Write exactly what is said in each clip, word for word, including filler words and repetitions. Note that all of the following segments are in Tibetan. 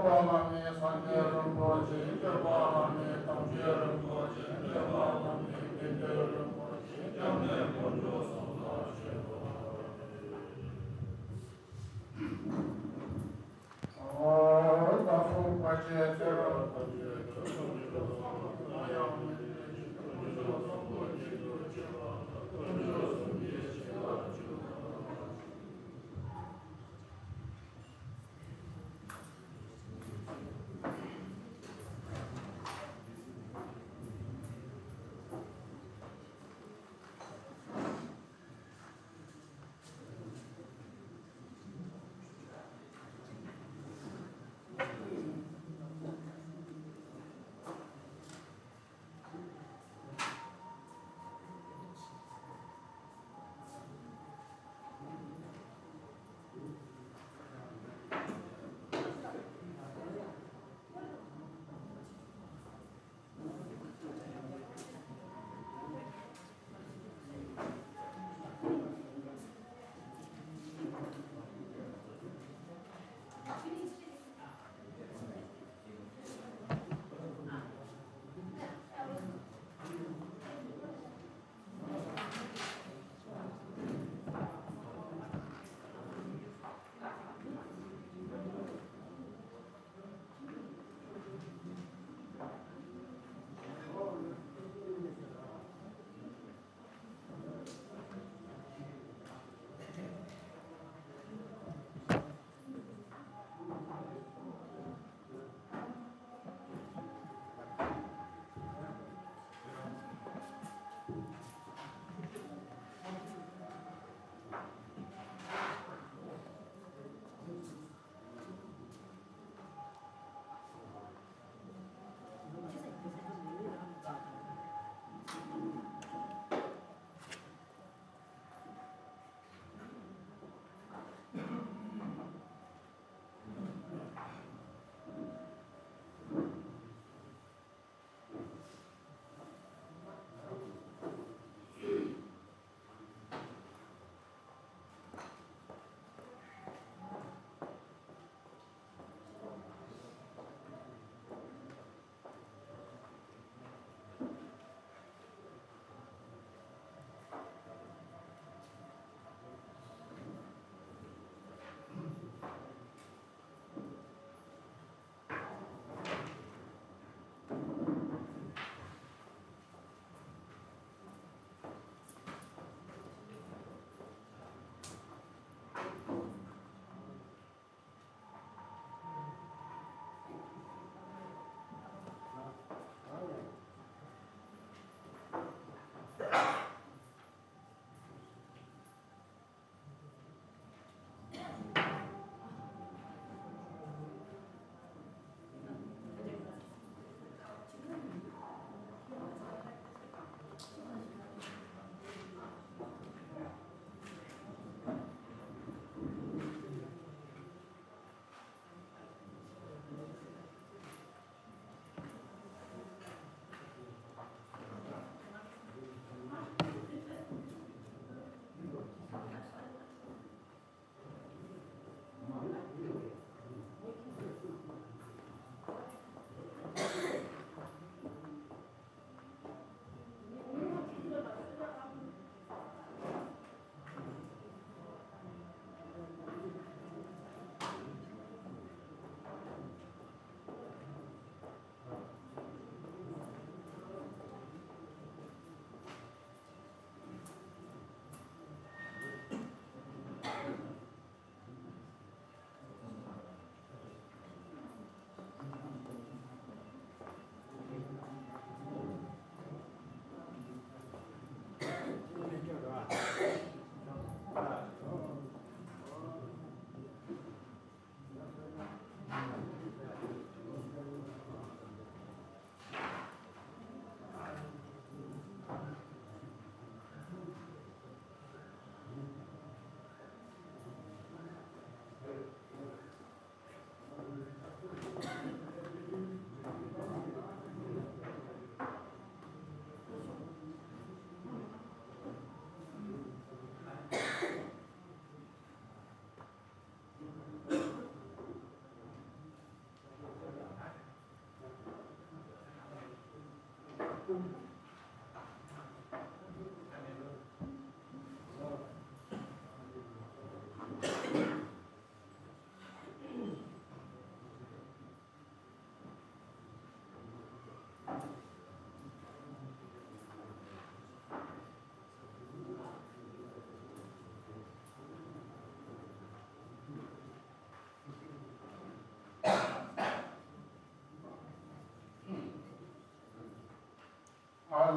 བླ་མེད་སངས་རྒྱས་རིན་པོ་ཆེ། སྐྱོབ་པ་བླ་མེད་དམ་ཆོས་རིན་པོ་ཆེ། འདྲེན་པ་བླ་མེད་དགེ་འདུན་རིན་པོ་ཆེ། སྐྱབས་གནས་དཀོན་མཆོག་གསུམ་ལ་མཆོད་པ།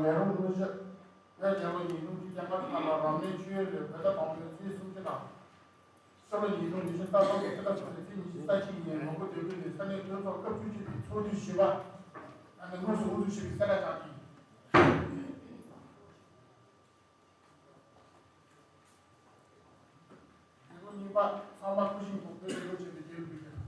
ལས་རུང་དངོས་གཞི། བོད་རྒྱལ་ལོ་ཉིས་སྟོང་བཅུ་གྱ་ལྔ་ལོའི་ནང་ལ་རབ་གནས་ཆོས་འོད་ལས་བོད་ཟླ་དང་པོའི་ཚེས་སུམ་ཅུ་དང་། ཕྱི་ལོ་ཉིས་སྟོང་ཉི་ཤུ་རྩ་གསུམ་ལོའི་ཕྱི་ཟླ་བཅུ་པའི་ཚེས་ཉི་ཤུ་རྩ་གཅིག་ཉིན་མོན་གྷོ་སྡེ་དགོན་ནས་ས་གནས་མཐུན་ཚོགས་སྐབས་བཅུ་གཅིག་པའི་ཚོགས་དུས་བཞི་པ། ཨ་ནི་དངོས་སུ་དབུ་འཛུགས་ཞུས་པའི་གསལ་བསྒྲགས་བསྐྱངས་ཏེ། རྒྱལ་ལོ་གཉིས་པ་ཚང་མ་སྐུ་བཞེངས་གོང་བོད་རིག་གཞུང་ཆེན་མོའི་རྒྱལ་གླུ་འབུལ་རྒྱུ།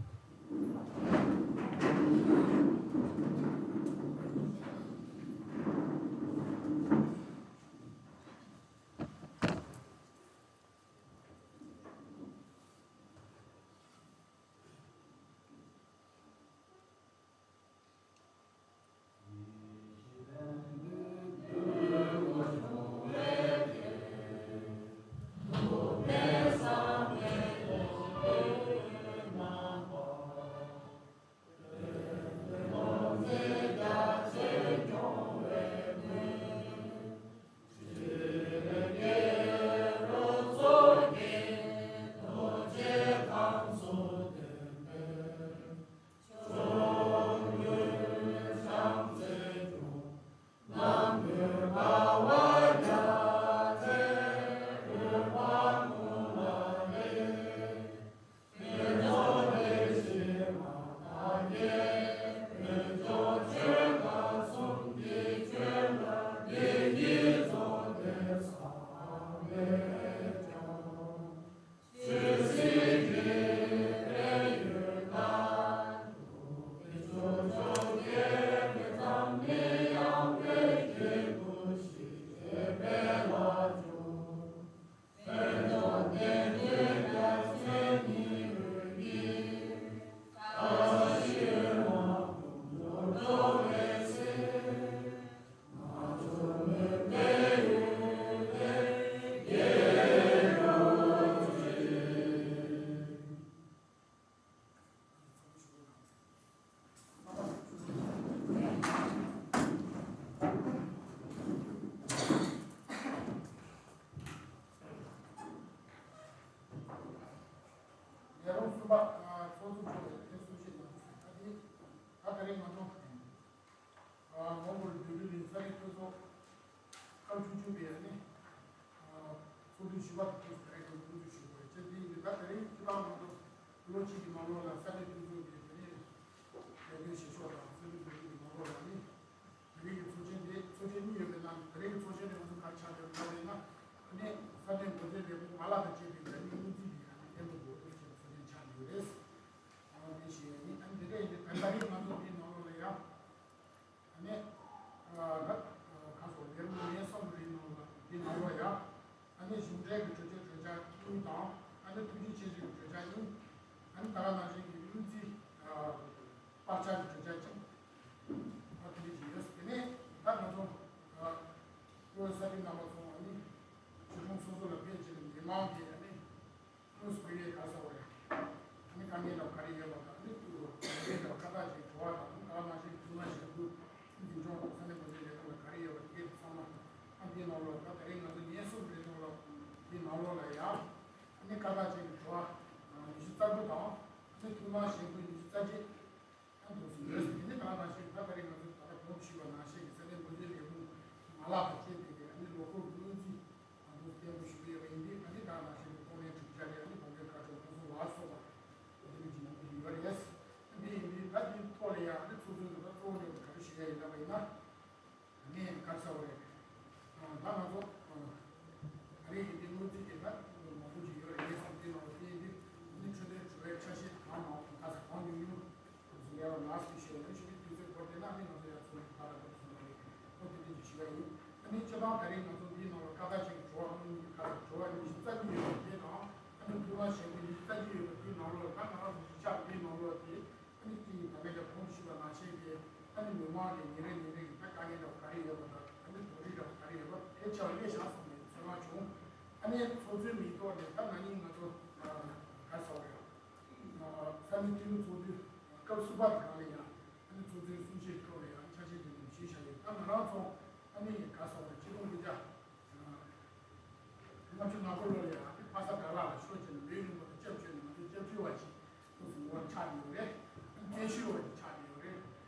ལས་རུང་གསུམ་པ། ཚོགས་འཛུགས་ཚོགས་པའི་གསུང་བཤད་ནང་ད་ལྟ་ད་ལྟ་རིང་ང་ཚོ། མོན་གྷོ་སྡེ་དགོན་ནས་ས་གནས་མཐུན་ཚོགས་སྐབས་བཅུ་གཅིག་པའི་ནི་ཚོགས་དུས་བཞི་པ་དེ་ཚོ་ད་རེས་ཀྱང་དབུ་འཛུགས་ཞུ་དགོས་ཅེས་དེ་ཡིན་པས། ད་དེ་རིང་སྤྱི་བཏང་ང་ཚོ་ལོ་གཅིག་གི་ནང་ལོགས་ལ་ས་གནས་མཐུན་ཚོགས་ཀྱི་དེ་ནས་ལས་དོན་བྱེད་ཕྱོགས་དང་ས་གནས་མཐུན་ཚོགས་ཀྱི་ནང་ལོགས་ལ་ནི་དེ་རིང་གི་ཚོགས་ཆེན་དེ་ཚོགས་ཆེན་གཉིས་ཡོད་པའི་ནང་དེ་རིང་གི་ཚོགས་ཆེན་དེ་ང་ཚོ་ག་རེ་ཆགས་ཡོད་ལབ་ཡིན་ན། དེ་ནས་ས་གནས་འགོ་འཛིན་ལས་ཁུངས་མ་ལག་དང་བཅས་པའི་ལས་རིམ་སྔོན་རྩིས་ཀྱི་ནི་གཏན་དུ་འགོ་འཛུགས་བྱས་པའི་ཚོགས་ཆེན་ཆགས་ཡོད་རེད། དེ་བཞིན་ཨ་ནི་དེ་འདྲ་ཡིན་དུས་ད་ལྟ་རིང་ང་ཚོ་འདིའི་ནང་ལོགས་ལ་ཡང་ཨ་ནི་ད་ག་སོ་ལས་རིམ་ཉེར་གསུམ་རེའི་ནང་ལ་འདིའི་ནང་ལོགས་ཡང་ཨ་ནི་གཞུང་འབྲེལ་གྱི་གྲོས་ཆོད་གྲོས་འཆར་གཉིས་དང་ཨ་ནི་ཐུགས་རྗེ་ཆེ་ཞུའི་གྲོས་འཆར་གཉིས། ཨ་ནི་ད་ག་ནང་བཞིན་གྱི་སྔོན་རྩིས་པར་ཆ་གི་གྲོས་འཆར་གཅིག་ཨ་དེ་འདྲ་ཞིག་ཡོད། དེ་ནས་ད་ང་ཚོ་བློ་ས་སྟེང་ནང་ལ་སོང་བ་ནི་གཞིས་གྲོང་སོ་སོ་ལ་ཕེབས་བྱས་ནས་མི་མང་གིས་ཨ་ནི། དངོས་སུ་དཔེ་ཡོད་ག་ས་བ་རེད། ཨ་ནི་དཀའ་ངལ་དང་ག་རེ་ཡོད་པ་དང་ཨ་ནི་དངོས་སུ་དཀའ་ངལ་དང་ཁ་བཏགས་ཅིག་བྲོ་བ་དང་ཨ་ནི་ག་ལ་མ་ཤེས་ཐུགས་མ་ཤེས་དགོས། འཛིན་སྐྱོང་དང་ས་གནས་འགོ་འཛིན་ལས་ཁུངས་ལ་ག་རེ་ཡོད་པ་དེ་གས་ཚང་མ་ཨ་འདིའི་ནང་ལོགས་ད་དེ་རིང་ང་ཚོ་ཉིན་གསུམ་རེ་ནང་ལོགས་འདིའི་ནང་ལོགས་ལ་ཡང་ཨ་ནི་ཁ་བཏགས་ཅིག་བྲོ་བ་ཉི་ཤུ་རྩ་དགུ་དང་ཨ་ནི་ཐུགས་མ་ཤེས་དགོས་ཉི་ཤུ་རྩ་གཅིག་ཨ་འདུག་སེ་ཡོད། དེ་ནི་ད་ནང་བཞིན་ད་ད་རེས་ང་ཚོས་ད་ལྟ་གོང་དུ་ཞུས་པ་ནང་བཞིན་གྱི་ས་གནས་འགོ་འཛིན་ལས་ཁུངས་མ་ལག་དང་བཅས་པའི་ཨ་ནི་ལོ་འཁོར་གྱི་སྔོན་རྩིས་ཨ་འདུག་སེ་གཏན་འབེབས་ཞུ་གི་ཡོད་པ་ཡིན་དུས་ཨ་ནི་ད་ནང་བཞིན་གྱི་གཏོང་ལེན་གྲུབ་ཆ་ལས་ཨ་ནི་དགོངས་འགལ་ཁ་ཕྱོགས་ཕུན་སུམ་ལ་སོགས་པ་དེ་རིགས་ཀྱི་ཉམས་མྱོང་ཡོད་རེད། དེ་ཡིན་དུས་ད་དེའི་ཐོག་ལ་ཡང་ཨ་ནི་ཚོགས་གཙོས་ད་ལྟ་གཙོ་བོ་གནང་བའི་ག་རེ་ཞུ་ཡ་ཡིན་ལབ་པ་ཡིན་ན། ངས་ག་རེ་ཟེར་བ་རེད། ད་ང་ཚོ་ད་རེས་ཀྱི་འདི་སྔོན་རྩིས་ཀྱི་ད་མང་པོ་ཅིག་ཡོད་རེད། ངས་བསམ་གཏན་ལ་བལྟས་ཏེ་འདི་འཕྲོད་བསྟེན་དྲི་བའི་ཆ་ཤས་གང་མང་ག་ས་གང་ཉུང་ཉུང་ཟེར་ཡ་ལ་ང་ཚོས་ཤེས་པ་རེད། ཞུ་གི་དུས་ཚོད་འགོར་བསྡད་ན་ནི་ང་ཚོ་ཡ་ཚོ་ཡི་ཁ་ལ་འགོར་སོང་བ་རེད། ཨོ་དེ་འདྲ་ཅིག་ཞུ་ཡ་ཡིན། ཨ་ནི་སྤྱིར་བཏང་ད་རེས་ང་ཚོ་འདིའི་ནང་ལ་ཁ་བརྡ་ཅིག་གི་བྲོ་བ་ཨ་ནི་ག་ས་བྲོ་བ་ཉི་ཤུ་རྩ་གཉིས་ཡོད་པ་དེ་དང་ཨ་ནི་ཐུགས་སྣང་བྱེད་དགོས་ཉི་ཤུ་རྩ་གཅིག་ཡོད་པ་དེའི་ནང་ལོགས་ལ་ད་ང་རང་ཚོ་གཞིས་ཆགས་འདིའི་ནང་ལོགས་དེ། ཨ་ནི་དེ་ཡིན་ད་ལྟ་གོང་དུ་ཞུས་པ་ནང་བཞིན་གྱི་ཨ་ནི་མི་མང་གི་ཉིན་རེ་ཉིན་རེ་གི་ད་ དཀའ་ངལ་འདྲ་བོ་ག་རེ་ཡོད་པ་དང་། ཨ་ནི་དོགས་གཞི་འདྲ་བོ་ག་རེ་ཡོད་པ་ཕལ་ཆེ་བ་སླེབས་བཞག་སོང་ནས་ཚོར་སྣང་བྱུང་། ཨ་ནི་ཚོགས་གཙོའི་མིང་ཐོག་ནས་ད་ན་ནིང་ང་ཚོ་ག་རེ་ཟེར་དགོས་རེད། ས་གནས་འཐུས་མི་ཚོགས་འདུ་སྐབས་གསུམ་པ་དེ་རང་ལ་ཡང་ཨ་ནི་ཚོགས་གཙོའི་གསུང་བཤད་ཐོག་ལ་ཡང་ཆ་ཤས་དེ་འདྲ་ཞུས་བཞག་ཡོད། ད་ང་རང་ཚོ་ཨ་ནི་ག་རེ་ཟེར་དགོས་རེད། ཆིག་སྟོང་དགུ་བརྒྱ་ལྔ་བཅུ་ང་དགུ་ལོ་ལ་ཡང་ཨ་ནི་ཕ་ས་དགྲ་ལྷ་ལ་ཤོག་བྱས་ནས་བོད་རིགས་མང་གི་སྐྱབས་བཅོལ་ནས་ང་ཚོའི་སྐྱབས་བཅོལ་བ་ཞིག་ཏུ་སོང་བར་ཆགས་ཡོད་རེད། བཙན་བྱོལ་བ་ཞིག་ཆགས་ཡོད་རེད།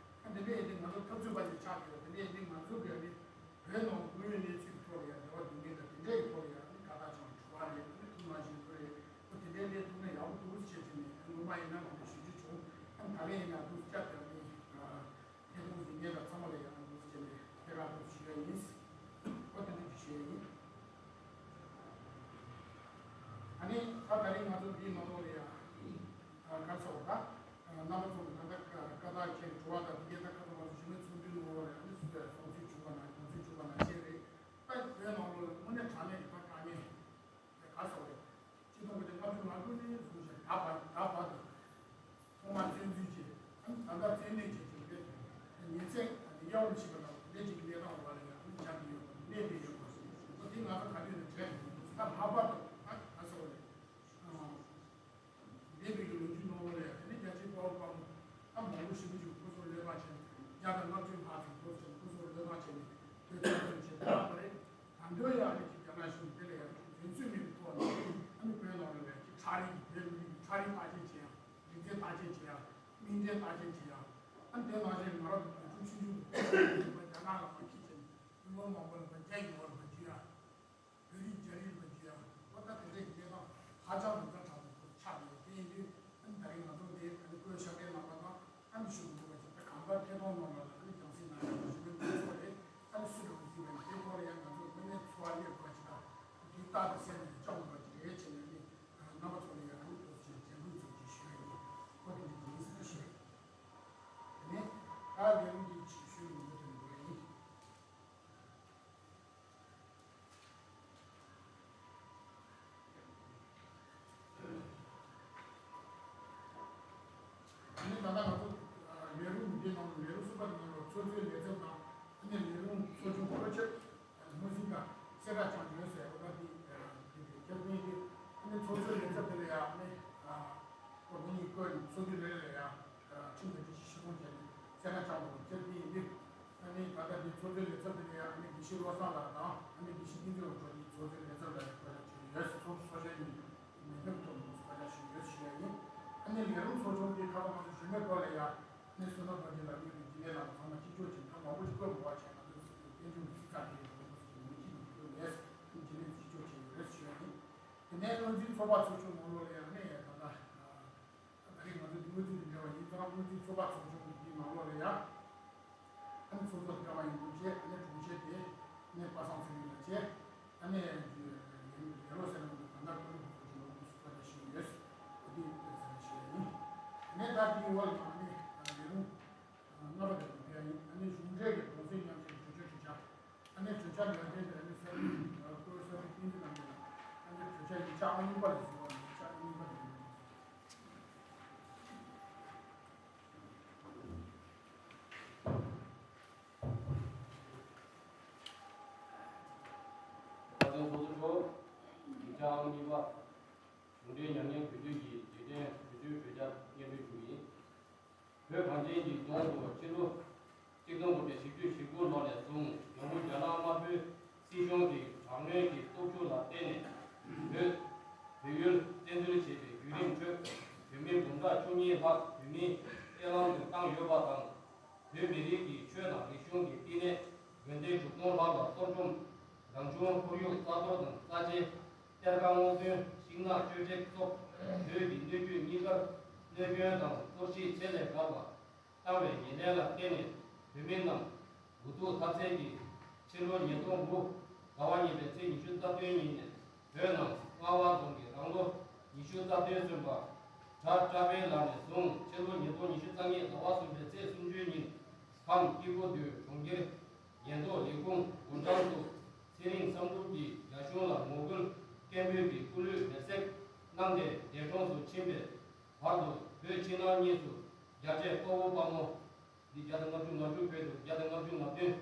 ཨ་དེ་འདྲ་ཡིན་དུས་ང་ཚོ་འཐབ་རྩོད་པ་ཞིག་ཆགས་ཡོད། དེ་འདྲ་ཡིན་དུས་ང་ཚོ་གི་ཨ་ནི་བོད་ནང་དངོས་ཡོད་གནས་ཚུལ་གྱི་ཐོག་ལ་ཡང་འབྲེལ་བ་འདུག་མིན་དང་། དེ་འདྲའི་ཐོག་ལ་ཡང་ཨ་ནི་དགའ་ཐག་ཆོད་པོ་རེད། ཨ་ནི་ཐུགས་སྣང་ཞིག་དགོས་རེད། ཨ་དེ་འདྲའི་ལས་ཐུབ་ན་ཡག་པོ་འདུག་ཟེར་བྱས་ནས་ཨ་ངོ་མ་ཡིན་ན་ང་ཚོ་ཞུ་རྒྱུ་བྱུང་། ཨ་ནི་ད་ལན་ཡིན་ན་འདུག་སེ་བསྐྱར་དུ་ཨ་ནི་ཐད་གཏོང་གི་ཉེ་དང་ཚང་མ་ལ་ཡང་འདུག་སེ་བྱས་ནས་སྐྱབས་ཁ་འདུག་ཞུ་ཡ་ཡིན། ཨོ་དེ་འདྲ་ཞུ་ཡ་ཡིན། ཨ་ནི་ད་ད་རིང་ང་ཚོ་འདིའི་ནང་ལོགས་ལ་ཡང་ག་རེ་ཟེར་དགོས་རེད། རྣམ་པ་ཚོ་གི་ད་ལྟ་བཀའ་རྟགས་འཁྱེར་དྲི་བ་དང་དེ་འདྲ་ད་ཁ་ཐོག་ང་ཚོ་གཞི་མེད་ཚོགས་འདུའི་ནང་ལོགས་ལ་ཡང་ཨ་ནི་སུ་དང་གསུང་ཚུལ་བྱུང་བ་ན་གསུང་ཚུལ་བྱུང་བ་ནང་བཞིན་རེད། ད་བོད་ནང་ལོགས་ལ་དངོས་གནས་དྲང་གནས་ཀྱི་ད་དཀའ་ངལ་ག་རེ་ཟེར་དགོས་རེད། ཆིག་སྟོང་དགུ་བརྒྱ་ལྔ་བཅུ་ང་དགུ་ནས་བཟུང་ཞིང་ད་བར་ད་བར་དུ་ཐོག་མར་བཙན་འཛུལ་བྱས། ཨ་ནི་ད་ལྟ་བཙན་གནོན་བྱས་བྱས་པའི་ཉེས་ཚད་གཡར་དམ་ཞིག་པ་དང་དེ་འདྲའི་ཅིག་གི་གནས་སྟངས་འོག་ལ་ཡང་ཨ་ནི་བརྒྱབ་ཡོད་པ་གནས་བསྡད་ཡོད་པ་ཞིག་འོ་དེ་ང་ཚོ་ག་དུས་ནས་བྲལ་མི་འདུག་ད་ལྷག་པར་དུ་ད་ག་རེ་ཟེར་དགོས་རེད། འདས་པའི་གི་ལོ་རྒྱུས་ནང་ལོགས་ལ་ཡང་དེ་ནས་རྒྱལ་གཅེས་དཔའ་བོ་དཔའ་མོ་ད་མང་པོ་ཞེ་པོ་ཅིག་སྐུ་སྲོག་བློས་བཏང་བྱས་ནས་བརྒྱ་དང་ལྔ་བཅུ་ལྷག་ཙམ་སྐུ་སྲོག་བློས་བཏང་བྱས་ནས་བོད་རྩ་དོན་ཆེད་བཏང་བ་རེད། ད་འདོད་ཡག་ནས་ཀྱི་རྒྱ་ནག་གཞུང་དེ་ལ་ཡང་ཅུང་འཛེམ་ཟོན་མེད་པའི་ཐོག་ནས་ཨ་ནི་བོད་ནང་ལ་ཡང་ཅིག་ཁྲག་རིགས་ཀྱི་བོད་མི་རིགས་ཀྱི་ཁྲག་རིགས་བརྟག་དཔྱད་བྱེད་ཡག་རིག་རྫས་བརྟག་དཔྱད་བྱེད་ཡག་སྨན་རྫས་བརྟག་དཔྱད་བྱེད་ཡག་ཨ་ནི་དེ་ནང་བཞིན་ང་རང་ཚོ་བོད་ཕྲུག་ཆུང་ཆུང་དེ་ཚོ་རྒྱ་ནག་ལ་མ་ཁྱེར་བྱས་ནས་མི་མང་མང་པོ་ལ་མ་རྒྱ་ཡི་འོག་ལ་མ་འཇུ་ཡག་བོད་རིགས་རྒྱ་རིགས་ལ་འཇུ་ཡག་འོ་ད་དེ་འདྲའི་གི་གནས་སྟངས་ཧ་ཅང་མི་འདྲ་དྲགས་པའི་སྐོར་ཆགས་ཡོད། དེ་ཡིན་དུས་ཨ་ནི་ད་རིང་ང་ཚོ་འདི་ཨ་ནི་བཀོད་ཤག་གི་ནང་པ་དང་ཨ་ནི་ཞུ་དགོས་པ་ཞིག་ད་གང་ལྟར་ཐད་གཏོང་ནང་ལ་ཨ་ནི་རྒྱང་སྲིང་གནང་ཡག་ཞུ་མི་མང་པོ་རེད། ཨ་ནི་སུ་འགྲོ་གི་ཡོད་པ་ཡིན་དེ་སྐོར་ལ་ཡང་ང་ཚོ་དངོས་གནས་ཚོར་བ་སླེབས་དགོས་པ་ཞིག་དང་དེ་རྟག་ཏུ་སེམས་ནས་སྐྱོང་དགོས་པ་ཞིག་རེད་བྱས་ནས་ཨ་ནི་རྣམ་པ་ཚོ་ལ་ཡང་ཨ་ནི་ཐུགས་རྗེ་ཆེ་དྲན་སྐུལ་ཚུལ་གྱིས་ཞུ་ཡ་ཡིན། ཁོ་དེ་འདྲ་ཡིན་ཟེར་ཞུ་ཡ་ཡིན། དེ་ནས་ད་ལས་རིམ་འདི་ཞུ་ཞུ་ཡོང་རྒྱུ་དེ་འདྲ་ཡིན། ཨ་ནི་ད་ལྟ་ང་ཚོ་ལས་རིམ་འདི་ནང་ལས་རིམ་གསུམ་པ་འདི་ནང་ལ་ཚོགས་གཙོའི་ལས་ཚབ་དང་ཨ་ནི་ལས་རིམ་ཚོགས་ཆུང་གོ་ཆེད་ངོས་འཛིན་དང་གསལ་བསྒྲགས་ཀྱང་ཡོད་ཟེར་བ་འདི་འདི་ཁྱབ་མིན་གྱི་ཨ་ནི་ཚོགས་གཙོའི་ལས་ཚབ་དེ་ལ་ཡང་ཨ་ནི་ཁོ་མི་གཉིས་བསྐོས་ནས་ཚོགས་འདུ་རེ་ལ་ཡང་ཁྲིམས་དང་སྒྲིག་གཞི་ཤེས་ཚོང་བྱས་ནས་གསལ་བསྒྲགས་ཀྱང་ཁྱབ་མིན་གྱི། ཨ་ནི་ད་ལྟ་འདི་ཚོགས་གཙོའི་ལས་ཚབ་དེ་ལ་ཡང་ཨ་ནི་དགེ་བཤེས་བློ་བཟང་ལགས་དང་ཨ་ནི་དགེ་བཤེས་བསྟན་འཛིན་དབང་ཕྱུག་གཉིས་ཚོགས་གཙོའི་ལས་ཚབ་ལ་ཡང་བསྐོ་བཞག་བྱས་ཡོད། ཚོགས་གཙོ་ཚོགས་གཞོན་གཉིས་མི་འདེམས་ཐོག་ནས་བསྐོ་བཞག་ཞུས་ཡོད་ཞུ་ཡ་ཡིན། ཨ་ནི་ལས་རིམ་ཚོགས་ཆུང་དེ་ཁ་ཐོག་ང་ཚོ་གཞི་མེད་སྐོར་ལ་ཡང་ཨ་ནི་བསོད་ནམས་དཔལ་ལྡན་ལགས་དངོས་ཀྱི་འཇིགས་མེད་ལགས་ཚང་མ་གཅིག་ལྕོགས་ཀྱིས་ད་མང་པོ་ཅིག་བསྐོས་མི་བ་བྱས་ང་ཚོ་དཔལ་འབྱོར་གྱི་ཚིག་ཁ་དེ་མང་པོ་ཅིག་མི་གཅིག་མི་འདུག་ལས་ཨ་ནི་འཇིགས་མེད་གཅིག་ལྕོགས་བྱས་ཡོད་རེད་ཞུ་ཡ་ཡིན། དེ་ནས་བློ་འཛིན་ཚོགས་པ་ཚོགས་ཆུང་ནང་ལོགས་ལ་ཡང་ཨ་ནི་ད་ལྟ། ད་རེས་ང་ཚོ་དངུལ་རྩིས་དེ་འབྲེལ་བ་ཡིན་ཙང་དངུལ་རྩིས་ཚོགས་པ་ཚོགས་ཆུང་གི་ནང་ལོགས་ལ་ཡ། ཨ་ནི་ཚོགས་གཙོ་དེ་ཀརྨ་ཡིན་དུ་བཅས་ཨ་ནི་དྲུང་ཆེ་དེ་ཨ་ནི་པ་སངས་ཚེ་རིང་ལགས་བཅས་ཨ་ནི་ཡེ་ལོ་ཟེར་ན་ང་ཚོ་གང་ལྟར་ཀུན་ལུགས་ཚོགས་ཆུང་ལ་དངོས་སུ་བཀའ་འདྲི་ཞུས་ཡོད། ཨ་ནི་དེ་ཚོ་ཞུ་ཡ་ཡིན། ཨ་ནི་ད་དེའི་འོག་ལ་ཨ་ནི་ལས་རིམ་ལྔ་པ་དེ་ལ་ཕེབས་ཡ་ཡིན། ཨ་ནི་གཞུང་འབྲེལ་གྱི་གདུང་སེམས་མཉམ་སྐྱེད་ཀྱི་གྲོས་ཆོད་གྲོས་འཆར། ཨ་ནི་གྲོས་འཆར་ནང་དོན་དེ་ཨ་ནི་ས་མིག་བཀོད་ས་མིག་ཏིང་ཏིང་ནང་དོན་ཨ་ནི་གྲོས་འཆར་ཡིག་ཆ་ཨང་གཉིས་པ་ལ་གཟིགས་པ་ཡིག་ཆ་ཨང་གཉིས་པ་དེ་ཡིན། ཁ་སང་ཚོགས་གཙོ་མཆོག་ཡིག་ཆ་ཨང་གཉིས་པ། གཞུང་འབྲེལ་ཉམས་ཉེས་འགུལ་སྐྱོད་ཀྱི་རྗེས་དྲན་དུས་ཚོད་གྲོས་འཆར་སྙན་སྒྲོན་ཞུ་གི་ཡིན། བོད་གངས་ཅན་གྱི་ལྗོངས་སུ་ཕྱི་ལོ་ཆིག་སྟོང་དགུ་བརྒྱ་བཞི་བཅུ་ཞེ་དགུ་ལོ་ནས་བཟུང་ཡོང་སྒོ་རྒྱ་ནག་དམར་པོའི་སྲིད་གཞུང་གི་དྲག་གནོན་གྱི་སྟོབས་ཤུགས་ལ་བརྟེན་ནས་བོད་བོད་ཡུལ་བཙན་འཛུལ་བྱས་པའི་བརྒྱུད་རིམ་ཁྲོད་བོད་མི་འབུམ་ཕྲག་བཅུ་གཉིས་ལྷག་བོད་མིའི་སྲིད་དབང་དུ་བཏང་ཡོད་པ་དང་། བོད་མི་རིགས་ཀྱི་ཆོས་དང་རིག་གཞུང་གི་བསྟི་གནས་དགོན་སྡེ་དྲུག་སྟོང་ལྷག་ལ་གཏོར་བཅོམ། རང་བྱུང་ཁོར་ཡུག་རྩ་གཏོར་དང་རྩ་ཆེའི་གཏེར་ཁ་སྔོག་འདོན་ཤིང་ནགས་གཅོད་འབྲེག་སོགས་བོད་ཀྱི་སྣོད་བཅུད་གཉིས་ཀར་གནོད་སྐྱོན་དང་གཏོར་བཤིག་ཚད་ལས་བརྒལ་བ་བཏང་བའི་ཉེས་ལས་ལ་བརྟེན་ནས་བོད་མི་རྣམས་འུ་ཐུག་ཐབས་ཟད་ཀྱིས་ཕྱི་ལོ་ཉིས་སྟོང་དགུ་ཟླ་བ་གཉིས་པའི་ཚེས་ཉི་ཤུ་རྩ་བདུན་ཉིན་བོད་ནང་རྔ་བ་རྫོང་གི་རང་ལོ་ཉི་ཤུ་རྩ་བདུན་སོན་པ་གྲྭ་བཀྲ་བྷེ་ལགས་ནས་བཟུང་ཕྱི་ལོ་ཉིས་སྟོང་ཉི་ཤུ་རྩ་གཉིས་ཟླ་བ་གསུམ་པའི་ཚེས་སུམ་ཅུ་ཉིན་ཁམས་སྐྱིད་པོ་འདུས་གྲོང་ཁྱེར་ཉེན་རྟོག་ལས་ཁུངས་འགོ་འདྲེན་དུ་ཚེ་རིང་བསམ་གྲུབ་ཀྱིས་རྒྱ་གཞུང་ལ་ངོ་རྒོལ་སྐད་འབོད་ཀྱིས་སྐུ་ལུས་མེར་སྲེག་གནང་སྟེ་འདས་གྲོངས་སུ་ཕྱིན་པའི་བར་དུ་བོད་ཕྱི་ནང་གཉིས་སུ་རྒྱ་ཆེ་དཔའ་བོ་དཔའ་མོ། འདི་བརྒྱ་དང་ལྔ་བཅུ་ང་དྲུག་བོད་དུ་བརྒྱ་དང་ལྔ་བཅུ་ང་བདུན།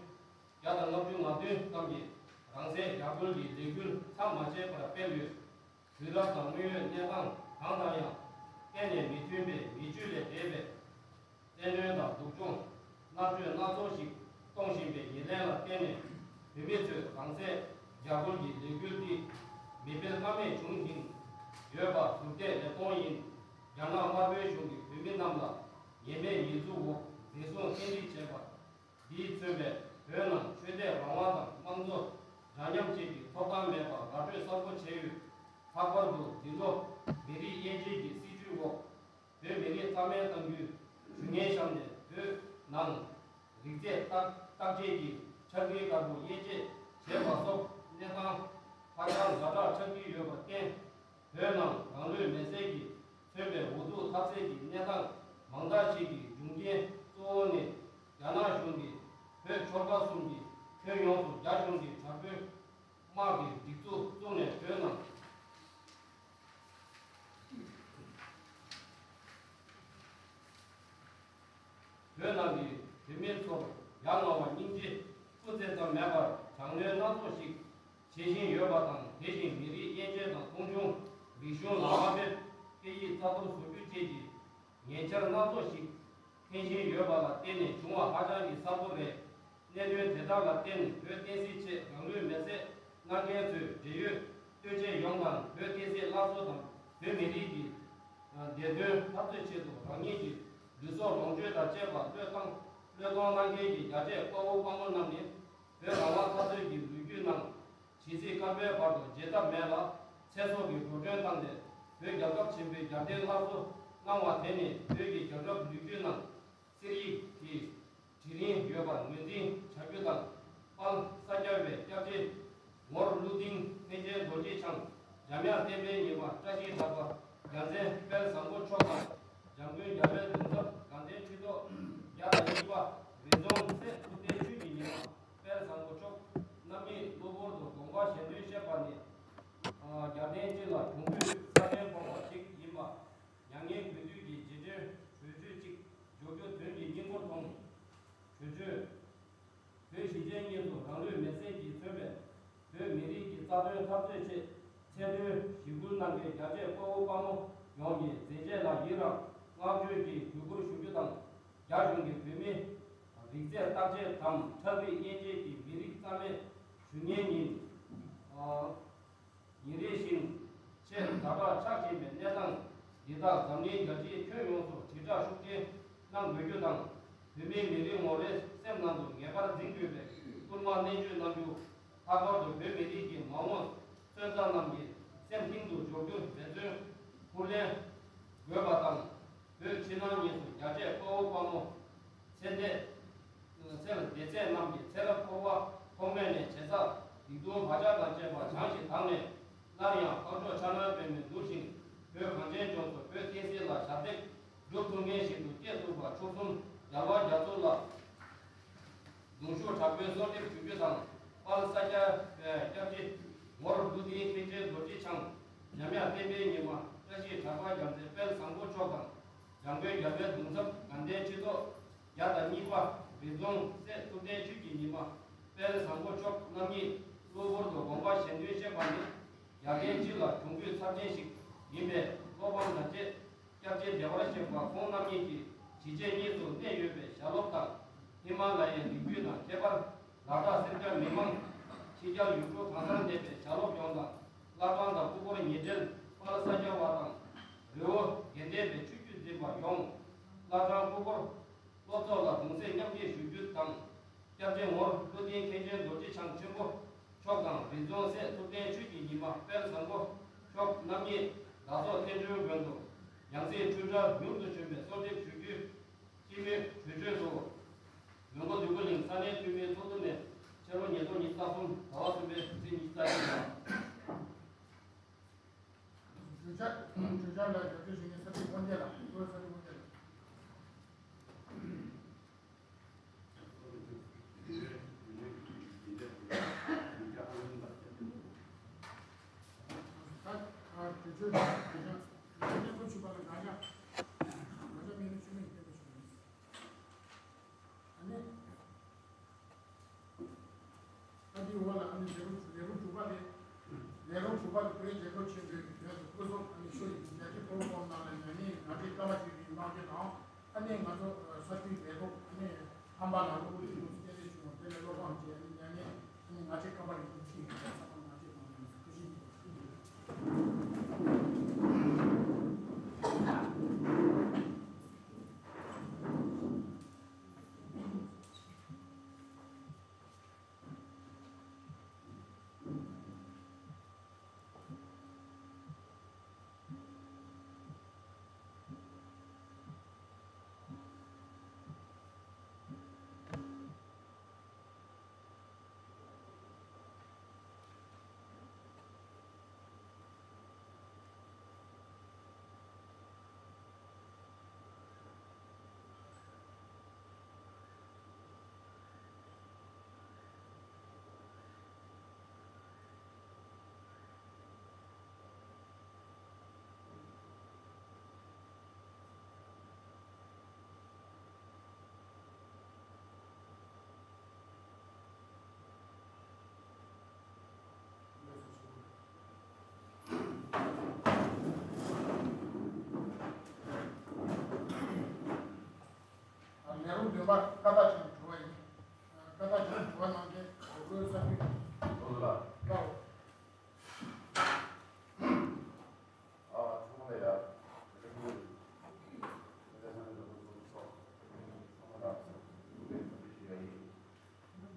བརྒྱ་དང་ལྔ་བཅུ་ང་བདུན་ཙམ་གྱིས་རང་སྲེག་རྒྱ་རྒོལ་གྱི་ལས་འགུལ་མཚམས་མ་ཆད་པར་སྤེལ་ཡོད། དུས་རབས་དང་དངོས་ཡོད་གནས་སྟངས་གང་དང་ཡང་གཏན་ནས་མི་མཐུན་པའི་མི་སྤྱོད་ལས་འདས་པའི་བཙན་གནོན་དང་སྡུག་སྦྱོང་མནར་གཅོད་སྣ་ཚོགས་ཤིག་གཏོང་བཞིན་པའི་ཉེར་ལེན་ལ་བརྟེན་ནས། བོད་མི་ཚོས་རང་སྲེག་རྒྱ་རྒོལ་གྱི་ལས་འགུལ་འདི་མི་སྤེལ་ཀ་མེད་བྱུང་བཞིན་ཡོད་པ་ཟུར་བལྟས་ལེགས་མཐོང་ཡིན། རྒྱ་ནག་དམར་པོའི་གཞུང་གིས་བོད་མི་རྣམས་ལ་ཉེས་མེད་ཉེས་འཛུགས་འོག་འཛིན་བཟུང་བཙན་ཁྲིད་བྱས་པ། འདིས་མཚོན་པའི་བོད་ནང་ཆོས་དད་རང་དབང་དང་དམངས་གཙོ་འདྲ་མཉམ་བཅས་ཀྱི་ཐོབ་ཐང་མེད་པར་ར་སྤྲོད་གསར་པོ་བྱས་ཡོད། ལྷག་པར་དུ་འདི་ལོ་མི་རིགས་དབྱེ་འབྱེད་ཀྱི་སྲིད་བྱུས་འོག་བོད་མི་རིགས་རྩ་མེད་གཏང་རྒྱུའི་ཇུས་ངན་བཤམས་ནས། བོད་ནང་རིགས་རྫས་བརྟག་བརྟག་དཔྱད་ཀྱི་ཆ་འཕྲིན་དཀར་པོ་དབྱེ་འབྱེད་བྱས་པ་སོགས་གནས་སྟངས་ཧ་ཅང་ཛ་དྲག་ཆགས་ཀྱི་ཡོད་པར་བརྟེན། བོད་ནང་རང་ལུས་མེར་སྲེག་གིས་མཚོན་པའི་འུ་ཐུག་འཐབ་རྩོད་ཀྱི་གནས་སྟངས་མང་དག་ཞིག་གི་འབྱུང་རྐྱེན་གཙོ་བོ་ནི། རྒྱ་ནག་གཞུང་གིས་བོད་ཆོལ་ཁ་གསུམ་གྱི་ཁྱོན་ཡོངས་སུ་རྒྱ་གཞུང་གི་དྲག་པོའི་དམག་གི་སྒྲིག་འཛུགས་བཙུགས་ནས། བོད་ནང་བོད་ནང་གི་བོད་མི་ཚོར་ཡ་ང་བ་སྙིང་རྗེ་སྤུ་རྩེ་ཙམ་མེད་པར་དྲག་གནོན་སྣ་ཚོགས་ཤིག་བྱེད་བཞིན་ཡོད་པ་དང་། དེ་བཞིན་མི་རིགས་དབྱེ་འབྱེད་དང་མཐོང་ཆུང་། རིག་གཞུང་ལ་དམའ་འབེབས། སྐད་ཡིག་རྩ་གཏོར་བཟོ་རྒྱུ་བཅས་ཀྱི་ཉེ་ཆར་སྣ་ཚོགས་ཤིག་འཐེན་བཞིན་ཡོད་པ་ལ་བརྟེན་ནས་བྱུང་བ་ཧ་ཅང་གི་གསལ་པོ་རེད། གནད་དོན་དེ་དག་ལ་བརྟེན། བོད་བསྟན་སྲིད་ཆེད་རང་ལུས་མེར་སྲེག་གནང་མཁན་ཚོའི་འབྲེལ་ཡོད་ལྟོས་བཅས་ཡོངས་དང་། བོད་བསྟན་སྲིད་སླར་གསོ་དང་བོད་མི་རིགས་ཀྱི་བདེ་དོན་འཐབ་རྩོད་ཆེད་དུ་རང་ཉིད་ཀྱི་ལུས་སྲོག་ལོངས་སྤྱོད་དང་བཅས་པ་བློས་བཏང་བློས་གཏོང་གནང་མཁན་གྱི་རྒྱ་ཆེའི་དཔའ་བོ་དཔའ་མོ་རྣམས་ནི། བོད་རང་དབང་འཐབ་རྩོད་ཀྱི་ལོ་རྒྱུས་ནང་ཇི་སྲིད་བསྐལ་པའི་བར་དུ་བརྗེད་ཐབས་མེད་ལ། ཚེ་སྲོག་གི་འགྲོ་གྲོན་བཏང་སྟེ་བོད་རྒྱལ་ཁབ་ཆེན་པོའི་རྒྱབ་རྟེན་སླར་གསོ་གནང་བ་དེ་ནི། བོད་ཀྱི་རྒྱལ་རབས་ལོ་རྒྱུས་ནང་གསེར་ཡིག་གི་དྲི་རིང་ཡོད་པར་ངོས་འཛིན་བྱ་རྒྱུ་དང་། དཔལ་ས་སྐྱ་པའི་སྐྱབས་རྗེ་ངོར་ཀླུ་ལྡིང་མཁན་ཆེན་རྡོ་རྗེ་འཆང་། འཇམ་དབྱངས་བསྟན་པའི་ཉི་མ་བཀྲ་ཤིས་གྲགས་པ། རྒྱལ་མཚན་དཔལ་བཟང་པོ་མཆོག་དང་། འཇམ་མགོན་རྒྱལ་བའི་གདུང་ཚབ་དགའ་ལྡན་ཁྲི་ཐོག་བརྒྱ་དང་གཉིས་པ་རི་རྫོང་སྲས་ཐུབ་བསྟན་ཆོས་ཀྱི་ཉི་མ་དཔལ་བཟང་པོ་མཆོག་རྣམ་གཉིས་གློ་བུར་དུ་དགོངས་པ་གཞན་དོན་བཤད་པ་ནི། རྒྱལ་བསྟན་སྤྱི་ལ་གྱོང་གུད་ཚབས་ཆེན་ཕོག་པ་ཞིག་ཡིན་པ། མྱ་ངན་གུས་འདུད་ཀྱི་རྗེས་དྲན་གྲོས་ཆོད་ཅིག་འཇོག་རྒྱུ་དོན་གྱི་སྙིང་པོར་མཐོང་། གྲོས་ཆོད། བོད་གཞིས་བྱེས་གཉིས་སུ་རང་ལུས་མེར་སྲེག་གིས་མཚོན་པའི་བོད་མི་རིགས་ཀྱི་རྩ་དོན་འཐབ་རྩོད་ཆེད་ཚད་མཐོའི་ཞི་རྒོལ་གནང་མཁན་རྒྱ་ཆེའི་དཔའ་བོ་དཔའ་མོ་ཡོངས་ཀྱི་མཛད་རྗེས་ལ་ཡི་རང་བསྔགས་བརྗོད་ཀྱི་གུས་བཀུར་ཞུ་རྒྱུ་དང་། རྒྱ་གཞུང་གིས་བོད་མིའི་རིགས་རྫས་བརྟག་དཔྱད་དམ་ཁྲག་རིགས་དབྱེ་འབྱེད་ཀྱི་མི་རིགས་རྩ་མེད་ཞུ་མཁན་ཉིན། ཉིན་རེ་བཞིན་ཆེས་ཛ་དྲག་ཆགས་བཞིན་པའི་གནས་སྟངས་འདི་དག་འཛམ་གླིང་རྒྱལ་སྤྱིའི་ཁྱོན་ཡོངས་སུ་དྲིལ་བསྒྲགས་ཤུགས་ཆེན་གནང་དགོས་རྒྱུ་དང་། བོད་མིའི་མི་རེ་ངོ་རེའི་སེམས་ནང་དུ་ངེས་པར་འཛིན་དགོས་པའི་བསྐུལ་མ་ནན་བརྗོད་གནང་རྒྱུ། ལྷག་པར་དུ་བོད་མི་རིགས་ཀྱི་མ་འོངས་སོན་རྩ་རྣམས་ཀྱི་སེམས་གཏིང་དུ་འཇོག་རྒྱུ་འབད་བརྩོན་ཧུར་ལེན་དགོས་པ་དང་། བོད་ཕྱི་ནང་གཉིས་སུ་རྒྱ་ཆེའི་དཔའ་བོ་དཔའ་མོ། ཚེ་འདས། ཚེ་ལ་འདས་ཚད་རྣམས་ཀྱི་ཚེ་རབས་འཁོར་བ་ཐོག་མེད་ནས་བྱས་བསགས་སྡིག་ལྟུང་བག་ཆགས་དང་བཅས་པ་བྱང་ཞིང་དག་ནས། སླར་ཡང་འཕགས་མཆོག་ཕྱག་ན་པདྨོས་བསྡུས་ཤིང་། བོད་གངས་ཅན་ལྗོངས་སུ་བོད་བསྟན་སྲིད་ལ་ཞབས་འདེགས་སྒྲུབ་ཐུབ་མཁན་ཞིག་ཏུ་སྐྱེ་ཐུབ་པ། མཆོག་གསུམ་རྒྱལ་བ་རྒྱ་མཚོ་ལ་གདུང་ཤུགས་དྲག་པོས་གསོལ་འདེབས་ཞུ་རྒྱུ་དང་། དཔལ་ས་སྐྱ་པའི་སྐྱབས་རྗེ་ངོར་ཀླུ་ལྡིང་མཁན་ཆེན་རྡོ་རྗེ་འཆང་། འཇམ་དབྱངས་བསྟན་པའི་ཉི་མ་བཀྲ་ཤིས་གྲགས་པ། རྒྱལ་མཚན་དཔལ་བཟང་པོ་མཆོག་དང་། འཇམ་མགོན་རྒྱལ་བའི་གདུང་ཚབ་དགའ་ལྡན་ཁྲི་ཐོག་བརྒྱ་དང་གཉིས་པ་རི་རྫོང་སྲས་ཐུབ་བསྟན་ཆོས་ཀྱི་ཉི་མ་དཔལ་བཟང་པོ་མཆོག་རྣམ་གཉིས་གློ་བུར་དུ་དགོངས་པ་གཞན་དོན་བཤད་པ་ནི། རྒྱལ་བསྟན་སྤྱི་ལ་གྱོང་གུད་ཚབས་ཆེན་ཞིག་ཡིན་པའི་བློ་ཕམ་དང་བཅས། སྐྱབས་རྗེ་བདེ་བར་གཤེགས་པ་ཁོང་རྣམ་གཉིས་ཀྱི་གཞིས་བྱེས་གཉིས་སུ་གནས་ཡོད་པའི་ཞྭ་སློབ་དང་། ཧི་མ་ལ་ཡའི་རི་རྒྱུད་དང་ཁྱད་པར་ལ་དྭགས་སེར་སྐྱ་མི་མང་ཕྱི་རྒྱལ་ཡུལ་གྲུ་གང་སར་གནས་པའི་ཞྭ་སློབ་ཡོངས་དང་། བླ་བྲང་དང་སྐུ་འཁོར་ཉེ་འབྲེལ་དཔལ་ས་སྐྱ་བ་དང་། རི་བོ་དགེ་ལྡན་པའི་ཆོས་བརྒྱུད་འཛིན་པ་ཡོངས། བླ་བྲང་སྐུ་འཁོར་སློབ་ཚོགས་ལ་གདུང་སེམས་མཉམ་སྐྱེད་ཞུ་རྒྱུ་དང་། སྐྱབས་རྗེ་ངོར་ཀླུ་ལྡིང་མཁན་ཆེན་རྡོ་རྗེ་འཆང་ཆེན་པོ་མཆོག་དང་། རི་རྫོང་སྲས་ཐུབ་བསྟན་ཆོས་ཀྱི་ཉི་མ་དཔལ་བཟང་པོ་མཆོག་རྣམ་གཉིས་ལ་སོགས་མཐའ་འཁྱོལ་དགོན་དུ་ཡང་སྲིད་འཁྲུན་ཁྲལ་མྱུར་དུ་བྱོན་པའི་གསོལ་འདེབས་ཞུ་རྒྱུའི་སྤྱི་མོས་གྲོས་ཆོད་དུ། མོན་གྷོ་འདོད་རྒུ་གླིང་ས་གནས་འཐུས་མིའི་ཚོགས་འདུ་ནས་ཕྱི་ལོ་ཉིས་སྟོང་ཉི་ཤུ་རྩ་གསུམ་ཟླ་བ་གསུམ་པའི་ཚེས་ཉི་ཤུ་རྩ་གཅིག་ཉིན། གྲོས་འཆར། གྲོས་འཆར་ལ་རྒྱབ་སྐྱོར་ཞུ་མཁན་ས་ཁུལ་དབང་རྒྱལ་ལགས། བཀུར་འོས་ས་ཁུལ་དབང་རྒྱལ་ལགས། ད་གྲོས་ཆོད་གྲོས་འཆར་གྲོས་ཆོད་གཏན་འབེབས་ཞུས་པ་ལ་དགག་བཞག་དགག་བཞག་མེད་ན་ཆོད་མེད་གཏན་འབེབས་ཞུ་གི་ཡིན། ཨ་ནི། ཨ་ནི་ང་ཚོ་ས་ཁུལ་ལས་ཁུངས་ཨ་ནི་ཧམ་པ་ལ་སློབ་ཕྲུག་ཡོངས་སུ་སྐད་ཆ་བྱུང་བ་དེ་ལས་བློ་ཕམ་བྱས། ཨ་ནི་མྱ་ངན་ཨ་ནི་ང་ཚོའི་ཁ་པར་ཡིན་ཚིག་ཡིན་ས་ཁོང་ང་ཚོའི་མང་ཉུང་སུ་ཁུ་ཤིང་གི། ལས་རོགས་འདོན་པ་ཀ་དག་ཅན་དྲི་བ་ཡིན། ཀ་དག་ཅན་དྲི་བ་གནང་མཁན་གོ་དགོས་ས་ཁུལ། ཨོ་ལ། ལགས། ཨ། ཚང་མ་ལ་ཡ། རེ་སྐུལ། མི་ཚེ་སང་ཉིན་ལ་ཚོགས་ཚོགས་ཚང་མ་ལ་ཐུགས་རྗེ་ཆེ་ཞུ་ཡ་ཡིན།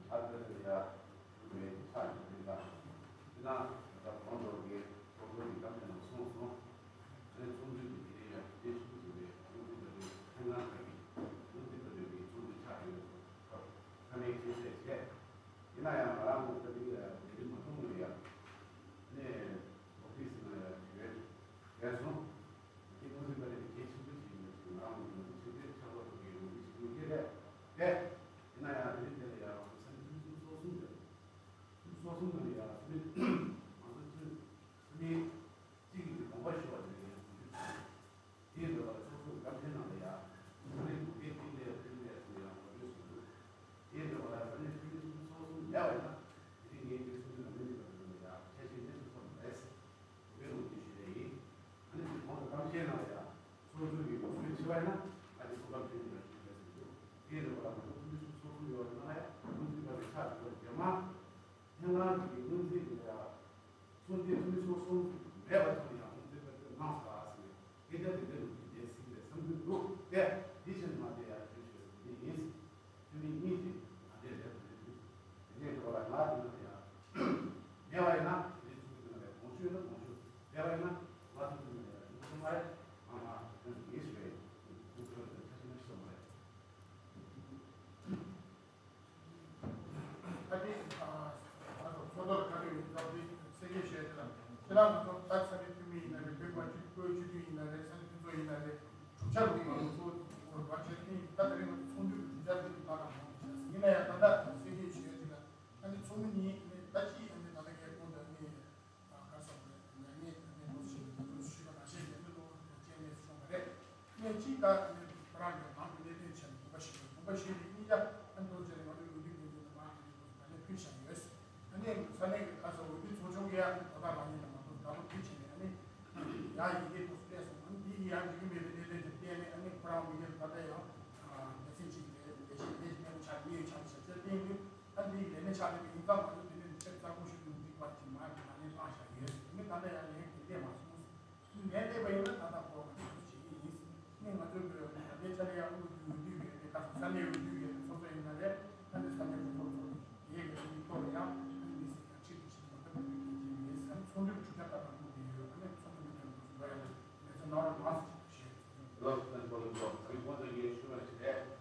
ཨ་ཙི་ལ་ཡ། ཐུགས་རྗེ་ཆེ་ཞུ་ཡིན་ད། དེ་ན་ད་གོང་དུ་གི་ཚོགས་གཙོ་གི་བཀའ་མོལ་ནང་གསུངས་སོང་། དེ་ཚོགས་འདུ་གི་དེ་རིང་ཡ་དེ་ཆུ་ཚོད་རེ་ཐུགས་རྗེ་ཆེ་ཞུ། ལྷན་ཁང་ཁག་གི་ཐུགས་རྗེ་ཆེ་ཞུ་གི་ཚོགས་འདུ་ཆགས་ཡོད། ཁ་ནས་ཁྱེད་ཚོས་བྱས། ཡིན་ན་ཡང་ང་རང་ཚོ་ད་ལྟའི་ལས་རིམ་མ་ཐུང་ངུ་ཡ། ནས་འོ་ཕི་སི་ན་ཡ་ཡོད་ཡོད་སོང་། དེ་ཁོང་ཚོའི་བར་ལ་གལ་ཆེན་པོ་ཞིག་ཡིན་པ་ཞིག་ང་རང་ཚོ་ཡོད་ཚོད་དེ་ཆགས་པ་ཐུབ་ཀྱི་ཡོང་གི་ཞིག་ཡོད་ཀྱི་རེད་དེ། ཡིན་ན་ཡང་དེ་རིང་དེ་ལ་ཡ་ང་ཚོ་ས་མིག་ཐུན་གསུམ་ཚོགས་གསུམ་རེད། ཐུན་གསུམ་ཚོགས་གསུམ་ནང་ལ་ཡ་ས་མིག་ང་ཚོ་ཐུན་ས་མིག་གཅིག་གི་དགོངས་པ་ཞུ་བ་དེ་ཡང་དུས་ཚོད། དེའི་འབྲེལ་བ་ལ་ཚོགས་ཚོགས་བཀའ་འཁྲོལ་ནང་ལ་ཡང་ཚོགས་རིམ་དགུ་པའི་ཐིག་ལེ་ཐིག་ལེ་ཚོ་ཡང་ངོ་སྤྲོད་བྱེད་དགོས། དེའི་འབྲེལ་བ་ལ་ས་གནས་ཐིག་ལེ་ཚོགས་ཚོགས་མེད་པ་ཡིན་ན་དེ་རིང་ངས་དེ་ཚོགས་འདུ་ནང་མི་འདུག་པ་དེ་ལ་ཡང་ཁྱད་ཆོས་གནས་ཚུལ་ཚོགས་མ་རེད། དགུ་པའི་ངོ་སྤྲོད་ཞུ་རེ་ཡིན། ཨ་ནི་དེ་གོང་དུ་བཀའ་འཁྲོལ་ནང་ལ་ཡང་ཚོགས་འདུ་གི་ངོ་སྤྲོད་བྱས་པ་ཡིན་ན་ཨ་ནི་ཚོགས་བཀའ་འཁྲོལ་ནང་ཞུ་རེ་ཟེར་འདུག་དེའི་འབྲེལ་བ་ལ་ང་ཚོ་ཐིག་ལེ་ཚོགས་ཚོགས་ཡོད་པ་ཡིན་ན་ཡང་ཁོང་ཚོའི་བར་ལ་ཆགས་འགྲོ་བ་རྗེས་མ། ལྷན་ཁང་གི་སྔོན་རྩིས་ཀྱི་ལས་ཀ་ཚོགས་འདུའི་ཐུན་ཚོགས་གསུམ་མེད་པ་ཅིག་ཡང་སྔོན་རྩིས་པར་སྐྱོད་གནང་སོང་ཟེར་ནས་སྐད་ཆ་དེ་འདྲ་ཡོང་གི་རེད་ཟེར་ནས་བསམ་གྱི་འདུག་སྟེ། དེ་བཞིན་མ་དེ་ཡང་བརྗོད་ཆོག་ཟེར་གྱི་ཡིན། འཐུས་མི་གཉིས་ཀྱིས་ང་འདྲའི་ལས་དང་ལས་དུས་དེ་འདྲའི་འགྲོ་བ་ལ་ང་དེ་ན་དེ་ཡང་མེད་པ་ཡིན་ན་དེ་ཚོགས་འདུ་ནང་ལས་དགོངས་ཞུ་ན་དགོངས་ཞུ་མེད་པ་ཡིན་ན་ང་ཚོ་འཐུས་མི་ལས་ཀ་ཞུ་ཐུབ་མ་རེད། ང་མ་དོན་དུ་ཡིན་ཞུ་བའི་ཁོང་ཚོ་ལ་ཁ་ཞིག་ན་ཞུ་ཐུབ་མ་རེད། ཨ་ནི་ཨ་ང་ཚོ་ཚོགས་གཙོ་ལ་བཀའ་འདྲི་ཡོད་ཙང་དེ་གསལ་འགྲེལ་ཞུ་ཡ་དེ་ལ། ཁྱེད་རང་ང་ཚོ་ད་ས་གནས་འཐུས་མི་ཡིན་ན་རེད། བོད་མི་མང་སྤྱི་འཐུས་ཡིན་ན་རེད། ས་གནས་འཐུས་ཚོགས་ཡིན་ན་རེད། གྲུབ་ཆ་རུ་ང་ཚོ་ཚོགས་གཙོ་བ་བྱས་ཏེ་ད་དེ་རིང་ང་ཚོ་ཚོགས་འདུ་གི་གྲུབ་ཆ་དེ་ད་ལྟ་མང་ཆེ་ཡིན་ན་ཡང་ད་ལྟ་གསལ་འགྲེལ་ཞུ་ཡ་དེ་ལ། ཨ་ནི་ཚོགས་མི་གཉིས་ཨ་ནི་ད་ཅི་ཨ་ནི་ད་ལྟ་རྒྱལ་ཁོངས་དུ་ཨ་ནི། ག་སོགས་རེད། ངས་ངས་ངས་ལོ་ཞིག་ལ་ང་ཚོ་ཞུས་པ་ནང་བཞིན་ལས་དོན་ལོ་ཅན་ནས་སོང་བ་རེད། ངས་གཅིག་ད་ངས་ཁོ་རང་གི་ནང་གི་གནད་དོན་ཆེན་པོ་དགོངས་པ་ཞུས་པ་དགོངས་པ་ཞུས་ནས་གཉིས་ཀ་ཨ་ནི་ལོ་ཅན་ནས་ང་ཚོའི་འོས་བསྡུ་འགན་འཛིན་དང་མང་གི་ལས་དོན་ད་ནས་ཕུལ་བཞག་ཡོད། ཨ་ནས་ས་གནས་ཀྱི་ག་སོགས་འོས་བསྡུ་ཚོགས་ཆུང་གིས་ཨ་ནི་དོ་བདག་རང་ཉིད་ལ་ང་ཚོ་བདག་པོ་ཕུལ་བྱས་ནས་ཨ་ནི་ཡང་ཡི་གེ་ཐོག་སླེབས་སོང་། ཨ་ནི་འདི་ཡི་ཡང་འགྲིག་གི་མེད་པའི་གནད་དོན་དེ་བལྟས་ནས་ཨ་ནི་ཁོ་རང་མི་སྒེར་ད་ལྟ་ཡང་སྡེ་ཚན་གཅིག་རེད། ལས་བྱེད་ལས་བྱེད་ཆགས་གནས་ཡོད་ཆགས་ཆགས་ཆགས་བལྟས་ནས། ཨ་འདིའི་ལས་སྣེ་ཆགས་ཡོད་པའི་ཡིན་ཙང་ང་ཚོ་འདི་ནས་ཆེད་གཙང་པོ་ཞུ་དུ་འགྲིག་པ་ཅིག་མ་རེད། ལག་ལེན་བཏང་བཞག་ཡོད། མི་ད་ལྟ་ཡང་ལན་དེ་སླེབས་མ་སོང་། ལན་སླེབས་པ་ཡིན་ན་ད་ལྟ་སྐོར་ང་ཚོས་བྱེད་ཀྱི་ཡིན། ནི་ང་ཚོའི་གི་ད་ལྟའི་ཆ་ལ་ཡང་དབུས་འོས་བསྡུ་ཡོད་དེ་ད་ས་གནས་འོས་བསྡུ་ཡོད་དེ་ཚོགས་གཙོ་ཡིན་ན་རེད། ད་ནི་ས་གནས་གོ་ཚོགས་ཚོགས་དེ་ཡས་ཀྱི་མི་ཐོག་ལ་ཡང་ཨ་ནི་མི་སེར་ཡང་ཁྲིད་དུ་ཕྱིན་མ་ཐུབ་པའི་གི་རྐྱེན་གྱིས་ཡིན། ཨ་ནི་ཚོགས་འདུའི་གྲུབ་ཆ་ལྟར་དང་ཐུག་གི་ཡོད། ཨ་ནི་ཚོགས་འདུ་མི་འདྲ་མི་འདྲ་ཚོགས་པ་ཡང་ལས་ཚོགས་གནང་རོགས་གནང་ཟེར་ཞུ་ཞུ། ལགས་སོ། ལགས་སོ། ལགས་སོ། ལགས་སོ།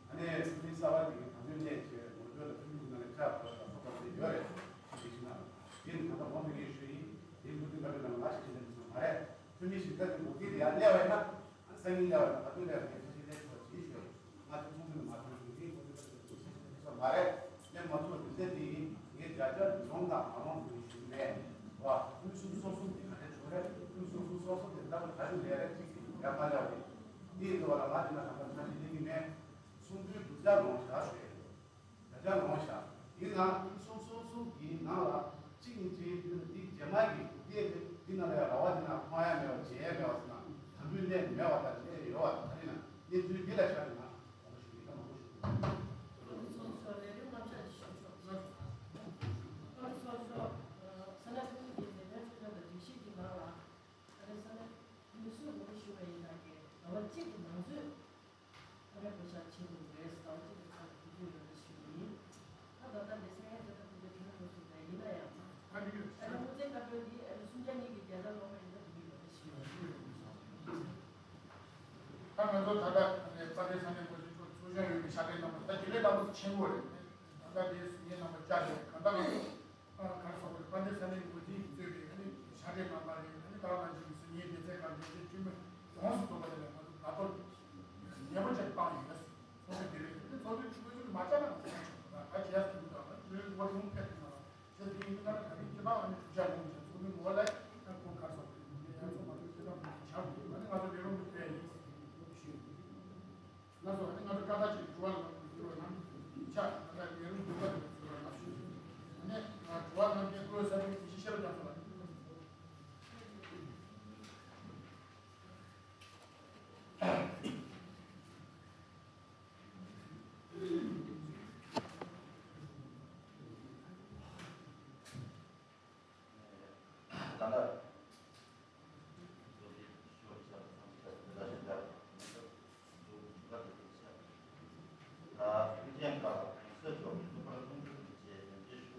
ཨ་ནི་ཚོགས་མི་གསར་པ་དེ་གི་གང་འདོད་གནས་བྱས་ངོ་སྤྲོད་ལ་ཐུགས་མི་ནང་ནས་ཆ་བགོས་ལ་ཚོགས་པ་དེ་ཡོད་རེད། དེ་བཞིན་ན་དེ་ནི་ད་ལྟ་མོ་དེ་གའི་ཞུ་ཡིན། དེ་མུ་མཐུད་བཀའ་འཁྲོལ་ནང་ལ་ཞིག་ཕྱིན་ནས་སོང་མ་རེད། ཐུ་མི་ཞིག་ད་དེ་འགོ་ཁྲིད་དེ་ཡར་སླེབས་པ་ཡིན་ན་ཨ་སང་ཉིན་སླེབས་པ་ཡིན་ན་ད་དུང་སླེབས་པ་ཡིན། ཁ་ཤས་སླེབས་ཐུབ་པ་ཞིག་ཞུ། ང་ཚོ་ཚོགས་འདུ་ནང་མ་ཐོན་དུས་དེའི་འགོ་ཁྲིད་ད་དེ་འགོ་ཁྲིད་ཞིག་སླེབས་ཐུབ་ས་མ་རེད། སླེབས་མ་ཐུབ་པ་དེ་ཚོ་དེ་ཡིན། ངས་བརྒྱ་ཆ་ལོངས་དང་མ་ལོངས་དེ་ཞུ་གི་མེད། བ་ཕུན་སུམ་ཚོགས་གསུམ་དེ་ག་འདྲ་བྱུང་རེད། ཕུན་སུམ་ཚོགས་གསུམ་དེ་ལྟ་བུ་ག་རེ་ལས་རེད། གཅིག་གིས་ཡར་མ་སླེབས་པ་རེད། དེའི་འགྲོ་བ་ལ་ང་དེ་ན་གང་ལྟར་ཁ་ཞིག་སླེབས་ཀྱི་མེད། ཚོགས་འདུའི་གྲུབ་ཆ་ལོངས་བཞག་ཞུ་ཡ་རེད། བརྒྱ་ཆ་ལོངས་བཞག་ཡིན་ནའང་ཕུན་སུམ་ཚོགས་གསུམ་གྱི་ནང་ལ་གཅིག་ནི་གཅིག་འདི་ནི་འདི་རྗེས་མ་གི་འདི་འདི་འདི་ནང་ལ་ཡང་ར་བ་འདི་ན་མཐོང་ཡ་མེད་པ་བྱེད་ཡ་མེད་པ་ཟེར་ན་དམ་འབུལ་སླེབས་མེད་པ་དང་སླེབས་ཡོད་པ་དང་། ད་ནི་ན་ དེ་དུས་འདི་ལ་ཆགས་ཡོད་ན་གོང་དུ་ཞུ་གི་ཡིན་ན་མང་པོ་ཞུ་གི་ཡིན། ཚོགས་གཙོ་ལས་རིམ་རྣམ་གཞག་ཞུ་ཆོག་ཚོགས་གཙོ་ཚོགས་གཙོ་ས་གནས་ཁྲིམས་ཀྱི་ལས་དོན་ཆོས་དོན་དང་སྒྲིག་གཞི་གི་ནང་ལ། ཨ་རེ་ས་གནས་མི་སུ་ངོ་ཞུ་བ་ཡིན་ན་གི་ཟླ་བ་གཅིག་གི་ནང་ཚུད་ཨ་རེ་བགོ་བཤའ་བྱེད་དགོས་རེད། ཟླ་བ་གཅིག་གི་ཚབ་ཏུ་ཞུ་རྒྱུ་ཡོད་རེད་ཞུ་གི་ཡིན། ད་ད་ལྟ་ལས་ཚན་ཧེ་ད་ལྟ་དེ་འདྲ་དེ་འདྲ་འགྲོ་སོང་ད་ཡིན་ན་ཡང་ཨ་རེ་སྐུ་ཚེ་བཀའ་འཁྲོལ་འདི་ཨ་རེ་སུམ་བརྒྱ་གཉིས་ཀྱི་རྒྱལ་དར་སློག་པ་ཡིན་ན་འགྲིག་གི་ཡོད་རེད་ཞུ་གི་ཡིན། ད་ང་ཚོ་ད་ལྟ་དཔལ་ལྡན་ས་གནས་འགོ་འཛིན་མཆོག་ཚོགས་གཞོན་ཡོད་པའི་ཕྱག་སྦྲེལ་རྣམ་པ་ད་དེ་ལས་ལྟ་བུ་ཆེན་པོ་རེད། ད་ལྟ་དེ་ངའི་རྣམ་པ་བཅར་ཡོད། གང་ལྟར་ང་ཚོ་ག་རེ་ཟེར་དགོས་རེད། དཔལ་ལྡན་ས་གནས་འགོ་འཛིན་གྱིས་གཙོས་པའི་ཨ་ནི་ཕྱག་སྦྲེལ་རྣམ་པ་རེད། ཨ་ནི་ད་ག་ནང་བཞིན་ངའི་སྡེ་ཚན་ཁག་འགན་འཛིན་འཐུས་མི་ཡོངས་སུ་རྫོགས་པ་དེ་ལ་ང་ཚོ་བརྡ་ཐོ་ཉེ་པོ་ཅིག་བཏང་ཡོད། ཚོགས་འདུ་དེ་རིང་དེ་ཚོགས་འདུ་ཆུ་ཚོད་མ་བཅར་ན་ང་ཚོ་ཆོག་གི་རེད། ད་རྒྱལ་སྤྱི་འདུག་ད་དེ་རིང་འགོ་ཡོང་ཕེབས་ཐུབ་ན། ད་དེ་ཡིན་ན་ད་རིང་ཁྱེད་རང་ཨ་ནི་ཞུ་བྱ་ཡོང་བྱ་ཚོགས་མི་ངོ་ལ་ཡང་ཁོང་གར་སོང་རེད། ཡང་ཚོགས་མ་གཏོགས་ཁྱེད་རང་མི་བྱ་དགོས། ཨ་ནི་ང་ཚོ་ལས་རོགས་མི་སྤྲད་ཡིན་ཞུ་ཡོད། ང་ཚོ་ཨ་ནི་ང་ཚོ་བཀའ་ལྟར་གྱི་དྲི་བ་ལ་ཕུལ་བ་ན་ཆ་ད་ལྟ་ལས་རོགས་འདུག་པ་རེད། ཕུལ་བ་ན་ཞུ་ཨ་ནི་དྲི་བ་གནང་མཁན་བློ་གསལ་བའི་དགེ་བཤེས་ཤེས་རབ་རྒྱ་མཚོ་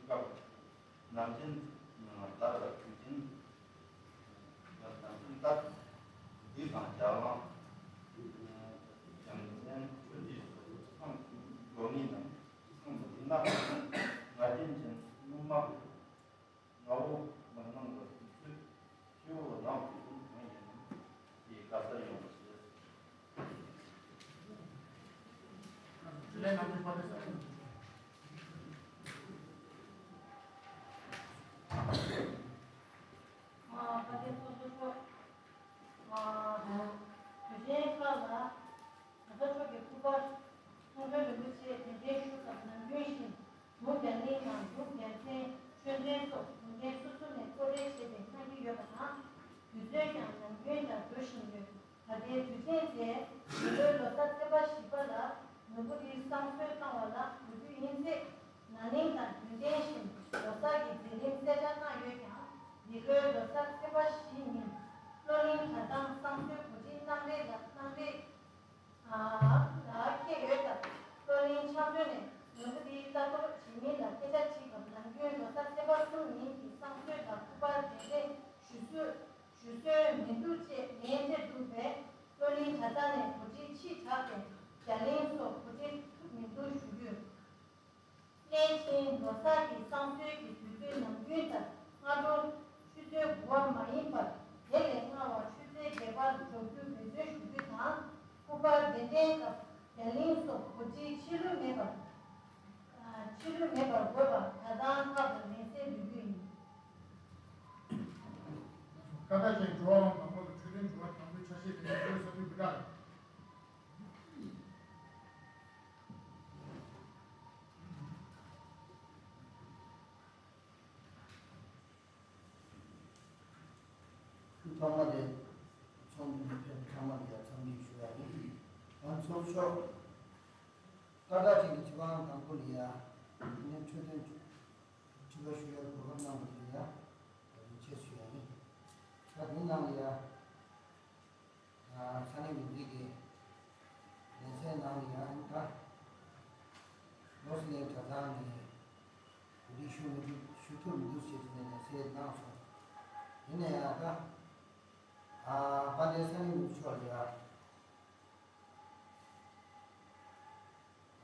ལགས། ནམ་རྒྱུན་བདག་ལ་ཐུགས་རྗེ་ཆེ། ནམ་རྒྱུན་བདག་འདུས་དང་རྒྱ་དབང་། བྱང་ཆེན་ཆོས་འདི་ཚང་འགྲོ་ངེས་ནམ་ཚང་མ་འདི་ན་ང་རྒྱུན་ཅན་སྣུམ་མ། ང་བོ་མི་སྣང་བར་དུས་ཚོད་ཁྱེའུ་ནང་དུ་གང་ཡིན་ནམ་དེའི་དགའ་སར་ཡོང་བ་ཞེས། དེ་ལས་ང་ཚོའི་པར་དེ་ས་ཡིན། ཨ་པ་དེ་སོ་སོ་ཤོག་ཨ་དུས་ཆེན་ཁག་ལ། ད་ལྟ་མཆོག་གི་སྐུ་པར་མཐོང་གྲོལ་རིན་པོ་ཆེ་དོན་རྐྱེན་ཞུ་སྐབས་ནམ་རྒྱུན་བཞིན་འབྲུག་རྒྱང་གླིང་དང་འབྲུག་རྒྱལ་མཚན་ཆོས་ཚན་སོགས་གྲུབ་མཐའ་སོ་སོ་ནས་སྐོར་ར་བྱས་ཏེ་གནང་གི་ཡོད་པ་དང་། དུས་ཚོད་ཀྱང་ནམ་རྒྱུན་ལྟར་འགྲོ་བཞིན་ཡོད། ད་ལྟའི་དུས་ཆེན་དེ་འདི་ལོའི་ལོ་གསར་ཚེས་པ་བཞི་པ་ལ་ནོར་བུ་འདི་བསང་གསོལ་བཏང་བ་ལ་གོ་རྒྱུ་ཡིན་ཚེ། ན་ནིང་དང་རྒྱུན་ལྡན་བཞིན་ལོ་གསར་གྱི་མཛད་རིམ་གསལ་བསྒྲགས་གནང་ཡོད་ཀྱང་། འདི་ལོའི་ལོ་གསར་ཚེས་པ་བཞི་ཉིན་བློ་གླིང་གྲྭ་ཚང་བསང་གསོལ་གོ་སྒྲིག་གནང་རེས་ལ་གནང་རེས། ལ་འཁེལ་ཡོད་སྟབས། བློ་གླིང་ཕྱག་མཛོད་ནས་ནོར་བུ་འདིའི་ལྟ་རྟོག་བྱེད་མིན་ལ་སྐད་ཆ་དྲིས་སྐབས། ནམ་རྒྱུན་ལོ་གསར་ཚེས་པ་གསུམ་ཉིན་གྱི་བསང་གསོལ་དང་སྐུ་པར་གདན་འདྲེན་ཞུ་སྲོལ་ཞུ་སྲོལ་མི་འདུག་ཅེས་ལན་སྤྲད་འདུག་པས། བློ་གླིང་གྲྭ་ཚང་ནས་གོ་སྒྲིག་ཕྱིས་དྲགས་ཏེ་རྒྱ་གླིང་སོགས་གོ་སྒྲིག་ཐུབ་མི་འདུག་ཞུ་རྒྱུ། གླིང་ཆེན་ལོ་གསར་གྱི་བསང་གསོལ་གྱི་དུས་ཚོད་ནམ་རྒྱུན་ལྟར་སྔ་དྲོ་ཆུ་ཚོད་དགུ་པ་མ་ཡིན་པར། དེ་ལས་སྔ་བ་ཆུ་ཚོད་བརྒྱད་པར་འཇོག་རྒྱུ་འབད་བརྩོན་ཞུ་རྒྱུ་དང་། སྐུ་པར་གདན་འདྲེན་སྐབས་རྒྱ་གླིང་སོགས་གོ་སྒྲིག་ཕྱི་ལུགས་མེད་པར། ཕྱི་ལུགས་མེད་པར་དགོས་པ་གྲྭ་ཚང་ཁག་ཏུ་ལན་གསལ་འབུལ་རྒྱུ་ཡིན། བཀའ་བསྟན་ཅན་འགྲོ་བ་མང་པོ་ལ་འཕྲོད་བསྟེན་འགྲོ་བ་དང་པོའི་ཆ་ཤས་དེ་ནི་ས་ཁུལ་བི་ཏ་རེད། ཐོག་མ་དེ་ཚོགས་འདུ་ནས་ཕེབས་ཚང་མ་ལ་ཡ་འཚམས་འདྲི་ཞུ་ཡ་ཡིན། ང་ཚོ་ཤོག་ཀ་ད་ཅིག་གི་ཆེ་བ་དང་པོ་ལ་ཡ་ནས་འཕྲོད་བསྟེན་དྲི་བ་ཞུ་ཡ་གོ་སྐབས་གནང་བ་ལ་ཡ་རིན་ཆེ་ཞུ་ཡ་ཡིན། ད་དེའི་ནང་ལ་ཡ། ས་གནས་འགོ་འཛིན་གྱི་ལེ་ཚན་ནང་ལ་ཡང་ད་ལོ་སི་ལན་གྲྭ་ཚང་ནས་གོ་སྒྲིག་ཞུ་མི་ཐུབ་ཞུ་ཐུབ་མི་འདུག་ཅེས་ནས་ལེ་ཚན་གནང་སོང་། ཡིན་ན་ཡང་ད་དཔལ་ལྡན་ས་གནས་འགོ་འཛིན་མཆོག་ལ་ཡང་།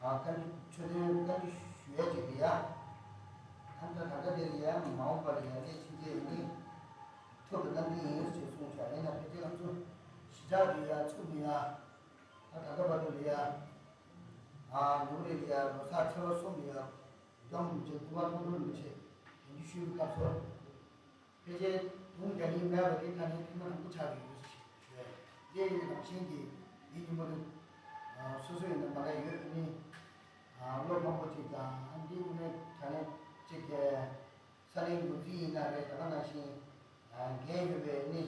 ཨ་བཀའ་འདྲི་ཆོས་དོན་བཀའ་འདྲི་ཞུ་ཡ་ཅིག་རེད་ཡ། ཨ་ད་ད་ལྟ་དེ་ལ་ཡ་མ་འོངས་པར་ཡ་ལས་ཕྱིན་ཆད་ནི་ཐུབ་པའི་རྣམ་འགྱུར་ཡིན་ཞེས་གསུངས་བྱ། ཡིན་ན་ཕལ་ཆེར་ང་ཚོ་ཞི་དྲག་རེད་ཡ་ཚུགས་མི་ཡ། ད་ད་ལྟ་བར་དུ་རེད་ཡ། ཨ་ནུ་རེད་ཡ་ལོ་གསར་ཚེས་པ་གསུམ་རེད་ཡ། འཛོམས་མི་བྱེད་སྐུ་པར་མཐོང་གྲོལ་མི་བྱེད་དེ་འདྲ་ཞུས་པའི་སྐབས་སུ། ཕལ་ཆེར་དུང་རྒྱ་གླིང་མེད་པ་དེ་ད་ནི་ཐེངས་མ་དང་པོ་ཆགས་ཀྱི་ཡོད་ཞེས་ཞུས། འདི་ཡི་རང་བཞིན་གྱིས་འདི་ཉིན་མོ་དེ་སོ་སོ་ཡིན་ན་མ་ག་ཡོད་ནི་བློ་ཕམ་པོ་ཅིག་དང་། འདི་དངོས་གནས་ད་ནི་ཅིག་ས་གནས་འགོ་འཛིན་ཡིན་ན་རེད། ད་ག་ནང་བཞིན་འགན་ཡོད་པའི་ནི་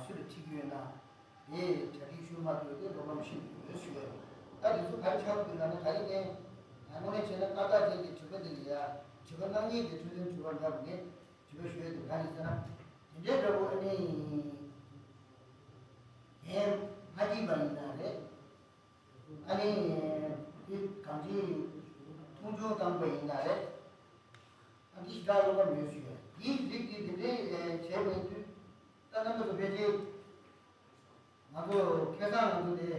སུ་ལ་ཁྲིད་ཀྱི་ཡོད་ན་དེ་གྲ་སྒྲིག་ཞུ། མ་ཐུབ་དེ་འགྲོ་བམ་ཤིན་ཏུ་ཡོད་ཞུ་ཡ་ཡོད། ད་དེ་ཚོ་ག་རེ་ཆགས་འདུག་ལབ་ན། ག་རེ་ནས་དངོས་གནས་བྱས་ན་ཀ་དག་ཅན་གྱི་དྲི་བ་འདི་ལ་ཡ་དྲི་བ་གནང་མཁན་གྱི་འཕྲོད་བསྟེན་དྲི་བ་འདྲ་བོ་ནས་དྲི་བ་ཞུ་ཡ་འདུག་ག་རེ་ཟེར་ན། དེ་འདྲའི་འདྲ་བོ་ཨ་ནི་གན་མ་སྐྱིད་པ་ཡིན་ན་རེད། ཨ་ནི་དེ་གང་ཅི་མཐོང་ཆུང་བཏང་པ་ཡིན་ན་རེད། ཨ་འདི་ཞེ་དྲག་བློ་ཁ་མེད་ཞུ་ཡ། འདིའི་རིགས་དེ་དེ་འདྲའི་བྱས་པའི་དུས་ད་རྣམ་པ་ཚོ་ཕལ་ཆེར། ང་ཚོ་ཁ་སང་ང་ཚོ་དེ་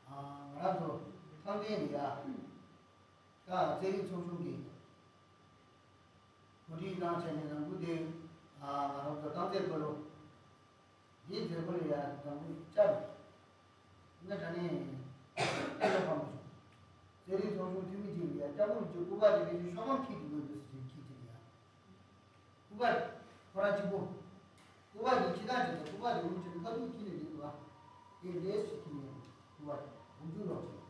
ང་རང་ཚོ་ཐང་ཆེན་ནས་ཡ་ད་རྩེད་རིགས་ཚོགས་ཆུང་གི་གོ་སྒྲིག་གནང་བྱས་ནས་རང་འགུལ་དེ་ང་རང་ཚོ་རྐང་རྩེད་སྤོ་ལོ་འདིའི་མཛད་སྒོ་ལ་ཡ་འཛམ་བུ་བཅར་ན་དྲ་ནས་ཨེ་ལོ་ཕམ་བྱུང་། རྩེད་རིགས་ཚོགས་ཆུང་འཐུས་མི་གཅིག་ལ་ཡ་སྐྱབས་མགོན་རིན་པོ་ཆེ་སྐུ་པར་དེ་ཕལ་ཆེར་ཤོག་སྒམ་འཁྱེར་དུ་འགྲོ་འདུག་ཟེར་ཁྱེར་ཅིག་ཡ། སྐུ་པར་ཁོ་རང་གཅིག་པོ། སྐུ་པར་དེ་ཕྱི་ནང་གཅིག་དང་སྐུ་པར་དེ་འུར་ཆེན་ཁ་ཐུག་ཁྱེར་ནས་འདུག་བ། དེ་ལས་སུ་ཁྱེར་ནས་སྐུ་པར་འུར་ཆུ་ལོག་ཆེན།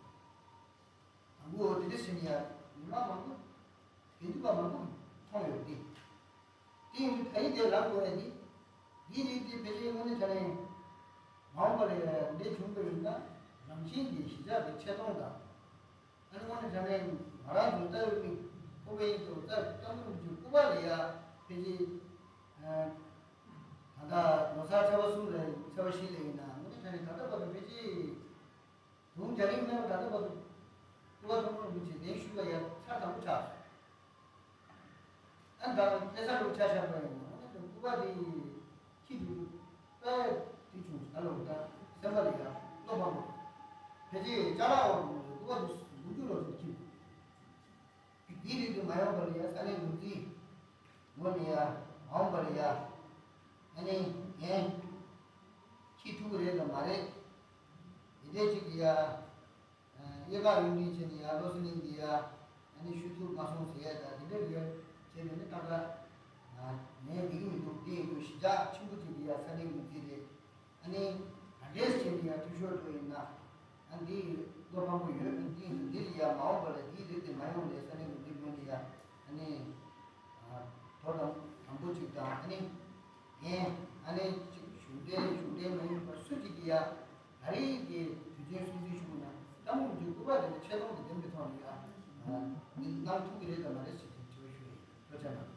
དང་པོ་དེ་འདྲ་ཟེར་ནས་ཡ་མི་མང་མང་པོ། དགེ་འདུན་པ་མང་པོ་མཐོང་ཡོད་དེ། དེ་ཡིན་དུས་ད་ཡིན་དེ་ལམ་དགོས་ཡ་དེ། འདི་རིགས་དེ་ཕལ་ཆེར་དངོས་གནས་དྲང་གནས་མ་འོངས་པ་ལ་ཡ་འདྲ་བྱུང་བ་ཡིན་ན་རང་བཞིན་གྱི་གཞིས་ཆགས་དེ་ཆེ་མཐོང་དང་། ཨ་ནི་དངོས་གནས་དྲང་གནས་ང་རང་ཚོ་ལྟ་བུའི་མི་ཁོ་པའི་ཡིན་དུ་ལྟ་སྐྱབས་མགོན་རིན་པོ་ཆེ་སྐུ་པར་ལ་ཡ་ཕལ་ཆེར། ད་ལྟ་ལོ་གསར་ཚེས་པ་གསུམ་ལ་ཚེས་པ་བཞི་ལ་ཡིན་ན་དངོས་གནས་དྲང་གནས་ད་ལྟ་བར་དུ་ཕལ་ཆེར་དུང་རྒྱ་རིང་མེད་པ་ད་ལྟ་བར་དུ་སྐུ་པར་ཐོག་མར་མི་བྱེད་གདན་ཞུ་བ་ཡ་ཚར་དང་པོ་ཆགས་སོང་། ཨ་ནི་ད་ལྟ་སྐལ་བཟང་ལུགས་ཆ་བཞག་པ་ཡིན་ན་དངོས་གནས་དྲང་སྐུ་པར་དེ་ཁྱི་དུ་དཔེ་དེ་བྱུང་ད་ལོ་ད་སེམས་པ་ལ་ཡ་བློ་ཕམ་པོ། ཕལ་ཆེར་ཅ་ལག་འོག་ཏུ་སྐུ་པར་དེ་ལུག་རྒྱུ་ལོ་ཚོད་ཁྱི། འདིའི་རིགས་དུ་མ་ཡོང་བ་ལ་ཡ་ས་གནས་འགོ་འཛིན་ངོས་ནས་ཡ་མ་འོངས་པ་ལ་ཡ་ཨ་ནི་ངས་ཁྱི་ཐུག་གི་རེད་དམ་མ་རེད། དེ་འདྲས་ཅིག་གི་ཡ་གཡས་ཁ་ཡོང་གིན་བྱས་ནས་ཡ་བློ་སེང་གླིང་གི་ཡ་ཨ་ནི་ཞུ་ཐུབ་མ་སོང་ཟེར་ཡ་ད་དེ་འདྲས་ཡོད་བྱས་ནས་ནི་ཏག་ཏག་ངས་འགྲིག་གི་མི་འདུག་དེ་ཡིན་དུས་གཞིས་ཆགས་ཆེན་པོ་ཅིག་གི་ཡ་ས་གནས་འགོ་འཛིན་རེད། ཨ་ནི་ད་གས་བྱས་ནས་ཡང་འཐུས་ཤོར་འགྲོ་ཡིན་ན། ཨ་འདི་བློ་ཕམ་པོ་ཡོད། ཨ་འདི་འདི་ལ་ཡང་མ་འོངས་པ་ལ་འདིའི་རིགས་དེ་མ་ཡོང་ལས་ས་གནས་འགོ་འཛིན་ངོས་ནས་ཡང་ཨ་ནི་དོ་དམ་དམ་པོ་ཅིག་དང་ཨ་ནི་ངས་ཨ་ནི་ཅིག་གཞུང་འབྲེལ་གཞུང་འབྲེལ་མ་ཡིན་པ་སུ་ཅིག་གིས་ཡང་ད་རེས་ཀྱི་དུས་ཆེན་སྲུང་བརྩི་ཞུ་དགོས་ན་ཏཱ་མུ་ཀྱི་སྐུ་པར་དེ་ལ་ཆེ་མཐོང་དེ་ལྡན་པའི་ཐོག་ནས་ཡང་འདི་གནང་ཐུབ་ཀྱི་རེད་དམ་མ་རེད་ཟེར་ཏེ་དྲི་བ་ཞུ་ཡིན། ཐུགས་རྗེ་གནང་།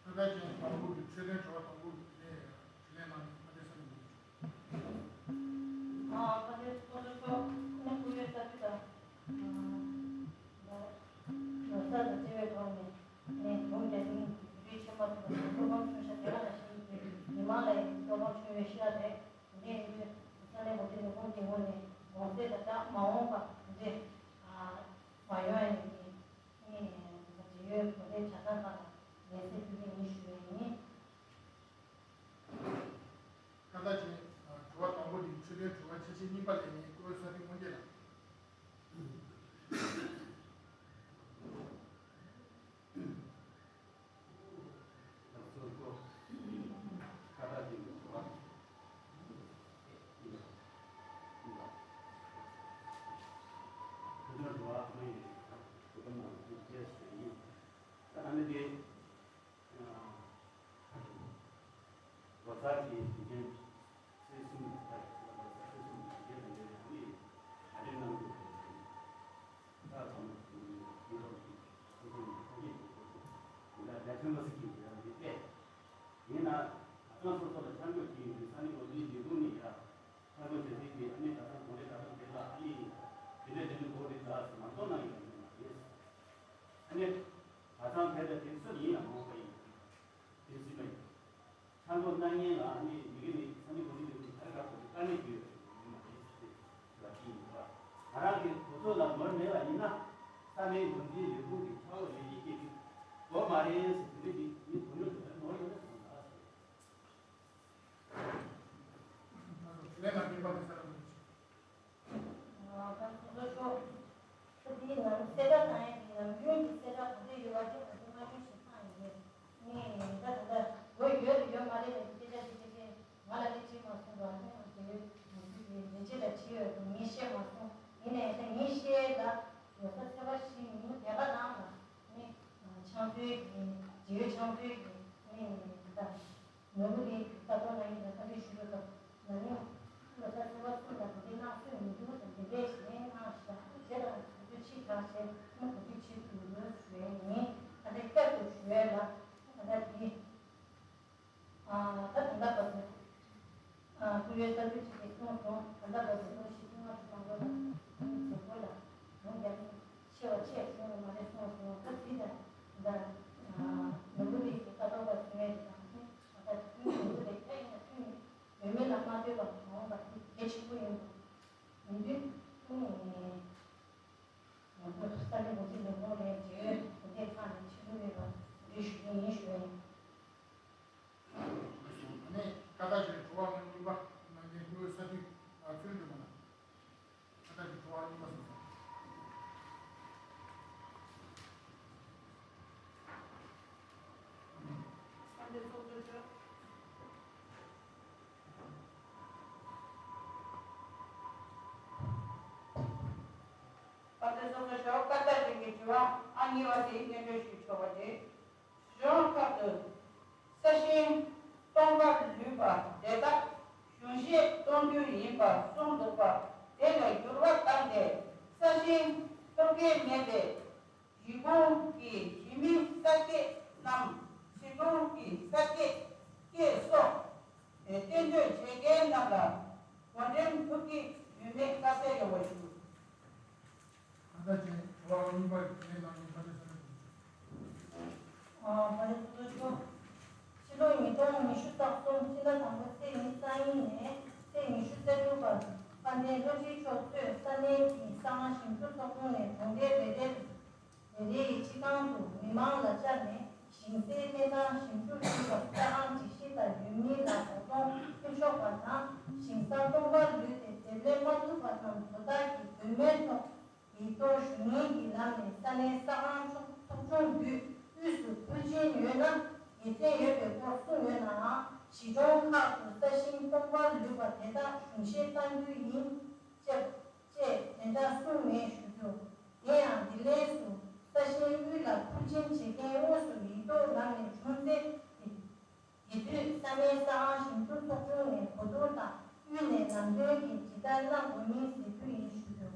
ཁ་ཁ་ཅན་དང་པོ་གི་ཆོས་ལྡན་དྲི་བ་དང་པོ་གི་དེ་དྲིས་ལན་གནང་ནས་ཁ་བརྡའི་ས་ནས་མི་འདུག་ཨ་ཁ་བརྡའི་ཚོགས་གཙོ་མཆོག་ཁོང་སྐུ་ཡོད་ས་ཁུལ་དང་། ལོ་གསར་དང་བཅས་པའི་ཐོག་ནས་ནས་འབུམ་རྒྱ་ཆེན་རྒྱུད་སྤྲོད་ཆེན་མོ་ཐོག་ནས་བློ་ཕམ་བྱུང་ཤག་དེ་ག་ནང་བཞིན་མི་མང་ལ་བློ་ཕམ་བྱུང་ཡོད་ཤག་རེད། དེ་འདྲ་ཡིན་དུས་ས་གནས་འགོ་ཁྲིད་ལས་ཁུངས་ཀྱི་ངོས་ནས་གོང་གསལ་དང་ད་མ་འོངས་པ་དེ་འདྲ་མ་ཡོང་ཡ་ནས་ངས་འབྲེལ་ཡོད་གོ་སྒྲིག་ཆ་ཚང་ཁག་ལ་ལན་གསལ་ཕུལ་གྱི་ཡིན་ཞུ་ཡ་ཡིན། ཁ་བརྡ་བྱས། དྲི་བ་དང་པོ་དེ་ཆོས་ལྡན་དྲི་བ་ཆ་ཤས་གཉིས་པ་ལས་ངེས་སྐུ་ས་ཐིག་སྔོན་རྒྱལ་ལ། ཁ་བརྡ་བྱས་དྲི་བ། ཁ་བརྡ་དྲི་བ་ཨ་མ་ཡིན། དྲི་བ་ནང་དུ་རྒྱལ་ཞུ་ཡིན། ཨ་ནི་དེ། ལོ་གསར་གྱི་དུས་ཆེན་ཚེས་གསུམ་ལོ་གསར་ཚེས་གསུམ་དུས་ཆེན་དང་འབྲེལ་ནས་ཨ་ནི་གྲ་སྒྲིག་གནང་དགོས་པའི་ས་ཚང་མ་ཡིན་རོགས་ཀྱི་ཚོགས་ཆུང་ནས་ཐོན་སྐྱེད་ཀྱི་ཚོགས་ཆུང་ཡིན་ལ་རྒྱ་ཆེན་པོ་ཟིག་གིས་ཡང་མི་སྤེལ། ཡིན་ན་ང་ཚང་སོ་སོ་ལ་ཆ་འཇོག་བྱེད་ཡོང་དུས་ས་གནས་འགོ་འཛིན་ལས་ཁུངས་ནས་ཡང་ས་ཁུལ་ཆེ་སྲིད་ཀྱི་ཨ་ནི་ད་ཐེངས་གོང་རེ་ད་ཐེངས་དེ་ལ་ཨ་ནི་དེ་འདྲ་དེ་འདྲ་འགོ་རེད་ད་ཟེར་མ་གཏོགས་གནང་ཡོད་མ་རེད། ཨ་ནི་ད་ཐེངས་དེ་ལ་དེ་སུ་ཡིན་ཡང་མ་འོངས་པ་ཡིན། དེ་སྲིད་པ་ཡིན། ཆ་འཇོག་གནང་མཁན་ལ་ཨ་ནི་མི་སྒེར་ནས་ས་གནས་འགོ་འཛིན་ལས་ཁུངས་ག་རེ་ག་རེ་དཀའ་ངལ་ཡོད་ཡོད་མ་རེད་ཟེར་བ་ཅིག་ཡིན་པ། ང་རང་གི་གོ་ཚོད་ལ་ནོར་མེད་པ་ཡིན་ན་ས་གནས་འགོ་འཛིན་ལས་ཁུངས་ཀྱི་ཆ་འོག་ལས་བྱེད་སྐྱེས་ཀྱི་དགོས་མ་རེད་ཟེར་དེ་འདྲ་ཅིག་མི་གོ་ཡོད་དུ་ནོར་ཡོད་ན་ཟེར་བ་ལ་ཟེར། ལས་ལ་ངེས་པ་ལས་ས་ལ་མི་འདུག་ད་ཚོགས་གཙོ་མཆོག་ད་དེའི་ནང་གསལ་བསྒྲགས་བཏང་ཡས་ཀྱི་ནང་རྒྱུན་གྱི་གསལ་བསྒྲགས་ག་ཚོད་ཡོད་པ་དེ་ང་ཚོ་སྔ་རྒྱུན་ཞིག་བཏང་ཡོད་རེད། ངས་ད་ད་ལྟ་ལོ་ཡོད་རེད་ཡོད་མ་རེད་ལབ་ཀྱི་སྐད་ཆ་དེ་སྐད་ཆ་ང་ལ་དེ་དྲིས་མ་སོང་། ང་ཚོ་ང་ཚོའི་ང་ཚོའི་ལས་བྱེད་ལ་དྲིས་ཡོད་དུས་ངས་བཤད་མ་སོང་། ཡིན་ནའི་ད་ངས་བཤད་ད་ལོ་གསར་ཚེས་པ་བཞི་ཉིན་དེ་ག་ནང་ལ་ངས་ཆང་ཕུད་ཀྱི་རྗེ་ཡོད་ཆང་ཕུད་ཀྱི་ངས་ད། ནོར་བུ་དེ་ལྟ་རྟོག་གནང་མཁན་དང་ཁ་གཏད་ཞུ་རྒྱུ་དང་ན་ནིང་ ལགས་ཞེས་ཐུགས་སྨོན་གུས་འདུད་ཆེད་དུ་ཞུ་ཡས་ཡིན། ད་ལྟ་བསྐྱར་དུ་ཞུ་ཡས་ལ་ད་ལྟ་འདི། ཨ། ད་ད་ལྟ་བར་དུ། ཨ། སྐུ་ཡོད་གསར་འགོད་བྱེད་མཁན་གསུངས་སོང་། ད་ལྟ་བར་དུ་ལོ་བཞི་བཅུ་ལྔ་བཅུ་ཐམ་པ་ལ་ཁོང་གི་གཟུགས་པོ་ལ་ཡོང་རྒྱ་མི་ཆེ་བ་ཆེ་བྱུང་བ་མ་རེད་གསུངས་སོང་། ད་འདི་ད་ད་ནོར་བུ་རིགས་ཀྱི་ལྟ་རྟོག་པ་ཚུད་མེད་དེ་དང་ད་ཐུན་ནོར་བུ་རིགས་ད་ཡིན་ན་ཐུན་ཡོད་མེད་ལ་མ་ལྟོས་པར་གྱོང་བ་དེ་གལ་ཆེན་པོ་ཡིན་འདུག་ཡིན་དུས་ཐུན་ང་ཚོ་ས་གནས་འགོ་ཁྲིད་ལས་ཁུངས་ནས་འབྲེལ་ཡོད་དོན་ཐད་ཁག་ནས་ཕྱི་ལུགས་མེད་པ་འདི་ཞུ་གི་ཡིན་ཞུ་བ་ཡིན། ཨ་ནི་ཀ་ད་ཅིག་དྲི་བ་ང་གཉིས་པ་གནང་མཁན་སྐུ་ངོ་ས་འཐུས་ཚུལ་ཁྲིམས་ལགས། ཀ་ད་ཅིག་དྲི་བ་གཉིས་པ་སོང་། ཨ་འདི་ཚོགས་གཙོ་མཆོག་ཨ་འདི་ཚོགས་གཙོ་མཆོག་ཀ་ད་ཅིག་གི་དྲི་བ་ཨ་གཉིས་པ་དེ་སྙན་སྒྲོན་ཞུ་ཆོག་པ་རེད། གཞུང་ཁག་ཏུ་ས་ཞིང་སྟོང་པར་ལུས་པ་དེ་དག་གཞུང་བཞེས་གཏོང་རྒྱུ་ཡིན་པ་གསུངས་འདུག་པ། དེ་ལ་འགྱུར་བ་བཏང་སྟེ་ས་ཞིང་ཐོབ་མཁན་མེད་པའི་རི་ཁུངས་ཀྱི་གཞིས་མི་གསར་སྐྱེས་རྣམས་ཞི་གྲོང་གི་གསར་སྐྱེས་སྐྱེས་སོགས་གཏན་སྡོད་བྱེད་མཁན་རྣམས་ལ་གོ་འགྲེམས་ཐུབ་ཀྱི་ཡོད་མེད་བཀའ་སྩལ་ཡོང་བ་ཞུ། ད་ལྟ་ཅན་གྲོགས་པོ་གཉིས་པ་ཡིན་ནམ་ཡིན་པ་དེ་ས་ནས། ཨ། ཕ་རེ་ཐུགས་རྗེ་ཆེ། ཕྱི་ལོ་ཉིས་སྟོང་ཉི་ཤུ་རྩ་གསུམ་སྤྱི་ཟླ་དང་པོ་ཚེས་ཉི་ཤུ་རྩ་གཉིས་ནས་ཚེས་ཉི་ཤུ་རྩ་དྲུག་བར་དཔལ་ལྡན་ལྷ་སྤྱི་མཆོག་གཙོས་ས་གནས་ཀྱི་ས་ཨང་ཞིབ་འཇུག་ཚོགས་ཆུང་ནས་གྲོང་སྡེ་རེ་རེར་རེ་རེ་ཡི་སྤྱི་ཁང་དུ་མི་མང་ལ་བཅར་ནས་ཞིང་སའི་གནས་སྟངས་ཞིབ་འཇུག་ཞུས་པར་ས་ཨང་སྒྲིག་གཞི་ལྟར་ཡུལ་མི་ལ་གོ་རྟོགས་སྤེལ་ཆོག་པ་དང་ཞིང་ས་སྟོང་པར་ལུས་ཏེ་འདེབས་ལས་མ་ཐུབ་པ་རྣམས་དོ་བདག་གི་འོས་མིའི་ཐོག་ཡིག་ཐོག་ཞུ་སྙན་གྱི་ལམ་ནས་ས་གནས་ས་ཁང་ཚོགས་ཚོགས་ཆུང་བརྒྱུད་དབུས་སུ་ཕུལ་གྱིན་ཡོད་ན་དགེ་མཚན་ཡོད་པའི་སྐོར་གསུངས་ཡོད་ནའང་གཞིས་གྲོང་ཁག་ཏུ་ས་ཞིང་སྟོང་པར་ལུས་པ་དེ་དག་གཞུང་བཞེས་གཏང་རྒྱུ་ཡིན་ཅེས་ཅེས་དེ་འདྲ་གསུངས་མེད་ཞུ་རྒྱུ། དེ་ཡང་འདི་ལས་སུ་ས་ཞིང་དབུས་ལ་ཕུལ་གྱིན་བྱེད་མཁན་དངོས་སུ་ཡིག་ཐོག་ལམ་ནས་བྱུང་ཚེ། དེ་དུས་ས་གནས་ས་ཁང་ཞིབ་འཇུག་ཚོགས་ཆུང་ནས་གོ་བསྡུར་དང་དབུས་ནས་ལམ་སྟོན་གྱིས་ཇི་ལྟར་གནང་དགོས་མིན་གཟིགས་རྒྱུ་ཡིན་ཞུ་རྒྱུ།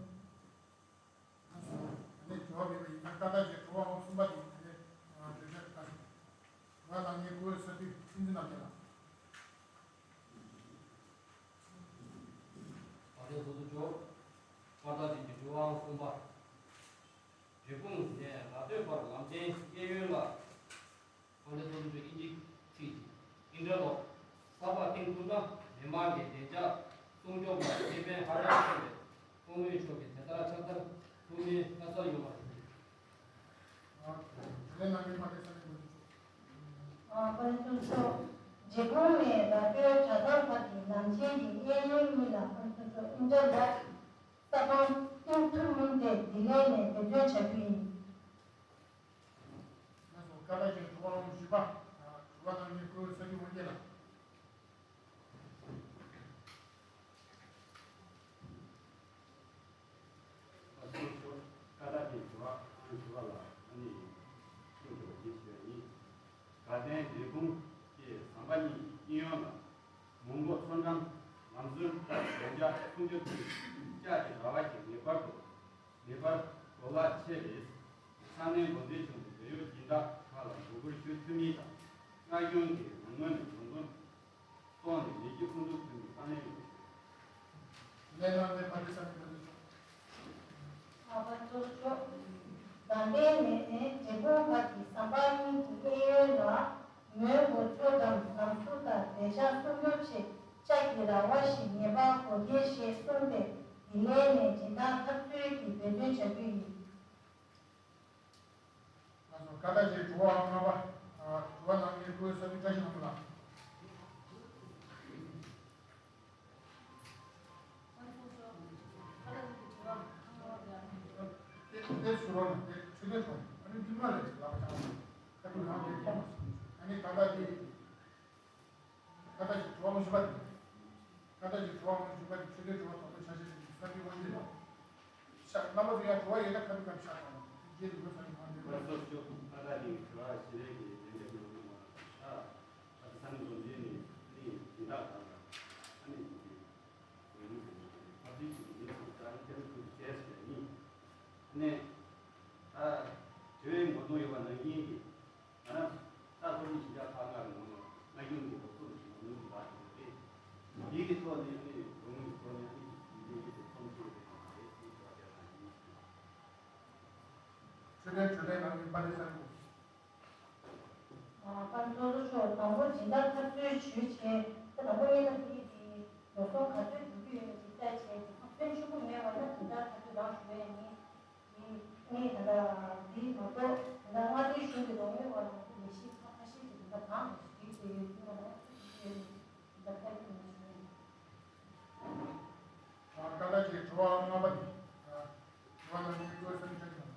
ཨ་ནི་དྲི་བ་མེད་པ་ཡིན་ན་ཀ་ད་ཅིག་དྲི་བ་ཨང་གསུམ་པ་དེ་ཨ་ནི་གྲོས་འཆར་ལྟར་དྲི་བ་གནང་མཁན་སྐུ་ངོ་ས་འཐུས་བསྟན་འཛིན་རྣམ་རྒྱལ་ལགས། ཨ་ནི་ཚོགས་གཙོ་མཆོག་ཀ་ད་ཅིག་གི་དྲི་བ་ཨང་གསུམ་པ། འབྲས་སྤུངས་ནས་ལ་སྟོད་བར་ལམ་སྟོན་གཡས་གཡོན་ལ། ཨ་ནི་ཚོགས་གཙོ་མཆོག་ཨིན་ཇིའི་ཚིག་ཨིན་ཏྲ་ལོག་གསར་པ་བཏིང་ཐུབ་ན་མི་མང་གི་བདེ་འཇགས་སྲུང་སྐྱོབ་ལ་ཁེ་ཕན་ཧ་ཅང་ཆེ་བས་སྐུ་ངོ་མཆོག་གིས་དེ་ལྟར་ཕྱག་བསྟར་ཐུབ་མིན་བཀའ་སྩལ་ཡོང་བ་རེད། ཨ། དྲིས་ལན་གནང་མཁན་ཕ་ཏེ་ས་གནས་འགོ་ཁྲིད་མཆོག་ཨ། ཕ་ཏེ་ཚོགས་གཙོ། འབྲས་སྤུངས་ནས་ལ་སྟོད་གྲྭ་ཚང་བར་གྱི་ལམ་ཆེན་གྱི་གཡས་གཡོན་གཉིས་ལ་ཕ་ཏེ་ཚོགས་གཙོ་ཨིན་ཏྲ་ལོག་ས་ཁང་བཏིང་ཐུབ་མིན་དེ་འདི་ལན་ནས་འབད་བརྩོན་བྱ་རྒྱུ་ཡིན། ལགས་སོ། ཀ་ད་ཅིག་དྲི་བ་ཨང་བཞི་པ། དྲི་བ་གནང་མཁན་སྐུ་ངོ་ས་འཐུས་དབང་རྒྱལ་ལགས། ལགས་སོ། ཀ་ད་ཅིག་དྲི་བ་ཨང་བཞི་པ་ལ་ཨ་ནི་ཐུགས་རྗེ་ཆེ་ཞུ་ཡ་ཡིན། དགའ་ལྡན་འབྲས་སྤུངས་ཀྱི་ཟམ་པ་གཉིས་ཀྱི་གཡས་གཡོན་ལ་མོན་གྷོ་མཚོ་འགྲམ་ལམ་ཟུར་ལྟར་བདེ་འཇགས་སྲུང་སྐྱོབ་ཀྱི་ལྕགས་ཀྱི་ར་བ་ཞིག་ངེས་པར་དུ་ངེས་པར་གོ་ལག་ཆེད་ལས་ས་གནས་འགོ་འཛིན་ཚོས་འབྲེལ་ཡོད་སྦྱིན་བདག་ཁག་ལ་འབོད་སྐུལ་ཞུ་ཐུབ་མིན་དང་། མངའ་གཞུང་གིས་ང་ངོས་ནས་གྲོང་ཚོ་སོགས་ནས་ལས་གཞི་ཁུངས་གཏུག་ཐུབ་མིན་ཁས་ལེན་ཡོད་པ་ཞུ། ལས་རྣམ་པའི་ཕ་ཏེ་ས་གནས་འགོ་འཛིན་མཆོག་ཨ་ཕ་ཚོགས་གཙོ། དགའ་ལྡན་ནས་འབྲས་སྤུངས་བར་གྱི་ཟམ་པ་གཉིས་ཀྱི་གཡས་གཡོན་ལ་མོན་གྷོ་མཚོ་འགྲམ་ལམ་ཟུར་དང་བདེ་འཇགས་སྲུང་སྐྱོབ་ཆེད་ལྕགས་ཀྱི་ར་བ་ཞིག་ངེས་པར་དགོས་གལ་ཞེས་གསུངས་ཏེ་འདི་ལན་ནས་སྦྱིན་བདག་འཐབ་རྩོད་ཀྱིས་འབད་བརྩོན་བྱ་རྒྱུ་ཡིན། ལགས་སོ། ཀ་ད་ཅིག་དྲི་བ་ལྔ་པ། ཨ། དྲི་བ་གནང་མཁན་སྐུ་ངོ་ས་འཐུས་བཀྲ་ཤིས་ལྷ་མོ་ལགས། དེ་དེ་ཟུར་བ་ན་དེ་ཆུ་ཚོད་ཐོག་ཨ་ནི་འདི་མ་རེད་ལགས་པ་ཆགས་ཁ་ཐུག་ལྷམ་དེ་ཐོག་མ་སོང་ཨ་ནི་ད་ལྟ་དེ། ཀ་ད་ཅིག་དྲི་བ་ཨང་བཞི་པ་དེ། ཀ་ད་ཅིག་དྲི་བ་ཨང་བཞི་པ་དེ་ཆུ་ཚོད་དྲི་བ་དོག་པོ་ཆ་ཤས་དེ་ས་འཐུས་དབང་རྒྱལ་ལགས། ཤག་རྣམ་པ་ཚོ་ཡང་དྲི་བ་ཡོད་ན་ཁ་ཐུག་ཁ་ཐུག་ཤག་དང་རྗེས་སུ་འགྲོ་ས་ནས་མ་འདོད་པ། ལགས་སོ་ཞུ། ཀ་ད་ཅིག་དྲི་བ་བྱེད་ལས་ཀྱི་ལས་འདེབས་ནང་ལ་ཤག་ད་ས་ནས་འགོ་འཛིན་ནས་ནི་སྦྱིན་བདག་དང་ཨ་ནི་འོས་བསྡུ་གི་ཕ་ཚིག་གི་མི་ཚོ་ཀྱང་ཁྱེད་ཚོ་བྱས་ཟེར་ནི་ནས། ལན་ནང་མི་པ་ལི་སན་གོ། ཨ། པ་ལི་སན་ཚོགས་གཙོ་མཆོག་དང་པོ་སྦྱིན་བདག་ཐག་གཅོད་ཞུས་བྱས། ད་དང་པོ་ཉིད་ལ་འདི་གི་འགྲོ་སོང་ག་ཚོད་འགྲོ་གི་ཡོད་མེད་ཅིག་བལྟས་བྱས། དེ་ཁ་ཕོན་ཆེན་པོ་མེད་པ་ན་སྦྱིན་བདག་ཐག་གཅོད་རང་ཞུ་ཡ་ཡིན། དེ་ནས་ད་ལྟ་འདི་མ་གཏོགས་ད་ལྟ་མངའ་སྡེ་གཞུང་གི་རོགས་དངུལ་བར་ལ་ལས་གཞི་ཁག་ཁ་ཤས་ཀྱི་དེ་འདྲ་གང་ཞིག་བསྒྲིགས་བསྡད་ཡོད་དུས་ང་ལ་ཅི་ཞིག་ཡོད་མེད་དེ་འདྲ་བལྟ་གི་མེད་ཞུ་ཡ་ཡིན། ད་ལྟ་གི་དྲི་བ་ལྔ་པ་དེ། དྲི་བ་ལ་ངས་བཀོད་སེམས་ཁྲལ་དང་།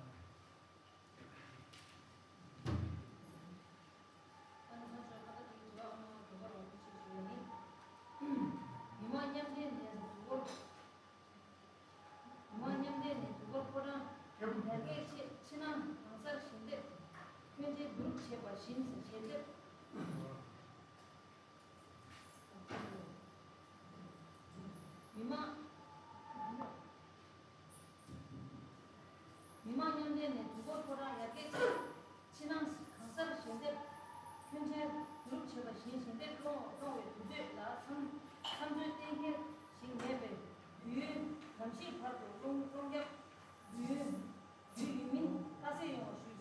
ཨ་ནི་ཚོགས་གཙོ་ཁ་ཏ་ཅིག་དྲི་བ་ཨ་མ་དགེ་བ་རོང་པོ་ཆེ་ཞུ་ཡིན། མི་མང་མཉམ་འབྲེལ་ནས་དུས་འཁོར། མི་མང་མཉམ་འབྲེལ་ནས་དུས་འཁོར་ཕོ་བྲང་ཡར་རྒྱས་ཆེད་ཕྱི་ནང་གང་སར་ཞལ་འདེབས། ཁྱོན་ཆེ་བསྡུ་རུབ་བྱས་པ་བཞིན་ཞལ་འདེབས། མི་མང་། མི་མང་མཉམ་འབྲེལ་ནས་དུས་འཁོར་ཕོ་བྲང་ཡར་རྒྱས་ཆེད་ཕྱི་ནང་གང་སར་ཞལ་འདེབས། ཁྱོན་ཆེ་བསྡུ་རུབ་བྱས་པ་བཞིན་ཞལ་འདེབས་གཏོང་གཏོང་བའི་དུས་ཚོད་ལ་མཚམས་མཚམས་འཛོལ་གཏན་འཁེལ་ཞིག་མེད་པའི་དུས་ཡུན་ནམ་ཞིག་བར་དུ་རླུང་རླུང་རྒྱག་དུས་ཡུན་དུས་ཡུན་མིན་ལྟ་གསལ་ཡོང་བ་ཞུས།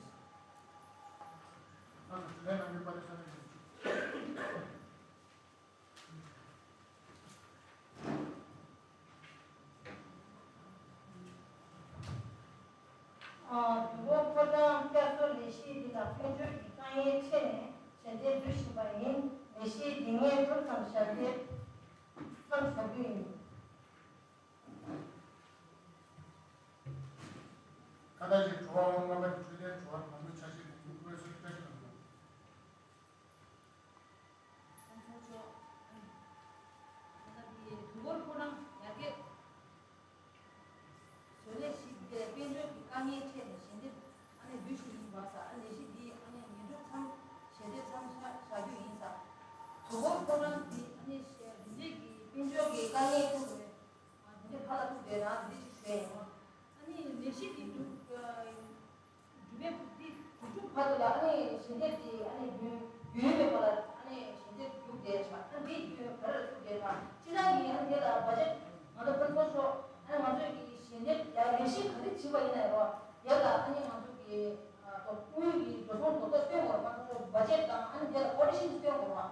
ཨ་ནི་དྲི་ལན་གནང་མཁན་པ་ལི་སན་ཡིན། ཨ། དུས་འཁོར་ཕོ་བྲང་བསྐྱར་གསོ་ལས་གཞི་འདི་ལ་དཔལ་འབྱོར་གྱི་དཀའ་ངལ་འཕྲད་ནས་ཞལ་འདེབས་བསྡུ་བཞིན་པ་ཡིན། ལས་གཞི་འདི་ངས་ཐུགས་བསམ་བཞག་སྟེ་མཚམས་བཞག་རྒྱུ་ཡིན། ཁ་ཏ་ཅིག་དྲི་བ་ལྔ་པ་ནི་འཕྲོད་བསྟེན་དྲི་བ་དང་པོའི་ཆ་ཤས་ནས་ཀུན་གསལ་བཀྲ་ཤིས་དང་། ཚོགས་གཙོ་མཆོག་ད་ལྟ་འདི་དུས་འཁོར་ཕོ་བྲང་ཡར་རྒྱས་བཟོ་ལས་གཞི་དེ་དཔལ་འབྱོར་གྱི་དཀའ་ངལ་འཕྲད་ནས་ཞལ་འདེབས་ཨ་ནི་བསྡུ་ཞིག་ཡིན་པ་ས། ཨ་ནི་ལས་གཞི་འདི་ཨ་ནི་ཉིན་དྲུག་མཚམས་ཞལ་འདེབས་མཚམས་བཞག་བཞག་རྒྱུ་ཡིན་ས། དུས་འཁོར་ཕོ་བྲང་འདི་ཨ་ནི་ཞལ་འདེབས་ཀྱི་དཔལ་འབྱོར་གྱི་དཀའ་ངལ་ཐུག་རེད། ཨ་དེ་འདྲའི་ཕར་ལ་ཐུག་བསྡད་ན་འདི་འདྲ་ཞིག་བྱས་ཡོང་། ཨ་ནི་ལས་གཞི་འདི་འགྲུབ་འགྲུབ་པའི་འདི་དུས་ཚོད་བར་དུ་ལ་ཨ་ནི་ཞལ་འདེབས་དེ་ཨ་ནི་རྒྱུན་རྒྱུན་མེད་པ་ལ་ཨ་ནི་ཞལ་འདེབས་རྒྱུགས་བསྡད་ཤག་ཨ་འདི་རྒྱུན་ག་རེ་ལ་ཐུག་བསྡད་ཤག་སྤྱི་བཏང་གི་ཨ་ནི་དེ་ལ་བ་ཇེཊ་ང་ཚོ་ཕུན་ཚོགས་ཤོག་ཨ་ནི་ང་ཚོས་ཀྱི་ཞལ་འདེབས་ཡ་ལས་གཞི་ག་རེ་བྱེད་པ་ཡིན་ན་ཡང་རོགས་དེ་ལ་ཨ་ནི་ང་ཚོ་གི་དངུལ་གྱི་འགྲོ་སོང་རྡོག་རྡོག་སྟོན་དགོས་རེད། ང་ཚོ་བ་ཇེཊ་དང་ཨ་ནི་དེ་ལ་ཨོ་ཌི་ཤན་སྟོན་དགོས་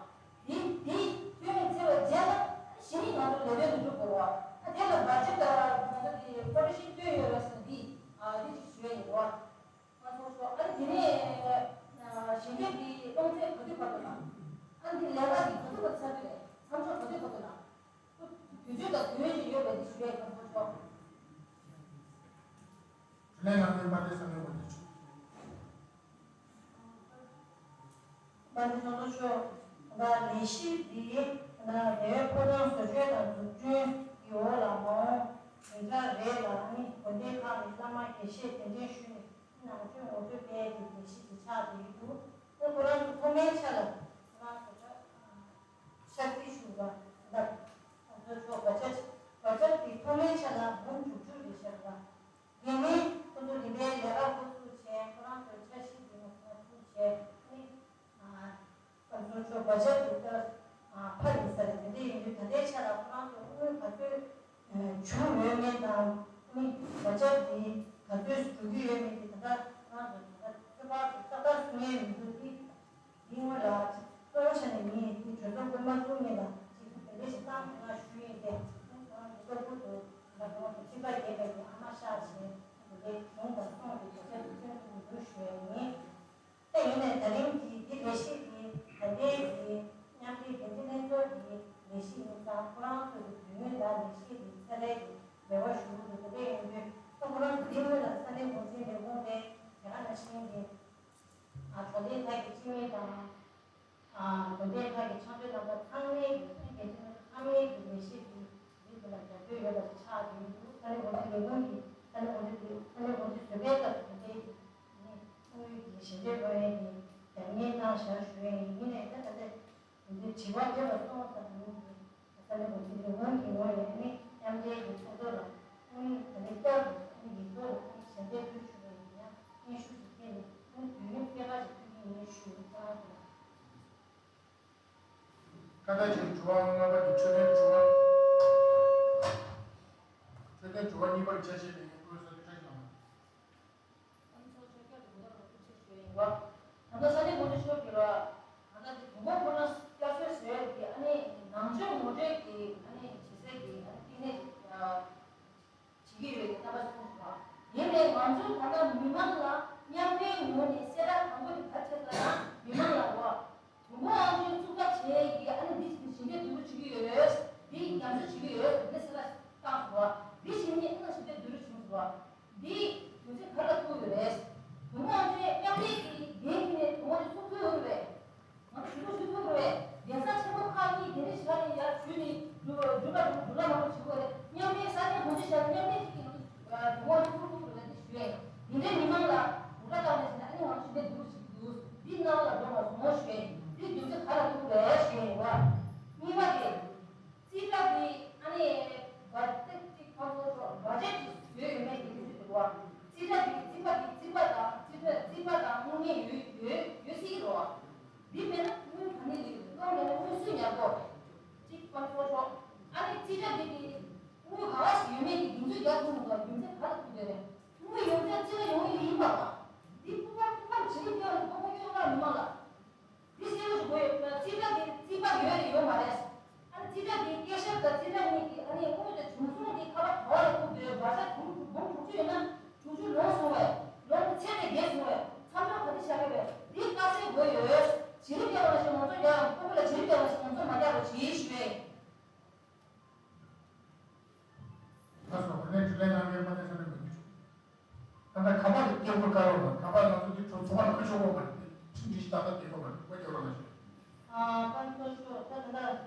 རེད། དེ་དེ་སྟོན་ནས་ཚར་བའི་རྗེས་ལ་གཞི་ནས་ང་ཚོ་ལས་དོན་དུ་འགྲོ་དགོས་རེད་བ། ཨ་དེ་ལ་བ་ཇེཊ་ལ་ང་ཚོ་དེ་ཨོ་ཌི་ཤན་སྟོན་ཡོད་རེད་ཟེར་ནས་འདི་ཨ་འདི་ཅིག་ཞུ་ཡ་ཡིན་རེད་བ། ང་ཚོ་ཚོ་ཨ་ནི་དེ་ནས་ཞལ་འདེབས་དེ་གཏོང་ཚད་ག་དུས་བར་དུ་དང་། ཨ་ནི་དེ་ལས་ཀ་དེ་ག་དུས་བར་དུ་ཚར་གྱི་རེད། མཚམས་འཇོག་ག་དུས་བར་དུ་དང་། དུས་ཚོད་དང་དུས་ཡུན་ཅིག་ཡོད་པའི་དེ་ཞུ་ཡ་ཡིན། ང་ཚོ་ཚོ། དྲིས་ལན་གནང་མཁན་པ་ལི་སན་ཡིན་པ་དེ་ཆོག་པ་ནི་ཚོགས་གཙོ་མཆོག་ད་ལས་གཞི་འདི་ན་རྒྱལ་བའི་ཕོ་བྲང་བཟོ་བཅོས་དང་འཛུགས་སྐྲུན་གྱི་འོག་ལ་མ་འོངས་བདུན་ཕྲག་རེ་ལ་ནི་དགོན་སྡེ་ཁག་གི་བླ་མ་དགེ་བཤེས་གདན་འདྲེན་ཞུས་ནས་ནང་ཆོས་ངོ་སྤྲོད་སྤེལ་གྱི་ལས་གཞི་དེ་ཆགས་བསྡད་ཀྱི་འདུག་ཁོ་ཁོ་རང་ཚོ་ཐོག་མའི་ཆ་ལ་ཁོ་རང་ཚོ་ཕྱག་བྲིས་ཞུ་བ་ལ་ཁོང་ཚོ་ཚོ་བརྒྱ་ཆ་བརྒྱ་ཆ་དེ་ཐོག་མའི་ཆ་ལ་འབུམ་དྲུག་ཅུ་རེ་བཞག་པ། དེ་ནས་ཁོ་ཚོ་རིམ་པས་ལས་ཀ་འགོ་བཙུགས་བྱས། ཁོ་རང་ཚོའི་འཆར་གཞི་དེ་ནས་ཁོ་ཚོ་བཙུགས་བྱས་ནི། ཨ་ཁོ་ཚོ་ཚོ་བརྒྱ་ཆ་དེ་ལྟར་ཨ་ཕར་ཡིན་ས་རེད། དེ་འདྲ་ཡིན་དུས་ད་ལྟའི་ཆ་ལ་ཁོ་རང་ཚོ་དངུལ་ག་ཚོད་བྱུང་ཡོད་མེད་དང་ནི་བརྒྱ་ཆ་དེ་ག་ཚོད་འགྲོ་གི་ཡོད་མེད་དེ་ད་ལྟ་ཁོ་རང་ཚོ་ད་ལྟ་ཚོད་དཔག་ཏག་ཏག་གསུང་ཡས་མི་འདུག་དེ། དེའི་སྔོན་ལ་གཙོ་བོ་ཆ་ནས་ངས་དེ་གྲོས་ཚོགས་སྐུལ་མ་བཙུགས་མཁན་ལ་ཅིག་དེ་འདྲ་ཞིག་བཏང་ཐུབ་ན་ཞུ་ཡིན་ཏེ། ཁོང་གི་སྐུ་མདུན་དུ་ང་ཁོང་གི་ཁྲི་པ་རྒྱལ་བའི་ཨ་མ་ཤག་བྱས་དེ་འདྲའི་གཞུང་དང་སོང་གི་དེ་ཚོ་དེ་ཚོ་དེ་འདུག་ཞུ་ཡ་ཡིན། ད་ཡིན་ནའི་ད་རིང་གི་འདི་ལས་གཞི་འདི་ད་ལྟའི་འདི་མཉམ་འབྲེལ་འགན་འཛིན་ལྷན་ཚོགས་ཀྱི་ལས་གཞི་ཡིན་ཙང་ཁོ་རང་ཚོ་གི་དུས་ཡུན་ལ་ལས་གཞི་འདི་ཚར་རེ་གི་འབྲེལ་བ་ཞུ་གི་འདུག་དེ་འདྲ་ཡིན་དུས་ད་ཁོ་རང་ཚོ་འདི་སྔོན་ལ་ས་གནས་འགོ་འཛིན་ལས་ཁུངས་ནས་དེ་ག་ནང་བཞིན་གྱི། ཨ་གྲོང་སྡེ་ཁག་གི་སྤྱི་མི་དང་། ཨ་དགོན་སྡེ་ཁག་གི་ཕྱག་འབྲེལ་ལམ་ལུགས་ཚང་མའི་གི་ཚན་རིག་འགན་འཛིན་ཚང་མའི་གི་ལས་བྱེད་ཀྱི་མི་དེ་ལ་རྒྱབ་སྐྱོར་ཡོད་པ་ཞིག་ཆགས་ཡོད་འདུག་ས་གནས་འགོ་འཛིན་ལས་ཁུངས་ཀྱི་ས་གནས་འགོ་འཛིན་དེ་ས་གནས་འགོ་འཛིན་བཟོ་པའི་སྐབས་སུ་དེ་འདྲའི་ནི་དངུལ་གྱི་ཞལ་འདེབས་དགོས་ཡས་ཀྱི་རྒྱབ་གཉེར་གནང་བཞག་ཞུ་ཡས་ཡིན། ཡིན་ནའི་ད་ད་ལྟ་འདི་དྲི་བ་བརྒྱབ་པ་སོང་ཙང་ནི་ས་གནས་འགོ་འཛིན་ལས་ཁུངས་ཀྱི་ངོས་ནས་ནི་མཉམ་འབྲེལ་གྱི་ཚོགས་གཙོ་ལ་ནི་ད་ལྟ་བསྐྱར་དུ་ནི་ཡིག་ཐོག་ལ་ནི་ཞལ་འདེབས་ཕུལ་ཆོག་པ་ཡིན་ཡང་སྙན་ཞུ་ཞིག་ཕུལ་ནས་ནི་དུས་ཡུན་ཕྱེད་ཀ་ཞིག་ཕུལ་གྱི་ཡིན་ཞུ་ཡི་གཙང་མ་དང་། ཁ་ཏ་ཅིག་དྲི་བ་ལྔ་པ་དེ་འཕྲོད་བསྟེན་དྲི་བ། འཕྲོད་བསྟེན་དྲི་བ་གཉིས་པ་གི་ཆ་ཤས་དེ་ངས་བཀོད་ས་དེ་ཁྲིད་གནང་། ཨ་ནི་ཚོགས་གཙོ་བསྐྱར་དུ་གོ་ ང་ཚོའི་ད་ལྟ་མི་མང་ལ་མཉམ་འབྲེལ་ངོས་ནས་གསལ་བསྒྲགས་དང་པོ་དེ་ག་རེ་བྱས་ཟེར་ན། མི་མང་ལ་འོ། དུས་འཁོར་དབང་ཆེན་བཙུགས་ཐབས་བྱས་ཡིན། ཨ་ནི་འདི་ཞི་བདེ་བསྡུ་རུབ་བྱེད་ཀྱི་ཡོད། འདི་ཉམས་བཅོས་བྱེད་ཀྱི་ཡོད། འདི་གསལ་བསྒྲགས་བཏང་སོང་བ། འདི་བཞིན་ནི་ཨ་ནི་ཞི་བདེ་བསྡུ་རུབ་བྱུང་སོང་བ། འདི་དུས་ཚོད་ག་ལ་ཐུག་ཡོད་རེད། དུས་འཁོར་དབང་ཆེན་མཉམ་འབྲེལ་གྱི་འགན་ཁུར་ནས་དུས་འཁོར་དེ་ཚུགས་ཐུབ་ཡོད་རེད། ང་ཞུ་གཏུག་ཞུ་ཐུབ་རེད། གདན་ས་ཆེན་པོ་ཁག་གཉིས་དེ་འདྲ་བཞག་ནས་ཡར་ཞུས་ནས་འགྲུལ་འགྲུལ་ལ་འགྲུལ་ལ་མ་འགྲོ་བྱེད་དགོས་རེད། མཉམ་འབྲེལ་ས་གནས་གོང་ཆེ་བཞག་ནས་མཉམ་འབྲེལ་གཅིག་གི་དུས་འཁོར་དེ་ཚུགས་ཐུབ་རེད་དེ་ཞུ་ཡིན། དེ་འདྲའི་མི་མང་ལ་འུར་སྒྲ་བཏང་ནས་བྱས་ན་ཨ་ནི་ང་ཚོ་ཞི་བདེ་སྡུག་ཅིག་འདུག་འདི་རྣ་བ་ལ་འགྲོ་མ་སོང་ཞུ་ཡིན། འདི་དུས་ཚོད་ག་ལ་ཐུག་རེད་ཞུ་ཡིན་བ། གཉིས་པ་དེ། རྩིས་ཁྲ་དེ་ཨ་ནི་བ་ཏི་ཏི་ཁོང་ཚོ་ཚོ་བ་ཇེ་ཊི་ཅིག་བཟོས་ཡོད་མེད་དེ་དུས་ཚོད་འདུག་བ། རྩིས་ཁྲ་དེ་རྩིས་པ་དེ་རྩིས་པ་དང་རྩིས་ཁྲ་རྩིས་པ་དང་དངུལ་གནས་ཡོད་ཡོད་ཡོད་སྲིད་ཀྱི་རེད་བ། འདི་མེད་ན་དངུལ་ག་ནས་ཡོད། གཏོང་མེད་ན་དངུལ་སུས་ཉར་དགོས་རེད། གཅིག་པར་ཚོགས་ཆོག་ཨ་ནི་རྩིས་ཁྲ་འདི་གི་དངུལ་ག་བ་ཞིག་ཡོད་མེད་ཀྱི་རྒྱུ་མཚན་རྒྱག་ཐུབ་མི་འདུག་རྒྱུ་མཚན་ག་ལ་ཐུག་བསྡད་རེད། དངུལ་ཡོད་ཚད་རྩིས་ཁྲ་ཡོང་གི་ཡིན་པ་བ། འདི་ཕུགས་ཁམ་ཕུགས་ཁམ་ཇི་སྙེད་ཡོད་རེད། ཕུགས་ཁམ་ཡོད་ར་མི་མང་ལ། འདི་གསལ་པོ་ཞིག་དགོས་ཡོད་ན་རྩིས་ཁྲ་འདི་རྩིས་པ་ཡོད་རེད་ཡོད་མ་རེད། ཨ་ནི་རྩིས་ཁྲ་འདི་སྐད་ཆ་དང་རྩིས་ཁྲ་གཉིས་ཀྱི་ཨ་ནི་དངུལ་དེ་བྱུང་སོང་དེ་ཁ་པར་ག་བ་ལ་ཐུག་བསྡད་ཡོད། བར་ཆ་དྲུག་འབུམ་དྲུག་ཅུ་ཡོད་ན་དྲུག་ཅུ་ལོངས་སོང་བས། ལོངས་ཚད་དེ་བརྒལ་སོང་བས། མཚམས་འཇོག་ག་འདྲ་བྱ་དགོས་པས། འདི་དཀའ་ཚེགས་དགོས་ཡོད། བྱེད་རིམ་རྒྱག་པ་ཞིག་ང་ཚོ་རྒྱག་ཡང་ཁོ་བོ་ལ་བྱེད་རིམ་རྒྱག་པ་ཞིག་ང་ཚོ་མ་རྒྱག་རོགས་གྱིས་ཞུ་བས། ལགས་སོ། དེ་ནས་དྲིས་ལན་གནང་མཁན་པ་དེ་ས་ནས་མི་འདུག་ད་ལྟ་ཁ་པར་སྐད་འབོད་བཀའ་རོགས་གནང་། ཁ་པར་ང་ཚོ་འདི་གྲོ་ཚོང་པ་ལ་ཁུ་ཆོག་གོ་མ་རེད། ཁྲིམས་སྒྲིག་གཞི་ཏག་ཏག་བསྡད་ཡོད་མ་རེད། དགོས་རྒྱག་རོགས་གནང་ཞུ། ཨ་པན་ཚོ་ཤོག་ད་ད་ལྟ་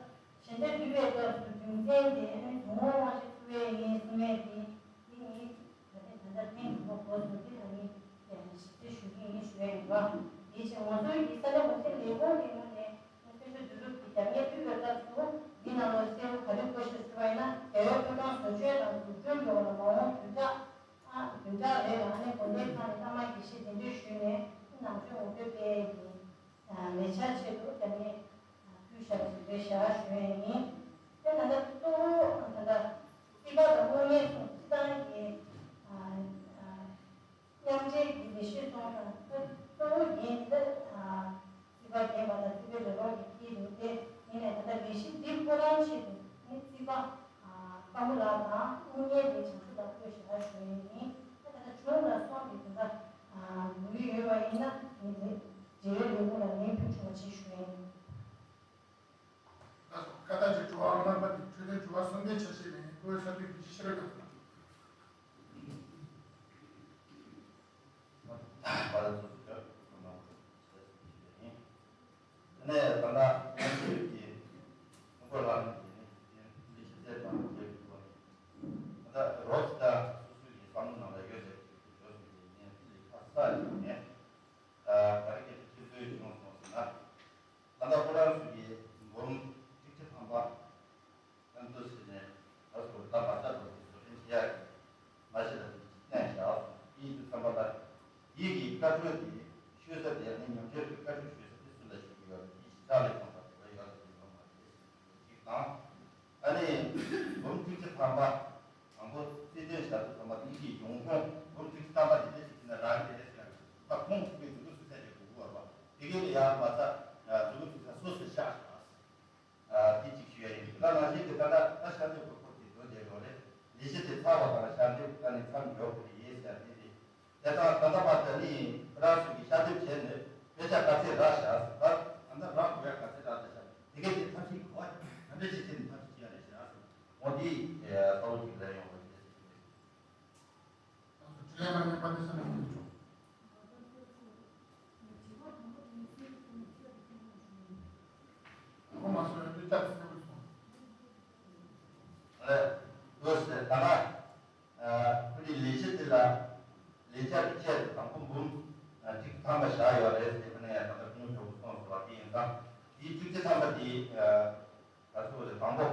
ཞལ་འདེབས་བསྡུ་བའི་སྐབས་སུ་རྒྱུ་མཚན་དེ་ཨ་ནི་དུས་འཁོར་དབང་ཆེན་བཙུགས་པའི་ཡིན་གསུངས་པས། དེ་དེ་ངས་ད་ལྟ་ད་ལྟ་ཐེངས་དང་པོ་གོ་སོང་། དེ་ད་ངས་ཞིབ་དཔྱད་ཞུ་གི་ཡིན་ཞུ་ཡ་ཡིན་པ། དེ་བཞིན་ང་ཚོའི་གི་ས་གནས་འགོ་ཁྲིད་ལས་ཁུངས་ཀྱི་ངོས་ནས་ཚན་ཞིབ་བསྡུ་རུབ་ཀྱི་རྒྱབ་གཉེར་ཕུལ་བའི་སྐབས་སུ་འདི་ནང་ལ་གསལ་པོ་ག་རེ་བཀོད་ཤག་ཞུ་བ་ཡིན་ན། རྒྱལ་བའི་ཕོ་བྲང་བཟོ་བཅོས་དང་འཛུགས་སྐྲུན་ཡོང་བ་ལ་མ་འོངས་བདུན་ཕྲག་ཨ་བདུན་ཕྲག་རེ་ལ་ཨ་ནི་དགོན་སྡེ་ཁག་ནས་བླ་མ་དགེ་བཤེས་གདན་འདྲེན་ཞུས་ནས་ནང་ཆོས་ངོ་སྤྲོད་སྤེལ་ཡས་ཀྱི་ལས་འཆར་ཆེད་དུ་རྒྱབ་གཉེར་ཕུལ་བཞག་ཞིག་རེད་བཞག་ཞུ་ཡས་ཡིན། དེ་ད་ལྟ་གཙོ་བོ་ད་ལྟ་རྩིས་པ་དང་དངོས་གནས་སོང་སྤྱི་བཏང་གི་མཉམ་འབྲེལ་གྱི་ལས་གཞི་སོང་དང་གཙོ་བོ་ཡིན་འདི་རྩིས་པ་རྒན་པ་དང་རྩིས་པའི་ལས་རོགས་ཀྱི་ཁྱེད་རེད་དེ། ཡིན་ནའི་ད་ལྟ་ལས་གཞི་འདི་ཁོ་རང་ཆེད་དུ་ནི་རྩིས་པ་ཀརྨ་ལགས་དང་དངུལ་གཉེར་དེ་བྱང་ཆུབ་ལགས་བསྐོས་བཞག་ཞུ་ཡས་ཡིན། ད་ལྟ་གཞུང་ལ་སོང་སྟེ་ད་ལྟ་འགྲོ་གི་ཡོད་པ་ཡིན་ན་ངས་དེ་འབྲེལ་ཡོད་ལས་ཁུངས་ལ་ལན་ཕུལ་ཆོག་པ་བྱེད་ཞུ་ཡས་ཡིན། ལགས་སོ། བཀའ་ཐག་ཆོད། དྲི་བ་རྣམ་པ་འདི་འཕྲོད་བསྟེན་དྲི་བ་གསུམ་ལྡན་ཆ་ཤས་ལེན་ཡིན། བཀོད་ས་དུས་ཀྱི་ཤེས་རབ་ཡོད། ནས་ད་ལྟ་ང་ཚོས་ཀྱི་ཀྲུང་གོ་ལག་ལེན་གྱི་ནི་ལས་བྱེད་ཚད་དང་ལས་ཀྱི་ཐོག་ནས་ད་ལྟ་རོགས་ཀྱི་ད་སོ་སོའི་གི་བསམ་བློ་ནང་ལ་ཡོད་ཟེར་གྱི་འགྲོ་བཞིན་པའི་ནས་ལས་ཀ་ས་ཡོད་ནས་ད་ག་རེ་གི་ཁྱེད་ཚོའི་བྱུང་སོང་ཟེར་ན། ད་ལྟ་ཁོ་རང་ཚོ་གི་འབུམ་ཁྲི་ཁྲི་ཐམ་པ་ཨན་ཏོ་སི་ནས་ད་སོ་ད་མ་ཆ་འགྲོ་གི་བཟོ་སྐྲུན་བྱེད་ཡག་གི་མ་གཞི་ལ་གཏན་བཞག་སོང་། དེ་ཡིན་དུས་ཙམ་པ་ལ་ཡིད་ཀྱི་བཀའ་འཁྲོལ་དེ་ཤོད་ས་དེ་ནི་ཉམས་བཅོས་ཀྱི་བཀའ་འཁྲོལ་ཤོད་ས་དེ་སུ་ལ་ཤོད་ཀྱི་ཡོད་རེད། དེ་གཞི་རྩ་ལས་ཁུངས་དང་འབྲེལ་བ་ཡོད་རེད་ཡོད་མ་རེད་ཟེར་གྱི་ཡོད་ཅིག་དང་། ཨ་ནི་འབུམ་ཁྲི་ཁྲི་ཐམ་པ་དང་པོ་རྩིས་སྟོན་བྱ་དུས་ཙམ་པ་དེ་ཡིད་ཀྱི་ཡོང་ཁུངས་འབུམ་ཁྲི་ཁྲི་ཐམ་པ་དེ་དེ་ཞིག་ན་རང་གི་དེ་ཞིག་ན་ད་ཁོང་ཚོ་གི་འཛུགས་སྐྲུན་ཚད་ཀྱི་དགོས་པ་དེ་གའི་ལ་ཡང་མ་རྩ་འཛུགས་སྐྲུན་ཚད་སོ་སོ་བཞག་ཞོག་དེ་གཅིག་ཞུ་ཡ་ཡིན། ད་ནང་བཞིན་གྱི་ད་ལྟ་ད་ཤར་འདེབས་ཀྱི་སྐོར་གྱི་འགྲོ་བསྡད་ཡོད་རེད། ལས་གཞི་དེ་ཚར་བ་དང་ཤར་འདེབས་ད་ནི་མཚམས་འཇོག་གི་རེད་ཟེར་ཡ་དེ་རེད། དེ་དང་ད་ལྟ་བར་དུ་ནི་ཁོ་རང་ཚོ་གི་ཤར་འདེབས་བྱས་ནས་དཔེ་ཆ་ག་ཚད་རག་བཞག་ཟེར། ད་ད་ལྟ་རག་དགོས་ཡ་ག་ཚད་རག་བཞག་དེ་གས་དེ་ཐབས་ཤེས་ག་བ་ག་འདྲ་བྱེད་ཆེད་ནས་ཐབས་ཤེས་བྱེད་ཡ་རེད་ཟེར་ཡ་ཟེར། འོ་དེ་གསལ་བོ་ཅིག་རེད་ཡོང་བ་རེད་ཟེར་གྱི་རེད། དྲིས་ལན་གནང་མཁན་པ་དེ་ས་ནས་ཡིན་ཆོག་ཁོ་མ་སོང་ཡང་དེ་ལྕགས་སེ་བུ་སོང་། ལགས། ལགས་སོ། ད་ལྟ་ཁོ་ནི་ལས་གཞི་འདི་ལ་ལས་འཆར་གྱི་ཆེད་དུ་དང་པོ་འབུམ་གཅིག་ཐམ་པ་བཞག་ཡོད་རེད་ཟེར། ཁོ་ནས་ཡང་ད་ལྟ་ཁོང་ཞོགས་པ་སོང་ཟེར་བ་དེ་ཡིན་ཙང་དེའི་གཅིག་ཐམ་པ་དེ། ད་ཚོ་ལས་དང་པོ་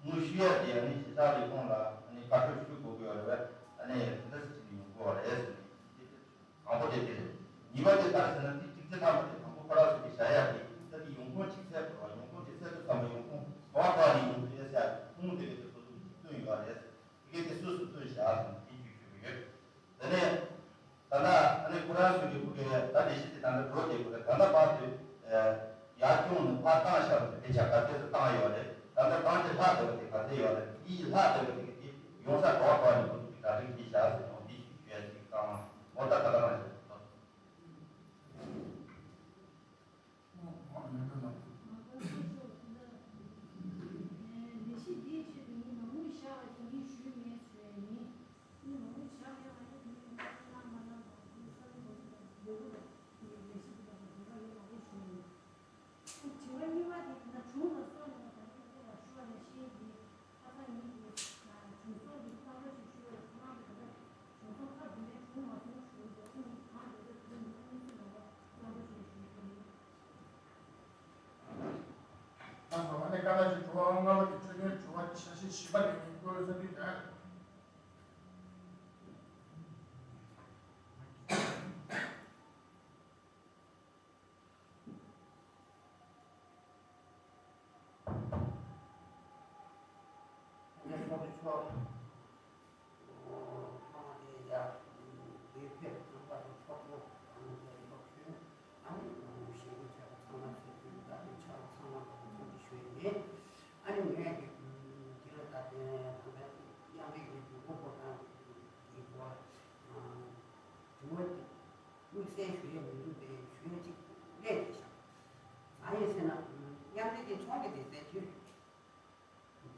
དངུལ་ཞུ་ཡ་དེ་ཨ་ནི་གཞི་རྩ་ལས་ཁུངས་ལ་ཨ་ནི་བཀའ་འཁྲོལ་ཞུ་དགོས་ཀྱི་ཡོད་རེད་པས། ཨ་ནི་དེ་འདྲ་ཞིག་བྱས་ནས་ཡོང་དགོས་པ་རེད་ཟེར་ནས་དེ་དང་པོ་དེ་དེ་རེད། གཉིས་པ་དེ་ག་རེ་ཟེར་ན་དེ་གཅིག་ཅི་ཐམ་པ་དེ་དང་པོ་ཁོ་རང་ཚོ་གི་བྱ་ཡ་དེ་ད་དེ་ཡོང་ཁུངས་གཅིག་གསལ་དགོས་པ། ཡོང་ཁུངས་དེ་གསལ་དུ་བསམ་པ་ཡོང་ཁུངས་ག་བ་ག་ནས་ཡོང་གི་རེད་ཟེར་ཡ་ཁུངས་དེ་གི་དེ་ཚོ་ཚོ་གཅིག་བཏོན་ཡོད་རེད། དེ་གས་དེ་སུ་སུ་བཏོན་བཞག་ཟེར་ནས་དེ་བརྗོད་ཞུ་གི་ཡོད། དེ་ནས་ད་ལྟ་ཨ་ནི་ཁོ་རང་ཚོ་གི་ཕུགས་ཀྱི་ད་ལས་གཞི་དེ་ད་ལྟ་འགྲོ་བསྡད་དགོས་རེད། ད་ལྟ་བར་དུ་ཡར་སྐྱོང་ནས་ཕར་བཏང་བཞག་པ་དེ་ཆ་ག་ཚོད་ཙམ་བཏང་ཡོད་རེད། ད་ལྟ་བཏང་རྒྱུ་ལྷག་བསྡད་པ་དེ་ག་ཚོད་ཡོད་རེད། དེའི་ལྷག་བསྡད་པ་དེ་གི་དེ་ཡོང་ས་ག་བ་ག་ནས་ཁོ་ཚོ་གི་གྲ་སྒྲིག་བྱས་བཞག་ཟེར་ནས་འོ་འདི་ཞིག་ཞུ་ཡ་ཅིག་ དང་མོ་ད་ད་ད་མ་ཞིག་ལས་གཞི་འདིའི་ཆེད་དུ་ངས་མ་དངུལ་བཞག་པ་ཞིག་ངས་ཞུས་མེད་ཟེར་ནི། ངས་མ་དངུལ་བཞག་ཡོད་མ་རེད། ངས་མ་དངུལ་གནང་མ་གནང་དང་ངས་ས་ལུགས་མ་ལུགས་དང་ལས་ཁུངས་ལ་ངས་ལས་གཞི་འདི་དང་འབྲེལ་བ་ཡོད་མ་རེད་ཞུས་ནི། དྲི་བ་གཉིས་པ་དེ་ཡིན་ན་གཞུང་ལ་སོགས་ནས་ད་ལྟ་ཁོང་ལ་ཞུ་བ་ལས་ཤེས་ཀྱི་ཁ་སང་ཉིན་གྱི་གཞུང་སོགས་ཀྱི་བསམ་བློ་ཞིག་ཞུ་བའི་ཁོ་རང་གི་ད་ལྟ་གཞུང་སོགས་ཁ་བདུན་པའི་གཞུང་མ་སོང་ཞུ་འདུག་ཨ་ནི་གང་དེ་ཚོ་དེ་ནི་ཨ་ནི་སུ་ལ་བསམ་བློ་ཞིག་ཞུ་གི་ཡིན། ད་ལྟ་ཨ་ནི་ཀ་ད་ཞིག་དྲི་བ་ལྔ་པ་དེ་ཆོས་དོན་དྲི་བ་ཆ་ཤས་བཞི་པ་དེ་ནི་བཀོད་ས་དུས་དོན། ཚོགས་ཀྱི་ཚོགས། ཚང་མ་དེ་ཡ། དེ་ཕེབས་ཚང་མ་དེ་ཚོགས་པོ་ཚང་མ་དེ་ལོག་ཤོད། ཨ་ནི་ཞེ་པོ་བྱས་པ་ཚང་མ་ཚོས་དུས་ད་དེ་ཆ་ཚང་མ་ལ་ཐུགས་རྗེ་ཞུ་ཡིན། ཨ་ནི་ངས་དེ་དེ་ལ་ད་དེ་ད་ལྟ་མཉམ་འབྲེལ་གྱི་འདུ་འགོད་སྐོར་དང་དེ་ཚོ་དྲི་བ་དེ། དམིགས་བསལ་ཞུ་ཡས་མི་འདུག་པས་ཞུ་ཡས་གཅིག་སླེབས་བསྡད་ཤག་གང་ཡིན་ཟེར་ན། མཉམ་འབྲེལ་གྱི་ཚོགས་འདུ་དེ་ཟེར་དུས།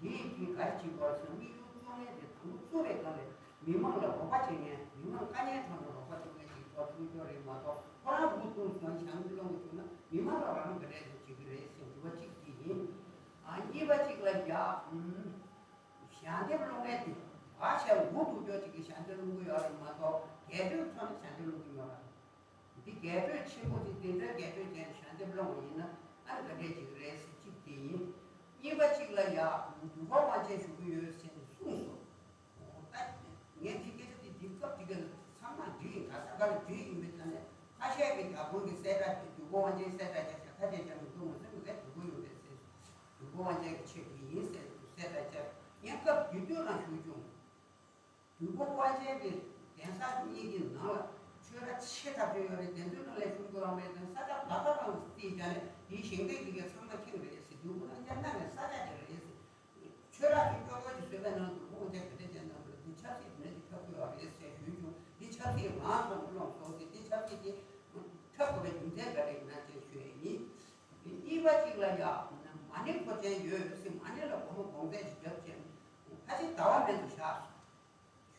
འདིའི་དུས་ག་རེ་བྱེད་དགོས་ཟེར། དམིགས་ཡུལ་གཙོ་གནད་དེ་དང་པོ་གཙོ་བའི་སྒང་ལ་མི་མང་ལ་རོགས་པ་བྱེད་མཁན། མི་མང་དཀའ་ངལ་ཐོག་ནས་རོགས་པ་བྱེད་མཁན་ཞིག་ཐོག་ཐུག་རྒྱུ་རེད་མ་གཏོགས། ཁོ་རང་འུ་ཐུག་སོང་ཞང་འདི་སློང་གི་བྱུང་ན་མི་མང་ལ་རང་ག་འདྲས་བྱེད་ཀྱི་རེད་ཟེར་འདུག་པ་གཅིག་དེ་ཡིན། ཨ་གཉིས་པ་གཅིག་ལ་ཡ། ཞལ་འདེབས་སློང་མཁན་དེ་བ་ཞལ་འུ་ཐུག་ཀྱོག་ཅིག་གིས་ཞལ་འདེབས་སློང་གི་ཡོད་རེད་མ་གཏོགས། རྒྱས་སྤྲོས་ཐོག་ནས་ཞལ་འདེབས་སློང་གི་ཡོད་རེད། འདི་རྒྱས་སྤྲོས་ཆེན་པོ་དེ་དེ་འདྲ་རྒྱས་སྤྲོས་བྱས་ནས་ཞལ་འདེབས་སློང་བ་ཡིན་ན་ཨ་ནི་ག་འདྲས་ཅིག་རེད་ཟེར་གཅིག་དེ་ཡིན། གཉིས་པ་གཅིག་ལ་ཡ། འདུས་པ་དབང་ཆེན་ཞུ་གི་ཡོད་ཟེར་ནས་གསུངས་སོང་། ད་ངས་འདི་སྐད་ཆ་དེ་འདི་སྐབས་དེ་ག་ཚང་མ་འདྲི་ཡིན། ག་ས་ག་ལ་འདྲི་ཡིན་པའི་ཐ་ནས་ཁ་ཤས་ཀྱིས་རྒྱ་དཔོན་གྱི་གསལ་བསྒྲགས་དེ་འདུས་པ་དབང་ཆེན་གསལ་བསྒྲགས་རྒྱག་བྱ་ཁ་ཤས་ཀྱང་མི་འདུག་ང་ཚོས་མི་ག་འདུས་པ་ཡོད་པའི་ཟེར། འདུས་པ་དབང་ཆེན་གྱི་ཆེད་དུ་ཡིན་ཟེར་དུས་གསལ་བསྒྲགས་བྱས། ངས་སྐབས་དེ་དུས་རང་ཞུས་བྱུང་། འདུས་པ་དབང་ཆེན་གྱི་གདན་ས་གཉིས་ཀྱི་ནང་ལ་ཆོས་ར་ཆེ་ཐག་ཆོད་ཡོད་རེད། དེ་ཚོའི་ནང་ལ་ཞུགས་དགོས་པ་མེད་དང་། ས་ཆ་ལ་ཁ་རང་རྩིས་བྱས་ནས་འདིའི་ཞིང་སྡེ་འདི་གའི་ཚང་མ་ཁྱེད་རེད་ཟེར། འདུས་པ་དབང་ཆེན་གནང་བའི་ས་ཆ་དེ་རེད་ཟེར། ཆོས་ར་གི་སྐྱོ་སྐྱོ་གྱི་བཟོས་པའི་ནང་འདུས་པ་དབང་ཆེན་ག་འདྲ་ཅན་གནང་དགོས་རེད། འདི་ཆབ་སྲིད་འདི་འདྲ་ཅིག་འཁྱོག་དགོས་པ་རེད་ཟེར་ཞུས་བྱུང་། འདི་ཆབ་སྲིད་རང་སོང་སློང་སོང་ཟེར། འདི་ཆབ་སྲིད་འདི་འཁྲབ་དགོས་པའི་རྒྱུ་མཚན་ག་རེ་ཡིན་ན་ཅེས་ཞུ་ཡས་ཡིན། གཉིས་པ་གཅིག་ལ་ཡ། མ་ཎི་འཁོར་ཅན་ཡོད་ཟེར། མ་ཎི་ལ་སྒོར་མོ་གོང་ཚད་ཅིག་བརྒྱབ་བྱས། ཁ་ཆེ་ཟླ་བ་མན་དུ་བཞག་སོང་།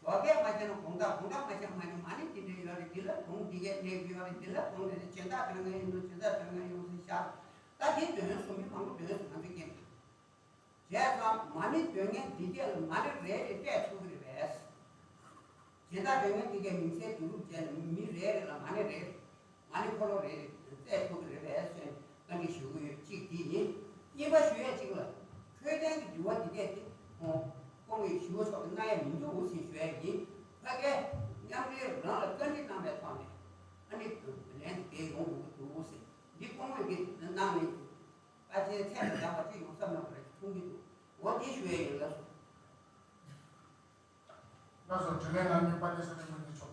ཞོགས་ཀས་མ་བྱས་ན་དགོང་དག་དགོང་དག་མ་བྱས་ན་མ་ཎི། མ་ཎི་འདི་འདྲ་ཡོད་རེད། འདི་ལ་གོང་འདི་གས་གནས་ཀྱི་ཡོད་རེད། འདི་ལ་གོང་འདི་འདྲ། སྦྱིན་བདག་དོན་ལྔ་ཡིན་ནོ། སྦྱིན་བདག་དོན་ལྔ་ཡོང་ཟེར་བཞག་ད་འདི་འདོན་སོང་། མི་མང་པོ་འདོན་སོང་། ང་ཚོའི་སྐད་འདི། བྱས་ཙང་མ་ཎི་འདོན་མཁན་འདི་གས་ལ་མ་ཎི་རེ་རེ་སྤྲད་ཐུབ་ཀྱི་རེད་པས། སྦྱིན་བདག་དོན་ལྔ་འདི་གས་མིང་ཚད་བསྡུ་རུབ་བྱས་ནས་མི་རེ་རེ་ལ་མ་ཎི་རེ་རེ། མ་ཎི་འཁོར་ལོ་རེ་རེ་བསྩལ་ཐུབ་ཀྱི་རེད་པས་ཟེར་ནས་བཀའ་འདྲི་ཞུ་གི་ཡོད། གཅིག་འདི་ཡིན། གཉིས་པ་ཞུ་ཡས་གཅིག་ལ། འཕྲོད་བསྟེན་གྱི་འདུལ་བ་འདི་གས་དེ་ཁོང་སྐུ་ངོ་ཞི་བ་མཆོག་གིས་གནང་ཡས་མི་འདུག་ཟེར་ཞུ་ཡས་ཡིན། ཕ་གིའི་མཉམ་འབྲེལ་རང་ལ་བཀའ་འདྲི་གནང་བའི་ཐོག་ནས་ཨ་ནི་ལན་དེ་ཡོང་དགོས་ཀྱི་འདུག་ཟེར། འདི་སྐུ་ངོ་གིས་གནང་ནས་ཕལ་ཆེར་ཚད་ལས་འདས་པ་ཅིག་ཡོང་ས་མེད་པ་རེད་མཐོང་གི་འདུག་འོ་དེ་ཞུ་ཡས་ཡིན། ལགས་སོ། ལགས་སོ། དྲིས་ལན་གནང་མཁན་དཔལ་ལྡན་ས་སྐྱ་མུ་ནེ་མཆོག་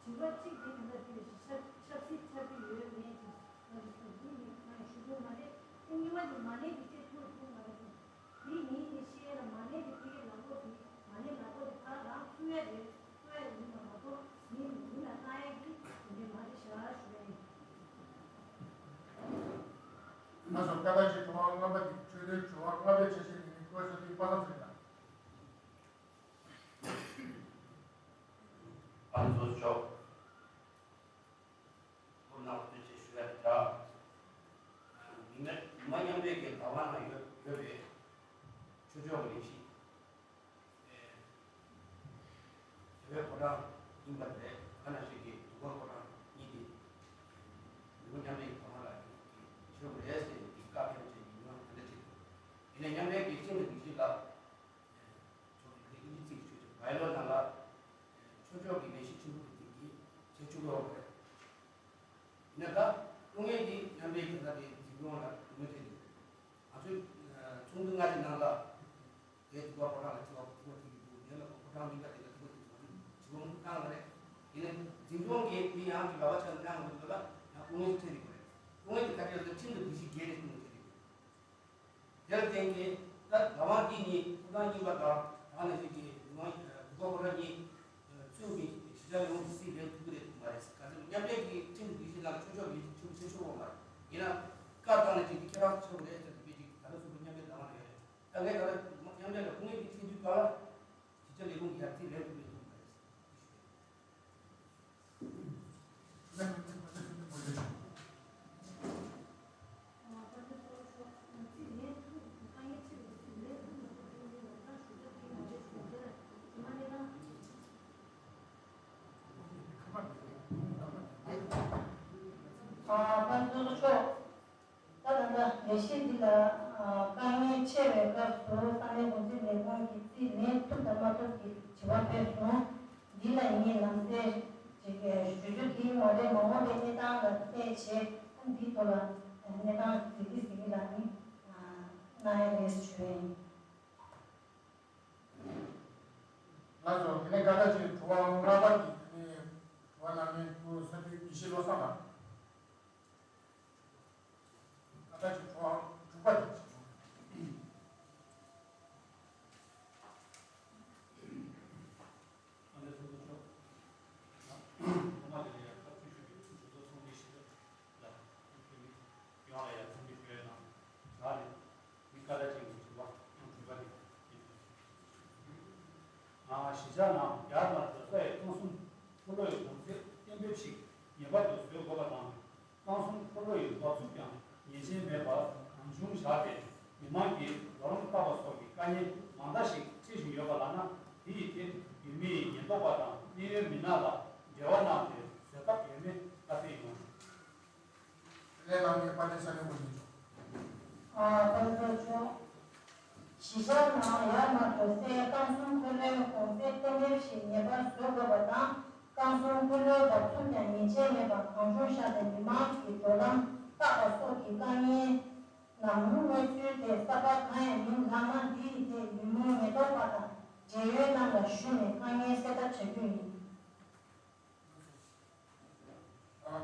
དྲི་བ་གཅིག་དེ་ག་འདྲ་དེ་ལ་ཞིབ་ཆ་ཆབ་སྲིད་ཆགས་ཀྱི་ཡོད་མེད་ཀྱི་ང་ཞུ་གི་མ་རེད། དེ་གཉིས་པ་དེ་མ་ཎི་དེ་སྤྲད་ཐུབ་ཐུབ་མ་རེད་ཟེར། དེ་ངས་ངས་ཤེས་ཡ་ལ་མ་ཎི་དེ་ཕ་གིའི་ལག་ཐོག་དེ་མ་ཎི་ལག་ཐོག་དེ་ཕར་རང་བཙུགས་ཡ་རེད། བཙུགས་ཡ་ཡིན་པ་མ་གཏོགས་མི་མི་ལ་གནང་ཡ་གི་དེ་འདྲ་མ་རེད་ཤག་ཞུ་ཡ་ཡིན། ང་ཚོ་སྐད་བརྡ་ཞིག་དྲི་བ་ལྔ་པ་དེ་ཆོས་དོན་དྲི་བ་ལྔ་པའི་ཆ་ཤས་དེ་ནི་བཀོད་ས་དེ་པ་ལགས་ཚོ་ཡིན་ན། ཨ་ནི་ཚོ་ཆོག་སྐུ་ནང་བསྟན་ཆེ་ཞུ་ཡ་འདྲ། མི་མེད་མི་མ་མཉམ་འབྲེལ་གྱི་ལྟ་བ་ནང་ཡོད་ཡོད་པའི་ཆོས་ཕྱོགས་ཀྱི་ལས་གཞི། དེ་བས་ཁོ་རང་ཡིན་པ་རེད། ཁ་ན་ཞིག་གིས་འདུག་ག་ཁོ་རང་གཉིས་ཀྱིས་མི་མ་མཉམ་འབྲེལ་གྱི་ལྟ་བ་ལ་ཡིན་གྱི་ཆོས་རེད་ཟེར་ནས་ཀྱི་བཀའ་ཕེབས་བྱས་ཀྱི་མི་མང་ག་འདྲ་ཅིག་འདུག་ཡིན་ན་མཉམ་འབྲེལ་གྱི་ཆིངས་ཀྱི་སྒྲིག་གཞི་ལ། ཚོགས་ཀྱི་ཨིན་ཇི་ཚིག་ཆོས་ཕྱོགས་བྷའི་ལོ་ནང་ལ་ཆོས་ཕྱོགས་ཀྱི་ལས་གཞི་ཆེན་པོ་གི་སྟེང་གི་བྱེད་བཅུག་ཡོད་པ་རེད། ཡིན་ན་ད་སྐུ་ངོ་གིས་མཉམ་འབྲེལ་གྱི་ད་ལྟའི་འཛིན་སྐྱོང་ལ་དོ་སྣང་སྤྲད་ཡོད་རེད། ཚོགས་འདུ་སྔ་ཕྱི་ནང་ལ་དེ་ཐུག་པ་ཕོ་བྲང་ལ་ཐུག་པ་ཐུག་པ་ཐུག་གི་འདུག་དེ་ལ་ཕོ་བྲང་གཉིས་ཀ་དེ་ལ་ཐུག་པ་ཐུག་ཐུག་ཐུག་པ་བཏང་བ་རེད། ཡིན་ནའི་འཛིན་སྐྱོང་གིས་དེ་ཡང་གི་ལག་པ་ཆ་གནང་དགོས་འདུག་ལ་ཡང་སྐུ་ངལ་ཐེབས་ཀྱི་རེད། སྐུ་ངལ་དེ་ག་དེ་ལ་ཁྲིམས་དང་སྒྲིག་གཞི་འགལ་ནས་སྐུ་ངལ་ཐེབས་ཀྱི་རེད། དེར་བརྟེན་གྱི་ད་ལག་དབང་འདི་གཉིས་ཐུགས་དམ་གཉིས་པ་དང་ད་ནང་བཞིན་གྱི་ལུས་དབང་ལུས་སྐོར་ཁོ་རང་གཉིས་ཚུལ་གྱི་ཞི་བྱ་ཡོངས་སུ་སྲིད་ལས་ཐུབ་ཀྱི་རེད་མ་རེད། ག་ཚོད་མཉམ་འབྲེལ་གྱི་ཁྲིམས་འདི་བཞིན་ལ་ཆོས་ཕྱོགས་ཀྱི་ཆོས་ཆོས་ཕྱོགས་མ་རེད། ཡིན་ན་བཀའ་བཏང་ནས་ཅིག་ཁྱེད་རང་ཚོ་ཆོག་རེད་ཟེར་དུས་ཅིག་ད་ལྟ་སུ་གུ་མཉམ་འབྲེལ་དང་མ་རེད། ད་ངས་ད་ལྟ་མཉམ་འབྲེལ་ལ་ཁོང་གཉིས་ཀྱི་ཁྲིམས་མཐུན་ག་ལ་ཞི་བྱ་ལས་ཁུངས་ཀྱི་ཡར་རྩིས་ལས་ཐུབ་ཀྱི་ཐུབ་མ་རེད། ཨ། པ་ཚོ་ལ་ཆོག་ད་ད་ལྟ་ལས་གཞི་འདི་ལ་ཨ་དཀའ་ངལ་ཆེ་བའི་སྐབས་སུ་ས་གནས་འགོ་འཛིན་ལས་ཁུངས་ཀྱིས་རྩིས་ལེན་ཐུབ་དང་མ་ཐུབ་ཀྱི་དྲི་བ་ཕེབས་སོང་། འདི་ལ་ངས་ལམ་སེང་ཅིག་ཞུ་རྒྱུ་དེ་མ་རེད། མ་འོངས་པའི་གནས་སྟངས་ལ་བལྟས་བྱས་འདིའི་ཐོག་ལ་གནས་སྟངས་གཟིགས་གཟིགས་ལ་ནི་གནང་ཡ་རེད་ཞུ་ཡ་ཡིན། ལགས་སོ། དེ་ནས་བཀའ་ཁྲིད་ཀྱི་དྲི་བ་ལྔ་པ་དེ་ནས་དྲི་བ་གནང་མཁན་སྐུ་ས་འཐུས་དགེ་བཤེས་བློ་བཟང་ལགས། ད་ལྟ་ཅིག་གྲོགས་དྲུག་པ་དེ་ཅིག་བྱུང་། ཨ་ནེ་སོ་སོ་ཆོག་ཐོག་མ་དེ་ལ་ཡང་ཐབས་ཇུས་ཞུ་རྒྱུ་གྲོས་ཚོགས་ཚོགས་འདུའི་ཞི་བདེ་ལ་ཡོངས་ལ་ཡང་འཚམས་འདྲི་ཞུ་ཡས་དང་། བྱ་ནི་མི་ཀ་ད་ཅིག་གི་དྲི་བ་དྲུག་པ་དེ་ཡིན། ཨ་གཞིས་ཆགས་ནང་ཡར་མར་འགྲོ་ས་ཡི་རྐང་གསུམ་འཁོར་ལོ་ཡི་གོང་ཚད་གཏན་འབེབས་ཤིག་ངེས་པར་དུ་བཟོ་དགོས་པ་དང་། རྐང་གསུམ་འཁོར་ལོ་ཡི་འབབ་ཚུགས་ཀྱང་ངེས་ཅན་མེད་པར་གང་བྱུང་བཞག་སྟེ་མི་མང་གིས་རྡོ་རིང་བཏབ་པ་སོགས་ཀྱི་དཀའ་ངལ་མང་དག་ཞིག་འཕྲད་བཞིན་ཡོད་པ་ལགས་ན། དེ་ཡི་ཐད་ཡུལ་མིའི་ཉེན་རྟོག་པ་དང་གནད་ཡོད་མི་སྣ་ལ་འབྲེལ་བ་གནང་སྟེ་བཟོད་ཐབས་ཡོད་མེད་བཀའ་སྩལ་ཡོང་། ལས་ལམ་གྱི་དཔལ་ལྡན་ས་གནས་དབུ་འཛིན་མཆོག་ཨ་དཔལ་འབྱོར་མཆོག་གཞིས་ཆགས་ནང་ཡར་མར་འགྲོ་སའི་རྐང་གསུམ་འཁོར་ལོའི་གོང་ཚད་གཏན་འབེབས་ཤིག་ངེས་པར་བཟོ་དགོས་པ་དང་། རྐང་གསུམ་འཁོར་ལོའི་འབབ་ཚུགས་ཀྱང་ངེས་ཅན་མེད་པར་གང་བྱུང་བཞག་སྟེ་མི་མང་གིས་འགྲོ་ལམ་བཏགས་པ་སོགས་ཀྱི་དཀའ་ངལ་ནམ་གནས་ཚུལ་དེ་གསར་པ་གང་ཡང་མིན་ལགས་ན། འདི་ཡི་ཐད་ཡུལ་མིའི་ཉེན་རྟོག་པ་དང་འབྲེལ་ཡོད་རྣམས་ལ་ཞུས་ནས་དཀའ་ངལ་སེལ་ཐབས་བྱ་རྒྱུ་ཡིན།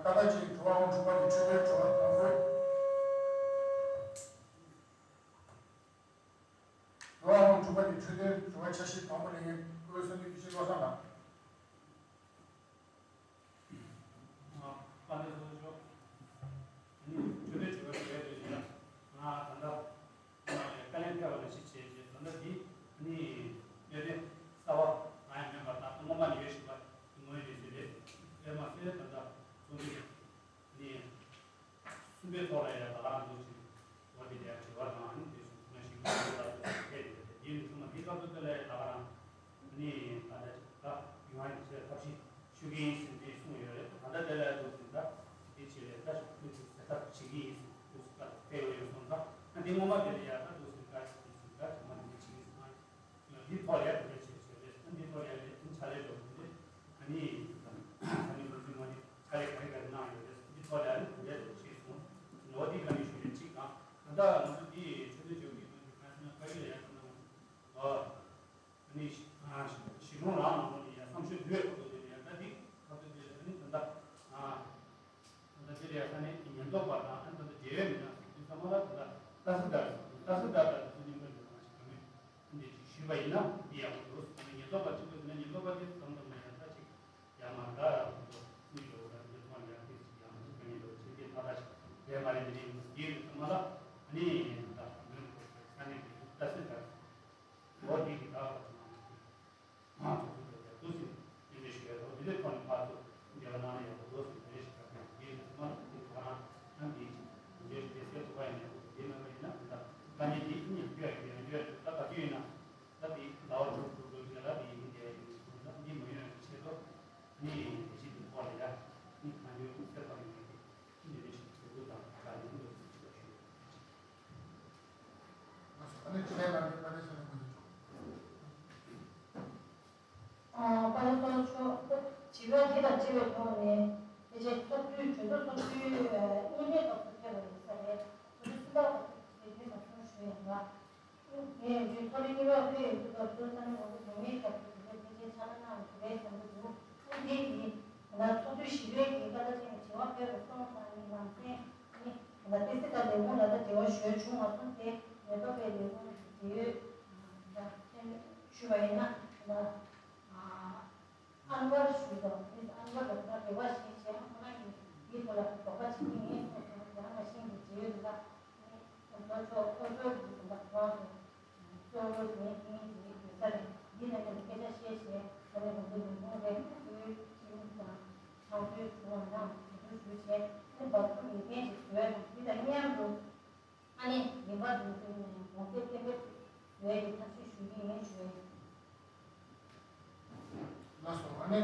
ཀ་ད་ཅིག་འགྲོ་བ་དྲུག་པ་གི་འཕྲོས་དོན་དྲི་བ་དང་པོ། འགྲོ་བ་དྲུག་པ་གི་འཕྲོས་དོན་དྲི་བ་འཆར་གཞི་དང་པོ་ལེན་མཁན་སྐུ་ཚབ་འཐུས་དགེ་བཤེས་བློ་བཟང་ལགས། ཨ་པ་ནེ་སོ་ཆོག་ཨ་ནི་འཕྲོས་དོན་དྲི་བ་ཞུ་ཡ་དེ་ཡིན་ན། ང་ད་ལྟ་ང་ལ་དཀའ་ལས་ཐེབས་པ་ནང་བཞིན་བྱས་རྗེས་ད་ལྟ་འདི་ཨ་ནི་གནད་དོན་གསར་པ་ང་ཡང་མིན་པར་ད་སྔོན་མ་ནས་ཡོད་བཞིན་པ་དངོས་ཡོད་གནས་ཚུལ་རེད། དེ་མ་ཟད་ད་ལྟ་ཚོགས་འདུ་ནས་གསུམ་པའི་ཐོག་ལ་ཡང་ད་ག་རང་འདུག་ཅིང་འོ་དེ་ལ་དྲི་བ་དང་ཨ་ནི་དེ་སོང་ན་ཞིག་ལ་ལ་ཕེབས་ཡོད་དེ་ཡིན་ཚང་མ་འདི་སྐབས་སུ་ལ་ཡང་ད་ག་རང་ཨ་ནི་ད་ལྟ་ཅིག་ད་ཡོང་ཨ་ནི་ཚོས་ཐབས་ཤེས་ཞུ་གི་ཡིན་ཟེར་དེ་གསུངས་ཡོད་རེད། ད་ལྟ་དེ་ལ་འདུག་ཟིན་ད་དེ་ཆེད་ལས་ད་ཞུ་ཁུལ་དུ་ཟེར་ཐབས་བྱེད་ཀྱི་ཡིན་ཟེར་འདུག་ཟིན་ད་ཕེབས་ཡོད་སོང་ད་ཨ་འདི་སྔོན་མ་དེ་ལ་ཡང་ད་འདུག་ཟིན་ད་ཞུ་ཁུལ་དུ་ཟེར་ད་ཚང་མ་འདི་འདྲ་བྱེད་ཀྱི་ཡིན་ཟེར་ན། འདི་ཐོག་ལ་ཡང་དེ་འདྲ་བྱས་བྱས་རེད། འདི་ཐོག་ལ་ཡང་ལས་དོན་ཕྱག་ལས་འགྲོ་གི་རེད། ཨ་ནི་ཨ་ནི་འགོ་འཛིན་མ་ནི་ཕྱག་ལས་ག་རེ་ག་རེ་གནང་ཡོད་རེད། འདི་ཐོག་ལ་ཡང་དེ་འདྲ་ཞིག་སོང་ནོ། འདི་ག་ནས་ཞུ་རེད་གཅིག་དང་། ད་ལྟ་ང་ཚོ་འདི་ཆོས་དོན་ཅོག་གི་ནང་གི་ཁ་སང་ཕ་ཡུལ་ལ་ཡང་ཁ་ནང་ཨ་ནི་ཞི་གྲོང་རང་ནང་ལོགས་ནས་ཡང་བསམ་ཤོས་བརྗོད་ཡོད་ཁོ་ཚོ་དེ་ཡང་ད་འདི་ཁ་ཚོ་དེ་ཨ་ནི་ད་ལྟ་ཨ། ད་ལྟ་དེ་ལ་ཡང་ས་གནས་ཀྱི་ཉེན་རྟོག་པ་དང་ཨ་ནི་ད་ལྟ་འབྲེལ་ཡོད་མི་སྣ་སོགས་དེ་ཚང་མ་ལ་ད་ལྟ་ཏཱ་སི་ལྡན་ཏཱ་སི་ལྡན་ད་ལྟ་ཚོ་མཉམ་པ་ཡོད་མ་ཞིག་ག་མེད་ཨ་འདི་ཅིག་ཞུས་པ་ཡིན་ན་འདི་ཡག་པོ་འདུག་ཨ་ནི་ཉེན་རྟོག་པ་གཅིག་པུ་ཡིན་ན་ཉེན་རྟོག་པ་དེ་ཙམ་ཙམ་ལ་ཡང་ད་ཅིག་ཡང་མ་དགའ་ར་ཁོ་ཚོ་མི་འགྲོ་བ་ད་འདི་ཚོ་ལ་ཡང་དེ་ཅིག་ཡང་མ་ཅིག་ག་ནས་འགྲོ་ཅིག་དེ་ད་ལྟ་ཞིག་རེད་མ་རེད། འདི་ནས་ཡིན་ན་དེ་ཚང་མ་ལ་ཨ་ནི་ད་མོན་གྷོ་ས་གནས་ཀྱི་ཏཱ་སི་ལྡན་ལོ་འདི་གི་ད་ཁོ་ཚོ་མ་ང་ཚོ་ཚོ་ལ་ཡག་པོ་ཟིན་འདི་འདྲ་ཞིག་ཡོད་རེད། འདི་འདྲའི་ཐོག་ནས་ཕར་ཚུར་འབྲེལ་བ་གནང་ན་ཡག་པོ་འདུག་ཟེར་འདི་འདྲ་ཞིག་ད་ཁོང་འདི་ཚང་མ་ལ་འདི་ཁོ་རང་ཨ་འདི་འདི་འདྲ་ཞིག་དེ་སེལ་ཐུབ་པ་ཡིན་ན་ཡག་པོ་འདི་མེད་པ་ཡིན་ན་འདི་ད་ནི་འདི་ནི་འདི་ཡག་འདི་ཡག་འདི་ཡག་ད་ག་དུས་ཡིན་ན་ད་འདི་ཟླ་བ་དྲུག་དྲུག་དྲུག་ཅིག་ལ་འདི་ཡིན་འདི་ཡག་ཡིན་ཟེར་ན་འདི་མ་ཡོང་ཡག་ཆེད་དུ་ནི་འདི་ཞིག་འདི་ཐོག་ལ་ཡག་ནི་གང་ཡོད་སེལ་ཐབས་ཡོད་ཀྱི་འདི་འདྲ་ཞིག་གྲོས་བསྡུར་དང་ད་ཡིན་འདུག་ཟེར་ཞུ། ཨ་ནི་ཅི་ལས་ལ་འདི་ད་ནི་ས་ནས་མ་འདི་ཆོག་ཨ་པ་ལགས་ཚོ་ཆོག་དྲི་བ་འདི་དང་འབྲེལ་བའི་ཐོག་ནས་ཕལ་ཆེར་ཚོགས་འདུའི་གྲོས་ཚོགས་ཚོགས་དུས་གཉིས་པའི་སྐབས་སུ་ཕེབས་པ་ཡིན་ས་རེད། ཚོགས་དུས་གསུམ་པའི་སྐབས་སུ་ཕེབས་པ་སོང་ཞུ་ཡིན་ལ། ངས་འདི་ཚོ་ལས་གཉིས་པ་ཕུལ་ཡོད་དུས་སྐབས་སུ་ས་གནས་མང་པོ་ནས་མེད་སྐབས་སུ་དེ་ཚོ་ཕལ་ཆེར་ཕྱག་ལས་གནང་བ་ཞིག་རེད་བསམ་གྱི་འདུག་ཨ་ནི་དེ་ཡིན་ན་ཚོགས་དུས་བཞི་པའི་གི་སྐད་བརྡ་ཅན་གྱི་དྲི་བ་ཕེབས་པ་སོང་ཙང་ནི་ནང་སེམས་ནི་ད་ལྟ་ཏི་སི་ཀ་ལས་ཁུངས་ལ་ད་འབྲེལ་བ་ཞུ་ཡ་བྱུང་མ་སོང་སྟེ་མེ་ཏོག་པའི་ལས་ཁུངས་ཀྱི་འབྲེལ་ཡོད་ད་ཞུས་པ་ཡིན་ན་ད། ཨན་བར་ཞུས་དང་མིས་ཨན་བར་ལ་ད་རེ་བ་བཞེས་བྱས་ཁོ་རང་གིས་འདིའི་ཐོག་ལ་དོགས་པ་བྱེད་ཀྱི་མེད་གསུངས་སོང་། ཡང་ན་ཤིང་གི་རྗེས་ལ་ནི་ལྷོ་ཕྱོགས་ལྷོ་ཕྱོགས་ཀྱི་དུས་ལ་ཁོ་རང་གི་གཙོ་བོ་དེ་ཐེངས་ཀྱི་ཡོད་ས་རེད། འདི་ནས་ནི་སྐད་ཆ་བཤད་བྱས་ད་ནི་ང་ཚོ་ལས་ཁུངས་རེད། ཁོའི་ཁྱིམ་དང་ཚང་ཚོའི་ཚུར་ལ་ནང་དུ་ཞུ་བྱས་ནི་འབབ་ཚུགས་ཡོད་མཁན་ཞིག་བཟོས་དང་འདི་དང་མཉམ་དུ། ཨ་ནི་རིམ་པ་དུ་དུ་ནས་གོང་གསལ་གཏན་འབེབས་བཟོས་ཀྱི་ཐབས་ཤེས་ཞུ་གི་ཡིན་ཞུ། ལགས་སོ། ཨ་ནི་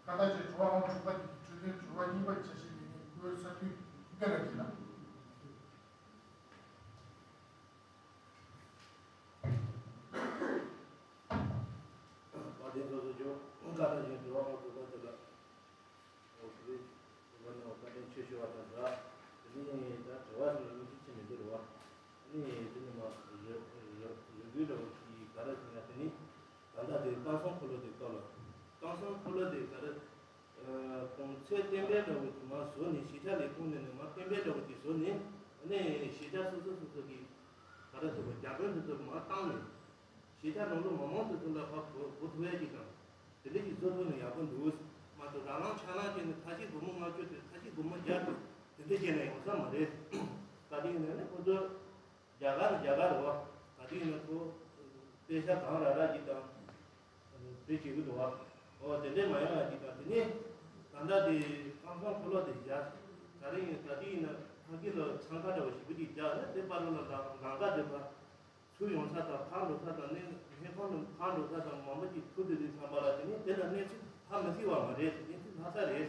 ཁ་བརྡ་བཅས་དྲི་བ་ཨང་དྲུག་པ་དེ་འཕྲོད་བསྟེན་དྲི་བ་གཉིས་པ་འཆར་གཞི་ལས་ནས་བཀོད་ས་འཐུས་ཐུགས་རྒྱ་ལ་གྱིས་ལ། བཀའ་དྲིན་ཆེ་ཞུ། ཁ་བརྡ་བཅས་དྲི་བ་ཨང་དྲུག་པ་དེ་ལ། ཨོ་ཁུ་རེ། དེ་བ་ནི་བཀའ་དྲིན་ཆེ་ཞུ་བ་དང་སྦྲགས། དེ་ནི་ད་དྲི་བ་ཞིག་ལ་ལུང་ཚིག་ཅི་མི་འདུག་རེད་བ། ཨ་ནི་དེ་ནི་མ་རེ་རེ་རེ་འདུན་འདྲ་བོ་ཞིག་ག་རེ་ཟེར་ན་དེ་ནི་ད་ལྟ་དེ་སྟངས་སོང་འཁོར་ལོ་དེ་སྐབས་ལ་སྟངས་སོང་འཁོར་ལོ་དེ་ག་རེ་གོང་ཚད་གཏན་འབེབས་འདྲ་བོ་དེ་མ་བཟོ་ནས་གཞིས་ཆགས་ལས་ཁུངས་ནས་ནི་མ་གཏན་འབེབས་འདྲ་བོ་དེ་བཟོ་ནས་ཨ་ནི་གཞིས་ཆགས་སོ་སོ་སོ་སོ་གི་ག་རེ་ཟེར་བ་རྒྱ་དཔོན་དེ་ཚོ་མ་བཏང་ནས། གཞིས་ཆགས་ནང་ལོགས་མི་མང་དེ་ཚོ་ལ་ཕར་གོ་གོ་ཐུབ་ཡ་ཅིག་དང་། དེ་འདྲ་ཞིག་བཟོ་ཐུབ་ན་ཡག་པོ་འདུག་མ་གཏོགས་རང་རང་ཆགས་ལངས་བྱས་ནས་ཁ་ཤས་སྒོར་མོ་ལྔ་བཅུ་དེ་ཁ་ཤས་སྒོར་མོ་བརྒྱ་དེ་དེ་འདྲ་བྱས་ན་ཡོང་ས་མ་རེད། ག་དུས་ཡིན་ན་ནི་ཁོ་ཚོ་རྒྱ་གར་ནི་རྒྱ་གར་རེད་བ། ག་དུས་ཡིན་ན་ཁོ་པེ་ཤ་གང་རག་རག་ཅིག་དང་དེ་བྱེད་ཀྱི་འདུག་བ། ཨོ་དེ་འདྲ་མ་ཡོང་ཡ་ཅིག་དང་དེ་ནས་ད་ལྟ་དེ་ཁང་ཚང་འཁོར་ལོ་དེ་བཞག་ག་རེ་ཡིན་ག་དུས་ཡིན་ན་ཕ་གི་ལ་འཚང་ཁ་འདྲ་བ་ཞིག་པོ་ཅིག་བརྒྱབ་ན་དེ་པར་ལ་ལ་ལང་ཀ་དེ་ཕར། ཚུར་ཡོང་ས་དང་ཕར་འགྲོ་ས་དང་ནི་སྨན་ཁང་ནས་ཕར་འགྲོ་ས་དང་མང་པོ་ཅིག་ཐུག་དུས་དུས་ཙམ་པ་ལ་དེ་ནི་དེ་ལ་གནས་ཚུལ་ཧ་མི་སྲིད་པ་མ་རེད། གནས་ཚུལ་ལྷག་ས་རེད།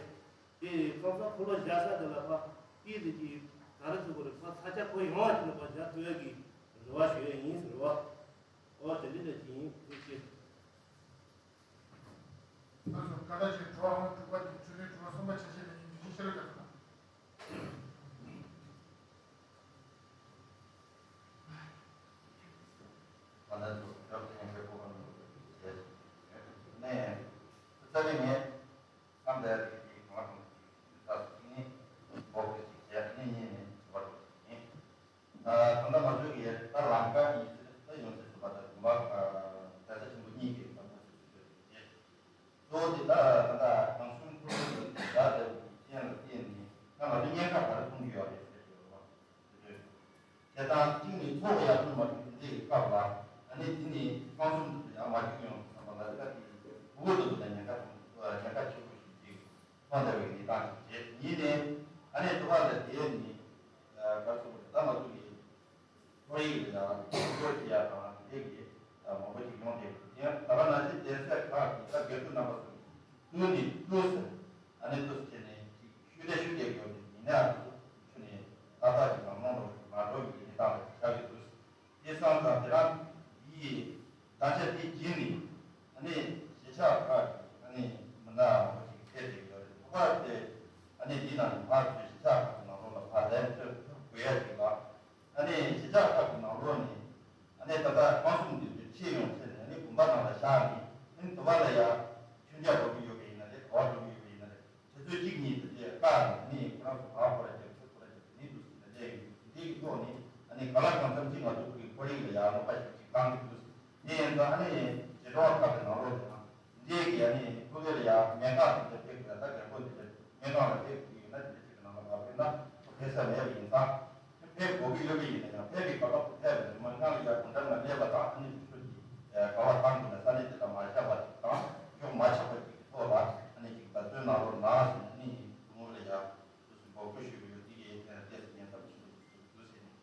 དེ་ཁང་ཚང་འཁོར་ལོ་བཞག་ས་དེ་ལ་ཕར་ཏིས་དེ་ཅིག་ག་རེ་ཟེར་དགོས་རེད། ཕར་ས་ཆ་ཁོ་ཡོང་བ་ཅིག་ལ་ཕར་བཞག་ཐུབ་ཡ་གི་རེ་བ་ཞུ་ཡ་ཡིན་ཟེར་བ། ཨོ་དེ་འདྲ་ཅིག་ཡིན། ཐུགས་རྗེ་ཆེ། ལགས་སོ། ཁ་བརྡ་བཅས་དྲི་བ་ཨང་དྲུག་པ་དེ་འཕྲོད་བསྟེན་དྲི་བ་གསུམ་པ་འཆར་གཞི་ལས་ཡིན། དེ་བཞིན་ཤེས་རབ་དགའ་ཚོར་དང་། ང་ཚོ་རབ་བརྟན་ཞེས་པོ་གང་དུ་བྱས་ནས་རྩ་བའི་ངས་བསམ་པའི་རིགས་ཀྱི་གང་དང་ཅིག་ཚགས་སུ་ཅིག་ནི་འབོག་ཏུ་ཅིག་བྱས་ནས་གཉིས་ནས་བར་དུ་ཅིག་ཡིན། ད་ལྟ་ང་ཚོ་གིས་ད་ལམ་ཀ་གཉིས་ཟེར་ད་ཡོང་ཟེར་ཐུབ་པ་དང་དགོན་པ་གདན་ས་ཆེན་པོ་གཉིས་ཀྱི་བར་དུ་ཅིག་ཞུ་རྒྱུ་རེད། གཙོ་བོ་དེ་ད་ད་ལྟ་གང་གསུམ་ཁུར་ཁུར་དུ་བཞག་བསྡད་པའི་རྐྱེན་ལ་བརྟེན་ནས་ད་ང་ཚོ་ཉེན་ཁ་ག་རེ་མཐོང་གི་ཡོད་རེད་ཟེར་གྱི་ཡོད་རེད་བ། དེ་དང་གཅིག་ནི་ཚོགས་ཡར་ཐོན་མ་ཐོན་དེ་འདྲའི་སྐབས་ལ་ཨ་ནི་དེ་ནི་ཁང་གསུམ་དུ་ཡང་མ་བཅུག་ཡོང་བསམ་པ་ལ་ད་དེ་བུ་དུ་ད་ཉེན་ཁ་མཐོང་ཉེན་ཁ་ཆེ་པོ་ཞིག་ཅིག་མཐོང་བསྡད་པའི་གནས་སྟངས་ཤིག་རེད། གཉིས་ནི་ཨ་ནི་དུ་བ་ལ་དེ་ནི་ག་རེ་ཟེར་དགོས་རེད། ད་ང་ཚོ་གི་ཁོར་ཡུག་ལ་ཡང་ཁོར་ཡུག་ཡག་དང་དེ་གི་མང་པོ་ཞིག་ཡོང་བསྡད་ཡོད། དེ་ཡང་ད་ག་ནང་བཞིན་གདན་ས་ཁག་གི་ད་དགེ་ཕྲུག་རྣམ་པ་ཚོ་གི་ཐུགས་ནི་ཐུགས་སུ་ཨ་ནི་ཐུགས་སུ་བྱས་ནས་ཅིག་ཤུགས་ལྡན་ཤུགས་ལྡན་ཡོད་ནས་ཡིན་ནའང་ཚུར་ནས་ཏག་ཏག་ཅིག་ལམ་ལྷོང་རོགས་ཞིག་མ་འགྲོ་ཡི་གནས་སྟངས་ལ་ཆགས་ཀྱི་འདུག་དེ་སོང་ཙང་དེ་རང་ཡིས་ད་ཆ་དེ་བརྒྱུད་ནས་ཨ་ནི་གཞིས་ཆགས་ཁག་གི་ཨ་ནི་མི་སྣ་མང་པོ་ཞིག་ཕེབས་བསྡད་ཡོད་རེད། ཐོག་མར་དེ་ཨ་ནི་འདི་ནང་ཕར་ཚུར་གཞིས་ཆགས་ཁག་གི་ནང་ལོགས་ལ་ཕར་ལན་ཐོབ་ཐུབ་དགོས་ཡ་ཞིག་ལ། ཨ་ནི་གཞིས་ཆགས་ཁག་གི་ནང་ལོགས་ནས་ཨ་ནི་ད་ལྟ་ཁང་གསུམ་འདི་ཚོ་ཕྱེ་ཡོང་ཚེ་ནས་ཨ་ནི་དགོན་པ་ནང་ལ་བཞག་ནས་ཨ་ནི་དུ་བ་ལ་ཡ་མཆོད་མཇལ་འགྲོ་གི་ཡོད་པ་ཡིན་ན་རེད། ག་པར་འགྲོ་གི་ཡོད་པ་ཡིན་ན་རེད། དེ་ཚོ་གཅིག་གཉིས་དེ་དེ་བཀག་ནས་ཨ་ནི་ཁོ་རང་ཚོ་ག་པར་རྒྱབ་ཚུར་ཁོ་ར་རྒྱབ་ནི་འདུག་ཟེར་ནས་བསྡད་ཡོད། འདི་གི་ཐོག་ནས་ཨ་ནི་ག་ལ་གང་འཚམ་གཅིག་ང་ཚོ་གི་ཁོར་ཡུག་ལ་ཡ་གནོད་པ་ཞིག་ཅིག་བཏང་གི་འདུག་དེ་ཡིན་ཙང་ཨ་ནི་ཞི་ཁྲོ་བ་ཁག་གི་ནང་ལོགས་དེ་དང་འདི་གི་ཨ་ནི་ཕྲུ་གུ་ལ་ཡ་སྨན་ཁང་དེ་འདྲ་ཕེབས་དགོས་ཡ། ད་རྒན་རྒོན་དེ་འདྲ་སྨན་ཁང་ལ་ཕེབས་དགོས་ཡོད་ན་དེ་འདྲ་ཅིག་གི་ནང་ལ་མ་ཕེབས་ན་ཁོ་ཕེབས་ས་མེད་པ་ཡིན་ཙང་། ཕེབས་དགོས་ཀྱི་ཡོད་པ་ཡིན་ན་ཡང་ཕེབས་པའི་སྐབས་ལ་ཁོ་ཕེབས་པ་རེད། མ་སྔ་ལ་ཡ་དགོན་གྲྭ་ནང་སླེབས་པ་དང་ཨ་ནི་དུས་ཚོད་ཀྱི་ག་བ་བཏང་དགོས་ན་ས་གནས་དེ་ལ་མ་བཞག་པ་ཅིག་དང་ཤོག་མ་ཆག་པ་ཅིག་གི་ཐོག་ལ་ཨ་ནི་ཅིག་ད་གཙོས་ནང་ལོགས་ནང་ཟིན་ཨ་ནི་ཐུན་མོང་ལ་ཡ་དུས་སུ་འབོད་སྐུལ་ཞུ་གི་ཡོད། དེ་གའི་ལྟས་སུ་ཉན་ཐབས་ཞུ་གི་འདུག་ཟེར་ནས་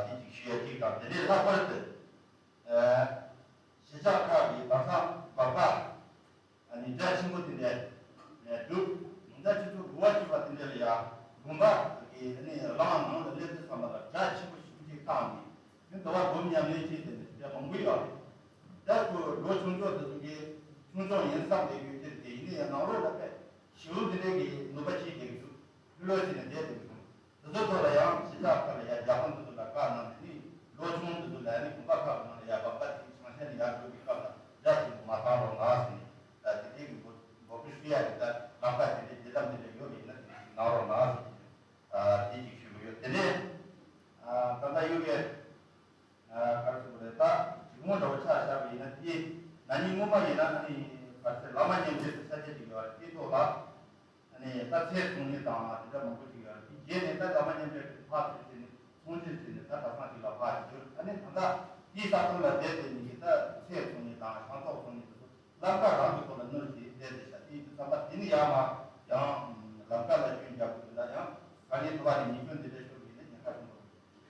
དེ་ཅིག་ཞུ་ཡ་ཅིག་དང་། དེ་ནས་ལྷག་པར་དུ་གཞིས་ཆགས་ཁག་གི་དེང་སང་སྦག་སྦག་ཨ་ནི་སྒྲ་ཆེན་པོ་དེ་འདྲ་སྒྲུབ། ད་ཆུ་ཚོད་དགུ་པ་བཅུ་པ་དེ་འདྲ་ལ་ཡ་དགོན་པ་གི་ཨ་ནི་རང་ནང་ལ་སླེབས་དུས་ཙམ་པ་ལ་སྒྲ་ཆེན་པོ་ཞིག་ཅིག་བཏང་ནས་ཨ་ནི་དུ་བ་སྒོམ་ཉམས་ལེན་བྱེད་དེ་འདྲ་མང་པོ་ཡོད་རེད། ད་ཁོ་ལོ་ཆུང་ཆུང་དེ་ཚོ་གི་ཆུང་ཆུང་ཡིན་བསམ་པའི་ཡོད་ཀྱི་རེད། དེ་ཡིན་ན་ཡང་ནང་ལོགས་ལ་དཔེ་ཞེ་པོ་དེ་འདྲ་གི་ནུས་པ་ཅིག་ལྡན་གྱི་འདུག་ལྷོད་ལྷོད་བྱས་ནས་བསྡད་དེ་འདུག་དེ་ཚོ་ཐོག་ལ་ཡང་གཞིས་ཆགས་ཁག་ལ་ཡང་རྒྱ་ཁོངས་དེ་ཚོ་ལ་བཀའ་གནང་དེ་ནི་ ལོ་ཆུང་དེ་ཚོ་ལ་ནི་དགོན་པ་ཁག་གི་ནང་ལ་ཡ་ལམ་ཀ་དེ་ཆང་ཤ་ནས་ཡར་འགྲོ་བའི་སྐབས་ལ་འཇའ་ཟེར་ནས་མ་བཏང་རོགས་གནང་ཟེར་ནས། ད་དེ་དེ་གི་འབོད་འབོད་སྐུལ་ཞུ་ཡ་རེད། ད་ལམ་ཀ་དེ་འདྲའི་བདེ་ཐབས་འདི་འདྲ་ཡོད་པ་ཡིན་ན་དེ་འདྲ་ཞིག་གནང་རོགས་གནང་ཟེར་ནས། ཨ། དེ་གཅིག་ཞུ་གི་ཡོད། དེ་ནས། ཨ། ད་ལྟ་ཡོད་པའི། ཨ། ག་རེ་ཟེར་དགོས་རེད། ད་སྒྲིག་ཁོངས་འདྲ་བོ་ཆ་བཞག་པ་ཡིན་ན། དེ་ན་ནིང་སྔོན་མ་ཡིན་ན་ཨ་ནི་ག་རེ་ཟེར། བླ་མ་མཉམ་འབྲེལ་གྱི་ས་ཆ་ཅིག་ཡོད་རེད། དེའི་ཐོག་ལ་ཨ་ནི་ད་ཚལ་བཙོང་མཁན་དང་དེ་འདྲ་མང་པོ་ཅིག་ཡོད་རེད། དེ་རྗེས་ནས་ད་བླ་མ་མཉམ་འབྲེལ་གྱི་ཕར་ཚུར་བྱས་ནས་ཚོང་སྒྱུར་བྱས་ནས། ད་གྲྭ་ཚང་ཅིག་ལ་ཕར་བསྒྱུར། ཨ་ནི་ད་ལྟ་དེའི་ས་ཁོངས་ལ་བསྡད་དེ་ནི་ད་ཚལ་བཙོང་མཁན་དང་ཤིང་ཏོག་བཙོང་མཁན་དེ་ཚོ་ལམ་ཀ་རང་གི་ཐོག་ལ་བསྣུར་བྱས་བསྡད་དེ་ཤག་དེ་ཡིན་དུས་ཙམ་པ་དེ་ནི་ཡར་མར་ཡང་ལམ་ཀ་ལ་སྐྱོན་རྒྱག་དགོས་དུས་ལ་ཡང་ས་གནས་དུ་བ་རེ་ཉེས་སྐྱོན་དེ་འདྲ་ཤོར་བ་ཡིན་ན་ཉེན་ཁ་ཆེན་པོ་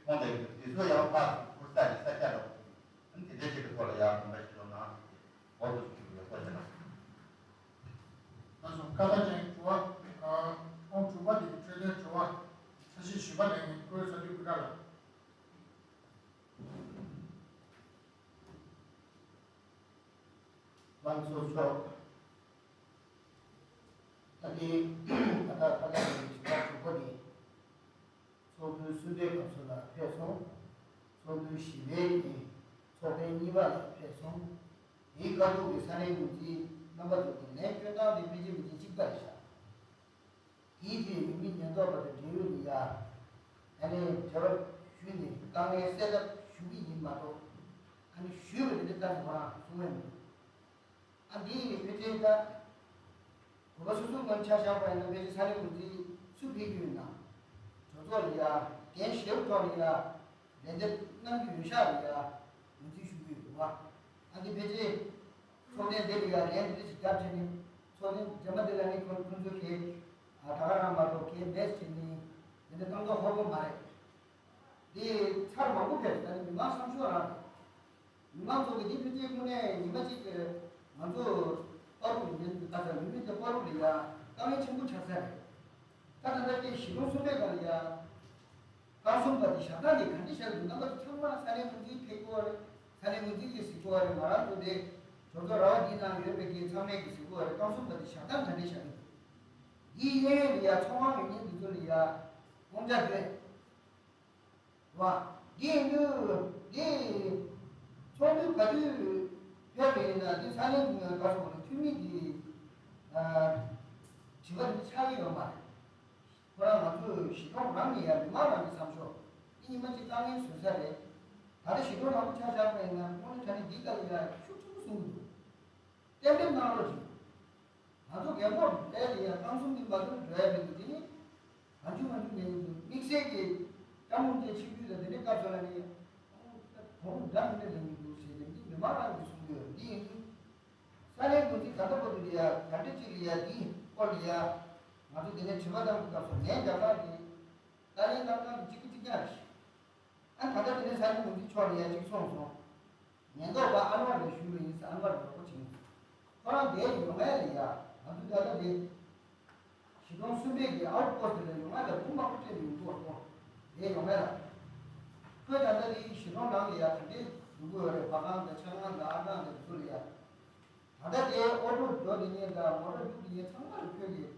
མཐོང་བསྡད་ཡོད། དེ་ཚོ་ཡང་ཕར་ཚུར་ཁུར་ས་ཀྱི་ས་ཆ་འདྲ་བོ་ཅིག་ཡིན། དེ་འདྲ་ཞིག་གི་ཐོག་ལ་ཡང་དགོངས་པ་ཞུ་རོགས་གནང་ཞེས་འོག་ཏུ་ཞུ་གི་ཡོད། ཐུགས་རྗེ་གནང་། ད་སོ་ཀ་ད་ཅན་དྲི་བ། ཨ། ཨོང་དྲུག་པ་དེ་གི་འཕྲོད་བསྟེན་དྲི་བ་ཚ་ཞིག་ཞུས་པ་ལས་ངན་ཀོའི་ས་དུས་བུ་དྲ་ལ། ལང་ཚོ་མཆོག་ད་ལྟའི་ད་ལྟ་ད་ལྟ་གི་བཞི་པ་དྲུག་པ་ནི་ཚོགས་དུས་གསུམ་པའི་སྐབས་སུ་ལ་ཕེབས་སོང་། ཚོགས་དུས་བཞི་པའི་གི་ཚོགས་ཐེངས་གཉིས་པ་ལ་ཕེབས་སོང་། དེའི་སྐབས་ཐོག་གི་ས་གནས་འགོ་འཛིན་རྣམ་པ་ཚོ་གི་ལན་སྐྱོན་སྟངས་དེ་ཕལ་ཆེར་མི་ཆེ་གཅིག་པ་རེད་ཤག་དེའི་རྗེས་ཡུལ་མི་ཉེན་རྟོག་པ་དང་འབྲེལ་ཡོད་ནས་ཡ། ཨ་ནི་འབྲེལ་བ་ཞུས་ནས་དཀའ་ངལ་སེལ་ཐབས་ཞུ་གི་ཡིན་མ་གཏོགས། ཨ་ནི་ཞུས་པ་དེ་འདྲ་ལྟ་ནས་ཁོ་རང་གསུང་བས་མི་འདུག་ཨ། འདི་ཡི་ཕལ་ཆེར་ད་གོ་སྐབས་སོ་སོའི་ངོས་ཆ་བཞག་པ་ཡིན་ན་ཕལ་ཆེར་ས་གནས་འགོ་འཛིན་སུ་ཕེབས་རྒྱུ་ཡིན་ན། གྲོས་ཚོགས་ལ་ཡ་འགན་བཞེས་ཐོག་ལ་ཡ་ལན་འདེབས་གནང་རྒྱུ་ཡོད་ཤག་ལ་ཡ་ངོས་འཛིན་ཞུ་གི་ཡོད་རེད་བ། ཨ། འདི་ཕལ་ཆེར་ཚོགས་ཐེངས་འདི་ལ་ཡ་ལན་འདི་འདྲ་ཞིག་བརྒྱབ་བྱས་ནས་ཚོགས་ཐེངས་རྗེས་མ་འདི་ལ་ནི་ཁོ་ཁོ་ཚོ་གིས། ཨ། ད་ག་རང་མ་གཏོགས་གལ་མེད་བྱས་ནས་འདི་འདྲ་བཏང་ཐོག་ཧོབ་པོ་མ་རེད། འདི་ཚར་མང་པོ་ཕེབས། ད་ནི་མི་མང་བསམ་ཤོག་རང་རེད། མི་མང་ཚོ་གི་འདི་ཕལ་ཆེར་དངོས་གནས་ཉི་མ་གཅིག་གི་ང་ཚོ་པ་རུ་ཡིན་ད་ལྟ་ཡུལ་མི་ཚོ་པ་རུ་ལ་ཡ་དཀའ་ངལ་ཆེན་པོ་ཆགས་ས་རེད། ད་ད་ལྟ་སྐྱེས་གཞིས་གྲོང་སུམ་པའི་སྒང་ལ་ཡ། རྐང་གསུམ་པ་དེ་ཞབས་བཏང་དེ་ག་འདྲ་བྱས་འདུག་རྣམ་པ་ཚོ་ཚང་མ་ས་གནས་འགོ་འཛིན་ཕེབས་དགོས་རེད། ས་གནས་འགོ་འཛིན་གྱིས་གཟིགས་དགོས་རེད། ང་རང་ཚོ་དེ་གྲོས་ཚོགས་ར་བ་འདིའི་ནང་ཡོད་པའི་གི་ཚང་མས་གི་གཟིགས་དགོས་རེད། རྐང་གསུམ་པ་དེ་ཞབས་བཏང་ག་འདྲ་བྱས་འདུག་འདིའི་གཡས་གཡོན་ལ་ཡ་ཚོང་དབང་ཡོད་མཁན་འདི་ཚོ་ལ་ཡ་དབང་ཆ་སྤྲད། བ། འདི་ཡིན་དུས་འདི་ཚོགས་འདུ་ག་དུས་ཕེབས་པ་ཡིན་ན་འདི་ས་གནས་ཀྱི་ངོས་ག་སོང་ནས་འཐུས་མི་གི་ཨ་དྲི་བ་འདི་ཆགས་ཀྱི་ཡོད་མ་རེད། ཁོ་རང་ང་ཚོ་གཞིས་གྲོང་རང་ནས་ཡ་མི་མང་རང་གི་བསམ་ཤོག་འདི་ཉི་མ་གཅིག་དཀའ་ངལ་བཟོ་ས་རེད། ད་ལྟ་གཞིས་གྲོང་མང་པོ་ཆ་བཞག་པ་ཡིན་ན་དངོས་གནས་དྲང་གནས་འདི་ག་ལ་ཡ་ཤུགས་ཆེན་པོ་གསུང་གི་འདུག་གཏན་འབེབས་གནང་རོགས་གྱིས། ང་ཚོ་རྒན་གོག་འདྲ་ལ་ཡ་རྐང་གསུམ་འདི་མ་འདུག་འགྲོ་ཡ་མི་འདུག་དེ་ནི་གང་བྱུང་མང་བྱུང་ཉན་གྱི་འདུག་དམིགས་བསལ་གྱི་སྐྱ་མོ་འདི་ཆིབས་བསྒྱུར་དང་དེ་འདྲའི་སྐབས་སུ་ལ་ནི་གོང་འདྲ་མི་འདྲ་ལེན་གྱི་འདུག་ཟེར་ནས་འདི་མི་མང་རང་གིས་གསུང་གི་ཡོད། འདི་ཡིན་དུས་ས་གནས་འགོ་འཛིན་ད་ལྟ་བར་དུ་ལ་ཡ་ག་འདྲ་ཅིག་ལ་ཡ་འདིའི་སྐོར་ལ་ཡ་ང་ཚོ་དེ་ནས་དྲི་བ་བཏང་གི་སྐབས་སུ་ལན་རྒྱག་སྟངས་འདི་ཏཱ་ལའི་གནང་སྟངས་འདི་གཅིག་གི་གཅིག་རྐྱང་རེད། ཨ། ད་ལྟ་དེ་ནས་ས་གནས་འགོ་འཛིན་མཆོག་ནས་ཡ་གཅིག་གསུངས་སོང་། ཉེན་རྟོག་པ་ཨ་ནི་བར་ལ་ཞུས་པ་ཡིན་ཟེར། ཨ་ནི་བར་རོགས་པ་བྱེད་མི་ཐུབ། ཁོ་རང་དེ་ཡོང་ཡ་ལ་ཡ་ང་ཚོ་ད་ལྟ་དེ་གཞིས་གྲོང་གསུམ་པའི་གི་ཨའུ་ཊི་པོ་སི་ཊི་ལ་ཡོང་ཡ་ལ་འབུམ་མང་པོ་སྤྲད་ནས་ཡོང་གི་ཡོད་རེད། དེ་ཡོང་ཡ་ལ་ཁོས་ད་ལྟ་དེ་གཞིས་གྲོང་ནང་ལ་ཡ་ག་འདྲས་འདུག་གི་ཡོད་རེད། བ་གང་དང་ཆང་ཁང་དང་ཨ་ཁང་དང་དེ་ཚོ་ལ་ཡ། ད་ལྟ་དེ་ཨོ་ཊོ་འགྲོ་དེ་ཉིད་དང་མོ་ཊ་རྒྱུག་དེ་ཉིད་ཚང་མ་ལ་ཁྱོད་ཀྱིས་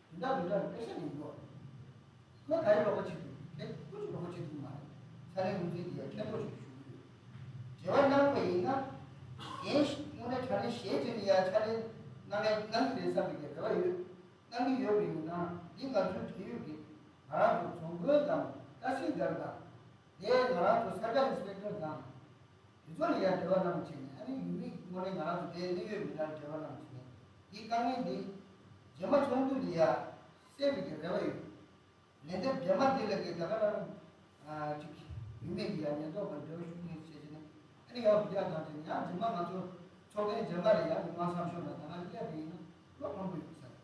བདུན་ཕྲག་བདུན་ཕྲག་ལ་པེ་ས་ལེན་དགོས། ཁོས་ག་རེ་རོགས་པ་བྱེད་ཐུབ། ཁྱེད་ཀྱིས་རོགས་པ་བྱེད་ཐུབ་མ་རེད། ཚ་ལན་ལུང་ཚན་འདི་ཡ་ཁྱད་མདོག་ཞིག་ཞུ་གི་ཡོད། འབྲེལ་བ་གནང་བ་ཡིན་ན། འགན་ཞིག་དངོས་གནས་དྲང་གནས་བཞེས་བྱས་ནས་ཡ་ཕྱག་ལས་གནང་ཡ་གནང་གི་རེད་བསམ་པའི་རེ་བ་ཡོད། གནང་གི་ཡོད་པ་ཡིན་ན་འདི་ང་ཚོའི་འབྲེལ་ཡོད་ཀྱི་ང་རང་ཚོ་རྫོང་དཔོན་དང་ཏཱ་སིལ་དཱར་དང་། དེ་ང་རང་ཚོ་སར་ཀར་ཨིན་སི་པེག་ཊར་དང་། དེ་ཚོ་ལ་ཡང་འབྲེལ་བ་གནང་བྱས་ནས། ཨ་ནི་ཡུལ་མི་དངོས་གནས་ང་རང་ཚོ་དེའི་གནད་ཡོད་མི་སྣར་འབྲེལ་བ་གནང་བྱས་ནས། འདི་དཀའ་ངལ་འདི་རྗེས་མ་ཚོགས་འདུ་ལ་ཡང་སེལ་བའི་གི་རེ་བ་ཡོད། ལན་འདེབས་རྗེས་མ་འདི་ལ་གི་ད་ག་རང་ཨ་ཅིག་ཡུལ་མི་འདི་ཡང་ཉེན་རྟོག་པར་འབྲེལ་བ་ཞུ་མཁན་བྱས་བྱས་ནས། ཨ་ནི་ཡང་འབུད་རྒྱག་བཏང་བྱས་ནས། ཡང་རྗེས་མ་ང་ཚོ་ཚོགས་ཐེངས་རྗེས་མ་ལ་ཡང་མི་མང་བསམ་ཤོག་ལ་ད་ག་སླེབས་པ་ཡིན་ན་བློ་ཕམ་པོ་ཡོད་ས་རེད།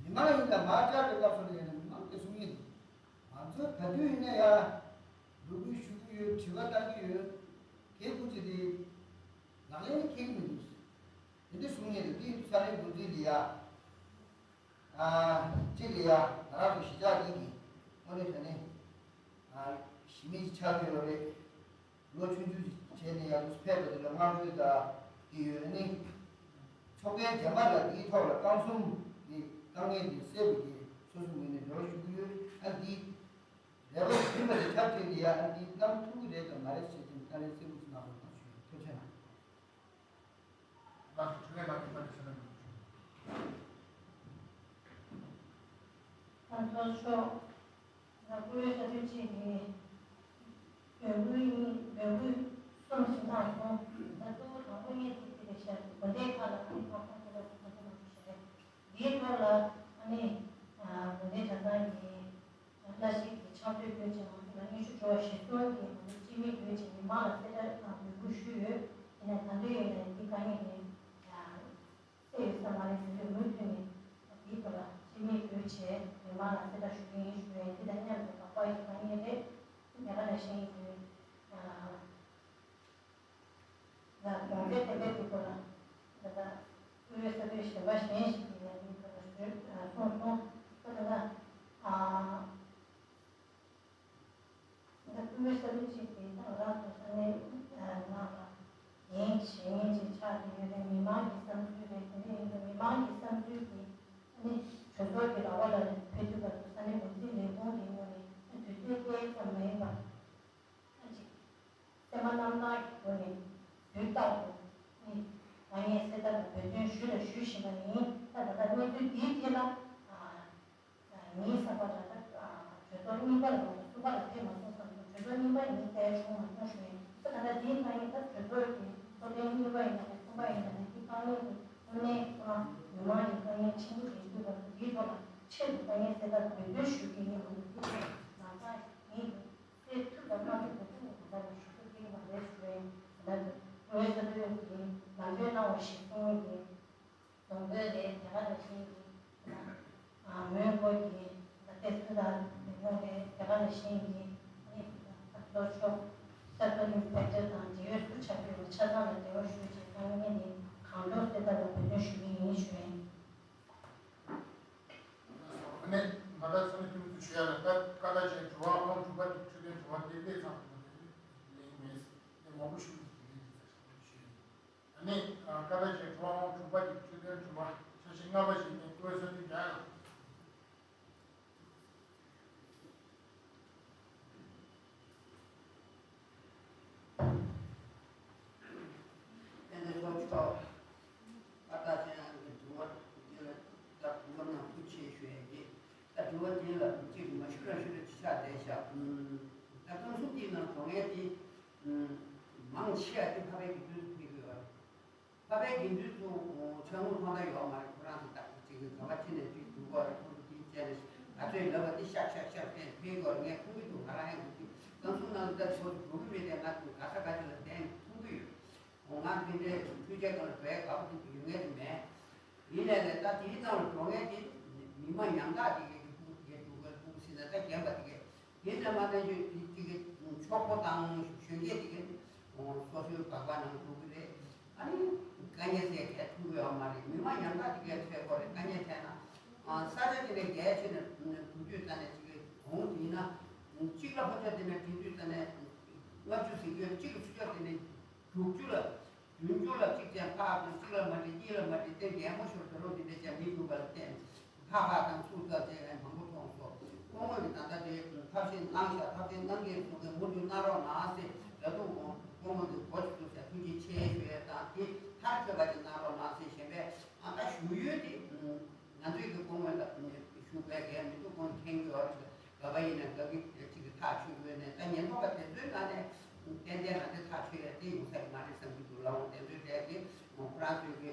མི་མང་ཡིན་ན་མར་བཅར་བའི་སྐབས་སུ་ལ་ཡིན་ན་མི་མང་གིས་གསུང་གི་འདུག་ང་ཚོས་ག་དུས་ཡིན་ན་ཡང་འབོད་སྐུལ་ཞུ་གི་ཡོད། དྲི་བ་བཏང་གི་ཡོད། གལ་སྐུ་མཁྱེན་དེ་ལག་ལེན་འཁེལ་གི་མི་འདུག་དེ་འདྲ་གསུང་མཁན་འདུག་དེ་ཡིན་དུས་ས་གནས་འགོ་འཛིན་ལ་ཡ། ཨ། གཅིག་ལ་ཡ་ང་རང་ཚོ་གཞིས་ཆགས་འདི་གི་དངོས་གནས་དྲང་གནས་ཨ་གཞིས་མི་ཞིག་ཆགས་ཀྱི་ཡོད་རེད། ལོ་ཆུང་ཆུང་ཞིག་བྱས་ནས་ཡར་ཕེབས་པ་དེ་ལ་བསྔགས་བརྗོད་དང་དེ་ཡོད། ཨ་ནི་ཚོགས་ཐེངས་རྗེས་མ་ལ་འདིའི་ཐོག་ལ་རྐང་གསུམ་གྱི་དཀའ་ངལ་འདི་སེལ་བའི་གི་སོ་སོའི་ངོས་ནས་རེ་བ་ཞུ་གི་ཡོད། ཨ། འདི་རེ་བ་ཡིན་པ་རེད། ཁ་བྲལ་ནས་ཡ་ཨ་ནི་གནང་ཐུབ་ཀྱི་རེད་དམ་མ་རེད་ཟེར་དུས་ད་རེས་གསལ་པོ་ཞིག་གནང་རོགས་གནང་ཞུ་ཡིན། ཐུགས་རྗེ་གནང་། ལགས་སོ། དྲི་བའི་ལག་ལེན་པ་ནས་ཞུ་ན་མི་འདུག་ཁོང་ཚོ་ཤོག་ང་བཀུར་འོས་ས་ཁུལ་གཅིག་གི་འབོད་སྐུལ་ཡིན། འབོད་སྐུལ་གསུམ་ཞིག་གནང་སོང་། ད་གཙོ་བོ་དང་པོ་ངས་ཅིག་དེ་རེད་ཤག་དགོན་སྡེ་ཁག་ལ་ཨ་ནི་ཚོགས་ཁང་ཁྱེད་རང་ཚོ་ག་ཚོད་མང་པོ་ཞིག་རེད། འདིའི་ཐོག་ལ་ཨ་ནི་དགོན་སྡེ་གྲྭ་ཚང་གི་བླ་ཞིག་གི་ཕྱག་མཛོད་བསྐོས་ཀྱང་ང་ཚོ་ལ་སྙན་ཞུ་འབྱོར་བ་གཞིར་བཟུང་གིས་ང་ཚོ་སྤྱི་མི་བགོས་ཀྱིས་མི་མང་ལ་གསལ་བསྒྲགས་དང་འབོད་སྐུལ་ཞུས་ཡོད། དེ་ནས་ད་དུང་ཡིན་ནའི་འདི་དཀའ་ངལ་དེ་སེལ་ཡོད་ས་མ་རེད། དེ་ཚོས་མུ་མཐུད་ནས་འདིའི་ཐོག་ལ་སྤྱི་མི་བགོས་བྱས་མི་མང་ལ་གསལ་བསྒྲགས་ཞུ་གི་ཡིན་ཞུ་ཡས། འདི་དང་མཉམ་དུ་ཁག་པ་ཡི་དཀའ་ངལ་རེད། དེ་ག་ནང་བཞིན་གྱི་ལ་དགོངས་དོན་བསྟན་པའི་དུས་སྐོར་ལ་ད་ལྟ་དབུས་པའི་ས་ཁུལ་གཞན་པ་གཞན་ཞིག་གིས་ཡང་འདིའི་སྐོར་ལ་ཞུས་གསུངས་སོང་། ད་ལྟ་ཨ་ད་དབུས་པའི་ས་ཁུལ་གཅིག་གིས་ད་ང་རང་ཚོ་ས་གནས་ནང་ལ་འགན་བཞེས་མཁན་ཅིག་ཆགས་ཀྱི་ཡོད་པས་མི་མང་གི་བསམ་ཚུལ་རེད། དེ་འདྲ་ཡིན་དུས་མི་མང་གི་བསམ་ཚུལ་གྱིས་ཨ་ནི་གྲོས་ཚོགས་ཀྱི་ར་བ་ལ་ཕེབས་དུས་སྐབས་སུ་ས་གནས་འགོ་འཛིན་ལས་ཁུངས་ཀྱི་ངོས་ནས་དུས་ཚོད་སྐྱེལ་ཙམ་མ་ཡིན་པར། ཅིག་སེམས་པ་རྣམ་དག་གི་སྒོ་ནས་དུས་རྟག་ཏུ་ནི་དཀའ་ངལ་སེལ་ཐབས་ལ་འབད་བརྩོན་ཞུས་ལ་ཞུ་བཞིན་པ་ཡིན། ད་ད་ལྟ་གནས་ཚུལ་འདིའི་ཐད་ལ་ཨ་ཉིན་གསར་པ་ད་ལྟ་གྲོས་ཚོགས་གཉིས་པ་ལ་གསུམ་པ་ལ་ཕེབས་མ་སོང་ཙང་གྲོས་ཚོགས་གཉིས་པ་ཡིན་གསལ་བྱུང་མ་སོང་ཞུ་ཡིན། ད་ད་ལྟ་འདིའི་དཀའ་ངལ་ད་གྲོས་ཚོགས་ཀྱི་ཚོགས་ཐེངས་གཉིས་པ་ཡིན་ན་རེད། གསུམ་པ་ཡིན་ན་རེད། འདི་དཀའ་ངལ་དེ་དངོས་གནས་ཁོ་རང་མི་མང་གི་དཀའ་ངལ་ཆེན་པོ་རེད། དུས་སྐབས་སུ་འདིའི་ཐོག་ལ་ཆེད་དུ་དཀའ་ངལ་སེལ་ཐབས་འབད་བརྩོན་ཞུ་གི་ཡིན། འོན་ཏེ་འདི་ཐོག་ལ་ང་ཚང་ཡིན། དེ་ཐུགས་དང་མ་ཐུག་གོ་ཐུག་གོ་ག་ལ་ཞུ་ཐུབ་ཀྱི་མ་རེད་ཞུ་ཡིན། ད་ལྟ་དངོས་ས་ཐོན་གྱི་ལམ་སྟོན་གནང་བ་གཞིར་བཟུང་གི་རྫོང་དཔོན་རེད། དེ་ག་ནང་བཞིན་གྱི་མོན་གྷོ་གི་ད་ལྟའི་སུ་དང་ལས་ཁུངས་རེད། དེ་ག་ནང་བཞིན་གྱི་ནི་གཙོ་ཤོག་ས་ཁུལ་ཨིན་སྤེག་ཊར་དང་འབྲེལ་ཡོད་སུ་ཆགས་ཡོད་ཆ་ཚང་ལ་འབྲེལ་བ་ཞུ་བྱས་དཀའ་ངལ་ནི་གང་མགྱོགས་སེལ་ཐབས་ལ་འབད་བརྩོན་ཞུ་གི་ཡིན་ཞུ་ཡིན། ཨ་ནི་ང་ད་ཚོ་ནི་ཐུགས་ཚུལ་ཞུ་ཡ་ལ་ད་ཀ་ད་ཅན་དྲི་བ་ཨང་དྲུག་པ་དེ་འཕྲོད་བསྟེན་དྲི་བ་དེ་དེ་ཚང་དུ་དེ་ལེན་མེད་ནས་མང་པོ་ཞུ་གི་དེ་ལེན་གྱི་ཚ་ཞུ་ཡིན། ཨ་ནི་ཀ་ད་ཅན་དྲི་བ་ཨང་དྲུག་པ་དེ་འཕྲོད་བསྟེན་དྲི་བ་ཆ་ཤས་ལྔ་པ་ཞིག་ནས་བཀོད་ས་དེ་རྒྱ་ཡང་། དཔལ་ལྡན་ལྷོ་ཕྱོགས་པ་ད་ཅན་གྱི་དྲི་བ་དེ་ལ་ད་དྲི་བ་ནང་ཁུལ་ཆེ་ཤོས་ཡིན། ད་དྲི་བ་དེ་ལ་གཅིག་མ་ཞུ་ར་ཞུ་ར་ཅི་ཆགས་བསྡད་ཤག་ད་རྐང་གསུམ་དེའི་ནང་འགྲོ་མཁན་དེ་མང་ཆེ་བ་དེ་འཕགས་པའི་དགེ་འདུན་ཚོ་ཕེབས་ཀྱི་ཡོད་རེད། འཕགས་པའི་དགེ་འདུན་ཚོ་ཆ་ངུ་མཐོང་ད་ཡོད་མ་རེད། ཁོ་རང་ཚོ་ད་གཅིག་གི་ག་བ་ཅི་ནས་ཅིག་འདུག་གོ་རེད། ཁོང་ཚོ་དེ་བྱས་ནས་ང་ཚོའི་ལབ་པ་དེ་ཤག་ཤག་ཤག་བསྟན་ཕེབས་ཀྱི་ཡོད་རེད། ངས་མཐོང་གི་འདུག་ང་རང་ཡང་གཅིག་རྐང་གསུམ་ནང་ལ་ད་ཚོ་འགྲོ་གི་མེད་དེ་ང་ཚོ་ག་ས་ག་ཅིག་ལ་བསྟན་མཐོང་གི་ཡོད། འོ་ང་འདི་འདྲའི་འཕྲུལ་ཆས་སྒང་ལ་འགྲོ་ཡ་དགའ་པོ་དེ་ཡོད་ངེས་དེ་མེད། ཡིན་ནའི་ལས་ད་དེའི་ནང་ལ་འགྲོ་མཁན་དེ་མི་མང་ཡང་དག་དེ་གའི་སྤུ་གུ་དེ་གའི་འགྲོ་མཁན་སྤུ་གུ་ཟེར་ན་ད་རྒན་པ་དེ་གའི་དེ་ནས་མ་ནས་ཡོད་དེ་དེ་གའི་གྲོགས་པོ་དང་གཞོན་སྐྱེས་དེ་གའི་སོ་སོའི་སྦག་སྦག་ནང་འགྲོ་གི་རེད། ཨ་ནི་དཀའ་ངལ་ཟེར་གས་ཐུག་གི་ཡོད་མ་རེད། མི་མང་ཡང་དག་དེ་གའི་འཕྲད་དགོས་རེད། དཀའ་ངལ་འཕྲད་ན་ས་ཆ་དེ་ནས་རྒྱལ་ཆེ་ནས་འགྲོ་དུས་ཙ་ནས་དེ་གའི་གོང་དེ་ཡིན་ན་གཅིག་ལ་ཕོ་ཆ་དེ་ནས་དེ་དུས་ཙ་ནས་ལྔ་བཅུ་ཟེར་གྱི་ཡོད། གཅིག་ལ་ཆུ་ཆ་དེ་ནས་དྲུག་ཅུ་ལ། བདུན་ཅུ་ལ་གཅིག་ཅན་ཕག་དང་གཅིག་ལ་མ་འགྲིག་གཉིས་ལ་མ་འགྲིག་སྟེ་རྒན་མོ་ཤོར་དུ་རོ་འདི་འདྲ་ཅན་མི་འདུག་པ་ལ་བརྟེན། ཕག་ཕག་དང་ཚུར་ལྟ་ཅན་མང་པོ་མཐོང་སོང་། སྐུ་ངོ་གི་ད་ལྟ་དེ་ཐབས་ཤེས་གནང་ཤག་ཐབས་ཤེས་གནང་མཁན་སོང་གི་མུ་མཐུད་གནང་རོགས་གནང་ཟེར་ལ་འདུག་གོང་སྐུ་ངོ་གི་གོ་ཆུ་ཚུར་ཟེར་ཐུགས་རྗེ་ཆེ་ཞུ་ཡས་དང་དེ་མཐར་འཁྱོལ་བ་ཅིག་གནང་རོགས་གནང་ཟེར་གཞན་པས་ཨ་ད་ཞུ་ཡུལ་དེ་ང་ཚོའི་གི་སྐུ་ངོ་ལ་ཞུ་དགོས་གལ་མི་འདུག་ཁོང་མཁྱེན་གྱི་ཡོད་རེད། ག་པ་ཡིན་ན་ག་གི་ཅིག་གི་ཐག་ཆོད་དགོས་ནས་ད་ཉེན་རྟོག་པ་དེ་ཚོའི་ནང་ནས་ཏན་ཏན་ང་ཚོའི་ཐག་ཆོད་ཡ་དེ་ཡོང་ས་ཡོད་མ་རེད་བསམ་གྱི་འདུག་ལ། འོང་དེ་ཚོའི་གྲས་ཀྱི་ཁོ་རང་ཚོའི་གི་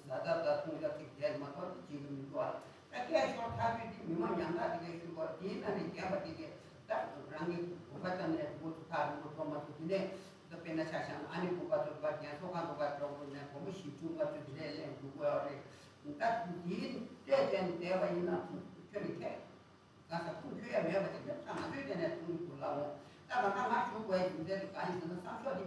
བཟའ་ཟླ་དང་མཐོང་རྒྱ་ཅིག་བསྡད་མ་གཏོགས་དེ་བྱེད་ཀྱི་མི་འདུག་ཨ། ད་སྐད་ཤོར་ཐག་ཆོད་དེ་མི་མང་ཉམ་ཐག་དེ་གས་ཞུ་དགོས་དེའི་ནང་ནས་རྒན་པ་དེ་གས་ད་རང་གི་དགོན་པ་ཙམ་ནས་འགོ་ཚུགས་ཐག་རིང་པོ་འགྲོ་མ་ཐུབ། དེ་ནས་ད་དཔེར་ན་ཆ་བཞག་ན་ཨ་ནི་དགོན་པ་ཚོ་ད་རྒན་གསོ་ཁང་དུ་ཕར་འགྲོ་དགོས་ནས་སྒོར་མོ་བཞི་བཅུ་ལྔ་བཅུ་དེ་འདྲས་ལེན་འགྲོ་དགོས་ཡོད་རེད། ད་དེའི་སྤྲད་བྱས་ནས་བསྡད་པ་ཡིན་ན་ཁྱོད་ནི་ཁྱད། ག་ས་ཁུངས་འཁྱོལ་ཡ་མེད་པ་དེ་འདྲ་ད་ང་ཚོའི་དེ་ནས་མཐོང་གི་འདུག་ལ། འོང་ད་ད་ལྟ་ང་ཞུ་དགོས་ཡ་རྒྱུ་མཚན་དེ་གང་ཡིན་ཟེར་ན་བསམ་ཤོག་དེ་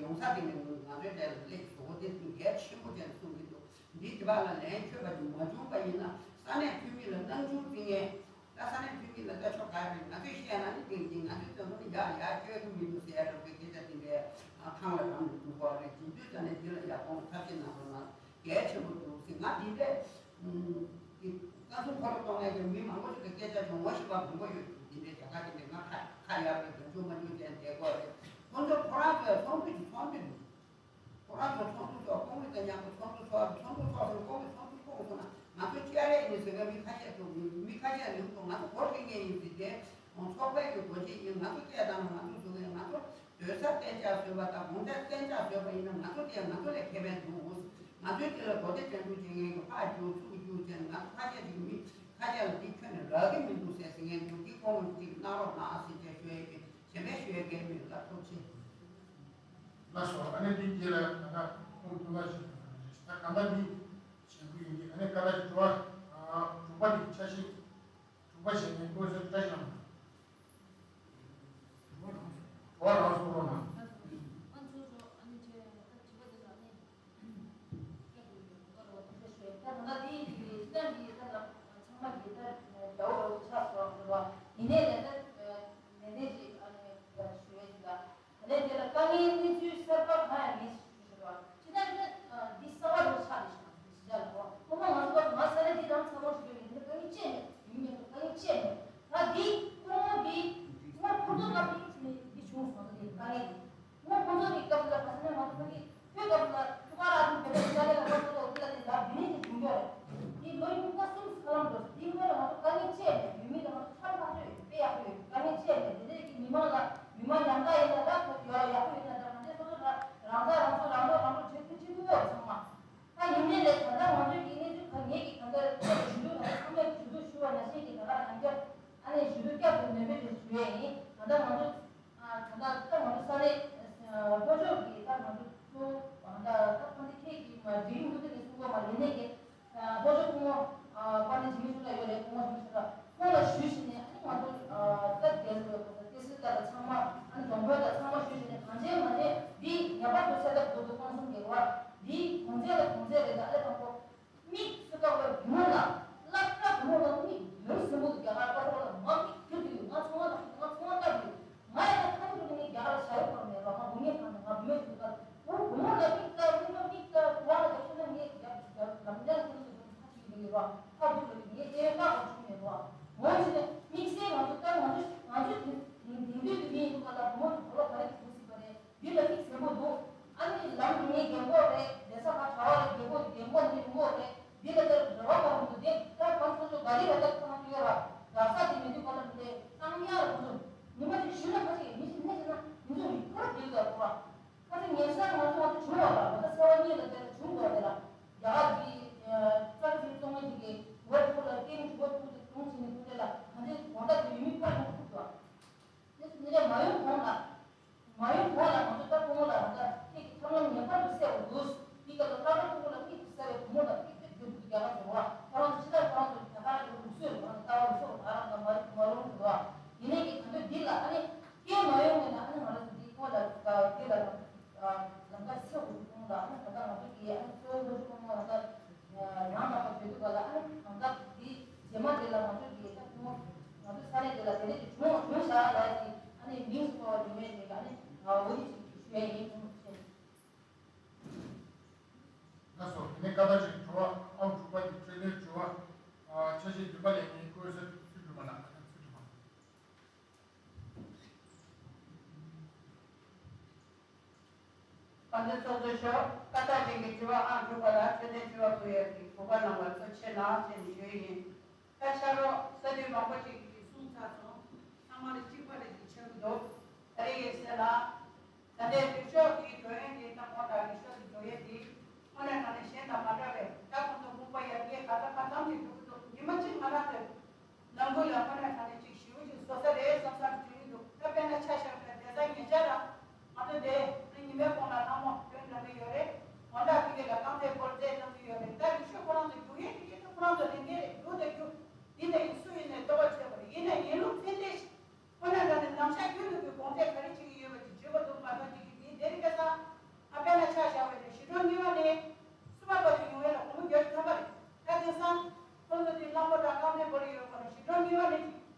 ཡོང་ས་དེ་ནས་ང་ཚོའི་དེ་ལ་སླེབས་བཟོ་བོ་དེ་གལ་ཆེན་པོ་ཅན་གསུང་གི་འདུག་འདི་དེ་བ་ལ་ལན་འཁྱོལ་བ་ཅིག་མ་བྱུང་པ་ཡིན་ན་ས་གནས་འཐུས་མི་ལ་སྣང་ཆུང་བརྩི་མཁན། ད་ས་གནས་འཐུས་མི་ལ་ལྟ་ཕྱོགས་ག་རེ་ང་ཚོས་བཤད་ན་ནི་ཏིང་ཏིང་ང་ཚོའི་བཙན་པོ་ནི་ཡག་ཡག་བཅོས་ཀྱི་མི་འདུག་ཟེར་ཡ་རང་པའི་སྐད་ཆ་དེ་འདྲའི་ཐང་ལ་རང་ནས་འདུག་གོ་རེད། དེ་དུས་ཙ་ནས་འདི་ལ་ཡག་གོང་ཐབས་ཤེས་གནང་རོགས་གནང་། གལ་ཆེན་པོ་འདུག་ཟེར། ང་འདི་འདྲས་ཀྱི་བཀའ་གསུང་འཁོར་ལོ་གཏོང་མཁན་གྱི་མི་མང་པོ་ཞིག་གི་སྐད་ཆ་བྱུང་ངོ་ཤེས་པ་མང་པོ་ཡོད་འདུག་ཡིན་པའི་རྒྱལ་ཁབ་དེ་འདྲ་ང་ཁ་ཁ་ཡར་བའི་འདུག་འཇུག་མ་འཇུག་ཅན་བསྡད་དགོས་རེད། ཁོང་ཚོ་ཁོ་རང་ཚོའི་ཚོགས་འདུ་གི་ཚོགས་འདུ་འདུག་ཁོ་རང་ཚོ་ཚོགས་འདུ་ཚོགས་ཁོང་གིས་ཀྱང་ཉམས་པོ་ཚོགས་འདུ་ཚོགས་ཚོགས་འདུ་ཚོགས་ཟེར་ཁོང་གིས་ཚོགས་འདུ་ཚོགས་སོང་ན་ང་ཚོ་བཅར་ཡས་ཡིན་ཟེར་ག་མི་ཁ་ཤས་ཚོ་མི་ཁ་ཤས་ལུག་ཚོ་ང་ཚོ་སྒོ་ཕྱེ་མཁན་ཡིན་ཟེར་ཏེ་ཚོགས་པའི་གི་སྒོ་འབྱེད་ཡིན། ང་ཚོ་སྐད་བཏང་ན་ང་ཚོ་བཟོ་མཁན། ང་ཚོ་སྡོད་ས་གཏན་འཇགས་བཟོས་པ་དང་དགོངས་དོན་གཏན་འཇགས་བཟོས་པ་ཡིན་ན་ང་ཚོ་དེ་ང་ཚོ་ལས་ཁེ་ཕན་འདུག་ང་ཚོའི་དེ་ལ་གོ་བདེ་དྲན་གསོ་བྱེད་མཁན་གྱི་ཕར་རྒྱུག་ཚུར་རྒྱུག་བྱས་ནས་ང་ཚོ་ཁ་ཤས་ཅིག་མི་ཁ་ཤས་ལ་འདི་ཁྱོན་ནས་རག་གི་མི་འདུག་ཟེར་ཟེར་མཁན་འདུག་འདི་ཁོང་ཅིག་གནང་རོགས་གནང་ཟེར་བྱས་ཞུ་ཡས་ཀྱི་གཞན་པའི་ཞུ་ཡས་གལ་མི་འདུག་ཐུགས་རྗེ་ཆེ། ལགས་སོ། ཨ་ནི་འདི་རྗེས་ལ་ད་ལྟ་ཁོང་སྟོན་པ་ཞིག་ད་གང་ལྟར་འདི་ཞེན་པོ་ཡིན་གྱི། ཨ་ནི་ཀ་ལ་ཞིག་དྲི་བ་དྲུག་པ་འདི་ཆ་ཤས། དྲུག་པ་བྱས་ནས་བཀོད་ས་བཀྲ་ཤིས་ལགས། དྲི་བ་རང་གསུང་རོགས་གནང་། ཨ་ཚོ་ཚོ་ཨ་ནི་ཁྱེད་ད་དྲི་བ་འདི་ལ་ཨ་ནི་སྐད་འགྲོ་ཡོད་འགྲོ་ག་རེ་བ་ཐུགས་རྗེ་ཆེ། ད་ད་ལྟ་འདི་ཡི་གི་སྤྱི་བཏང་གི་ད་ལ་ཚང་མ་གི་ད་རྒྱ་བོ་རོགས་ཆགས་སོང་རེད་བ། ཡིན་ནའི་ལས་ད་ནན་ཏན་ཅིག་ཨ་ནི་ཞུ་ཡས་ཅིག་ལ། དེ་ནས་དེ་ལ་དཀའ་ངལ་གནས་ཚུལ་གསར་པ་གང་ཡང་མེད་ཞུ་ཞུ་བ། ཅི་ལྟར་ན་འདི་གསར་པ་རུ་ཆགས་ཏེ་ཞུ་བ་ཞུ་བྱ་ལ་གོ། ཁོ་མོ་ང་ཚོ་ང་ས་ནས་འདི་རང་ཚ་བོ་ཞུ་བའི་འདི་དཀའ་ངལ་ཅི་མེད། ཡུན་མེད་དཀའ་ངལ་ཅི་མེད། ད་འདི་ཁོ་མོ་འདི་ཁོ་མོ་ཁོ་ཚོ་སྐབས་འདི་ནས་འདི་བྱུང་སོང་། ད་འདི་དཀའ་ངལ་འདི་ཁོ་མོ་ཁོ་ཚོ་གི་སྐབས་ལ་ང་ས་ནས་ང་ཚོ་གི་ཁོའི་སྐབས་ལ་ཐུག་ག་ར་ཐུག་བེད་སྤྱོད་ལས་ལ་ཁོ་ཚོ་འདི་ལ་འདི་ལ་འདི་ནས་ཀྱི་བྱུང་ཡོད་རེད། འདི་ལོ་ཉི་ཤུ་རྩ་གསུམ་ཧ་ལམ་འགྲོ། འདི་སྔོན་ལ་ང་ཚོ་དཀའ་ངལ་ཅི་མེད། ཡུན་མེད་ལ་ང་ཚོ་ཧ་ལམ་ཁ་ཚོད་དཔེ་ཡག་པོ་ཡོད། དཀའ་ངལ་ཅི་མེད། དེ་འདྲའི་གི་མི་མང་ལ་མི་མང་ཉམ་ཐག་ཡིན་ན་ར་ཁོ་ཡོད་ཡག་པོ་ཡོད་ན་འདྲ། ང་ཚོས་སོ་སོ་ར་རང་ཐག་རང་ཚོ་རང་ཐོག་རང་ཐོག་བྱེད་ཐུབ་བྱེད་ཐུབ་ཡོད་ཚང་མ། ད་ཡིན་ནའི་ལས་ད་ལྟ་ང་ཚོའི་གི་གནས་ཚུལ་ད་ངེད་ཀྱི་ད་ལྟ་ཞུ་གཏུག་ད་ལྟ་ཚང་མས་ཞུ་གཏུག་ཞུ་བ་ནང་བཞིན་གྱི་ད་ལྟ་རང་རྒྱབ་ཨ་ནེ་ཞུ་གཏུག་བསྐྱར་དུ་ནན་པོ་ཞིག་ཞུ་ཡས་ཡིན། ད་ལྟ་ང་ཚོ་ད་ལྟ་ད་ང་ཚོ་ས་གནས་ལྷོ་ཕྱོགས་ཀྱི་ད་ང་ཚོ་ཚོ་ད་ད་ད་ཁོང་ཚོ་ཁྱེད་ཀྱི་མ་འགྲིག་འདུག་དེ་ནས་གསུང་གོ་མ་ཡིན་ནའི་གི་ལྷོ་ཕྱོགས་སྐུ་ངོ་དཔལ་ལྡན་འཇིགས་མེད་ཕྱུག་ལགས་ཡོད་རེད། སྐུ་ངོ་འཇིགས་མེད་ཕྱུག་ལགས་ཁོང་ལ་ཞུས་བྱས་ནས་ཨ་ནི་ང་ཚོ་ད་རྒྱལ་སྲིད་ལ་ད་སྐྱེ་སྲིད་ལ་ད་ཚང་མ་ཨ་ནི་གྲོང་ཁོལ་ད་ཚང་མ་ཞུས་བྱས་ནས་གང་བྱས་མ་བྱས་འདི་ངེས་པར་དུ་སེལ་ཐབས་དགོས་འདུག་ཁོང་གསུམ་གྱི་བར་འདི་གོང་ཚད་ལ་གོང་ཚད་རེད། ད་ཨ་ལེ་དང་པོ། མིག་སུ་ཀ་བའི་བུ་མོ་ལ་བསླབ་གྲྭ་བུ་མོ་ལ་མིག་ཡོད་སེམས་པོ་དུ་རྒྱ་གར་ཀ་ཐོག་ལ་མ་མིག་གྱུར་དུ་ཡོད། ང་ཚང་མ་ལ་ང་ཚང་མ་ལྟ་དུ་ཡོད། ང་ཡང་ཁ་ཐུག་ཏུ་ངས་རྒྱ་གར་བྱ་ཡོད་པར་མེད་པ། ང་བུ་མོའི་ཁང་ནས་ང་བུ་མོའི་ཁང་ནས་བུ་མོ་ལ་མིག་ལྟ་མིག་ལ་མིག་ལྟ་བ་ལ་ཁྱོད་ལ་ངས་རྒྱ་རྒྱ་ལམ་རྒྱ་ཁྱོད་ལ་ཁ་ཐུག་ཡོད་པ་ཁ་ཐུག་ལ་ངས་ཨེ་ཀ་གོ་ཆུ་མེད་པ། འོན་ཀྱང་དམིགས་བསལ་ང་ཚོ་ལྟར་ང་ཚོ་ང་ཚོ་དེང་དེང་དུས་ཀྱི་མི་ཡིན་པ་ལ་བུ་མོ་དུ་གོ་ལ་ག་རེ་གི་གོ་སྲིད་པ་རེད། འདི་ལ་མིག་སེར་པོ་འདུག་ཨ་ནི་ལམ་དུ་ངའི་རྒན་གོག་རེད། བསྡད་ས་ཁ་གྲྭ་བ་རེད། རྒན་གོག་རྒན་གོག་འདི་རྒན་གོག་རེད། འདི་ལ་དེར་རེ་བ་གཏོང་གི་འདུག་དེ་ལྟར་གང་ཚོ་ཚོ་ག་རེ་བ་ལྟར་ཁོ་ན་ཡོད་ར་ར་ས་དེ་མི་འདུག་ག་ལ་འདི་བཏང་ཡ་ལ་ཁོ་ཚོ་ཉི་མ་དེ་ཞུ་ན་ཁ་ཅིག་མི་ཞིག་ནས་ཞུ་ན་མི་ཚོ་རིག་པར་འདུག་ག་ཁོ་ར་ཁ་ཅིག་ཉལ་ས་ང་ཚོ་ང་ཚོ་བྱུང་བ་ལ་ང་ཚོ་ས་བ་གཉིས་ལ་དེ་ལ་བྱུང་དགོས་དེ་ལ་ཡ་གི་རྩ་བའི་ཚོང་ངེས་ཀྱི་གི་ཝེབ་ཁོ་ལ་སྐད་མི་འཇུག་པ་ཐུག་དེ་གཏོང་བྱེད་ནི་ཐུག་དེ་ལ་ང་ཚོའི་དགོང་དག་དེ་ཡུལ་མི་ཕར་ཡོང་ཐུབ་དོ། དེ་ཚོ་ནི་ལས་མ་ཡོང་གོང་ལ། མ་ཡོང་གོང་ལ་ང་ཚོ་ད་ཁོ་མོ་ལ་ང་ཚོ་ཁྱེད་ཀྱི་ཐབས་ལམ་ངེས་པར་དུ་གསལ་བ་འདུག་འདི་ག་ལ་ལྟ་ལྟ་ཁོ་མོ་ལ་ཁྱེད་ཀྱི་གསལ་བའི་བུ་མོ་ལ་ཁྱེད་ཁྱེད་རྒྱུ་རྒྱ་གར་འགྲོ་བ་ཁོ་རང་ཚོ་ཕྱི་ལ་ཁོ་རང་ཚོ་རྒྱ་གར་གྱི་ལུགས་སྲོལ་ཁོ་རང་ཚོ་ལྟ་བ་ལུགས་སྲོལ་ང་རང་ཚོ་མ་མ་རུང་འགྲོ་བ། ཡིན་ནའི་གི་ད་ལྟ་འདི་ལ་ཨ་ནི་སྐད་མ་ཡོང་ངེས་ན་ཨ་ནི་ང་རང་ཚོ་འདི་ཁོ་ལ་འདི་ལ་ལམ་ཁ་གསལ་བ་འདུག་ཁོ་མོ་ལ་ཨ་ནི་ད་ལྟ་ང་ཚོ་གི་ཨ་ནི་གཙོ་བོ་ཁོ་ཚོ་ཁོ་མོ་ལ་ད། ཡང་དག་པ་བརྗོད་དུས་ག་ལ་ཨ་ནི་གང་ལྟར་འདི་རྗེས་མ་འདི་ལ་ང་ཚོ་གི་ད་ཁོང་ང་ཚོ་ས་གནས་འདི་ལ་དེ་འདྲ་ཅིག་བྱུང་བྱུང་བཞག་ལ་ཡ་ཅིག་ཨ་ནི་མིང་སོགས་བྱུང་བའི་ནས་ཨ་ནི་འོ་དེ་ཅིག་ཞུ་ཡ་ཡིན་ཐུང་ཐུང་བྱས། ལགས་སོ། དེ་ནས་ཀ་ད་ཅིག་དྲི་བ་ཨང་དྲུག་པ་ཡི་འཕྲོས་དོན་དྲི་བ་ཆ་ཤས་བདུན་པ་ལས་ངའི་བཀོད་ས་ཚུལ་སྒྲུབ་པ་ལ་ཚུལ་སྒྲུབ་པ། དཔལ་ལྡན་ཚོགས་གཙོ་མཆོག་ཀ་ད་ཅན་གྱི་དྲི་བ་ཨང་དྲུག་པ་ལ་ཚེ་བརྟན་དྲི་བ་བཀོད་ཡག་གི་གོ་སྐབས་གནང་བར་ཐུགས་རྗེ་ཆེ་གནང་ཞེས་ནས་ཞུ་ཡི་ཡིན། ད་ཕྱག་རོགས་ས་འཐུས་མང་པོ་ཅིག་གིས་གསུངས་ཚར་སོང་། ཚང་མ་ལ་གཅིག་པ་རེད་ཅེས་བྱེད་ཀྱི་འདུག་ད་རེས་ཡོད་ཟེར་ལ། ད་ལྟའི་ལུས་ཤོག་གི་འགྲོ་ཡོན་དེ་ད་གོང་དང་ལུས་ཤོག་གི་འགྲོ་ཡོན་དེ་དངོས་གནས་དྲང་གནས་གཞན་དང་མ་འདྲ་བས། ད་ཁོང་ཚོ་དགོངས་པ་ཡར་རྒྱས་ག་ཚ་ག་ཚང་ཅིག་འགྲོ་གི་འདུག་ཉི་མ་གཅིག་ང་རང་ཚོས། ལམ་བུ་ལ་དངོས་གནས་དྲང་གནས་ཅིག་ཞེ་པོ་ཅིག་བཟོ་ས་རེད་བསམ་བསམ་དྲན་གྱི་འདུག་ད་དཔེར་ན་ཆ་བཞག་པའི་བསྡད་ས་ཉེ་ཆར་རང་ང་ཚོ་དེ་རིང་ཉི་མའི་གོང་ལ་ལྷ་མོ་སྟོན་གནང་གི་ཡོད་རེད། དགོང་དག་ཕ་གི་ལ་རྐང་རྩེད་སྐོར་རྩེད་གནང་གི་ཡོད་རེད། ད་རིག་ཤོས་ཁོ་རང་ཚོ་རྒྱུག་ཡས་ཀྱི་སྐད་ཆ་ཁོ་རང་ཚོ་ལེན་གྱི་རེད། རྒྱུག་དང་རྒྱུག་འདི་ནས་སུ་ཡིན་ནས་ལྟོ་བ་བྱས་པ་རེད། ཡིན་ནའི་ཡིན་ལུགས་ཕན་བདེ་ཞིག་ཁོ་ན་ད་ནི་ནམ་ཞག་རྒྱུན་དུ་གི་དགོངས་ཚད་ག་རེ་བྱེད་ཀྱི་ཡོད་པ་ཅིག་བརྗོད་པ་འདུག་མ་གཏོགས་ཅིག་གི་མི་དེ་རིང་ཁ་སང་ཨ་དཔེར་ན་ཆ་བཞག་པ་ཡིན་ན་གཞིས་གྲོང་གཉིས་པ་ནས་སུ་བ་བར་དུ་ཡོང་ཡས་ལ་སྒོར་མོ་བརྒྱ་ཐམ་པ་རེད། ད་དེང་སང་ཁོང་ཚོ་དེ་གླང་པོ་དང་རྐང་པའི་སྒོ་རེ་ཡོད་པ་ལ་གཞིས་གྲོང་གཉིས་པ་ནས་ཅིག་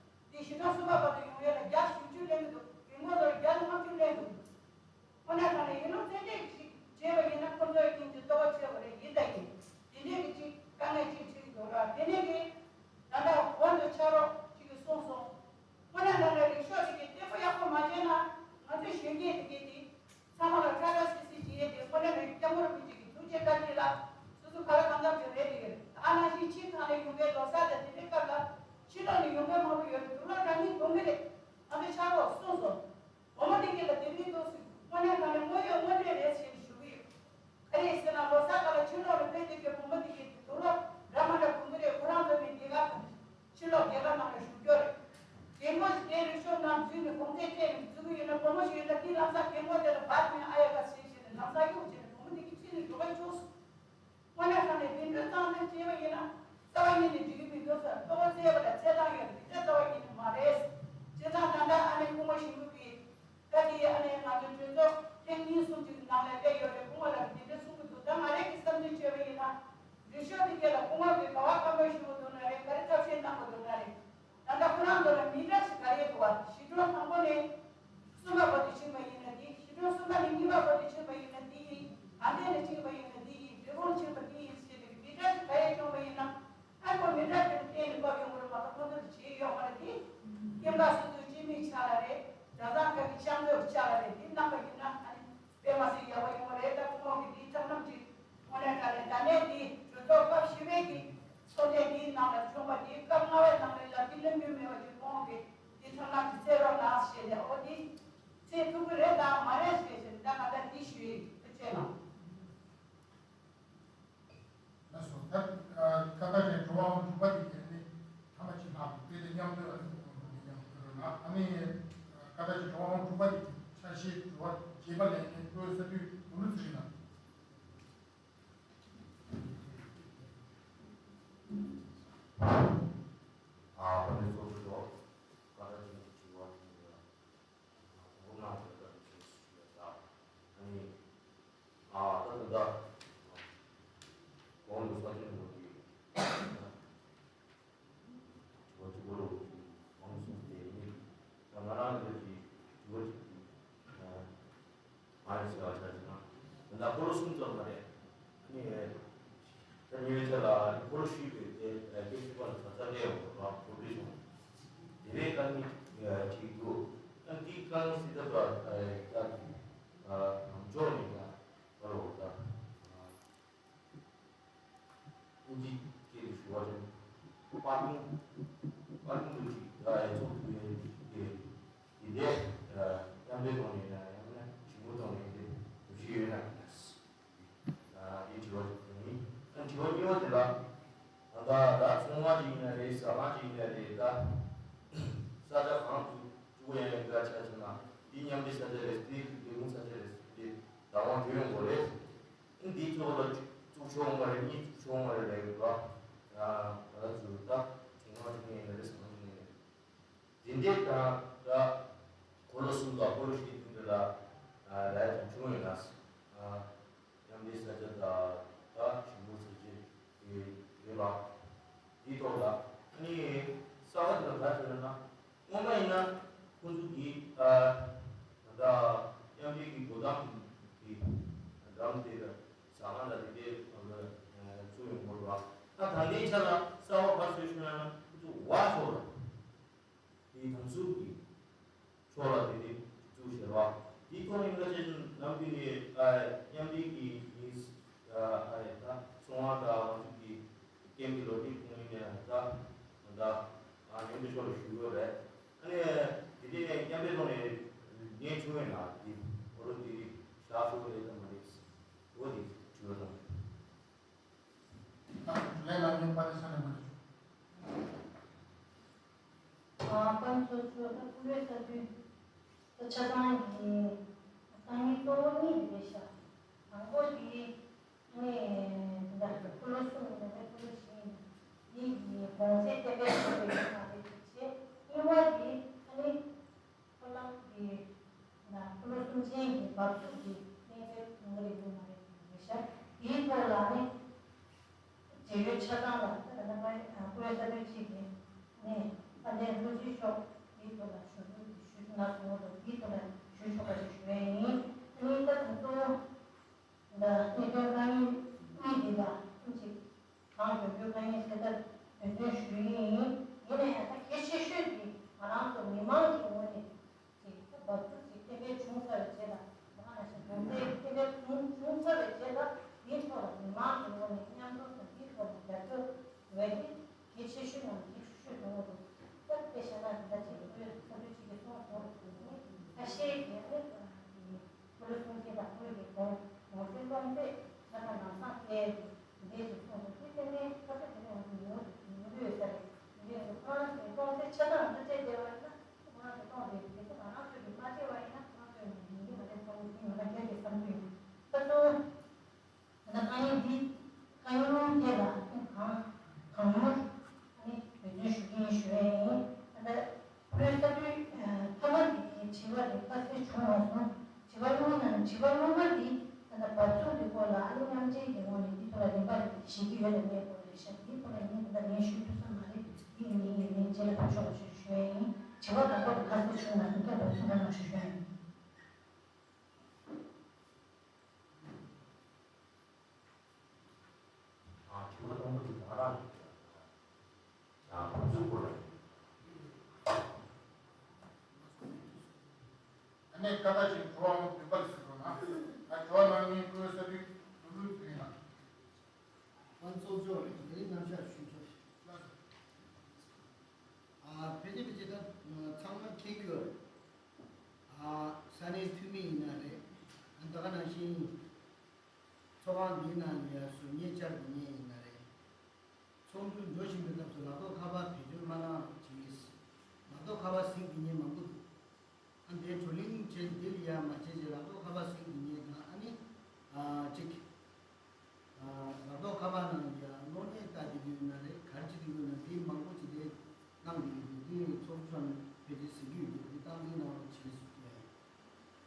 དུས་ནས་གོང་ཚད་སྤྲད་ནས་བརྩི་གི་ཡོད་ན། བུ་མོ་ཞིག་ཡོད་ན་དེའི་ལམ་སང་རྒན་གོག་དེ་ལ་བར་ནས་ཨ་ཡ་ག་ཟེར་བྱས་ནས་ལམ་སང་གཡུག་བྱས་ནས་བུ་མོ་དེ་གི་ཁྲིད་ནས་འགྲོ་ག་བཅུག་སོང་། དངོས་གནས་དྲང་གནས་དེ་འདྲའི་གཙང་སེལ་བྱས་པ་ཡིན་ན། རྩ་བ་ཉིད་ནས་འགྲིག་གི་མི་འདུག་ཟེར། ལྟོ་གོས་བཙལ་བ་ལ་འཚོལ་སྟངས་ཡོད་རེད། དེ་འདྲ་རྩ་བ་ཉིད་ནས་མ་རེད། བྱས་ཙང་ད་ལྟ་ཨ་ནེ་སྐུ་ངོ་ཞིག་ཡོད་གི། ད་དེ་ཨ་ནེ་ང་ཚོའི་གྲོས་ཚོགས་ཐེངས་གཉིས་གསུམ་ཅིག་ནང་ལ་སླེབས་ཡོད་རེད། སྐུ་ངོ་ལགས་ཀྱིས་འདི་འདྲ་གསུང་གི་འདུག་ད་ང་རང་གིས་བསམ་ཚུལ་བརྗོད་པ་ཡིན་ན། འགྲེལ་བཤད་འདི་སྐད་ལ་སྐུ་ངོ་གིས་ག་བ་བཀའ་མོལ་ཞུ་གི་འདུག་ན་རེད། ག་རེ་ཐབས་ཤེས་གནང་གི་འདུག་ན་རེད། ད་ལྟ་ཁོ་རང་ཚོ་ལ་མི་འདྲ་ཞིག་ག་རེ་འདུག་བ། ཞི་ཀྲོའུ་དང་པོ་ནས་གསུམ་པ་བར་དུ་ཕྱིན་པ་ཡིན་ན་འདི། ཞི་ཀྲོའུ་གསུམ་པ་ནས་གཉིས་པ་བར་དུ་ཕྱིན་པ་ཡིན་ན་འདི་ཡིན། དགའ་ལྡན་ནས་ཕྱིན་པ་ཡིན་ན་འདི་ཡིན། འབྲས་སྤུངས་ཕྱིན་པ་འདི་ཡིན་ཞེས་པའི་མི་འདྲ་ཞིག་ག་རེ་བྱུང་བ་ཡིན་ན། ཨ་ཁོ་མི་འདྲ་དེ་ལ་བརྟེན་ནས་བབས་ཡོང་གི་རེད་མ་གཏོགས་ཁོ་ཚོ་ལ་བྱས་ཡོད་མ་རེད་དེ། སྐྱེ་འགག་སོ་སོའི་སྐྱེ་མེད་ཆ་ལ་རེད། གྲྭ་ཚང་ཁག་གི་ཤག་མཛོད་ཆ་ལ་རེད། འདི་གནང་པ་ཡིན་ན་ཨ་ནི་དཔེ་མ་སྲིད་ཡག་པོ་ཡོང་གི་རེད། ད་ཁོང་གིས་འདིའི་ཐབས་ལམ་ཅིག་དངོས་གནས་དྲང་གནས་ད་ནས་འདི་གྲོས་ཚོགས་སྐབས་བཞི་པའི་གི་ཚོགས་ཐེངས་འདིའི་ནང་ལ་བྱུང་བ་འདིའི་སྐབས་ལྔ་པའི་ནང་ལ་ལབ་ཀྱི་ལབ་རྒྱུ་མེད་པ་ཅིག་ཁོང་གིས་འདི་ཐབས་ལམ་ཅིག་བཙལ་རོགས་གནང་ཞེས་ནས། ཨོ་འདི་བཙལ་ཐུབ་ཀྱི་རེད་དང་མ་རེད་ཞེས་ཞེས་ད་ང་ད་འདི་ཞུས་ཡིན། ཐུགས་རྗེ་གནང་། ལགས་སོ། ད་ཁ་ད་ཅིག་འགྲོ་བ་དྲུག་པ་དེ་གས་ནི་ཐ་མ་གཅིག་ལྷག་དེ་ལས་མཉམ་དུ་ཨ་ནི་མཉམ་དུ་ལ་ཨ་ནི་ཁ་ད་ཅིག་འགྲོ་བ་དྲུག་པ་དེ་ཆ་ཤས་འགྲོ་བ་བརྒྱད་པ་ལས་ནི་བཀོད་ས་དུས་མུ་ལུ་ཚུ་ཞིག་ན། ཨ་ཕ་ནི་སོ་སོ་ཁ་ད་ཅིག་འགྲོ་བ་དྲུག་པ། ཨ་ནི། ཨ་ད་ད་ད། གོང་དུ་ས་ཆེན་མོ་དེ། ལོ་གཅིག་པོ་ལོ་གཅིག་གོང་གསུངས་ཏེ་ནི། ད་ང་རང་འདིར་གྱི་ལོ་གཅིག་གི། ཨ་ནི་ཟེར་བ་ཆ་ཞིག་ན། ད་ལྟ་འཁོར་ལོ་གསུམ་ཙམ་མ་རེད། ཨ་ནི། ད་ཉེ་བའི་ཆར་ལ་འཁོར་ལོ་བཞི་པའི་དེ་སྐད་ཅིག་པ་ལ་ས་ཆ་ལས་འོང་བ་གོ་སྒྲིག་བྱུང་། དེ་བས་ཀ་ནི་ཅིག་འདུག་ད་འདི་ཀ་ནི་སྲིད་ཐབས་ལ་ད་ཀྱི་ནམ་ཕྱོགས་ནས་ཀ་བར་འོ་ད་ཨིན་ཇི་སྐད་དུ་ཞུ་བ་ཅན་པར་ལུང་པར་ལུང་དུ་ཅིག་ད་ཡ་ཚོགས་ཐུབ་ཡ་ཅིག་དེ། དེ་འདྲའི་མཉམ་འབྲེལ་ཐོག་ནས་ཡང་ན་ཞུ་མོ་ཐོག་ནས་དེ་གྲུབ་གཞི་ཡོད་ན་ཡིན་ན། དེ་དྲི་བ་དེ་ཡིན། དྲི་བ་གཉིས་པ་དེ་ལ། ད་ལྟ་ད་ཚོང་ཁང་ཅིག་ཡིན་ན་རེད། ཟ་ཁང་ཅིག་ཡིན་ན་རེད། ད་ས་ཆ་གང་དུ་བཙུགས་ཡ་ཡིན་ག་ཆ་ཆ་ན་འདི་མཉམ་འབྲེལ་ས་ཆ་རེད། འདི་ལས་ཁུངས་ས་ཆ་རེད། འདི་བདག་དབང་བསྡུ་ཡོང་དགོས་རེད། འདི་གཙོ་བོ་ལ་བཙུགས་ཆོག་མ་རེད། གཉིས་བཙུགས་ཆོག་མ་རེད་ལབ་ཡོད་པ། ང་ཚོ་ད་ཚོང་ཁང་ཅིག་ཡིན་ན་རེད། ཟ་ཁང་ཅིག་ཡིན་ན་རེད། དེ་འདྲའི་དང་ད་འཁོར་ལོ་གསུམ་དང་འཁོར་ལོ་བཞི་དེ་འདྲ་ལ་ལ་ཡ་དང་བྱུང་ཡོད་ན། མཉམ་འབྲེལ་ས་ཆ་དང་ད་ཞིང་འབྲོག་ས་ཆ་ཡོད་ལ། དེའི་ཐོག་ལ་ཨ་ནི་གསར་པ་དེ་ལ་ག་རེ་ཟེར་ན། སྔོན་མ་ཡིན་ན་ཁོང་ཚོ་གིས་ད་ད་མཉམ་འབྲེལ་གྱི་དོ་དམ་གྱི་འགྲམ་དེ་ཟ་ཁང་དང་དེ་འདྲའི་ཚུགས་ཡོང་དགོས་ལ། ད་ད་ལྟའི་ཆ་ལ་གསར་པ་ག་རེ་བཟོས་བྱུང་ན་ཁོང་ཚོ་བ་ཚོ་ལ། དེའི་དམ་ཟུར་གྱི་ཕྱོགས་ལ་དེ་དེ་བཙུགས་བཞག་པ། དེའི་ཐོག་ནས་ང་ཚོས་ནམ་རྒྱུན་ནས་ཨ་མཉམ་འབྲེལ་གྱི་ཨ་ཨ་ད་ཚོང་བ་དང་ང་ཚོ་གི་ཀེམ་གྱི་ལོ་རྒྱུས་ཁོང་ཡིན་ནས་ད་ད་ཨ་མཉམ་འབྲེལ་ཕྱོགས་ལ་ཞུགས་ཡོད་རེད། ཨ་ནི་དེ་དེ་ནས་མཉམ་འབྲེལ་ཐོག་ནས་ལན་བྱུང་བས་ན་དེ་ཨོ་རོ་དེ་བཞག་ཆོག་གི་རེད་དམ་མ་རེད། འོ་དེ་དྲི་བ་དང་། ལས་ལ་ཉོན་པ་ནི་ས་ནས་མ་ནས། ཨ་ཁོང་ཚོ་ཚོ་ད་ཀུ་རེ་ས་དུས་ད་ཆ་ཚང་གི་ཏང་ཡིག་གཙོ་བོ་གཉིས་རེད་ཤག་དང་པོ་དེ་ནི་ད་ཀུ་ལོ་གསུམ་ཡིན་ན་ད་ཀུ་ལོ་བཞི་ཡིན་ན་འདི་གི་གོང་ཚད་དེ་བས་ཆེ་བའི་ཡོད་མ་རེད་ཅེས། གཉིས་པ་དེ་ཨ་ནི། ཧྥ་ལམ་གྱི་ན་ཀུ་ལོ་གསུམ་ཅན་གྱི་བབས་ཚུགས་ཀྱི་གནས་ཚད་གང་ག་རེ་ཡོད་མ་རེད་ཟེར་བ་རེད་ཤག་དེའི་ཐོག་ལ་ནི་འབྲེལ་ཡོད་ཆ་ཚང་ལ་ད་ལྟ་ན་ཀུ་རེ་ས་དུས་གཅིག་གི་ནས་དཔལ་ལྡན་ལྷོ་སྤྱི་ཤོག་དེའི་ཐོག་ལ་ཞུ་གཏུག་དེ་ཞུ་གནང་སོང་བ་དང་། དེའི་ཐོག་ལ་ཞུ་ཆོག་པ་ཞིག་ཞུ་ཡ་ཡིན། ཨ་ནི་ད་དུང་གཙོ་བོ། ད་གནད་དོན་དཀའ་ངལ་གཉིས་འདི་ལ་ཨིན་ཅིག་གང་མགྱོགས་མགྱོགས་དཀའ་ངལ་སེལ་ཐབས་འབད་བརྩོན་ཞུ་གི་ཡིན། ཡིན་ན་ཡང་ད་གལ་ཆེ་ཤོས་འདི་ང་རང་ཚོ་མི་མང་གི་ངོས་ནས་ཅིག་ད་བབས་ཚུགས་ཅིག་གཏན་འཁེལ་བྱུང་ཚར་བའི་རྗེས་ལ། ད་ག་ནང་བཞིན་གོང་ཚད་གཏན་འཁེལ་བྱུང་བྱུང་ཚར་བའི་རྗེས་ལ་འདིའི་ཐོག་ལ་མི་མང་གི་ངོས་ནས་མཉམ་འཛོམས་དང་འདིའི་ཐོག་ལ་རྒྱབ་སྐྱོར་བྱ་རྒྱུ་གལ་ཆེ་ཤོས་ནང་གལ་ཆེ་ཤོས་ཡོང་གི་འདུག་ད་དཔེ་བཞག་ན་འདི་འདྲ་ཅིག་ཁོའི་ས་ཁུལ་ཅིག་གི་སོང་སོང་ཟེར་ནས་ཁ་ཤས་ཀྱིས་ཨ་ནི་ཀུ་ལུ་གསུང་ཆེན་དང་ཁོའི་གི་གོང་གོང་ཚད་གཏོང་ཚད་ཆ་ཚང་ལམ་སང་བལྟས་ཏེ་འདི་འདྲས་ཅིག་གསུངས་འདུག་དེ་ལྟ་ནས་ཁ་ཤས་དེ་ནས་འོང་གི་ཡོད་འདུག་ཡོད་ས་རེད། འདི་འདྲས་འདུག་ཁོ་རང་ཚོས་གཏོང་ཚད་ཆ་ཚང་འདི་བལྟས་བསྡད་པ་ཡིན་ན་ཁོ་རང་ཚོས་གཏོང་བསྡད་ཀྱི་ བྱུང་བ་སོང་། བྱིས་པ་སློབ་མ་ནང་བྱིས་པ་སློབ་མ་འདི་ད་ལྟ་བབ་ཚུགས་ཀྱི་སྐོར་ལ་ཨ་ནི་མཉམ་འབྲེལ་གྱི་ངོས་ནས་འདི་ཐོག་ལ་རིམ་པ་ཞིག་གི་ཡོད་ལ་གནས་སྐོར་རེད་ཤག་འདི་ཐོག་ལ་ངས་ད་ལྟ་ངས་ཞུ་ཐུབ་ས་མ་རེད། འདི་ཡིན་ནའི་རྗེས་ལ་ཕེབས་ཆོག་པ་ཞུ་ཞུ་ཡ་ཡིན། བྱིས་པ་ལ་སྐོར་དུ་ཁ་གསལ་བྱུང་མ་སོང་སྐད་བབ་ཚུགས་པ་ནང་ཞུ་ཞུ་ཡ་ཡིན། ཨ་དྲི་བ་དང་པོ་དེ་ང་རང་ཡིན། ཨ་བབ་ཚུགས་སྐོར་ལ་ཡིན། ཨ་ནི་ཀ་ད་ཅིག་འགྲོ་བ་མོ་བདུན་པ་ལ་ཟེར་འགྲོ་ན། ཨ་འགྲོ་བ་ནང་ཉིད་ཀོའི་ས་དུས་ལུ་ལུ་དུ་ཡིན་ལ། ཨ་ཚོགས་ཆོག་རེད། དེ་རིང་རྣམ་གཞག་ཞུ་ཆོག་ཨ་ཕལ་ཆེར་ཕལ་ཆེར་ད་ཚང་མ་མཁྱེན་གྱི་ཡོད་རེད། ཨ་ས་གནས་འཐུས་མི་ཡིན་ན་རེད། ཨ་ད་ག་ནང་བཞིན། ཚོགས་ཁང་འདིའི་ནང་ལ་ཡ་གཟུགས་བརྙན་བཅར་དགོས་མཁན་ཡིན་ན་རེད། ཚོགས་འདུ་འགྲོ་བཞིན་པའི་སྐབས་སུ་ལག་ཐོགས་ཁ་པར་བེད་སྤྱོད་མ་གནང་རོགས་གྱིས། ལག་ཐོགས་ཁ་པར་གཟིགས་དགོས་མཁན་མང་པོ་འདུག་ཨ་འདིའི་བགྲོ་གླེང་བྱས་འདི་ལ་ཡ་མ་བྱས་བྱས་ལག་ཐོགས་ཁ་པར་གཟིགས་དགོས་མཁན་དང་ཨ་ནི། ཨ་གཅིག་ཨ་ལག་ཐོགས་ཁ་པར་ནང་ལ་ཡ་གློག་བརྙན་ལྟ་བསྡད་ཀྱི་ཡོད་ན་རེད། ག་རེ་བྱེད་ཀྱི་ཡོད་ན་འདི་མང་པོ་ཅིག་དེ་གནང་བསྡད་ཀྱི་འདུག་འདི་ཚོགས་གཙོ་ཕལ་ཆེར་གཟིགས་ཀྱི་ཡོད་འདུག་འདི་སྟངས་འཛིན་གནང་རོགས་བྱེད་ཟེར་གྱི་ཡ་ཡིན།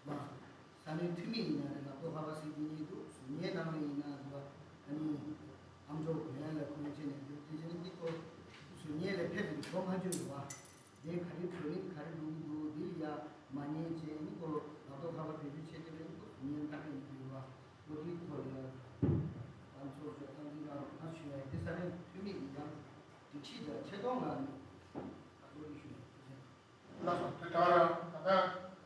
མ། ས་གནས་འཐུས་མི་ཡིན་ན་རེད། ལག་ཐོགས་ཁ་པར་གཟིགས་ཀྱི་ཉེས་འདུག་གཟུགས་བརྙན་ནང་ལ་ཡིན་ན་འདུག་ཨ་ནི་ཨམ་ཅོག་གོན་ཡ་ལ་ཁོ་ན་ཆེ་ནས་འདུག་དེ་བཞིན་འདི་ཁོ་གཟུགས་བརྙན་ལ་ཕེབས་ཀྱི་གོ་མ་བྱུང་འདུག་བ། དེ་ག་རེ་བགྲོ་གླེང་ག་རེ་འགྲོ་གི་འདུག་འདི་ལ་ཡ་མ་ཉན་བྱས་ནི་ཁོ་ལག་ཐོགས་ཁ་པར་བེད་སྤྱོད་བྱེད་ཀྱི་རེད། ཁོ་གཟུགས་བརྙན་ལྟ་གི་ཡིན་འདུག་བ། ཁོ་དེའི་ཐོག་ལ་ཡ་ཨམ་ཅོག་ཅོག་ཨམ་ཅོག་ལ་ང་ཞུ་ཡ་དེ་ས་གནས་འཐུས་མི་གི་ཡང་སྒྲིག་གཞི་དང་ཆེ་མཐོང་ལ་ནི་ཁ་ཐོག་ནས་ཞུ་ཡ་ཐུགས་རྗེ་ཆེ། ལགས་སོ། དེ་ལྟར་ད་ལྟ་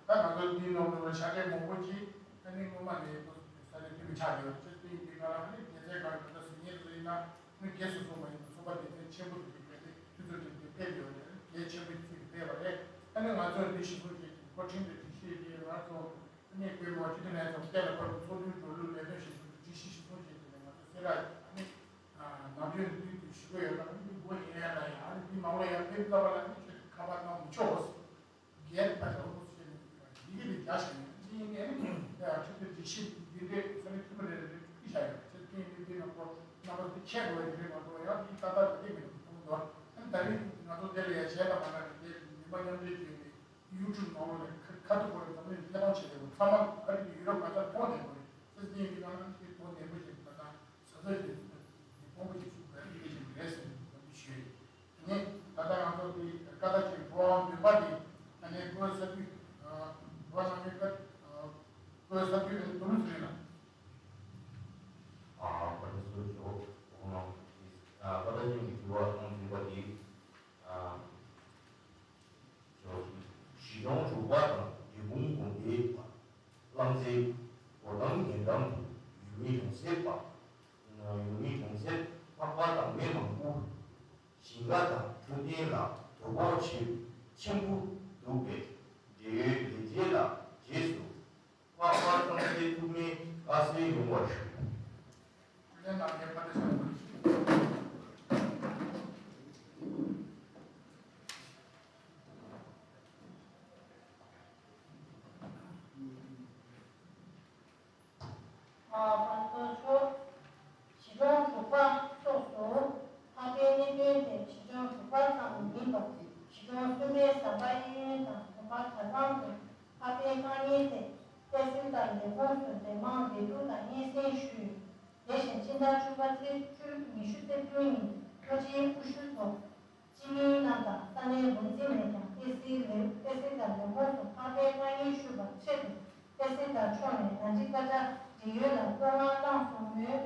ད་ང་ཚོ་འདིའི་ནང་དུ་ལ་ཤ་ཁྲག་མང་པོ་ཅིག་ཨ་ནི་སྔོན་མ་ནས་ས་གནས་འཐུས་མི་ཆགས་ཡོད་ཅེས་པའི་འདི་ག་ལ་ཨ་ནི་སྡེ་ཚན་ག་རེ་ད་ལྟ་ཟིན་ཉེན་དུ་ཡིན་ན་ཨ་ནི་སྒེར་སོ་སོ་མ་ཡིན་པར་ཚོགས་པ་སྡེ་ཚན་ཆེན་པོ་དེ་གའི་གལ་ཏེ་འཐུས་ཚོགས་དེ་གའི་ཕེབས་ཡོད་རེད། གལ་ཆེན་པོའི་ཚུལ་དུ་ཕེབས་པ་རེད། ཨ་ནི་ང་ཚོས་འདི་ཞུ་སྐུལ་བྱེད་ཀྱི་འགོ་ཁྲིད་པའི་སྒྲིག་གཞི་དེ་ང་ཚོ་ཨ་ནི་བཀོད་མ་སྤྱི་འཐུས་ལྷན་ཚོགས་བཅས་ལ་ཕར་ཚོགས་འདུའི་འགྲོ་ལུགས་ལས་དོན་ཞིག་ཚོགས་སྒྲིག་གཞི་ཞིག་ཚོགས་བྱས་ཏེ་ང་ཚོ་སེ་ར་ཨ་ནི། ནམ་རྒྱུན་དུས་དུས་ཞུ་གི་ཡོད་ན་མི་མགོ་ཡིན་ཡ་ན་ཡང་ཨ་ནི་འདི་མ་འོངས་ཡང་ཕེབས་ཙམ་པ་ལ་ནི་ཁྱོད་ཀྱི་ཁ་པར་གནང་མི་ཆོག་ཟེར། རྒྱལ་ཕ་ཞབས་ལོ་ཞེས་ནས་ཡི་གེ་འདི་རྒྱ་ཞིག་ཡིན་ཅི་ཡིན་ནའི་ཁྲིད་དེ་རྒྱ་ཞིག་ཡིན་འདི་འདྲའི་ས་གནས་འཐུས་མི་རེ་རེ་རེ་ཁྲིད་བཞག་ཡོད་ཅེས་དེ་ཡིན་དུས་འདི་ན་ཁོ་རྣམ་པ་འདི་ཁྱད་འགྲོ་བའི་རེ་མ་གཏོགས་ཡང་འདི་ཏག་ཏག་གི་རེད་མི་འདུག་མཐོང་འདུག་ཨ་ནི་ད་རེས་ང་ཚོ་འདི་ལ་ཡ་གཞས་དང་མ་འདྲ་བའི་འདི་མི་མ་མཉམ་འབྲེལ་བྱས་ནས། ཡུ་ཊུབ་ནང་ལོགས་ལ་ཁ་ཁ་ཐུག་གོ་རེ་འཛམ་གླིང་ཐད་གཏོང་བྱེད་དགོས་ཚང་མ་ཨ་རི་དང་ཡུ་རོབ་ག་ཚོད་མཐོང་བསྡད་དགོས་རེད། ཚེ་འདིའི་མི་ནང་ལ་དེ་མཐོང་བསྡད་དགོས་ཞེས་པ་དང་ས་ཚོད་དེ་ཚོད་དེ་ཕོང་པོ་ཞིག་ཞུ་དགོས་ཡིན་ཞིག་རེད་ཟེར་ནས་འདི་ཞུས་ཡོད། དེ་ནས་ད་ལྟ་ང་ཚོ་འདི་ཀ་ད་ཅིག་འགྲོ་བ་མི་འབའ་དེ་ད་ནས་ཀོའི་ས་དུས་འགྲོ་བ་ནང་མི་ཀ་ཀོའི་ས་དུས་ནས་དུ་ལུ་ཚུ་རེད་ལ། ཨ་ཀ་ད་སོ་ཅོ་ཁོང་ནང་ཀ་ད་ཅིག་འགྲོ་བ་ནང་མི་འབའ་དེ། གཞི་སྟོང་དྲུག་པ་དང་འབྲས་སྤུངས་དགོན་པའི་བར། གླང་རྩེ་སྒོ་ཐང་ཉེ་འགྲམ་དུ་ཡུལ་མི་གྲོང་གསེབ་པ། ཡུལ་མི་གྲོང་གསེབ་ཕག་པ་དང་མི་མང་པོ། ཞིང་ཁ་དང་འཕྲོད་བསྟེན་ལ་དོ་ཕོག་ཆེ་ཆེན་པོ་འདུག་པས། འབྲེལ་ཡོད་ལས་བྱེད་ལ་རྗེས་སུ། ལྷག་པར་ཚང་མའི་ཐུགས་སྨོན་བཀའ་གསལ་ཡོང་བར་ཞུ། ཨ་བར་དོ་ཆོ། གཞི་གྲོང་དྲུག་པ་སོགས་སུ་ཕ་གིའི་གནད་དོན་དེ་གཞི་གྲོང་དྲུག་པ་ཙམ་མིན་པར་གཞི་གྲོང་གསུམ་པའི་ཟམ་པ་གཡས་གཡོན་དང་དུང་དཀར་གྲྭ་ཚང་དུ་ཕ་གིའི་དཀའ་ངལ་ཐད་བཀྲ་ཤིས་དང་ལས་ཁུངས་སུ་འབྲེལ་མང་ལས་སྒྲུབ་དང་སྙན་སེང་ཞུས། དེ་བཞིན་ཕྱི་ཟླ་བཅུ་པ་ཚེས་བཅུ་ཉི་ཤུ་རྩ་བདུན་ཉིན་ལྷོ་སྤྱིའི་སྐུ་ཞབས་སོགས་སྤྱི་མི་རྣམས་དང་ས་གནས་འགོ་འཛིན་ནས་ཀྱང་ཏེ་སིའི་ལས་ཏེ་སི་དང་ལས་ཁུངས་སུ་ཕ་གིའི་དཀའ་ངལ་ཞུས་པར་ཆེད་དུ་ཏེ་སི་དང་ཕྱོགས་ནས་ང་ཚོའི་བཀའ་ཤག་འབྲེལ་ཡོད་ལ་བསྐོ་གནང་གནང་སོང་མོད། ད་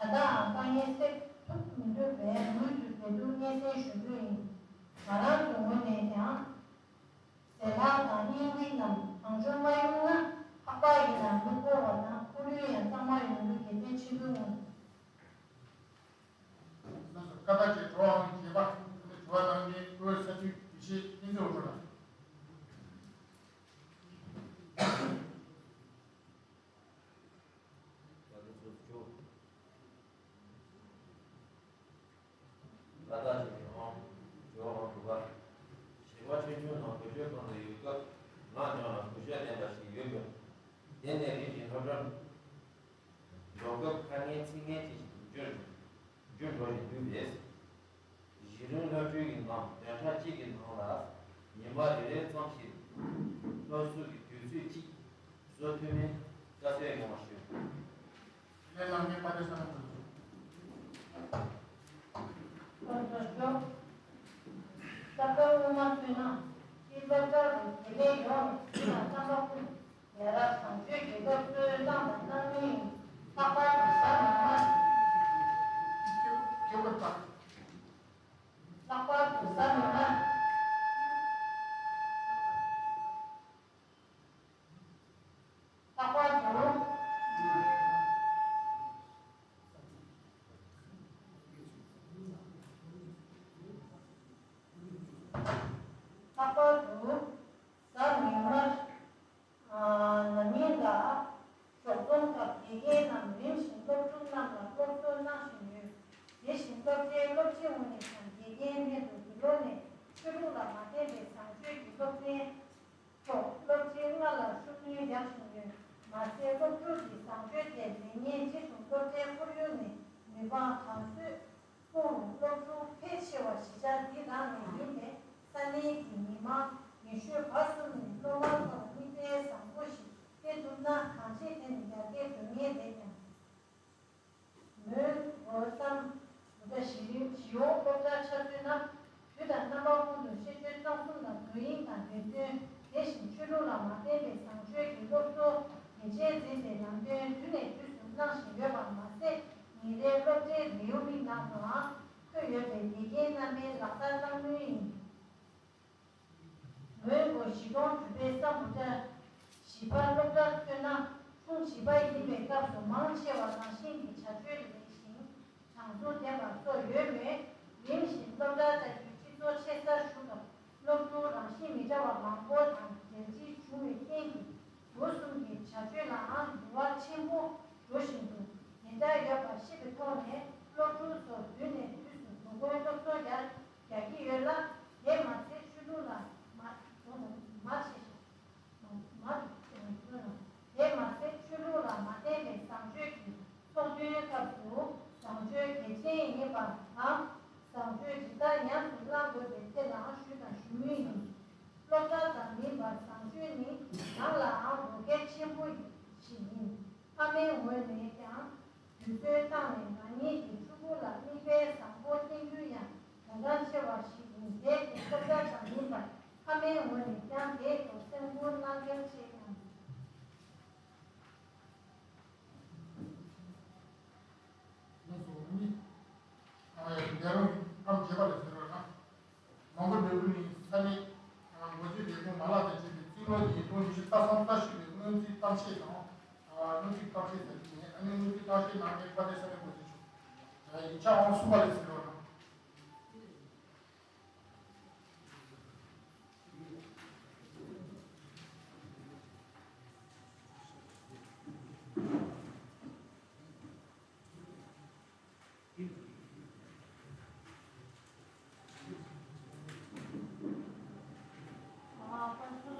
ལྟའང་དཀའ་ངལ་སེལ་ཐུབ་མི་འདུག་པས་མུ་མཐུད་འབད་འབུངས་སྙན་སེང་ཞུ་རྒྱུ་ཡིན། ང་རང་ཚོའི་ངོས་ནས་ཀྱང་། ཟས་ལྷག་དང་བརྙན་འཕྲིན་རྣམས་གང་བྱུང་མ་ཡོང་ན་ལྷག་པར་ཡིན་ན་མི་བསྐོར་བ་དང་ཁོར་ཡུག་ཡང་གཙང་མ་ཡོང་རྒྱུ་དགེ་མཚན་ཆེན་པོའི་ངང་། ལགས་སོ། ཀ་ད་ཅེ་འགྲོ་བའང་རྒྱས་པ་ནི་འགྲོ་བ་ནང་གི་ཀོའི་ས་བཅུད་དེ་ཤེས་ཨིན་ཟེར་འགྲོ་ལ། ཀ་ད་ཅེ་འགྲོ་བའང་འགྲོ་བའང་འགྲོ་བ། ཞིང་པ་ཆུང་ཆུང་ནང་བུ་བཅོལ་ཁང་དུ་ཡོད་སྐབས་ང་ཉོ་ལ་བུ་བཅོལ་ལྡན་པ་ཞིག་ཡོད་མོད། དེ་ནས་རིམ་བཞིན་སློབ་གྲྭར། འགྲོ་སྐབས་དཀའ་ངལ་འཚིག་མཁན་ཅིག་ཏུ་འགྱུར་འགྱུར་འགྲོ་བཞིན་འདུག་པས། གཞི་རིམ་སློབ་ཕྲུག་གི་ནང་བདུན་ཕྲག་གཅིག་གི་ནང་ལ་ཉི་མ་རེ་རེ་ཙམ་ཞིག་ སློབ་གསོ་གི་དུས་ཚོད་ཅིག་བཟོ་ཐུབ་མིན་བཀའ་སྩལ་ཡོང་བ་ཞུ། ལས་ལམ་གྱི་པར་དེ་ས་ནང་དུ། ས་ཁང་སྔོན་མ་ཚུད་ན་སྤྱི་སློབ་གྲྭ་རུ་དགེ་ལས་ཡོངས་ནས་ཚུད་ལ་རྣམ་པ་ཀུན་ཡ་རབས་བཟང་སྤྱོད་ཀྱི་སློབ་གསོའི་གནང་དང་གནང་མུས་ཡིན། ལྷག་པར་དུ་གཟའ་མིག་དམར། ལྷག་པར་དུ་གཟའ་མིག་དམར། ལྷག་པར་དུ། ལྷག་པར་དུ་གཟའ་མིག་དམར། ཨ། ན་ནིང་ལ་ཞོགས་འཛོམས་སྐབས་དགེ་རྒན་རྣམས་རིམ་བཞིན་སློབ་ཕྲུག་རྣམས་ལ་སློབ་གསོ་གནང་བཞིན་ཡོད། དེ་བཞིན་སློབ་གྲྭའི་སློབ་སྤྱི་ངོས་ནས་ཀྱང་དགེ་རྒན་སྨད་དུ་དུས་ལོ་ནས་ཆོས་ལུགས་ལ་མ་བརྟེན་པའི་བཟང་སྤྱོད་ཀྱི་སློབ་ཚན། སོགས་སློབ་ཚན་ལྔ་ལ་ཤུགས་སྣོན་རྒྱག་བཞིན་ཡོད། མ་ཟད་སློབ་ཕྲུག་གི་བཟང་སྤྱོད་དེ་ལེགས་ཉེས་ཕྱིས་སུ་སློབ་གྲྭའི་ཁོར་ཡུག་ནས་ནུས་པ་གང་ཚོད་སྤུངས་རུང་སློབ་ཕྲུག་ཕལ་ཆེ་བ་གཞིས་ཆགས་འདི་རང་ནས་ཡིན་པས་ས་གནས་ཀྱི་མི་མང་ཉེ་ཤོས་བར་གསུམ་ནས་སློབ་མ་ཚོར་མིག་དཔེ་བཟང་པོ་ཞིག་སྟེར་ཐུབ་ན་གང་ཆེ་དེ་ནས་ཡར་རྒྱས་འགྲོ་ངེས་རེད་ཀྱང་། མོན་གྷོ་སམ་བྷོ་ཊ་ཞི་ཞི་ཡོང་སློབ་གྲྭ་ཆ་མཚོན་ན། དུས་དང་རྣམ་པ་ཀུན་ཏུ་ཤེས་བྱའི་གཙང་གསུམ་དང་དོན་དབྱིངས་དང་སྡེ་ཚན། དེ་བཞིན་ཆོས་ལུགས་ལ་མ་བརྟེན་པའི་བཟང་སྤྱོད་ཀྱི་སློབ་གསོ་གལ་ཆེར་འཛིན་པའི་ལམ་སྟོན་དུས་ནས་དུས་སུ་གནང་བཞིན་ཡོད་པ་མ་ཟད། ཉིན་རེའི་སློབ་གྲྭའི་ལེའུ་མིག་ནང་དུའང་འཁོད་ཡོད་པའི་དགེ་རྒན་རྣམ་པའི་ལག་བསྟར་གནང་མུས་ཡིན། མོན་གྷོ་གཞིས་གྲོང་གྲུབ་པའི་སམ་བྷོ་ཊ་བཞི་པ་སློབ་གྲྭར་མཚོན་ན། ཆུང་བཞི་པ་ཡིན་པའི་སྐབས་སུ་མང་ཆེ་བ་རང་བཞིན་གྱི་བྱ་སྤྱོད་ལེགས་ཤིང་དྲང་ཚུགས་ལྡན་པ་སོགས་ཡོད་མོད། རིམ་བཞིན་སློབ་གྲྭ་ལྟ་རྒྱུའི་སྤྱི་ཚོགས་ཆེ་སར་ཞུགས་སྐབས་སློབ་ཕྲུག་རང་བཞིན་མི་འདྲ་བ་མང་པོ་དང་འབྲེལ་འདྲིས་བྱུང་བའི་རྐྱེན་གྱིས། འུ་གསུམ་གྱི་བྱ་སྤྱོད་ལའང་འགྱུར་བ་ཆེན་པོ་འགྲོ་བཞིན་འདུག་དེ་འདྲ་ཡོད་པ་ཤེས་པའི་ཐོག་ནས་སློབ་ཕྲུག་ཚོར་དུས་ནས་དུས་སུ་འགྲོ་མགོན་སློབ་གསོ་རྒྱག་རྒྱག་གི་ཡོད་ལ། དེ་མ་ཚད་ཆོས་ལུགས་ལ་མ་མ་མ་བྱེད་ཤག་མ་མ་དེ་མ་ཚད་ཆོས་ལུགས་ལ་མ་བརྟེན་པའི་བཟང་སྤྱོད་ཀྱི་ཚོགས་ཐུན་སྐབས་སུ་བཟང་སྤྱོད་གལ་ཆེན་ཡིན་པ་དང་། བཟང་སྤྱོད་ཇི་ལྟར་ཉམས་སུ་བླང་དགོས་པའི་ཐད་ལའང་ཞུས་དང་ཞུ་མུས་ཡིན། སློབ་གྲྭ་ཙམ་མིན་པར་བཟང་སྤྱོད་ནི་རང་ལའང་བགོ་སྐལ་ཆེན་པོ་ཞིག་ཡིན། ཕ་མའི་ངོས་ནས་ཀྱང་དུས་ཚོད་བཏང་ནས་རང་ཉིད་ཀྱི་ཕྲུ་གུ་ལ་མིག་དཔེ་བཟང་པོ་བསྟན་རྒྱུ་ཡང་གལ་འགངས་ཆེ་བ་ཞིག་ཡིན། གལ་ཏེ་སློབ་གྲྭ་ཙམ་མིན་པར་ཕ་མའི་ངོས་ནས་ཀྱང་དེའི་ཐོག་སེམས་ཁུར་གནང་གལ་ཆེ་སྙམ། ལགས་སོ། ཨ་ནི། ཨ། རྒྱལ་རོང་གི་ཨམ་བརྒྱད་པ་ལ་ཟེར་བ་ན། མོན་གྷོ་ལས་ཁུངས་ནས་ས་གནས་འགོ་ཁྲིད་ལས་ཁུངས་མ་ལག་དང་བཅས་པའི་རྩིས་ལོ་ཉིས་སྟོང་ཉི་ཤུ་རྩ་གསུམ་རྩ་བཞི་པའི་སྔོན་རྩིས་གཏམ་བཤད་དང་། ཨ། སྔོན་རྩིས་གཏམ་བཤད་ཟེར་གྱི་ཡིན། ཨ་ནི་སྔོན་རྩིས་གཏམ་བཤད་གནང་མཁན་དཔལ་ལྡན་ས་གནས་འགོ་ཁྲིད་མཆོག་ཡིག་ཆ་ཨང་གསུམ་པ་ལ་ཟེར་བ་ན།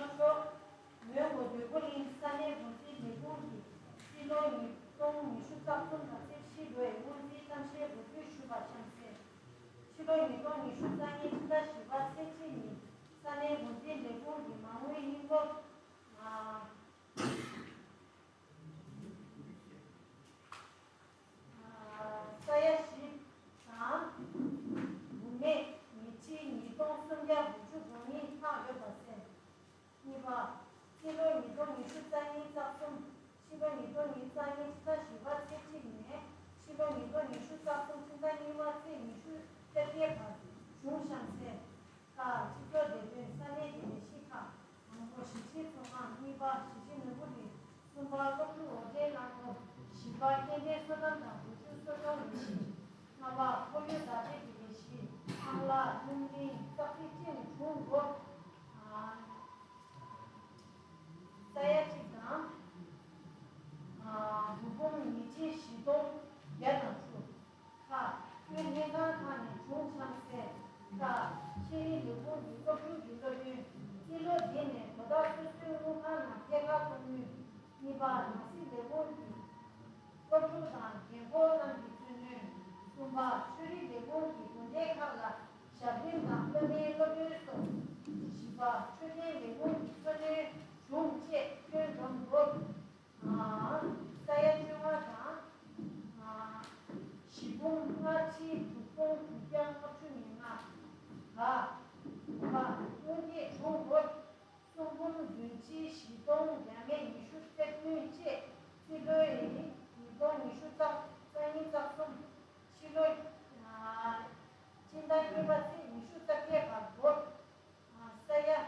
མོན་གྷོ་འདོད་རྒུ་གླིང་ས་གནས་འགོ་འཛིན་ལས་ཁུངས་ཀྱིས་རྩིས་ལོ་ཉིས་སྟོང་ཉི་ཤུ་རྩ་གསུམ་དང་རྩིས་ཕྱི་ལོའི་སྔོན་རྩིས་གཏམ་བཤད་གོ་སྒྲིག་ཞུས་པ་གཤམ་གསལ། ཕྱི་ལོ་ཉིས་སྟོང་ཉི་ཤུ་རྩ་གཉིས་ཕྱི་ཟླ་བཞི་པ་ཚེས་གཅིག་ཉིན་ས་གནས་འགོ་འཛིན་ལས་ཁུངས་ཀྱི་མ་དངུལ་དངུལ་སྒོར། ས་ཡ་བཞི་དང་། འབུམ་མེད་ཉིས་ཁྲི་ཉིས་སྟོང་སུམ་བརྒྱ་དགུ་བཅུ་གོ་གཉིས་ལྷག་ཡོད་པ་གསལ། གཉིས་པ། རྩིས་ལོ་ཉིས་སྟོང་ཉི་ཤུ་རྩ་གཉིས་རྩ་གསུམ། ཕྱི་ལོ་ཉིས་སྟོང་ཉི་ཤུ་རྩ་གཉིས་ཕྱི་ཟླ་བཞི་པ་ཚེས་གཅིག་ནས་ཕྱི་ལོ་ཉིས་སྟོང་ཉི་ཤུ་རྩ་གསུམ་ཕྱི་ཟླ་གཉིས་པ་ཚེས་ཉི་ཤུ་རྩ་བརྒྱད་བར་གཞུང་གཤམ་གསལ། ཁག་སྤྱི་ཚོགས་བདེ་དོན་ས་གནས་ཀྱི་ལས་གཞི་ཁག་དང་པོ་གཞིས་བྱེས་ཚོགས་ཁང་། གཉིས་པ་གཞིས་བྱེས་ནོར་བུ་རི། གསུམ་པ་སློབ་ཕྲུག་འོར་འདྲེན་རླངས་འཁོར། བཞི་པ་སྐྱེལ་འདྲེན་སོ་ནམ་དང་བུ་ཕྲུག་གསོ་སྐྱོང་ལས་གཞི། ལྔ་པ་ཁོར་ཡུག་བདག་སྐྱེད་ཀྱི་ལས་གཞི། ཁང་གླ། སྣུམ་རིན། ཙག་ཙིག་ཅི་ནས་བྱུང་དགོས། ས་ཡ་གཅིག་དང་། ཨ། འབུམ་ཉིས་ཁྲི་བཞི་སྟོང་བརྒྱ་དང་དྲུག་ཁག་དངུལ་ལྷན་ཁང་ཁག་ནས་གཞུང་གཤམ་གསལ། ཁག་ཤེས་རིག་ལས་ཁུངས་ཀྱི་སློབ་ཕྲུག་གི་སློབ་ཡོན། རྩིས་ལོ་འདི་ནས་དོ་བདག་སོ་སོའི་དངུལ་ཁང་ནང་ཐད་ཀར་གཏོང་མུས། གཉིས་པ། ནང་སྲིད་ལས་ཁུངས་ཀྱི་སློབ་ཕྲུག་དང་རྒན་འཁོགས་རྣམས་ཀྱི་འཚོ་སྣོན། གསུམ་པ། ཆོས་རིག་ལས་ཁུངས་ཀྱི་དགོན་སྡེ་ཁག་ལ་ཞབས་རིམ་དང་སློབ་མའི་སློབ་ཡོན་སོགས། བཞི་པ། འཕྲོད་བསྟེན་ལས་ཁུངས་ཀྱི་འཚོ་སྣོན། གཞུང་བཅས་ཁྱོན་བསྡོམས་སྒོར། ཨ། ས་ཡ་བཅོ་ལྔ་དང་། ཨ། བཞི་འབུམ་ལྔ་ཁྲི་དྲུག་སྟོང་དྲུག་བརྒྱ་ལྔ་བཅུ་ང་ལྔ། ག་ག་དངུལ་འབྲེལ་གཞུང་སྒོར། སུམ་འབུམ་བདུན་ཁྲི་བཞི་སྟོང་བརྒྱ་མེད་ཉི་ཤུ་རྩ་བདུན་བཅས་རྩིས་ལོའི་ཉིས་སྟོང་ཉི་ཤུ་རྩ་རྩ་གཉིས་རྩ་གསུམ། ཕྱི་ལོ། ཨ། སྤྱི་ཟླ་གཉིས་པ་ཚེས་ཉི་ཤུ་རྩ་བརྒྱད་བར་སྒོར། ཨ། ས་ཡ་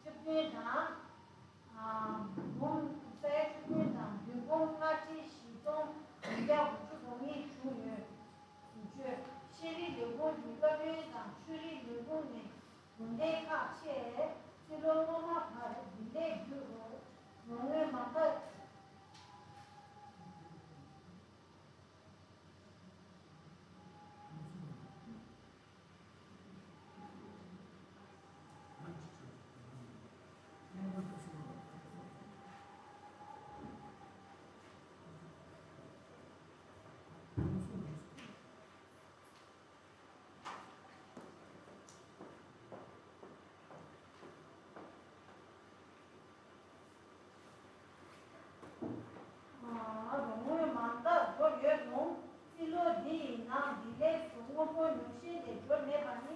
བཅུ་བདུན་དང་། ཨ། འབུམ། ས་ཡ་བཅུ་བདུན་དང་བདུན་འབུམ་ལྔ་ཁྲི་བཞི་སྟོང་བདུན་བརྒྱ་དགུ་བཅུ་གོ་གཉིས་བྱུང་ཡོད། བཟོ་བཅོས། ཤེས་རིག་ལས་ཁུངས་ཀྱི་སློབ་ཡོན་དང་ཆོས་རིག་ལས་ཁུངས་ནས་དགོན་སྡེ་ཁག་ཆེད་རྩིས་ལོ་སྔོན་མ་བར་བདེ་ལེགས་བརྒྱུད་རོགས་རོགས་དངུལ་མ་དག་རོགས་དངུལ་མང་དག་འབྱོར་ཡོད་རུང་རྩིས་ལོ་འདི་ཡི་ནང་བདེ་ལེགས་སུ་དངུལ་ཕོགས་ཉུང་ཤས་ལས་འབྱོར་མེད་པ་ནི་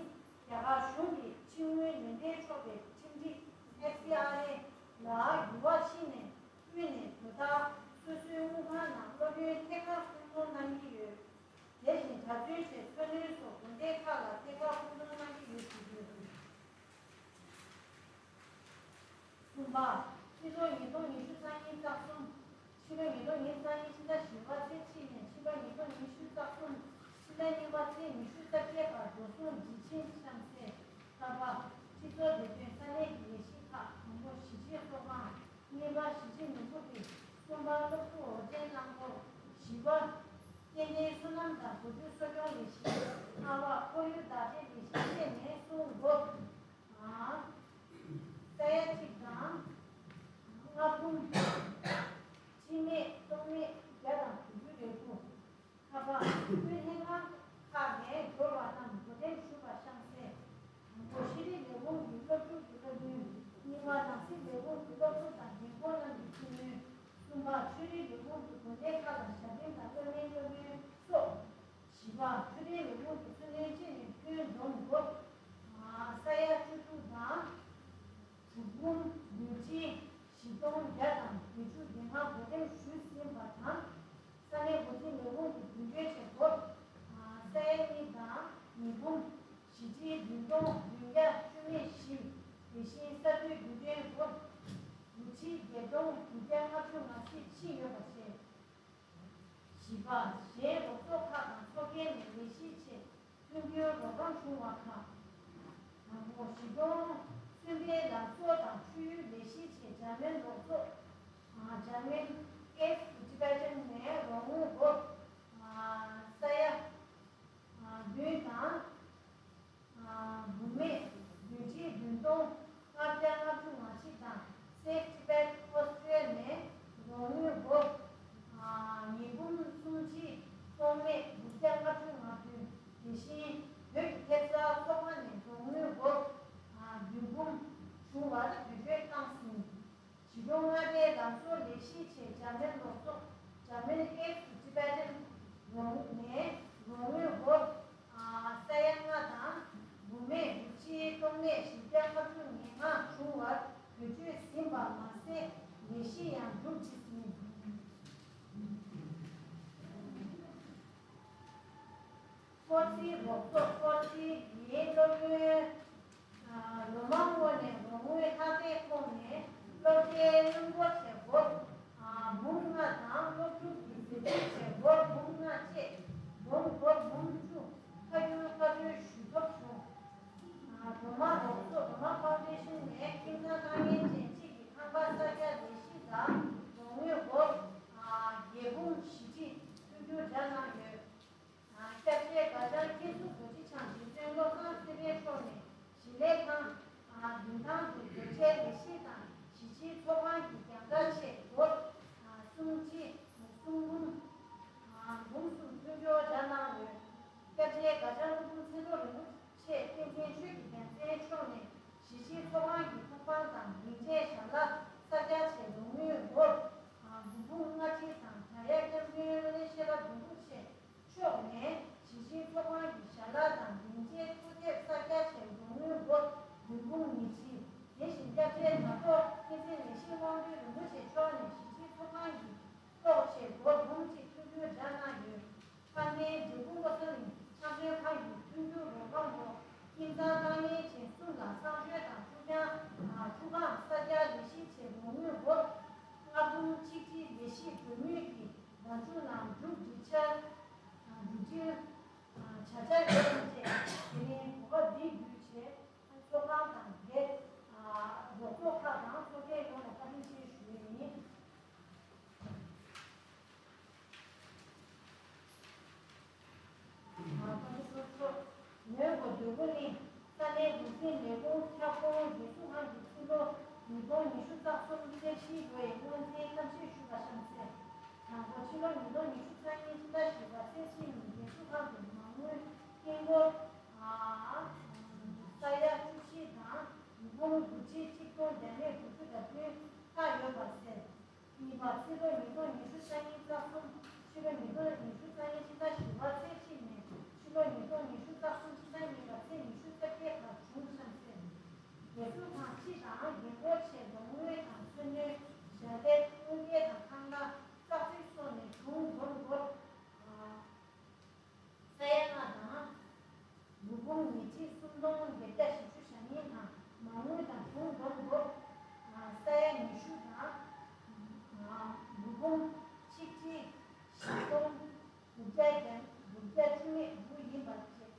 རྒྱ་གར་གཞུང་གི་ཕྱི་དངུལ་ལེན་འབྲེལ་ཆོག་པའི་ཁྲིམས་སྒྲིག་ཨེཕ་སི་ཨར་ཨེ་ལ་འགྱུར་བ་ཕྱིན་ནས་བསྐུལ་ནས་དོ་བདག་སོ་སོའི་དངུལ་ཁང་ནང་སློབ་ཡོན་ཐད་ཀར་སྐུལ་སློང་གནང་གི་ཡོད། དེ་བཞིན་གྲྭ་བཙུན་ཆེད་མཚོན་རྣོན་སོགས་དགོན་སྡེ་ཁག་ལ་ཐད་ཀར་སྐུལ་སློང་གནང་གི་ཡོད་ཞུ་རྒྱུ། གསུམ་པ། སྤྱི་ལོ་ཉིས་སྟོང་ཉི་ཤུ་རྩ་གཉིས་རྩ་གསུམ། ཕྱི་ལོ་ཉིས་སྟོང་ཉི་ཤུ་རྩ་གཉིས་ཕྱི་ཟླ་བཞི་པ་ཚེས་གཅིག་ནས་ཕྱི་ཟླ་ཉིས་སྟོང་ཉི་ཤུ་རྩ་གསུམ་ཕྱི་ཟླ་གཉིས་པ་ཚེས་ཉི་ཤུ་རྩ་བརྒྱད་བར་འགྲོ་སོང་སྒྲིག་ཆེན་གཤམ་གསལ། ལྔ་པ། སྤྱི་ཚོགས་བདེ་དོན་ས་གནས་ཀྱི་ལས་གཞི་ཁག་དང་པོ་གཞིས་བྱེས་ཚོགས་ཁང་། གཉིས་པ་གཞིས་བྱེས་ནོར་བུ་རྩེ། གསུམ་པ་སློབ་ཕྲུག་འོར་འདྲེན་རླངས་འཁོར། བཞི་པ། སྐྱེ་ལྡན་སོ་ནམ་དང་བཟོ་བཅོས་གསོ་སྐྱོང་ལས་གཞི། ལྔ་པ། ཁོར་ཡུག་བདག་སྐྱོང་ལས་གཞི་བཅས་ནས་གསུངས་འདུག་ཨ། ས་ཡ་གཅིག་དང་། ལྔ་འབུམ། ཁྲི་སྨད་སྟོང་སྨད་བརྒྱ་དང་དྲུག་ཅུ་རེ་དགུ། ཁ་པར་དངུལ་ལྷན་ཁང་ཁག་ནས་འབྱོར་བ་རྣམས་འགོད་འགྲེམས་ཞུས་པ་གཤམ་གསལ། དང་པོ་ཤེས་རིག་ལས་ཁུངས་ཀྱི་སློབ་ཕྲུག་གི་སློབ་ཐོན། གཉིས་པ་ནང་སྲིད་ལས་ཁུངས་ཀྱི་སློབ་ཕྲུག་དང་རྒན་རྒོན་རྣམས་ཀྱི་ཐུན་མིན། གསུམ་པ་ཆོས་རིག་ལས་ཁུངས་ཀྱི་དགོན་སྡེ་ཁག་ལ་ཞབས་འདེགས་དང་སློབ་མའི་སློབ་ཡོན་སོགས། བཞི་པ་འཕྲོད་བསྟེན་ལས་ཁུངས་ཀྱི་མཚོན་དོན་སྤྱི་ནས་ཁྱོན་བསྡོམས་སྒོར་ས་ཡ་བཅུ་དྲུག་དང་དྲུག་འབུམ་ལུས་ཁྲི་བཞི་སྟོང་བརྒྱ་དང་བརྒྱད་ཅུ་གྱ་ལྔ་འགོད་འགྲེམས་ཞུས་ཟིན་པ་དང་། ས་གནས་འགོ་འཛིན་ལས་ཁུངས་ཀྱི་མདུན་སྐྱོད་བྱེད་སྒོར་ས་ཡ་གཉིས་དང་ཉིས་འབུམ་བཞི་ཁྲི་བདུན་སྟོང་བདུན་བརྒྱ་བཅུ་མེད་བཞི། དེ་བཞིན་ས་འཐུས་རྒྱུན་གྲོན་སྒོར་དགུ་ཁྲི་བརྒྱད་སྟོང་དྲུག་བརྒྱ་ལྔ་བཅུ་ང་གཅིག་ཕྱིན་ཡོད་པ་བཅས། བཞི་པ། གཞན་རོགས་ཚོགས་ཁག་དང་ཚོགས་སྡེ་ནས་ལས་གཞི་ཆེད་མཐུན་འགྱུར་རོགས་རམ་བྱུང་བ་ཁག་དང་པོ་གཞིས་གྲོང་གསུམ་པའི་ལམ་བཟོ་དང་ཆུ་ཡུར་ལས་གཞི་ཆེད་འཇར་མན་རོགས་ཚོགས། འཇར་མན་ཨེ་སི་ཊི་བེ་ཊན་ནས་རོགས་དངུལ་སྒོར་ས་ཡ་བདུན་དང་། འབུམ་མེད་བདུན་ཁྲི་བདུན་སྟོང་ལྔ་བརྒྱ་ལྔ་བཅུ་ང་གཅིག་དང་། སེབ་ཊི་བེཊ་ཨོ་སི་ཊི་ལི་ཡ་ནས་རོགས་དངུལ་སྒོར་ཉིས་འབུམ་སུམ་ཁྲི་སྟོང་མེད་དགུ་བརྒྱ་ལྔ་བཅུ་ང་བདུན། དེ་བཞིན་བོད་ཀྱི་ཐེབས་རྩ་ཚོགས་པ་ནས་རོགས་དངུལ་སྒོར་བདུན་འབུམ་བྱུང་བར་བེད་སྤྱོད་བཏང་ཟིན། གཞིས་གྲོང་ལྔ་པའི་ལམ་བཟོ་ལས་གཞི་ཆེད་འཇར་མན་རོགས་ཚོགས། འཇར་མན་ཨེ་སི་ཊི་བེ་ཊན་རོགས་ནས་རོགས་དངུལ་སྒོར་ས་ཡ་ལྔ་དང་འབུམ་མེད་དགུ་ཁྲི་སྟོང་མེད་བཞི་བརྒྱ་ལྔ་བཅུ་ང་ལྔ་བྱུང་བར་བེད་སྤྱོད་ཟིན་པ་མ་ཟད། ལས་གཞི་ཡང་མཇུག་སྒྲིལ་ཟིན། ཧྥོར་སི་རོགས་ཚོགས། ཧྥོར་སི་ཡི་སློབ་ཡོན། ལོ་མང་སྔོན་ནས་རོགས་དངུལ་ལྷག་ཚད་ཁོངས་ནས་སློབ་གྲྭའི་སྣུམ་འཁོར་བྱས་སྒོར་འབུམ་ལྔ་དང་སློབ་ཕྲུག་གི་ཟས་བཅུད་བྱས་སྒོར་འབུམ་ལྔ་བཅས་བསྡོམས་སྒོར་འབུམ་བཅུ་མཐའ་འཁྱོལ་མཁོ་འདོན་ཞུ་ཐབས་བྱུང་། རོ་མ་རོགས་ཚོགས། རོ་མ་ཕའུན་ཌེ་ཤན་ནས་ཁྱིམ་ཚང་དཀའ་ངལ་ཅན་གཅིག་གི་ཁང་པ་གསར་རྒྱག་ལས་གཞི་ལ་རོགས་དངུལ་སྒོར་བརྒྱད་འབུམ་བཞི་ཁྲི་བཅུ་དྲུག་སྦྱར་གནང་ཡོད། སྐྱབས་རྗེ་སྒ་ཆང་མཁན་ཟུར་རྡོ་རྗེ་འཆང་རྗེ་བཙུན་བློ་བཟང་སེ་བའི་མཆོག་ནས་ཞིང་ལས་ཁང་། རིན་ཐང་ ལ་ས་སྐྱ་ཆེ་རོང་མོའི་སྒོར་འབུམ་ལྔ་ཁྲི་དང་དྲ་ཡག་སྐྱབས་མགོན་ལེ་ཤེས་རབ་རིན་པོ་ཆེ་མཆོག་ནས་གཞིས་བྱེས་ཚོགས་ཁང་གི་ཞལ་ལག་དང་སྡིངས་ཆའི་ཐུག་ཐེབས་ས་སྐྱ་ཆེ་རོང་མོའི་སྒོར་འབུམ་ཉི་ཁྲི། དེ་བཞིན་སྐྱབས་རྗེ་ཟླ་ཐོག་མཁྱེན་བརྩེ་ལེགས་བཤད་དབང་འདུས་རིན་པོ་ཆེ་མཆོག་ནས་གཞིས་བྱེས་ཚོགས་ཁང་གི་གཏོགས་ཆེ་སྒོར་འབུམ་གཅིག་མཐུན་འགྱུར་སྦྱར་གནང་ཡོད། ཕ་ནས་འབྲས་སྤུངས་བློ་བཟང་གླིང་ཆབ་མདོའི་ཁ་ཡི་མཐུན་འགྱུར་རོགས་ཁང་དུ་ཁྱིམ་ཚང་བཏང་ལེན་བྱེད་གསུམ་ལ་གསང་སྤྱོད་དང་ཁྲུས་ཁང་ཁྲུས་ཁང་ས་སྐྱ་ལས་གཞི་ཆེ་རོང་མོའི་སྒོར་ལྔ་འབུམ་ཆིག་ཁྲི་ལས་གཞི་གྲོན་དངུལ་གྱི་ཟླ་མཇུག་ནང་མཇུག་སྒྲིལ་འཆར་མཇུག་སྒྲིལ་བྱ་འཆར་ཡོད་པ་བཅས་དེ་རིང་གོ་སྐབས་འདི་བརྒྱུད་བྱས་ཚོགས་ཁང་དང་དེ་རོགས་ཚོགས་ཁག་དང་ཚོགས་སྡེ་ཡོངས་ལ་བཀའ་དྲིན་ཆེ་ཞུ་ཡི་ཡིན། ང་ཚོ་ཚོ་མོན་གྷོ་འདོད་རྒུ་གླིང་ས་གནས་འགོ་འཛིན་ལས་ཁུངས་ཁྱབ་ཁོངས་རྒྱལ་སྲུང་ཁང་གི་ཕྱི་ལོ་ཉིས་སྟོང་ཉི་ཤུ་རྩ་གསུམ་ཚེས་བཞི་ལོའི་སྔོན་རྩིས་གཏམ་བཤད་ཞུས་པ་གཤམ་གསལ། དང་པོ་ཕྱི་ལོ་ཉིས་སྟོང་ཉི་ཤུ་རྩ་གཉིས་ཕྱི་ཟླ་བཞི་པ་ཚེས་གཅིག་ཉིན་རྒྱལ་སྲུང་ཁང་གི་མ་དངུལ་སྐྱིན་འགྲོལ་ས་ཡ་བཅུ་བཞི་དང་འབུམ་དགུ་ཁྲི་གཅིག་སྟོང་བརྒྱ་མེད་དགུ་བཅུ་དང་བདུན་ལྷག་ཡོད་པ་གསལ། གཉིས་པ་ཕྱི་ལོ་ཉིས་སྟོང་ཉི་ཤུ་རྩ་གཉིས་རྩ་གསུམ་ཕྱི་ལོ་ཉིས་སྟོང་ཉི་ཤུ་རྩ་གཉིས་ཕྱི་ཟླ་བཞི་པ་ཚེས་གཅིག་ནས་ཕྱི་ལོ་ཉིས་སྟོང་ཉི་ཤུ་རྩ་གསུམ་ཕྱི་ཟླ་གཉིས་པ་ཚེས་ཉི་ཤུ་རྩ་བརྒྱད་བར་བྱུང་གཤམ་གསལ། རྒྱལ་སྲུང་ཁང་སྤྱི་དང་རྒན་འཁོགས་ཆེད་རོགས་དངུལ་དང་འཚོ་སྣོན་ཞལ་འདེབས་དངོས་འབྲེལ་དང་ཁང་གླ་ཙག་ཙིག་སོགས་ནས་བྱུང་སྒོར་སྒོར་ས་ཡ་ལྔ་དང་། འབུམ་ཉིས་ཁྲི་སུམ་སྟོང་བརྒྱད་བརྒྱ་བཞི་བཅུ་ཞེ་གཉིས་དང་མ་དངུལ་དང་གཞུང་སྒོར་སྒོར་ས་ཡ་ཉི་ཤུ་དང་འབུམ་ཆིག་ཁྲི་བཞི་སྟོང་དགུ་བརྒྱ་བརྒྱ་དགུ་བརྒྱ་བཅུ་མེད་དགུ་ཡིན་པ་བཅས།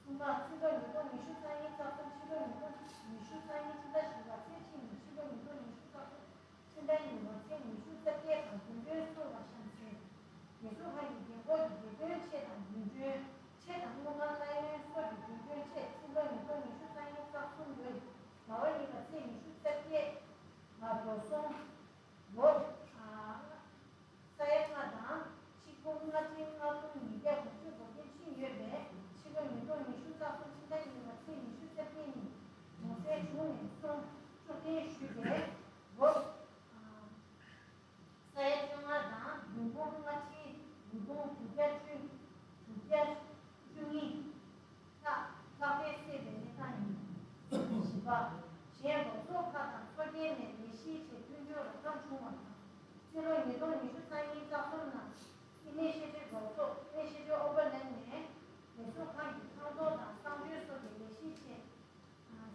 གསུམ་པ་ཕྱི་ལོ་ཉིས་སྟོང་ཉི་ཤུ་རྩ་གཉིས་རྩ་གསུམ་ཕྱི་ལོ་ཉིས་སྟོང་ཉི་ཤུ་རྩ་གཉིས་ཕྱི་ཟླ་བཞི་པ་ཚེས་གཅིག་ནས་ཕྱི་ལོ་ཉིས་སྟོང་ཉི་ཤུ་རྩ་གསུམ་ཕྱི་ཟླ་གཉིས་པ་ཚེས་ཉི་ཤུ་རྩ་བརྒྱད་བར་དགུན་ཁྲོན་སོགས་ལ་གཤམ་གསལ། རྒྱལ་སྲུང་ཁང་གི་རྒན་འཁོགས་ཀྱི་དགེ་འདུན་ཆེད་དང་དགུན་ཁྲོན་ཆེད་དང་དངུལ་ཁང་གླ་ཡོན་སོགས་ཀྱི་དགུན་ཁྲོན་ཆེད་ཕྱི་ལོ་ཉིས་སྟོང་ཉི་ཤུ་རྩ་གཉིས་རྩ་གསུམ་ལོའི་ཟླ་བ་གཉིས་པ་ཚེས་ཉི་ཤུ་རྩ་བརྒྱད་ལ་འགྲོ་སོང་ལོ་ས་ཡ་ལྔ་དང་ཆིག་འབུམ་ལྔ་ཁྲི་ལྔ་སྟོང་ཉིས་བརྒྱ་དགུ་བཅུ་གོ་བརྒྱད་ཕྱིན་ཡོད་པས་ཕྱི་ལོ་ཉིས་སྟོང་ཉི་ཤུ་རྩ་གསུམ་ཕྱི་ཟླ་གཉིས་པ་ཚེས་ཉི་ཤུ་རྩ་བརྒྱད་ཉིན་གྲོང་གསེབ་གཞུང་ནས་སོང་བཅུ་བདུན་ཞུས་པས་ལོ། ས་ཡ་བཅོ་ལྔ་དང་བདུན་སྟོང་ལྔ་ཁྲི་དགུ་སྟོང་དྲུག་བརྒྱ་བཅུ་དྲུག་བརྒྱ་བཅུ་གཉིས་ལྷག་ལྷག་ལས་སད་པའི་གནས་སྟངས་ཡིན། བཞི་པ། གཞན་རོགས་ཚོགས་ཁག་དང་ཚོགས་སྡེ་ནས་ལས་གཞིའི་ཆེད་མཐུན་འགྱུར་རོགས་རམ་བྱུང་བ་དང་། སྤྱི་ལོ་ཉིས་སྟོང་ཉི་ཤུ་རྩ་གཉིས་རྩ་གསུམ་ནང་ཨི་ནི་ཤེ་ཊིབ་རོགས་ཚོགས་ཨི་ནི་ཤེ་ཊིབ་ཨོ་བར་ལེན་ནས་ལས་ཟུར་ཁང་གི་ཁང་ཚོགས་དང་གསང་སྤྱོད་སོགས་ཀྱི་ལས་གཞིའི་ཆེད།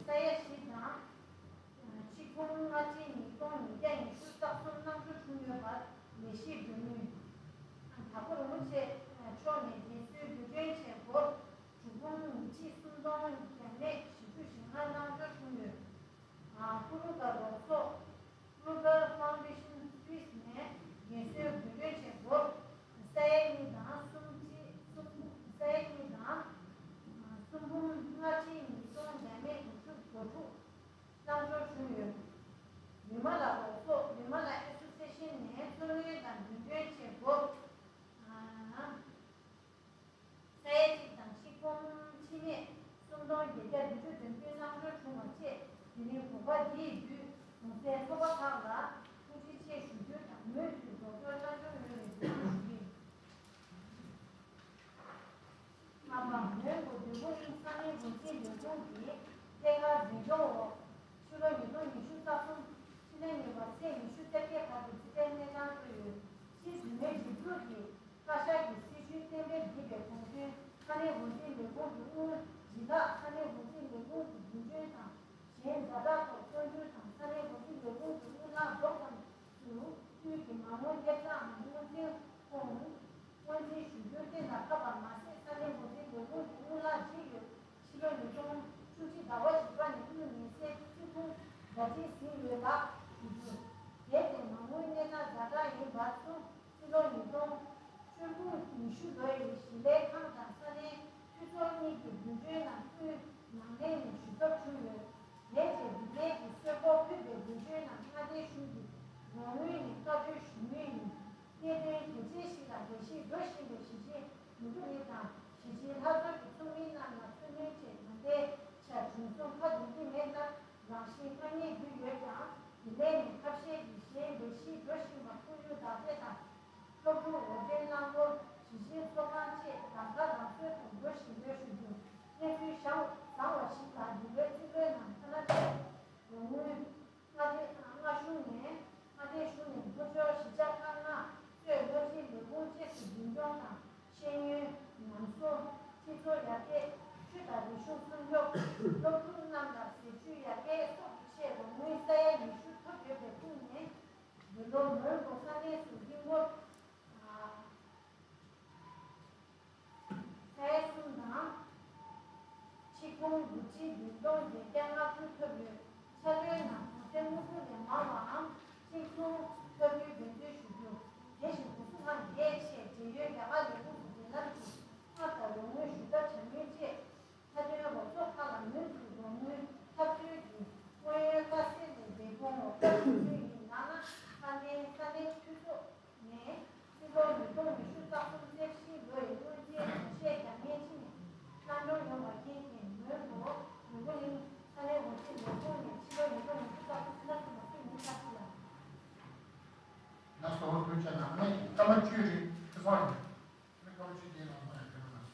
ས་ཡ་བཞི་དང་། ཆིག་འབུམ་ལྔ་ཁྲི་ཉིས་སྟོང་ཉིས་བརྒྱ་ཉི་ཤུ་རྩ་གསུམ་གནང་འབྱོར་བྱུང་ཡོད་པར་ལས་གཞི་གྲོན་དངུལ། དྭགས་པོ་རིན་པོ་ཆེ་མཆོག་ནས་རྒན་གསོའི་འགྲོ་གྲོན་ཆེད་སྒོར་དྲུག་འབུམ་ཉི་ཁྲི་སུམ་སྟོང་བརྒྱ་མེད་བཞི་བཅུ་ཞེ་ལྔ་གནང་འབྱོར་བྱུང་ཡོད། ཀུ་རུ་ཀ་རོགས་ཚོགས། Global Foundation Swiss ནས་རྒན་གསོའི་འགྲོ་གྲོན་ཆེད་སྒོར་ས་ཡ་གཉིས་དང་གསུམ་ཁྲི་གསུམ་ས་ཡ་གཉིས་དང་གསུམ་འབུམ་ལྔ་ཁྲི་ཉིས་སྟོང་བརྒྱ་མེད་དགུ་བཅུ་གོ་དྲུག་གནང་འབྱོར་བྱུང་ཡོད། ལི་མ་ལ་རོགས་ཚོགས་ལི་མ་ལ་ཨེ་སོ་སི་ཨེ་ཤན་ནས་འཚོ་སྣོན་དང་རྒྱུན་གྲོན་ཆེད་སྒོར། ས་ཡ་གཅིག་དང་ཆིག་སྟོང་ཁྲི་མེད་སུམ་སྟོང་བརྒྱད་བརྒྱ་བདུན་ཅུ་དོན་བདུན་གནང་འབྱོར་བྱུང་བ་བཅས་དེ་རིང་གོ་སྐབས་འདིའི་བརྒྱུད་གོང་གསལ་ཚོགས་པ་ཁག་ལ་ཐུགས་རྗེ་ཆེ་ཞུ་རྒྱུ་དང་མུ་མཐུད་རོགས་སྐྱོར་གནང་འབྱོར་ཡོང་བའི་འབོད་སྐུལ་ཞུ་རྒྱུ་ཡིན། ལྔ་པ། མོན་གྷོ་འདོད་རྒུ་གླིང་ས་གནས་འགོ་འཛིན་ལས་ཁུངས་ཀྱི་ཐད་ཀར་འབྲེལ་ལྗོངས་འོག་ཕྱི་ལོ་ཉིས་སྟོང་ཉི་ཤུ་རྩ་གསུམ་ཕྱི་ཟླ་གཉིས་པ་ཚེས་ཉི་ཤུ་རྩ་བརྒྱད་བར་དུ་རྩིས་ཁྲའི་གནས་སྟངས་སྤྲོད་ཡོད། སྤྱི་འཐུས་མིའི་སྒྲིག་འཛུགས་ཀྱི་བཀའ་ཤག་གི་སྲིད་བྱུས་གཏན་འབེབས་བགྱིས་པའི་དགོངས་དོན་ས་གནས་འགོ་འཛིན་ལས་ཁུངས་ཀྱི་དངུལ་སྦྱིན་བདག་ས་གནས་འགོ་འཛིན་ལས་ཁུངས་ཀྱི་རྒྱུན་གཅོད་དང་གཞན་ཛ་དྲག་ཐོག་བཙོན་འཇུག་དང་ས་གནས་འགོ་འཛིན་ལས་ཁུངས་ཀྱི་དངུལ་ལག་རྫོགས་ཙམ་དུ་དངུལ་གྱི་མ་དངུལ་ཐེབས་རྩའམ་སྔོན་རྩིས་ཁོངས་སྔོན་རྩིས་ཞུ་རྒྱུར་གཏན་ལ་ཕབ་པ་མ་ཟད་ས་གནས་འགོ་འཛིན་ལས་ཁུངས་ཀྱི་དངུལ་ལག་བརྗེས་ཡོད། ཕྱི་ལོ་ཉིས་སྟོང་བཅུ་གཅིག་ཟླ་བ་བཞི་པ་ནས་དངུལ་ཉེན་སེལ་རྩིས་ཁུངས་ཟླ་སྒྲིལ་ཟིན་ཡོད་ལགས་ཞུ་རྒྱུ། གལ་ཏེ་མ་དངུལ་གནས་སྟངས་ཛ་དྲག་ཡིན་པར་སོང་། ཕྱི་ལོ་ཉིས་སྟོང་བཅུ་དགུ་ཉི་ཤུ་ལོའི་ཞི་ལའི་ཁང་དང་ས་གནས་འཐུས་ཚོགས་གཉིས་ཀྱི་རྒྱུན་གཅོད་ནང་དབུས་ནང་ལྷན་ནས་ཞུ་ཐབས་བྱུང་ཡོད། དེ་རྗེས་རིག་གནས་ཀྱི་གསོལ་ཕོགས་ཕུད་པའི་རྒྱུན་གཅོད་ནང་མངའ་སྡེ་གཞུང་གི་རོགས་དངུལ་ནས་བཀའ་འཁྲོལ་ཞུ་མུས་ཡིན། གནད་དོན་གལ་ཆེ་ཞིག་ལ་དགྱེས་ཞིང་འགྲོ་བཞིན་པའི་གཞིས་བྱེས་ནུས་པ་རེ་དང་གཞིས་བྱེས་ལྷ་ཚོགས་ཀྱི་ཚོགས་མི་རྣམས་ལ་མཚོན་སྣོན་ཆེད་ད་ལྟའི་ཆར་བྱུང་སོང་ཁ་འདོན་གྱི་མེད་སྟབས་རང་བཞིན་ཐ་སྙད་བརྒྱུད་ཡོད་ཀྱང་། དེ་ལས་ནི་ཐབས་ཤེས་ཀྱི་གཞན་ལས་གཞི་འགྲོ་བཞིན་པ་ཁོར་ཡུག་བདག་གཅེས་དང་། སློབ་ཕྲུག་འོར་འདྲེན་རླངས་འཁོར་གཞིས་བྱེས་ཚོགས་ཁང་བཅས་རང་ཁ་རང་གསོའི་ཐོག་འགྲོ་བཞིན་ཡོད་ཞུ་རྒྱུ། གནས་ཚུལ་བཟང་བཟང་བ་ཞིག་ལ་འདི་ལོའི་རྩིས་ལོའི་ནང་ཐ་ན་ཆེད་རོགས་དངུལ་མངའ་སྡེ་མངའ་གཞུང་ནས་མངའ་སྡེ་གཞུང་ནས་ལྷོ་ཕྱོགས་གཞིས་ཆགས་ཁག་ལྔ་གཙོས་སློབ་སྤྱིའི་ལས་ཁུངས་བཅས་སུ་འཛིན་སྐྱོང་དང་། ཤེས་ཡོན། ཉམས་གསོ། སྤྱི་ཚོགས་ཡར་རྒྱས། ཆུ་དང་རིག་གཞུང་སྲུང་སྐྱོབ། སློབ་ཕྲུག་རྣམས་ལ་ཟས་བཅུད་ཡར་རྒྱས་སོགས་ཀྱི་ཆེད་རོགས་དངུལ་ས་ཡ་ཉི་ཤུ་ཐོབ་ཡོད་པའི་ཁུངས་ནས། འདི་ལོ་མོན་གྷོ་ས་གནས་སུ་ཧྲིལ་པོ་ས་ཡ་གསུམ་དང་། ཆིག་ཁུངས་དགུ་ཁྲི་བདུན་སྟོང་བརྒྱད་བརྒྱ་ལྔ་བཅུ་ཐོབ་ཡོད། ཕྱག་ལོའི་ནང་གོང་གསལ་དངུལ་ཁུག་ལས་མང་བའམ་གཅིག་མཚུངས་ཐོབ་རྒྱུའི་འབད་རྩོལ་ཞུ་རྒྱུ། དེ་བཞིན་སྒོ་གསུམ་ཁག་འགས་ཆེད་འབྲེལ་ཡོད་རྒྱ་གར་ལས་ཁུངས་སུ་འབྲེལ་ལམ་གྱིས་དངུལ་དང་རོགས་དངུལ་ཞུ་ཐབས་བྱ་མུས་བཅས། མཐའ་དོན་རོགས་ཚོགས་ཁག་ལ་མུ་མཐུད་རོགས་དངུལ་ཐབས་འཚོལ་གྱི་སྔོན་ཡོད་དཀའ་སེལ་ལས་འབད་འབུངས་འོག་བཀའ་ཁྲིད་ཚུལ་ཡིན་ལགས་ན། དཔལ་ལྡན་ས་གནས་འཐུས་ཚོགས་ནས་སྤྱི་ལོ་ཉིས་སྟོང་ཉི་ཤུ་རྩ་གསུམ་གསེར་ཞིང་ལོའི་དངུལ་རྩིས་ཉོ་ཆས་རྒྱག་མཁན་ཅིག་ནས་གནང་སྦྱོར་ཡོང་བ་རྐྱེན་གྱིས། མོན་གྷོ་ནོར་བུ་གླིང་ས་གནས་འོར་འདྲེན་ལས་ཁུངས་ནས་ཕྱི་ལོ་ཉིས་སྟོང་ཉི་ཤུ་རྩ་གསུམ་ཕྱི་ཟླ་གསུམ་པ་ཚེས་ཉི་ཤུ་རྩ་གཅིག་ལ། ལགས་སོ། ཐུགས་རྗེ་གནང་། ཨ་ནི་སྐར་མ་བཅུ་རེ་ཁ་སང་རེད། ཨ་ནི་སྐར་མ་བཅུ་དེའི་ནང་ལ་ཡང་ཕེབས་རོགས་གནང་།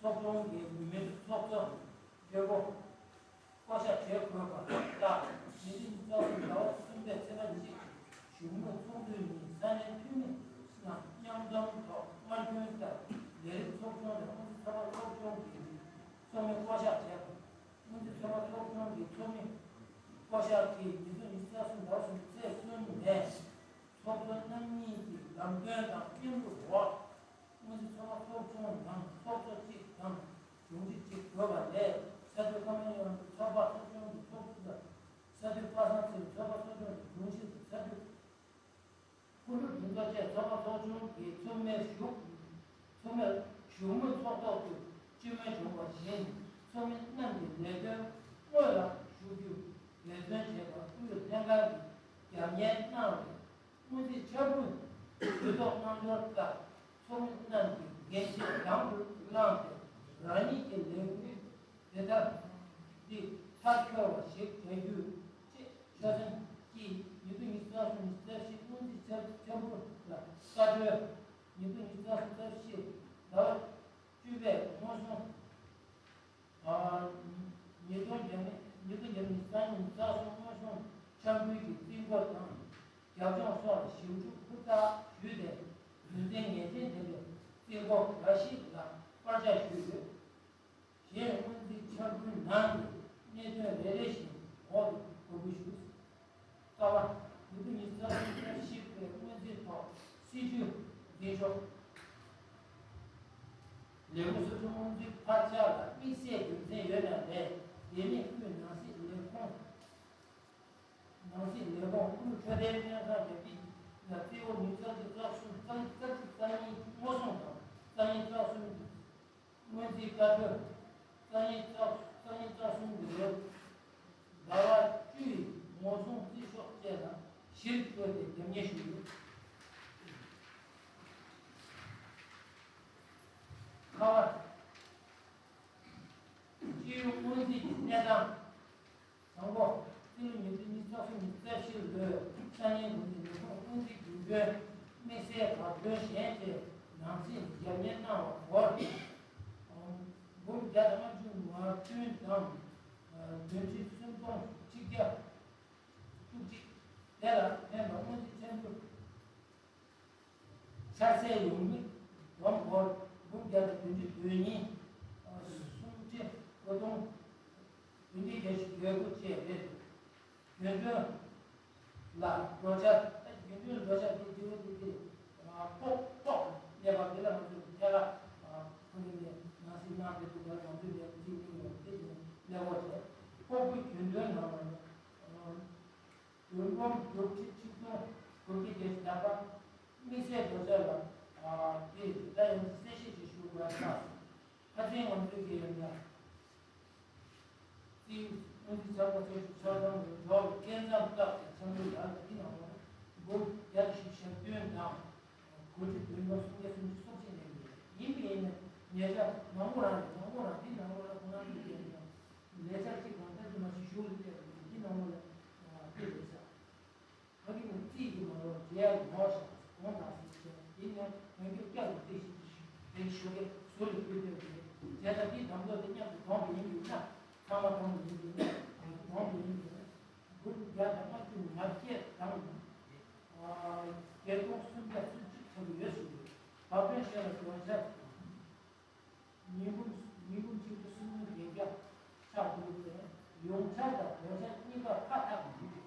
ཚོགས་ཆུང་གི་མི་མིན་ཚོགས་གཙོ་གྲོས་འགོ་བསྐོ་བཞག་བྱེད་དགོས་པ་ལྟར། ཉིས་སྟོང་ཉི་ཤུ་རྩ་གསུམ་ཟླ་བ་གསུམ་པའི་ཚེས་པ་གཅིག་གཞུང་དངོས་ཚོགས་འདུའི་ཉིན་ས་གནས་འཐུས་མི་རྣམས་མཉམ་འཛོམས་ཐོག་སྔར་རྒྱུན་ལྟར་ལས་རིམ་ཚོགས་ཆུང་དང་སྔོན་རྩིས་ཚོགས་པ་ཚོགས་ཆུང་གི་ཚོགས་མི་བསྐོ་བཞག་བྱས་པ། སྔོན་རྩིས་ཚོགས་པ་ཚོགས་ཆུང་གི་ཚོགས་མི་བསྐོ་བཞག་གིས་ཉིས་སྟོང་ཉི་ཤུ་རྩ་གསུམ་ཟླ་བ་གསུམ་ཚེས་གསུམ་ནས་ཚོགས་གཙོ་རྣམ་གཉིས་ཀྱི་ལམ་སྟོན་དང་མཉམ་རུབ་འོག་སྔོན་རྩིས་ཚོགས་པ་ཚོགས་ཆུང་ནང་ཚོགས་གཙོ་གཅིག་དང་དྲུང་ཆེ་གཅིག་དགོས་པ་ལས། ས་འཐུས་ཀརྨ་ཡོན་ཚོགས་པ་ཚོགས་ཆུང་གི་ཚོགས་གཙོ་དང་། ས་འཐུས་པ་སངས་ཚེ་རིང་ཚོགས་པ་ཚོགས་ཆུང་གི་དྲུང་ཆེ་དང་། ས་འཐུས་སྐུ་ལུས་དྲུང་ཚོགས་བཅས་ཚོགས་པ་ཚོགས་ཆུང་གི་ཚོགས་མིར་ཞུགས། ཚོགས་མིར་བཞུགས་མོལ་ཚོགས་ཐོག་ཏུ་བཅོས་མིན་བྱུང་བ་བཞིན། ཚོགས་མི་རྣམས་ཀྱི་ལས་དོན་དངོས་ལ་ཞུགས་རྒྱུར་འབད་བརྩོན་བྱས་པར་དབུས་ལྷན་ཁང་གིས་རྒྱབ་གཉེར་གནང་བས། སྔོན་རྩིས་འཆར་འབུལ་དུས་ཐོག་གནང་དོན་ལྟར་ཚོགས་མི་རྣམས་ཀྱིས་འགན་འཁྲི་དང་དུ་བླངས་ཏེ། རང་ཉིད་ཀྱི་ལས་འགུལ་དེ་ལྟར་འདི་མཐར་འཁྱོལ་བ་ཞིག་བྱ་རྒྱུ་ཆེད་ཆོད་སེམས་ཀྱིས་ཉིས་སྟོང་ཉི་ཤུ་རྩ་གསུམ་ཉི་ཤུ་རྩ་བཞི་སྔོན་རྩིས་འཆར་འཆར་འབུལ་ལ་བཀའ་འཁྲོལ། ཉིས་སྟོང་ཉི་ཤུ་རྩ་གསུམ་ཉི་ཤུ་རྩ་བཞི་ཟླ་བ་བཅུ་པའི་སྔོན་སོང་ཉིས་སྟོང་བརྒྱ་མེད་ཉིས་སྟོང་བརྒྱ་མེད་ཉི་ཤུ་རྩ་གཉིས་ཉི་ཤུ་རྩ་གསུམ་སྔོན་སོང་འཆར་འབུལ་གྱི་རྩིས་འགོ་དང་རྒྱབ་ལྗོངས་སོགས་ལ་ཞིབ་འཇུག་ཧུར་ཐག་ཞུས་ཏེ། རྒྱུ་མཚན་ངེས་ཅན་ལྡན་པའི་རྩིས་འགོ་འགའ་ཞིག་ལ་པར་ཆས་ཞུས་ཡོད། གཞན་སྔོན་རྩིས་འཆར་འབུལ་ནང་གི་གནད་དོན་རེ་རེ་བཞིན་འོག་ཏུ་འབོད་སྐུལ་ཞུ། ཀ་བ། ཉིས་སྟོང་ཉི་ཤུ་རྩ་གསུམ་ཉི་ཤུ་རྩ་བཞི་པའི་སྔོན་རྩིས་ཐོག་སྲིད་ཇུས་འཛིན་ཕྱོགས། ལས་ཁུངས་སོ་སོའི་སྔོན་རྩིས་འཕར་ཆག་ལ་དམིགས་བསལ་རྒྱུ་མཚན་ཡོད་ན་ལས། དེ་མིན་དབུས་ནང་སྲིད་ལས་ཁུངས། ནང་སྲིད་ལས་ཁུངས་དབུས་འཕྲོད་བསྟེན་ལྷན་ཁང་རྒྱ་བསྐྱེད་ལ་རྩིས་འོག་ཉིས་སྟོང་ཉི་ཤུ་རྩ་གསུམ་རྩ་རྩ་གཅིག་རྩ་གཉིས་སྔོན་སོང་དང་རྩ་གཉིས་རྩ་གསུམ་གྱི་སྔོན་རྩིས་བཀའ་འཁྲོལ། རྩ་གཉིས་རྩ་རྩ་གཉིས་རྩ་གསུམ་གྱི་ལོའི་ཟླ་བ་བཅུ་ཡི་ངོ་སྲུང་རྩིས་ཤོག་བཅས་ལ་གཞིར་བཀོད་དེ་རྒྱབ་གཉེར་ཞུས་ཡོད། ཁ་པར། སྤྱི་ཡོངས་སྔོན་རྩིས་ཀྱི་གནས་སྟངས། དང་པོ། རྩིས་ལོ་ཉིས་སྟོང་ཉི་ཤུ་རྩ་གསུམ་ཉི་ཤུ་རྩ་བཞི་ལོའི་ས་གནས་འགོ་འཛིན་ལས་ཁུངས་སྔོན་རྩིས་རྒྱུན་གྲོན་དམིགས་བསལ་བར་སྐྲུན་གཞན་བཅས་ནང་རྩིས་ནས་རྒྱབ་གཉེར་གནང་བ་སྐོར། འབུམ་བརྒྱ་དང་ལྔ་བཅུ་ང་བདུན་དང་། བདུན་ཁྲི་སུམ་སྟོང་ཆིག་བརྒྱ་བཅུ་གཅིག་དེ་ལ་ཕན་པ་སྔོན་རྩིས་འཆར་འབུལ། འཆར་ཚད་ཡོངས་དངུལ་བསྡོམས་སྒོར་འབུམ་བརྒྱ་དང་བདུན་ཅུ་དོན་གཉིས། སུམ་ཁྲི་དགུ་སྟོང་བདུན་བརྒྱ་བརྒྱད་ཅུ་གྱ་དགུ་བཅས་རེད། རྒྱུན་གྲོན་ལ་འགྲོ་འཆར། རྒྱུན་གྲོན་འགྲོ་འཆར་དེ་སྤྱི་བོ་དེ་དེ་ཕོག་ཕོག་གནས་བབ་དེ་ལ་ང་ཚོས་ཐད་ཀར་ཁོ་རང་ནས་ནང་སྲིད་གནང་བསྡད་འདུག་པ། ང་ཚོས་ལས་འགུལ་ཅིག་གནང་ཡོད་དེ་བཞིན་གནས་སྐོར་བྱས། ཕོགས་པའི་རྒྱུན་གྲོན་ནང་ལ་ནས། རྒྱུན་གོང་དྲུག་ཁྲི་ཆིག་སྟོང་དགུ་བརྒྱ་བརྒྱད་ཅུ་གྱ་པ། དམིགས་བསལ་འགྲོ་འཆར་ལ་དེ་ད་ཡང་གསལ་བཤད་ཅིག་ཞུ་དགོས་ས། ཁ་སང་ང་ཚོའི་གི་ཡང་ན་རྩིས་སྔོན་རྩིས་ཚོགས་པ་ཚོས་ཆ་ཚང་གི་འགྲོ་བའི་སྐས་འཛེག་སྐབས་ཀྱི་འཆར་འགོད་ཡར་ལ་འདི་ནང་ལོགས་འབུམ་བརྒྱ་དང་བཞི་བཅུ་ཞེ་བདུན་དང་དགུ་ཁྲི་བདུན་སྟོང་སུམ་བརྒྱ་སུམ་ཅུ་སོ་གཅིག་ལེན་དགོས། ཡིན་པ་ཡིན་ན་ཉེ་ཆར་མང་པོ་རང་རེད། མང་པོ་རང་འདི་ནང་ལོགས་ལ་ཁོ་རང་ཚོས་ཀྱི་ཡང་ན། ལས་འཆར་གཅིག་དང་ལྟ་རྒྱུ་མ་ཞིག་ཞུགས་ལ་བལྟས་པ་ཡིན་ན་འདི་ནང་ལོགས་ལ་དེ་རེད་ཤག་ཕ་གི་ནས་རྩིས་ཀྱི་མ་ལོག་རྒྱལ་ཡག་ནོར་ཤག་གོང་དང་ཟེར་བྱས་དེ་ནས་དོན་འཁྱོལ་བསྐྱར་དུ་རྩིས་ཞིག་རེད་ཞུ་གི་ཟུར་ལ་བསྐུལ་འདོད་རེད། བྱས་ཙང་འདི་གདམ་ཐོག་དེ་མཉམ་དུ་གདོང་དུ་ཡིན་དགོས་ན། ཚང་མ་གདོང་དུ་ཡིན་དགོས་ན། གདོང་དུ་ཡིན་དགོས་ན། འབུམ་བརྒྱ་དང་ལྔ་བཅུ་ང་བརྒྱད་དང་། བརྒྱད་སྟོང་སུམ་བརྒྱ་སུམ་ཅུ་ཆགས་ཀྱི་ཡོད་ཟེར་གྱི་ཡོད། བབ་བསྟུན་བྱས་ལ་ཡོངས་ཆ། ཉིས་འབུམ་ཉིས་འབུམ་གཅིག་སྟོང་སུམ་སྟོང་བརྒྱད་བརྒྱ་ཆགས་འདུག་སྟེ། ཡོངས་ཆ་དང་བགོ་བཤའ་གཉིས་ཀ་ཁ་ཐག་གི་འདུག་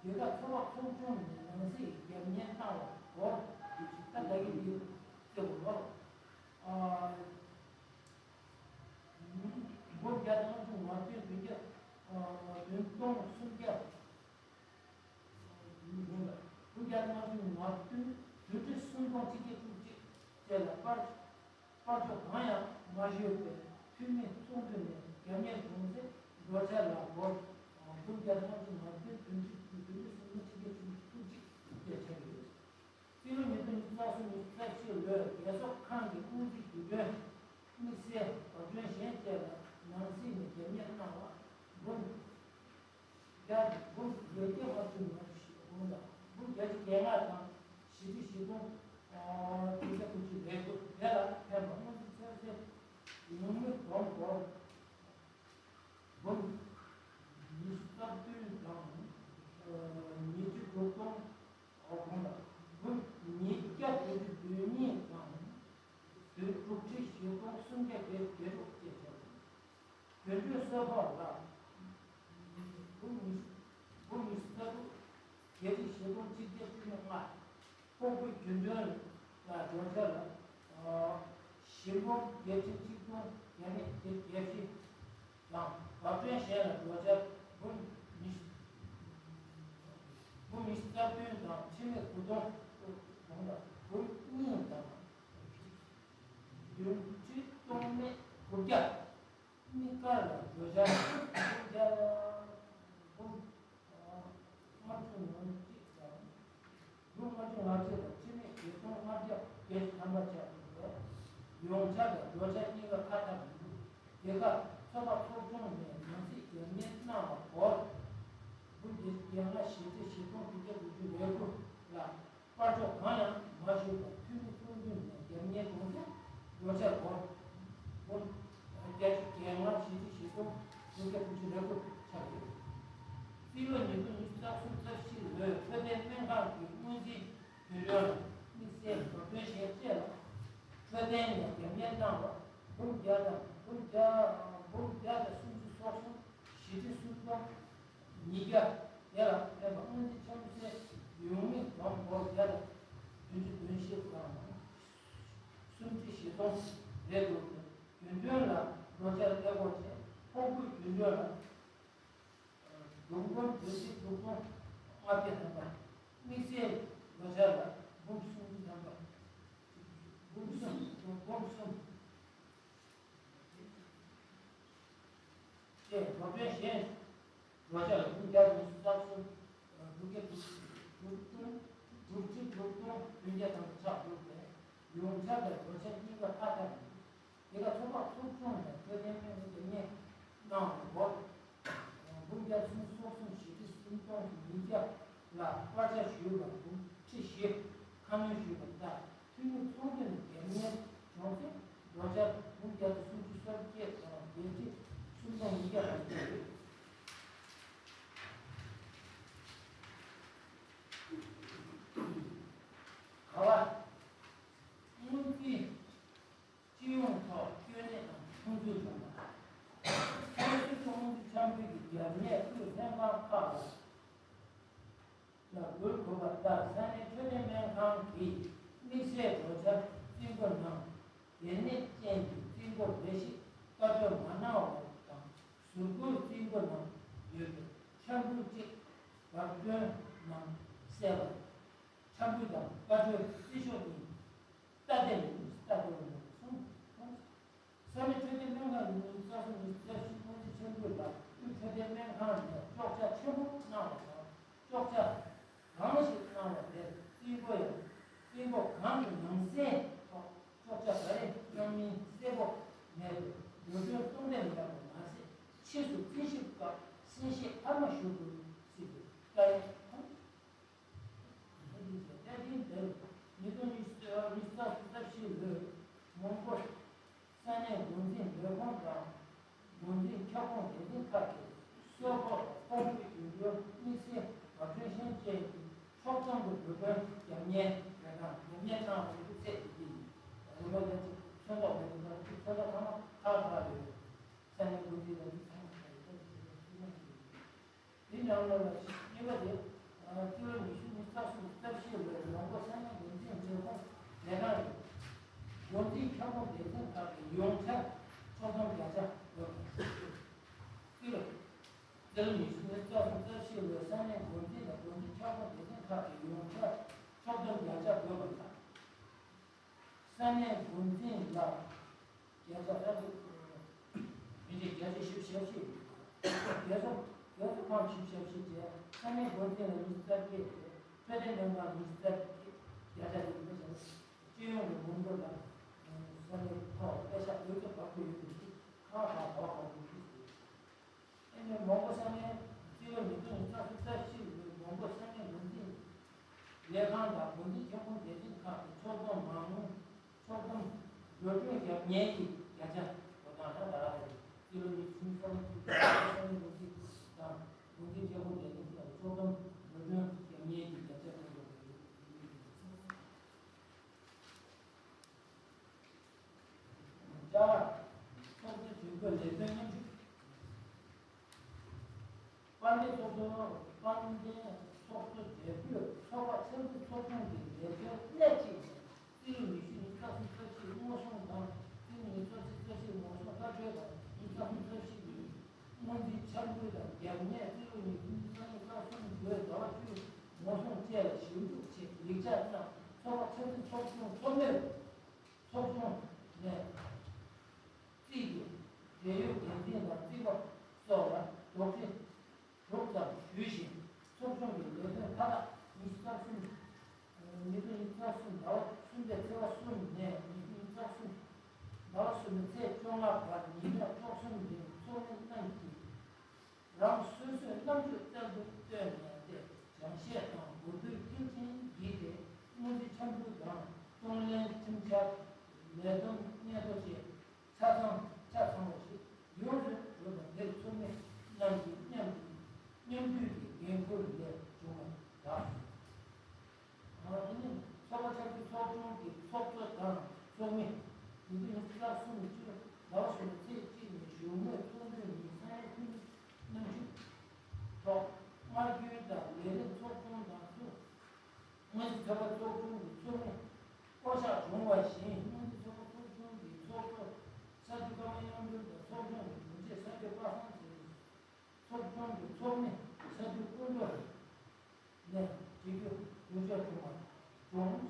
དེ་ག་ཚོགས་པ་ཚོགས་ཆུང་ནས་ནང་སྲིད་རྒྱབ་གཉེར་གནང་བ་སྐོར་གྱི་ད་ལྟ་གི་འདི་རྩེ་བོ་ལོ། འབུམ་བརྒྱ་དང་ལྔ་བཅུ་ང་བདུན་བདུན་བརྒྱ་བདུན་སྟོང་སུམ་བརྒྱ། ཉིས་སྟོང་དང་དགུ་བརྒྱ་ལྔ་བཅུ་ང་བདུན་བདུན་ཁྲི་སུམ་སྟོང་གཅིག་བརྒྱ་བཅུ་གཅིག་བཅས་ལ་པར་པར་ཆོག་གང་ཡང་མ་ཞུས་པའི་འཐུས་མི་ཚོགས་འདུ་ནས་རྒྱབ་གཉེར་བྱུང་ཚེ་འགྲོ་འཆར་ལ་སྒོར་དགུ་བརྒྱ་ལྔ་བཅུ་ང་བདུན་བདུན་ཁྲི་བདུན་ཁྲི་སུམ་སྟོང་གཅིག་བརྒྱ་བཅུ་གཅིག་བཅས་ཆགས་ཡོད། སྤྱི་ལོ་ཉིས་སྟོང་ཉི་ཤུ་རྩ་གསུམ་ཉི་ཤུ་རྩ་བཞི་ལོའི་རྒྱལ་ཚོགས་ཁང་གི་སྔོན་རྩིས་རྒྱུན་གྲོན་དམིགས་བསལ་བགོ་བཤའ་གཞན་བཅས་ལ་ནང་སྲིད་ནས་རྒྱབ་གཉེར་གནང་བ་འབུམ་བརྒྱ་འབུམ་བརྒྱད་བརྒྱ་ལྔ་བཅུ་ང་བཞི་དང་འབུམ་བརྒྱད་ཅུ་གྱ་ལྔ་དང་བཞི་ཁྲི་བཞི་སྟོང་བདུན་བརྒྱ་དགུ་བཅུ་ལས་འགུལ་དེ་ལ་ཕན་པ་སྔོན་རྩིས་ཚོགས་ཆེན་ གསོལ་ཕོགས་ལ། དགུ་ཉི་དགུ་ཉི་ཤུ་རྩ་དྲུག་བརྒྱད་ཁྲི་བཞི་སྟོང་གཅིག་བརྒྱ་བཅུ་མེད་ལྔ། ཕོགས་པའི་རྒྱུན་གྲོན་ལ་འགྲོ་འཆར་ལ། ཞིང་ཕོགས་བརྒྱད་ཁྲི་གཅིག་སྟོང་བརྒྱ་མེད་བརྒྱད་བཞི་དང་། འབབ་གྲོན་གཞན་ལ་འགྲོ་འཆར་འབུམ་ཉི་འབུམ་ཉི་ཤུ་རྩ་བདུན་དང་ཁྲི་མེད་དགུ་སྟོང་དགུ་དང་འབུམ་གཉིས་དང་བདུན་ཁྲི་སྟོང་མེད་དགུ་བརྒྱ། གཉིས་ཀ་ལ་འགྲོ་འཆར་འབུམ་བརྒྱ་འབུམ་ལྔ་བཅུ་ང་གཅིག་དང་། འབུམ་ལྔ་བཅུ་ང་གཅིག་དང་ཁྲི་མེད་བརྒྱད་སྟོང་ལྔ་བརྒྱ་བརྒྱད་ཅུ་ཐམ་པ་ཆགས་ཡོད་པས། ཡོངས་ཁྱབ་དང་འགྲོ་འཆར་གཉིས་ཀ་ཁག་ཐེག་ཡིན། དེ་ཁར་ཚོགས་པ་ཚོགས་ཆུང་ནས་ནང་སྲིད་རྒྱབ་གཉེར་གནང་བ་སྐོར། འབུམ་བརྒྱ་ལྔ་བཞི་ཁྲི་བཞི་སྟོང་དྲུག་བརྒྱ་དགུ་བཅུ་ལས་དགུ་ལ། པར་ཆོག་གང་ཡང་མ་ཞུས་པར་འཐུས་མི་ཚོགས་འདུ་ནས་རྒྱབ་གཉེར་གོང་ཚད་འགྲོ་འཆར་སྒོར་འབུམ་བརྒྱད་ཅུ་གྱ་ལྔ་བཞི་ཁྲི་བཞི་སྟོང་དྲུག་བརྒྱ་དགུ་བཅུ་ལས་དགུ་ཆགས་ཡོད། རྩིས་ལོ་ཉིས་སྟོང་ཉི་ཤུ་རྩ་གསུམ་རྩ་བཞི་ལོའི་འཕྲོད་བསྟེན་སྨན་ཁང་གི་སྔོན་རྩིས་རྒྱུན་གྲོན་ལ་དམིགས་བསལ་འགྲོ་གྲོན་གཞན་བཅས་ལ་འཕྲོད་བསྟེན་ནས་རྒྱབ་གཉེར་གནང་བ་འབུམ་བརྒྱ་དང་འབུམ་བརྒྱ་འབུམ་བརྒྱ་དང་སུམ་ཅུ་སོ་གསུམ་བཞི་ཁྲི་སུམ་སྟོང་ཉིས་བརྒྱ། དེ་ལ་ཕན་པ་སྔོན་རྩིས་ཆ་རོགས་ཚེ་ཡོང་མི་སྒོར་བརྒྱ་དང་བདུན་ཅུ་དོན་བཞི་དང་སུམ་ཁྲི་བཞི་སྟོང་རེད་འདུག་རྒྱུན་གྲོན་ལ་འགྲོ་འཆར་ཀླད་ཀོར་བྱས། ཕོགས་པའི་རྒྱུན་གྲོན་ལ་འབུམ་སྒོར་བདུན་ཁྲི་དྲུག་སྟོང་ལྔ་བརྒྱ་ཐམ་པ། དམིགས་བསལ་འགྲོ་འཆར་ལ་འབུམ་སུམ་ཅུ་ཐམ་པ། འབུམ་གསུམ་འབུམ་གསུམ། དེ་འགྲོ་གྲོན་གཞན་འགྲོ་འཆར་ལ་འབུམ་བརྒྱ་ཉི་ཤུ་རྩ་གསུམ། དྲུག་བརྒྱ་དྲུག་དྲུག་ཁྲི་དྲུག་སྟོང་བདུན་བརྒྱ་དང་ཆ་དྲུག་པས་ཡོངས་ཁྱབ་དང་འགྲོ་འཆར་གཉིས་ཀ་ཁག་ཐེག་ཡིན། དེ་ག་ཚོགས་པ་ཚོགས་ཆུང་ནས་འཕྲོད་བསྟེན་སྨན་ཁང་རྒྱབ་གཉེར་གནང་བའི་སྐོར། འབུམ་བརྒྱ་སུམ་ཅུ་སོ་གསུམ་བཞི་ཁྲི་སུམ་སྟོང་ཉིས་བརྒྱ་ལ་པར་ཆ་ཞུས་པ་འབུམ་ཁྲི་བཞི་ཁ་སྣོན་ཞུས་པ་ལྟར། འཐུས་མི་ཚོགས་འདུ་ནས་རྒྱབ་གཉེར་བྱུང་ཚེ་འགྲོ་འཆར་འབུམ་བརྒྱ་དང་སུམ་ཅུ་སོ་བརྒྱད་དང་བརྒྱད་ཁྲི་སུམ་སྟོང་ཉིས་བརྒྱ་ལ་བསྐྱོད་ཡོད། ག་བ། སྔོན་རྩིས་སྤྱི་ཡོངས་ཐོག་སྐྱོན་གནད་དང་ཁུངས་འདུས་བྱུང་བ། ཁོང་ཚོས་སྔོན་རྩིས་འཆར་འབུལ་གྱི་རྒྱབ་གཉེར་དབུས་ལྷན་ཁང་ཁག་ལ། ལ་འབུལ་དགོས་པ་ལྟར་ས་གནས་འཕྲོད་བསྟེན་སྨན་ཁང་གིས་དམིགས་བསལ་འགྲོ་འཆར་རྩིས་འགོ་ནང་སྡེ་ནད་ཅན་གྱི་རྩིས་འགོ་ལས་གཞི་བཀའ་འཁྲོལ་མ་གནང་བ་དང་། ཟུར་འབུལ་རྩིས་འགོ་ནང་ཡོད་པའི་འཆར་འབུལ་གཅིག་འབབ་གྲོན་ནང་གསལ་བ། འཆར་འབུལ་དང་བཀའ་འཁྲོལ་རྩིས་ཤོག་གཉིས། ལྟ་དེ་ལས་ལྟ་དེ་ལས་གསུངས། ས་གནས་འཕྲོད་བསྟེན་སྨན་ཁང་གི་ཉིས་སྟོང་ཉི་ཤུ་རྩ་གསུམ་སྔོན་རྩིས་འཆར་འགོད་ལ་དབུས་འཕྲོད་བསྟེན་སྨན་ཁང་ནས་གཅོག་ཆ་ཆེན་པོ་གནང་བ་དང་། གཅོག་ཆ་གང་ཞིག་གནང་བ་དེར་རྩིས་འགོ་ཡང་རྩིས་འགོ་གང་གི་ནང་གསལ་ཐོག་གཅོག་ཆ་ག་རེ་གནང་མིན་གསལ་པོ་མེད་པས་འགྲོ་གྲོན་གཏོང་འདོད་མེད་པ་མ་ཟད། ཕྱིས་སུ་རྩིས་ཞིབ་སྐབས་གསལ་བཤད་འཕར་མ་ཞུ་དགོས་སྲིད་པའི་བཀའ་ཡང་། ལྷ་ལྡན་འདིར་ཉིས་སྟོང་ཉི་ཤུ་རྩ་གསུམ་རྩ་བཞི་ལོའི་མོན་གྷོ་ས་གནས་འགོ་འཛིན་ལས་ཁུངས་དང་འགོ་འཛིན་ཁྱབ་ཁོངས་སྡེ་ཚན་ཁག་གི་གསོལ་ཕོགས་དང་ཕོགས་འབུལ་རྒྱུན་གྲོན་དམིགས་བསལ་འབབ་གྲོན་གཞན་བཅས་ཀྱི་ཕྱོགས་བསྡོམས་ཀྱི་འགྲོ་གྲོན་རྒྱབ་གཉེར་རེ་དང་རྒྱབ་གཉེར་གནང་བ་ཡིན་ཚད་དེ་ཡིན། རེ་བ་ཡོད་ཚེ་ཚོན་མདོག་མེད་པའི་ནང་གི་ཚོན་མདོག་ཚང་མ་ཁག་ཁག་ཡོད། ས་གནས་འགོ་འཛིན་ལས་ཁུངས་ཚང་མ་ཁག་ཡོད་པ་ཞིག་ཡིན། དེ་ནང་ལ་གཉིས་པ་དེ། རྩིས་ལོ་ཉི་ཤུ་ཉི་ཤུ་རྩ་གསུམ་རྩ་བཞི་ལོའི་མོན་གྷོ་ས་གནས་འགོ་འཛིན་ལས་ཁུངས་ལས་ཁང་གི་འགོ་འཛིན་ཁྱབ་ཁོངས་སྡེ་ཚན་ཁག་གི་ཡོངས་ཁྱབ་ཕྱོགས་བསྡོམས་བརྒྱ་ཆ་དགོས་པ། རྩིས་ལོ། རྩིས་ལོ་ཉི་ཤུ་ཉི་ཤུ་རྩ་གསུམ་རྩ་བཞི་ལོའི་ས་གནས་འགོ་འཛིན་དང་འགོ་འཛིན་ཁྱབ་ཁོངས་སྡེ་ཚན་ཁག་གི་ཡོངས་ཁྱབ་ཕྱོགས་བསྡོམས་བརྒྱ་ཆ་དགོས་པ་དང་། ས་གནས་འགོ་འཛིན་ལ་བརྒྱ་ཆ་ས་གནས་མི་རིགས་བརྒྱ་ཆ་བཞི་བཅུ་ཞེ་བཞི། རྒྱལ་ཚོགས་རྒྱལ་ཚོགས་ཁང་བཞི་བཅུ་ཞེ་བཞི་བཅས། ས་གནས་འགོ་འཛིན་ལ་ཉི་ཤུ་རྩ་བརྒྱད་བཅས། འཕྲོད་བསྟེན་ལྷན་ཁང་ཉི་ཤུ་རྩ་བརྒྱད། བརྒྱ་ཆ་ཉི་ཤུ་བཅས། སྤྱི་ཡོངས་ཀྱི་མི་འབོར་ལ་ས་གནས་ཐོག་པེ་ཤག་དགུ་བཅུ་བར་དུ་ཡོད་པའི་ཁག་ཁག་བར་དུ་ཡོད་པའི། ཨ་ནི་མོན་གྷོ་ས་གནས་རྩིས་ལོ་ཉིས་སྟོང་ཉི་ཤུ་རྩ་གསུམ་རྩ་བཞི་ལོའི་མོན་གྷོ་ས་གནས་འགོ་འཛིན་ལས་ཁང་དང་འགོ་འཛིན་ཁྱབ་ཁོངས་སྡེ་ཚན་ཁག་གི་ཕྱོགས་བསྡོམས་མ་དངུལ་ཕྱོགས་བསྡོམས་འགྲོ་གྲོན་རྒྱབ་གཉེར་གྱི་བརྒྱ་ཆ་འགོད་སྟངས་ལ་ད་ར་རེད། རྩིས་ལོ་ཉིས་སྟོང་ཉི་ཤུ་རྩ་གསུམ་ས་གནས་འགོ་འཛིན་དང་འགོ་འཛིན་ཁྱབ་ཁོངས་སྡེ་ཚན་ཁག་གི་ཕྱོགས་བསྡོམས་འགྲོ་གྲོན་རྒྱབ་གཉེར་གྱི་བརྒྱ་ཆ་འགོད་དགོས་པ་རེད། བཅའ་བ། ཚོགས་གཙོ་གཞོན་སྐྱེས་ལས་དོན་མཉམ་ཞུགས། དཔལ་ལྡན་ཚོགས་གཙོ་དཔལ་ལྡན་ཚོགས་གཙོ་སྦྲེལ་པོས་ཚོགས་པ་ཆབ་སྲིད་ཚོགས་ཆུང་གི་ལས་དོན་སྣེ་གཅིག་ནས་སྤྱི་ལོ་ཉི་ཤུ་ཉི་ཤུ་རྩ་གསུམ་རྩ་བཞིའི་དངོས་གཞི་དང་སྤྱི་ལོ་ཉི་ཤུ་རྩ་གཅིག་རྩ་བཞིའི་དངོས་གཞི་བཀའ་འཁྲོལ་དང་ཉི་ཤུ་རྩ་གསུམ་རྩ་བཞི་ལོའི་སྔོན་རྩིས་འཆར་འབུལ་དང་རྒྱབ་གཉེར་སྤྱི་ལོ་ཉི་ཤུ་ཉི་ཤུ་རྩ་གཉིས་རྩ་གསུམ་ལོའི་ཟླ་བ་བཅུའི་དངོས་གཞི་བཅས་ལ་ཞིབ་འཇུག་ཆེད་ཡིག་ཆ་གནང་། ཚོགས་པ་ཆབ་སྲིད་ཚོགས་ཆུང་ཚོགས་མིར་ཚོགས་ཆུང་ནས་རྩིས་ཀྱི་འབྲེལ་ཡོད་འགན་འཛིན་དང་རྩིས་པ་སོགས་ལ་དོགས་འདྲི་དྲུག་ཙམ་ཞུས་ཤིང་། ཚོགས་ཆུང་གི་ལས་དོན་མཐའ་དག་ཉི་ཤུ་རྩ་གསུམ། ཉིས་སྟོང་ཉི་ཤུ་རྩ་གསུམ་ཟླ་བ་གསུམ་པའི་ཚེས་པ་གསུམ་ནས་ཉིས་སྟོང་ཉི་ཤུ་རྩ་གསུམ་ཟླ་བ་གསུམ་པའི་ཚེས་བཅོ་ལྔ་བར་ཉིན་རེར་འཕྲོ་གསུམ་རིང་ཚོགས་མི་རྣམས་ཀྱིས་རང་སོ་སོའི་རྣམ་དཔྱོད་རྩལ་འདོན་བཏོན་ནས་ཏེ་སྦྱང་བཤད་དང་གོ་བསྡུར་མཐིལ་ཕྱིན་བགྱིས་ཏེ་སྔོན་རྩིས་འཆར་འབུལ་དང་གཏོང་ལེན་ཁྲིམས་འཆར། ལས་བསྡོམས་སྙན་ཐོ་བཅས་ཆ་ཚང་ཆ་ཚང་བ་ཞིག་ཡོངས་སུ་གྲུབ་པ་དེར་ཚོགས་མི་རྣམས་ཀྱིས་མཉམ་དུ་མཉམ་འདུས་ཀྱི་འགན་ཁུར་ལས་བྱུང་བ་དང་། ཨ་ནི་ཚོགས་པ་ཆབ་སྲིད་ཚོགས་ཆུང་གི་ཚོགས་གཙོ་དང་ཚོགས་མི་ཉིས་སྟོང་ཉི་ཤུ་རྩ་གསུམ་ཕྱི་ལོ་ཟླ་བ་གསུམ་པའི་ཚེས་གཅིག་ཉིན་གཞུང་མང་ཚོགས་འདུའི་ཉིན་ས་གནས་འཐུས་མི་རྣམ་བཞི་ཐོག་སྔར་རྒྱུན་ལྟར་ལས་རིམ་ཚོགས་ཆུང་དང་ཚོགས། སྔོན་རྩིས་ཚོགས་པ་ཚོགས་ཆུང་གི་ཚོགས་མི་བསྐོ་གཞག་བྱུང་བ་བཞིན། སྔོན་རྩིས་ཚོགས་པ་ཚོགས་ཆུང་གི་ཚོགས་གཙོ་ས་འཐུས་ཀརྨ་དབྱངས་སྒྲོན་དང་ཚོགས་ཆུང་གི་དྲུང་ཆེ་ས་འཐུས་པ་སངས་ཚེ་རིང་། ཚོགས་ཆུང་གི་ཚོགས་མི་ས་འཐུས་ཀུན་སྒྲོལ་ནས་གཅིག་གྱུར་གྲོས་ཆོད་བྱུང་བ་བྱུང་།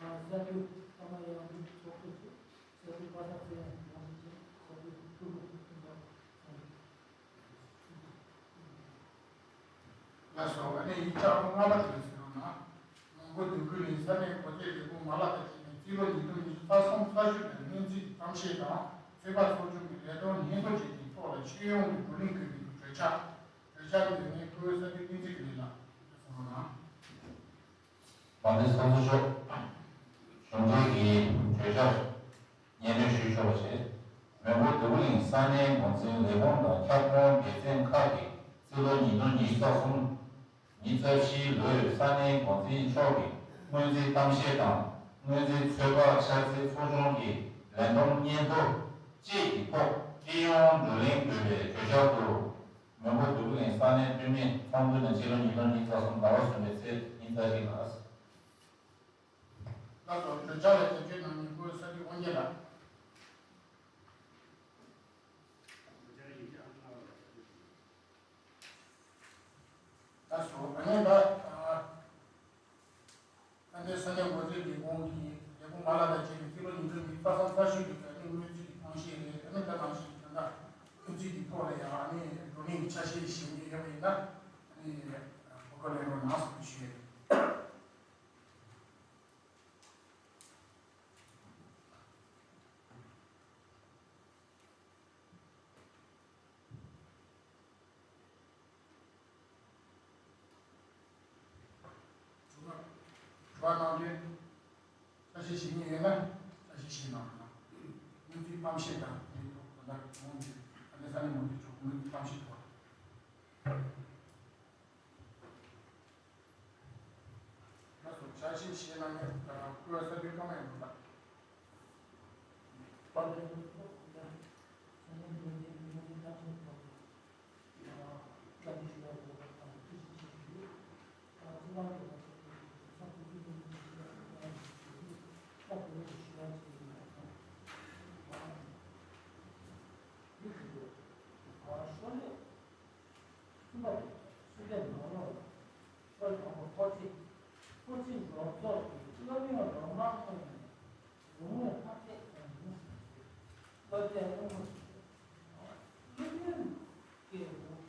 ཨ་ནི་ས་འཐུས་ཀརྨ་དབྱངས་སྒྲོན་ཚོགས་གཙོ་ཆེད། ས་འཐུས་པ་སངས་ཚེ་རིང་དྲུང་ཆེ་ཆེད། ས་འཐུས་ཐུབ་བསྟན་ཀུན་སྒྲོལ་ཚོགས་མི། ལགས་སོ། ཨ་ནི་ཡིག་ཆ་ཁག་ལྔ་པ་དེ་ལ་གཟིགས་རོགས་གནང་། མོན་གྷོ་འདོད་རྒུ་གླིང་ས་གནས་འགོ་ཁྲིད་ལས་ཁུངས་མ་ལག་དང་བཅས་ནས་རྩིས་ལོ་ཉིས་སྟོང་ཉི་ཤུ་རྩ་གསུམ་རྩ་བཞི་པའི་སྔོན་རྩིས་ཀྱི་གཏམ་བཤད་དང་ཚོད་དཔག་ཚོགས་ཆུང་གི་ལས་དོན་སྙན་ཐོ་བཅས་ཀྱི་ཐོག་ལ་ཤེས་ཡོན་གྱི་བགྲོ་གླེང་ཕུལ་བའི་གྲོས་འཆར། གྲོས་འཆར་འདོན་མཁན་སྐུ་ངོ་ས་འཐུས་བསྟན་འཛིན་དགེ་ལེགས་ལགས་གསུང་རོགས་གནང་། མ་དེ་སོང་ཚོ་ཤོག་གཞུང་འབྲེལ་གྱི་གྲོས་འཆར་སྙན་སྒྲོན་ཞུས་ཆོག་པ་བྱས། མོན་གྷོ་འདོད་རྒུ་གླིང་ས་གནས་འགོ་འཛིན་ལས་ཁུངས་དང་ཁྱབ་ཁོངས་སྡེ་ཚན་ཁག་གིས་རྩིས་ལོ་ཉིས་སྟོང་ཉི་ཤུ་རྩ་གསུམ་ཉི་ཤུ་རྩ་བཞི་ལོའི་ས་གནས་འགོ་འཛིན་མཆོག་གི་སྔོན་རྩིས་གཏམ་བཤད་དང་སྔོན་རྩིས་ཚོད་དཔག་འཆར་རྩིས་ཚོགས་ཆུང་གི་ལས་བསྡོམས་སྙན་ཐོ་བཅས་ཀྱི་ཐོག་སྤྱི་ཡོངས་བགྲོ་གླེང་ཕུལ་བའི་གྲོས་འཆར་དུ། མོན་གྷོ་འདོད་རྒུ་གླིང་ས་གནས་འཐུས་མི་ཚོགས་འདུ་ནས་སྤྱི་ལོ་ཉིས་སྟོང་ཉི་ཤུ་རྩ་གསུམ་ཟླ་བ་གསུམ་པའི་ཚེས་ཉི་ཤུ་རྩ་གཅིག་ལ། ལགས་སོ། གྲོས་འཆར་ལ་རྒྱབ་སྐྱོར་གནང་མཁན་སྐུ་ངོ་ས་འཐུས་དབང་རྒྱལ་ལགས། ལགས་སོ། ཨ་ནི་ད་ཨ་ད་ལྟའི་ས་གནས་འགོ་ཁྲིད་ལས་ཁུངས་ཀྱི་ལས་ཁུངས་མ་ལག་དང་བཅས་པའི་རྩིས་ལོ་ཉིས་སྟོང་ཉི་ཤུ་རྩ་གསུམ་རྩ་བཞི་གི་ཨ་ནི་སྔོན་རྩིས་ཀྱི་གཏམ་བཤད་རེད། ཨ་ནི་ད་ནང་བཞིན་ད་ལྟ་སྔོན་རྩིས་ཀྱི་ཐོག་ལ་ཡང་ཨ་ནི་བགྲོ་གླེང་གི་ཆ་ཤས་བཞེས་མཁན་ཡོད་པ་ཡིན་ན་ཨ་ནི་གོ་སྐབས་ལེན་རོགས་གནང་ཞེས་ཞུ་ཡས་རེད། དྲི་བ་གནང་དོན། ཆ་ཤས་བཞེས་མཁན་ཡོད་ན་ཆ་ཤས་བཞེས་གནང་རོགས་གནང་། སྔོན་རྩིས་གཏམ་བཤད་དང་དེའི་ཐོག་ད་ལྟ་གོང་གི་ད་ལྟའི་ས་གནས་འགོ་ཁྲིད་མཆོག་སྔོན་རྩིས་གཏམ་བཤད་ཐོག་ལགས་སོ། ཆ་ཤས་བཞེས་གནང་མཁན་སྐུ་ངོ་ས་འཐུས་ཀརྨ་ཡང་འདུག་ལགས། གསུམ་པ་དེ་གསུམ་པའི་ནང་ལོགས་ལ། ཤོ་ལོ་ཀ་ཁོ་ཚེ། ཁོ་ཚེ་རོགས་ཚོགས་ཀྱི་སློབ་ཡོན་རོགས་དམག་ཐོག་ནས་རོགས་དངུལ་ཕབ་ཚད་དང་ཡིན་ཟིན་ཚེ། སློབ་གྲྭའི་སློབ་མ་ཚོས་སློབ་ཡོན་སྐྱེལ་དགོས་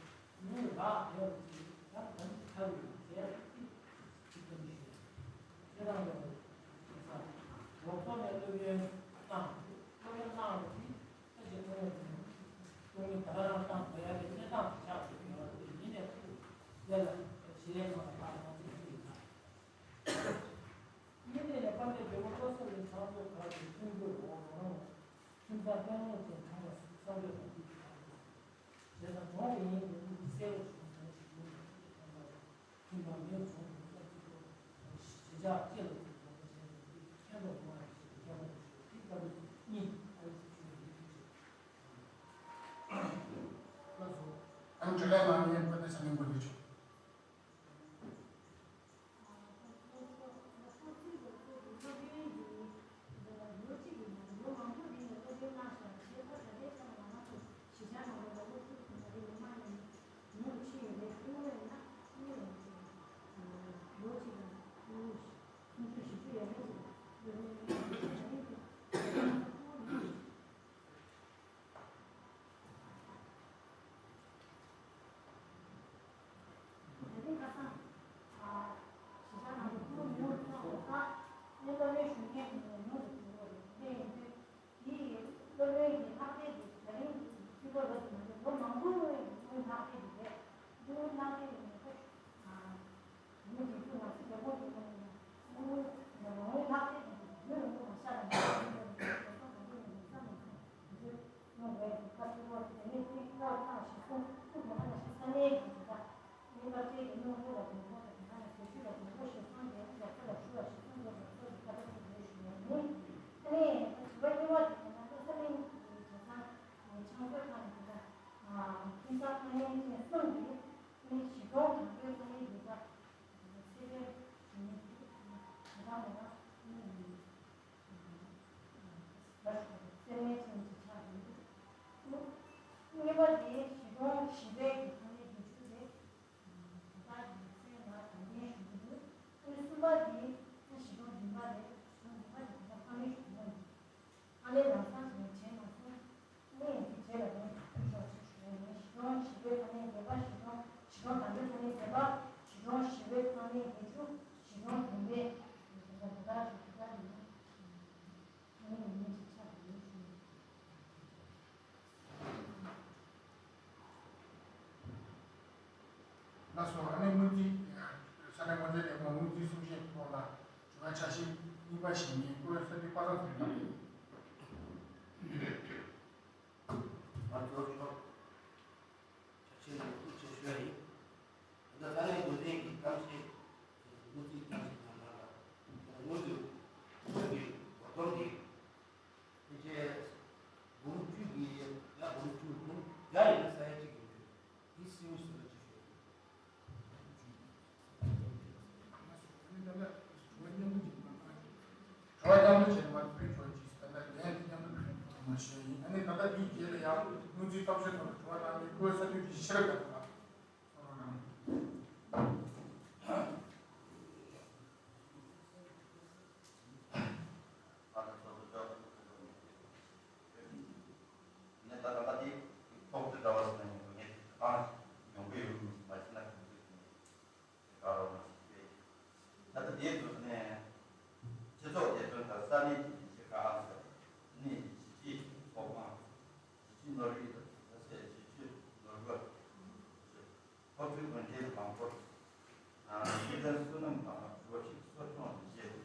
ངོས་ལག་བདེ་བ་ཚེ་ད་གང་ཅི་ཐབས་ཡོད་ཟེར་ཏེ་ཚིག་དོན་ཞུས། ཁྱེད་རང་ལ་རོགས་ཚོགས་ནས་སློབ་ཡོན་བཏང་སློབ་ཡོན་བཏང་བ་དེ། ད་ཅི་ཐོག་ནས་ཐོག་ནས་ད་རང་སྟངས་བཟོ་ཡ་གི་གནས་སྟངས་ཆགས་ཡོད་པ་དེ་ཡིན་ནས་ཐུག་དེ་ལ་ཞི་ལས་ཁང་ལ་ཕར་ཡོང་ཚུལ་ཞིག་ཡིན་ན། དངོས་གནས་ནས་དཔལ་ལྡན་འབྲས་སྤུངས་བློ་གསར་གླིང་ཚང་འཛོམས་གར་གྱི་ཁྲིམས་བཀོད་འོག་རོགས་རམ་ཁྱིམ་ཚང་དཔལ་མོ་ཅན་ཚང་མ་གསར་འགོད་དང་འདུས་ཀྱི་ཁང་དུ། བྱས་ཙང་གྲོང་གི་ཡིན་དགོས་མིན་གྱི་གསལ་པོ་བྱུང་ཟིན་ཞིག་ཡོད་མ་ཐུབ་པའི་ཁྱད་པར། ཁྱིམ་པ་མིའུ་གྲོང་གི་སྐབས་གཅིག་ཏུ་གཞིས་ཆགས་སྤྱི་ལ་ཐུག་དགོངས་པ་བཞེས་ནས་འདི་མཁྱེན་རྟོགས་ཡོང་བ་ཞིག་ཁྱད་པར་དུ་ཞུ་བའི་བཀའ་འདྲི་གཉིས་ཨ་རི་ཞུ་བའི་ཐུགས་རྗེ་ཆེ། གཉིས་པ་དེ་གཞིས་གྲོང་བཞི་པའི་གི་ཐོན་ལས་བེད་སྤྱོད་རེད། ད་ལྟ་གི་ཚན་ལ་དང་ལེན་ཞུ་གི་འདུག་ཨ་ནི་གསུམ་པ་དེ་ད་གཞིས་གྲོང་བདུན་པ་རེད། གཞིས་གྲོང་བདུན་པ་དེ་ད་ལྟ་ཕ་མའི་གཞུང་ལམ་རེད། ཨ་ནི་ལམ་སང་ཞིག་ནས་བྱས་མ་སོང་། ཨ་ནི་དེ་རྗེས་ལ་ནི་ཕུལ་ཆོག་ཅིག་ཞུ་ཡ་ཡིན། གཞིས་གྲོང་བཞི་པའི་ཐོན་ལས་བརྒྱད་པ་གཞིས་གྲོང་གཞིས་གྲོང་དང་པོའི་ཐོན་ལས་བརྒྱད་པ། གཞིས་གྲོང་བཞི་པའི་ཐོན་ལས་བརྒྱད་ཅུ། གཞིས་གྲོང་བདུན་པའི་དེ་ད་ལྟ་ཞུ་གི་ད་ཡིན། ཨ་ནི་ཡིན་ཅིག་ཆགས་ཡོད་ཞུ། ལགས་སོ། ཨ་ནི་སྔོན་རྩིས་ས་གནས་དངོས་རྫས་ལས་ཁུངས་སྔོན་རྩིས་གསུང་བཤད་ཐོག་ལ་དྲི་བ་ཆ་ཤས་གཉིས་པ་ཞིག་ཡིན། སྐུ་ངོ་ས་འདི་པ་སངས་ཟེར་ན། ང་ཚོ་ཕྱོགས་ཆ་ཤས་ལ་ཐུགས་རྗེ་ཆེ་ཞུ་ཡ་ཡིན། ད་ལྟ་ས་གནས་དངོས་རྫས་ཀྱི་གཏམ་བཤད་སྔོན་རྩིས་གཏམ་བཤད་དང་ལ་སྔོན་དུ་ང་ཚོའི་གོ་རྟོགས་ཀྱི་ཕལ་ཆེར་འབུམ་བཅུ་གི་ཡ་འབུམ་བཅུ་འབུམ་བརྒྱ་ཡིན་ན་ས་ཡ་གཅིག་ཡིན་པས། འདི་སྲིད་འོས་སུ་ལ་ཅི་ཞུ། དྲི་བ་མཉམ་དུ་བྱས་ནས་མར་ཕུལ་ཆོག་ཅིག་ད་ལྟ་ལན་དེ་མཉམ་དུ་ཕུལ་ཐུབ་མ་ཤེས་ཡིན། ཨ་ནི་ད་ལྟ་འདིའི་རྗེས་ལ་ཡང་སྔོན་རྩིས་གཏམ་བཤད་ཐོག་ལ་དྲི་བ་བཏང་མཁན་སྐུ་ངོ་ས་འདུས་ཀྱི་ཤེས་རབ་རྒྱ་མཚོ་ལགས་གསུང་རོགས་གནང་། ནས་ད་ལྟ་དེ་ཐོག་ཏུ་འདྲ་བ་ཟེར་ན་ཡོང་ངེས་ཏེ་ཁང་ཡོང་གི་ཡོད་མ་ཟེར་ན་གང་འདུག་ཟེར་ནས་དེ་ག་རོགས་མ་ཞིག་རེད། ད་ལྟ་དེའི་དུས་ནས་སྤྱི་ཚོགས་བདེ་དོན་དང་ས་གནས་ཀྱི་ལས་བྱེད་ཁག་ཨང་ས་ནས་གཞིས་བྱེས་ཚོགས་ཁང་། གཞིས་བྱེས་ནོར་བུའི་ས་ཆའི་གཞིས་བྱེས་ནོར་བུ། སློབ་ཕྲུག་དགོན་སྡེའི་ལམ་སྐོར། ཤེས་ལྡན་བསོད་ནམས་དང་འགྲོ་ཞིག་གསོ་སྐྱོང་ལས་བྱེད།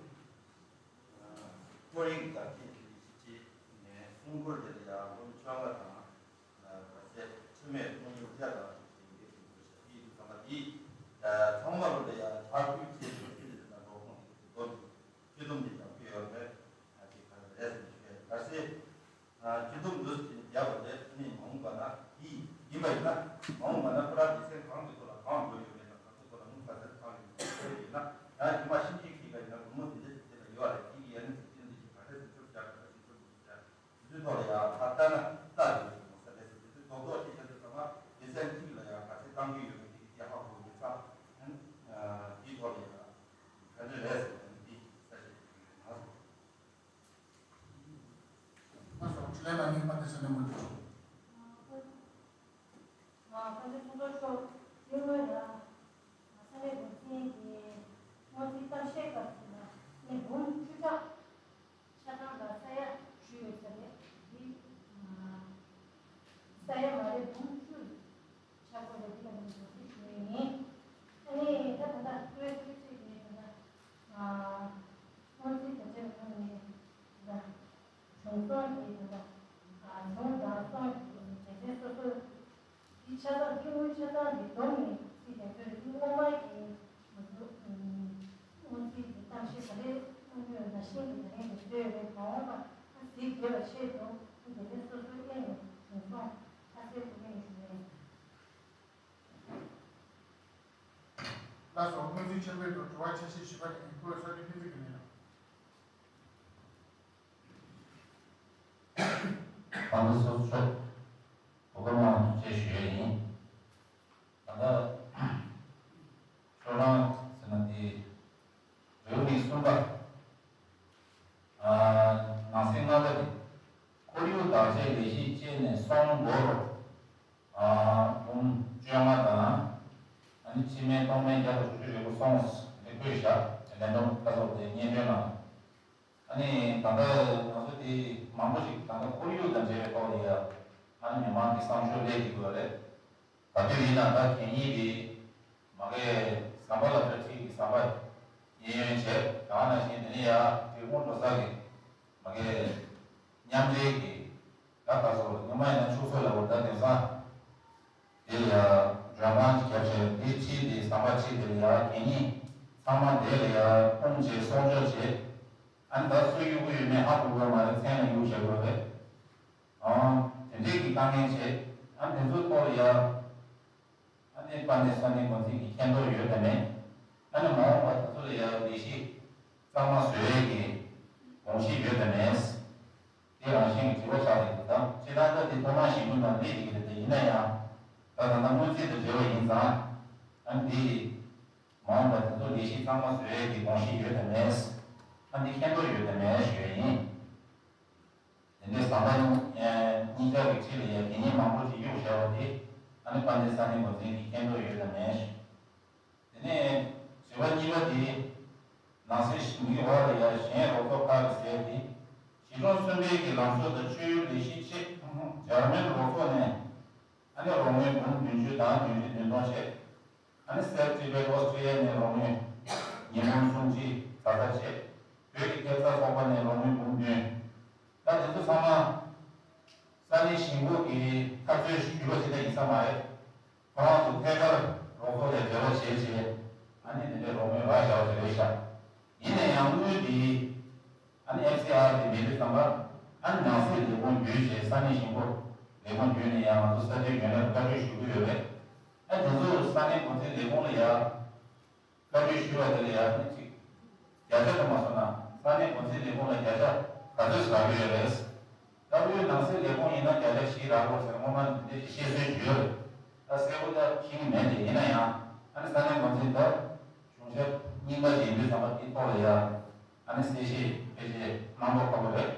ཁོར་ཡུག་དར་རྒྱས་ཀྱི་ལས་གཞི་བཅས་ནས་གསུང་སྐོར་དེ་ལ་ཡང་སློབ་མི་བཅོ་ལྔ་དང་། ཁ་ཤས་འཁྲུལ་མེད་ཚོང་ཡིག་བརྒྱ་དང་ཞིག་ཞིག་འདེབས་ཀྱི་འདུག་ཤག་དེའི་དུས་ཚང་མ་དེ་ཚང་མ་ལོ་ལ་ཡང་ཕྱག་ཁུལ་བྱས་ཏེ་ཕྱི་ལ་འགྲོ་ཁོངས་དེ་དོན་དུ་སྤྱི་བསྡོམས་དེ་ཀྱང་ཕུལ་ཡོད་རེད། དེ་ག་རེ་རེད་ཟེར་ནས་ཞུ་ཡ་གལ་སྲིད། སྤྱི་སྡོམ་འདུས་ཟིན་བརྒྱབ་པ་ལས་ནི་མ་འོངས་པ་ན་དེ་ཡིན་པ་ཡིན་ན། མ་འོངས་པ་ན་ཁོ་རང་སྡེ་ཚན་གང་གི་ཐོག་ལ་གང་འགྲོ་ཡོད་མེད་དང་གང་གི་ཐོག་ལ་དངུལ་ག་ཚད་གང་ཡོད་མེད་ཡིན་ན། ཡང་རྗེས་མ་ཞིབ་འཇུག་བྱེད་པ་ཡིན་ན་སྒོར་མོ་དེ་འདྲ་ཞིག་དེ་ལ་ཡོད་རེད། དེ་ཡི་ཡ་ནི་ཚིག་ཚིག་འདི་ཞིག་ག་རེ་ཟེར་ཆུ་བརྒྱབ་ག་རེ་ཟེར་ཆུ་འདུག་ཟེར་དེ་ཚོའི་ཐོག་ལ་ཡང་ད་ལྟ་ན་ལྟ་ཡོད་ཀྱི་མོ་ས་རེད་ཟེར། དེ་ཚོའི་རྡོག་རྡོག་ཅིག་ཡང་དེ་ཚང་མ་སྡེ་ཚན་གཅིག་ལ་ཡང་ག་ཚད་གཏང་གི་ཡོད་མེད་དེ་གི་དེ་ཧ་གོ་ཡོད་ཙང་། དེའི་ཐོག་ལ་ཡང་ག་འདྲ་རེད་ཟེར་ན་འདི་ས་ཞིག་ཡོད་ན། ང་ཚོ་ཁྲི་ལས་ལ་ངེས་པ་དེ་ཟེར་ནས་མ་འདུག་ཨ་དཔལ་ལྡན་ཕུན་ཚོགས་མཆོག་དེ་སྔོན་ལ་ས་གནས་འགོ་འཛིན་གྱི་སྔོན་རྩིས་གཏམ་བཤད་སྐབས་སུ་ལ་ནས་འབུམ་བཅུ་ཕྲག་ཆ་ཚང་ལ་ས་ཡ་བཞི་ཡོད་ས་རེད། འདི་ས་ཡ་མ་རེད། འབུམ་བཅུ། ཆག་སྒོ་རེ་འདི་ལ་ནི་འགྲོ་སྲིད་ཞུ་ཡི་ཡིན། ཨ་ནི་ད་ད་ལྟ་ཀུའེ་ཀུའེ་ཅིག་ནས་ད་ལྟ་སྔོན་རྩིས་བརྒྱ་ཆ་ལོན་ནས་ད་གཞུང་སོང་གི་ད་ལྟ་གཞུང་དང་སོང་གི་སྡེ་ཚན་སོ་སོ་འདི་ཆ་ཚང་འདི་དངུལ་ཆ་ཚང་འདི་བསྡོམས་ནས་རྩིས་རྒྱག་རྒྱུ་རེད། འདི་སྔོན་མ་གི་ང་ཚོ་སྔོན་རྩིས་ཀྱི་གཏམ་བཤད་ག་རེ་གནང་རྒྱུ་ཡོད་ན་ཤིང་གི་ད་རིང་གི་བཟོས་ཡོད་རེད། མ་འོངས་པ་ཨ་གཟིགས་དགོས་པ་ཆེད་དུ་སྡེ་ཚན་སོ་སོའི་སྟེང་ནས་གཞུང་སོང་ཁ་གསལ་ཐུབ་མཁན་ཞུ་ཡ་ཡིན། ལགས་སོ། སྔོན་རྩིས་ཆེན་པོའི་ཐོག་དྲི་བ་ཆ་ཤས་བཞི་པ་དེ་ནི་སྐུ་ངོ་ས་འདུས་ཕུན་ཚོགས་ཀྱིས་གནང་ཡོད། དང་པོ་སོ་སོ་གོ་སྐབས་གནང་བར་ཐུགས་རྗེ་ཆེ་ཞུ་ཡ་ཡིན། ད་ལྟ་ཁྱོད་རང་ཟེར་ན་དེ་རེའུ་མིག་གསུམ་པ། ནང་གསེས་ལྔ་པ་དེ། ཁོར་ཡུག་བདག་གཅེས་ལས་གཞི་བཅས་ནས་སོང་སྒོར་འབུམ་བཅོ་ལྔ་དང་། ཨ་ནི་ཕྱི་མའི་སྟོང་སྨན་བརྒྱ་དང་དྲུག་ཅུ་རེ་དགུ་སོང་ཟེར་བཀོད་བཞག་ལས་བསྡོམས་ཁ་ཚོགས་དེ་སྙན་སྒྲོན་གནང་། ཨ་ནི་ད་ལྟ་ང་ཚོ་དེ་མང་པོ་ཞིག་ད་ལྟ་ཁོར་ཡུག་དང་འབྲེལ་བའི་ཐོག་ལ་ཡ། ཨ་ནི་མི་མང་གི་བསམ་ཤོག་སླེབས་ཀྱི་ཡོད་རེད། ག་དུས་ཡིན་ན་ད་གད་སྙིགས་དེ་མ་གི་ཟམ་པ་ལ་ཕར་ཁྲིད་ཀྱི་ཟམ་པ་གཡས་གཡོན་བྱས། ད་ག་ནང་བཞིན་དེ་ནས་ཡ་འབྲས་སྤུངས་འགྲོ་ས་གི་མ་གི་མཉམ་འབྲེལ་གྱི་ད་ག་སོ་སྔོན་མ་ཡིན་ན་ཕྱུགས་ཟོག་ལ་བོར་ད་དེང་སང་དེ་ལ་ཡ་མགྲོན་ཁང་གི་རྒྱབ་བྱས་འདི་ཁྲིད་དེ་ཟམ་པ་ཁྲིད་དེ་ལ་ཡ་གད་སྙིགས་ཚང་མ་དེ་ལ་ཡ་སྤུངས་བྱས་གསོག་འཇོག་བྱས། ཨ་ནི་ད་སུ་གཡུག་གི་ཡོད་མེད་ཧ་གོ་གི་མ་རེད། མཚན་ལ་གཡུག་བྱེད་དགོས་རེད། ཨང་། དེ་འདྲས་ཀྱི་དཀའ་ངལ་བྱེད། ཨ་ནི་དེ་ཚོའི་ཐོག་ལ་ཡ། ཨ་ནི་དཔལ་ལྡན་ས་གནས་འགོ་འཛིན་གྱི་མཁྱེན་རྟོགས་ཡོད་དམ་མེད། ཨ་ནི་མ་འོངས་པ་དེ་ཚོ་ལ་ཡ་ལས་གཞི་གཙང་མ་བཟོ་ཡས་ཀྱི་དགོངས་གཞི་ཡོད་དམ་མེད། དེ་རང་བཞིན་གྱི་དྲི་བ་ཆགས་ཡོད་དམ། སྤྱིར་བཏང་ད་དེ་ཐོག་མར་ཞིབ་འཇུག་དང་ལས་ཀྱི་རེད། དེ་ཡིན་ན་ཡང་། ད་ད་ལྟ་སྔོན་རྩིས་དང་འབྲེལ་བ་ཡིན་ཙང་། ཨ་ནི་དེ། མ་འོངས་པ་དེ་ཚོ་ལས་གཞི་གཙང་མ་བཟོ་ཡས་ཀྱི་དགོངས་གཞི་ཡོད་དམ་མེད། ཨ་ནི་མཁྱེན་རྟོགས་ཡོད་དམ་མེད་ཞུ་ཡས་ཡིན། དེ་འདྲའི་ཟམ་པ་གཉིས་ཆར་གྱི་འཁྲིས་ལ་ཡ་གད་སྙིགས་མང་པོ་ཅིག་གཡུགས་བཞག་པ་དེ། ཨ་ནི་དཔལ་ལྡན་ས་གནས་འགོ་འཛིན་གྱིས་མཁྱེན་རྟོགས་ཡོད་དམ་མེད། དེ་ནས་དྲི་བ་གཉིས་པ་དེ། ནང་གསེས་མིག་འོག་ལ་ཡ་གཞན་རོགས་ཚོགས་ཁག་གི་ཟེར་དེ། གཞིས་གྲོང་གསུམ་པའི་གི་ལམ་ཕྱོགས་དང་ཆོས་ཡུལ་ལས་གཞི་ཆེད་འཇར་མན་རོགས་ཚོགས་ནས། ཨ་ནི་རོགས་དངུལ་འབུམ་བདུན་ཅུ་དང་བདུན་ཅུ་དོན་སྟོང་བྱས། ཨ་ནི་སེར་ཊི་བེཊ་ཨོ་སི་ཊི་རི་ཡ་ནས་རོགས་དངུལ་ཉིས་འབུམ་སུམ་ཅུ་ཙག་ཙག་བྱས། བོད་ཀྱི་ཐེབས་རྩ་ཚོགས་པ་ནས་རོགས་དངུལ་འབུམ་བདུན། ད་དེ་ཚོ་ཚང་མ་ས་གནས་གཞིས་འགོ་གི་ཐབས་རྩོད་ཞུས་པ་ཞིག་ད་ཡིན་ས་མ་རེད། ཁོ་རང་ཚོ་ཐད་ཀར་རོགས་ཚོགས་ལ་འབྲེལ་བ་བྱས་བྱས། ཨ་ནི་དེ་འདྲའི་རོགས་དངུལ་རག་བཞག་པ་ཞིག་རེད་ཤག་ཡིན་ན་ཡང་དངུལ་འདི། ཨ་ནི་ཨེཕ་སི་ཨར་དེ་མེད་དུས་ཙམ་པ། ཨ་ནི་ནང་སྲིད་ལས་ཁུངས་བརྒྱུད་བྱས་ས་གནས་གཞིས་འགོ་ལས་ཁུངས་བརྒྱུད་ནས་ཡང་ང་ཚོ་ས་འཐུས་ཡོད་ན་བཀའ་འཁྲོལ་ཞུ་གི་ཡོད་རེད། ཨ་དེ་ཚོ་ས་གནས་འགོ་འཛིན་ལས་ཁུངས་ལ་ཡ་བཀའ་འཁྲོལ་ཞུ་བ་དེ་ལ་ཡ་ནི་ཅིག་བརྒྱ་ཆ་དུ་མ་སོང་ན་ས་གནས་འགོ་འཛིན་ལས་ཁུངས་ལ་བརྒྱ་ཆ་ག་ཚོད་ཟ་གི་ཡོད་རེད། ད་དབུས་ནང་སྲིད་ལས་ཁུངས་ཡིན་ན་བརྒྱ་ཆ་བཞི་རག་གོ་ཟེར་སྔོན་མ་འདི་འདྲའི་ཞིག་བཤད་སྲོལ་ཡོད་རེད། ད་གསལ་པོ་ད་ཤེས་ཀྱི་མེད་དེ། ཡིན་ན་ཡང་ཨ་ནི་ས་གནས་འགོ་འཛིན་ད་གཞུང་ཞབས་རྙིང་པ་ཞིག་ཡིན་དུས་ཙམ་པ་དེའི་ཐོག་ལ་ཡ། ཨ་ནི་གསལ་བཤད་ཕལ་ཆེར་གནང་མདོག་ཁ་པོ་རེད།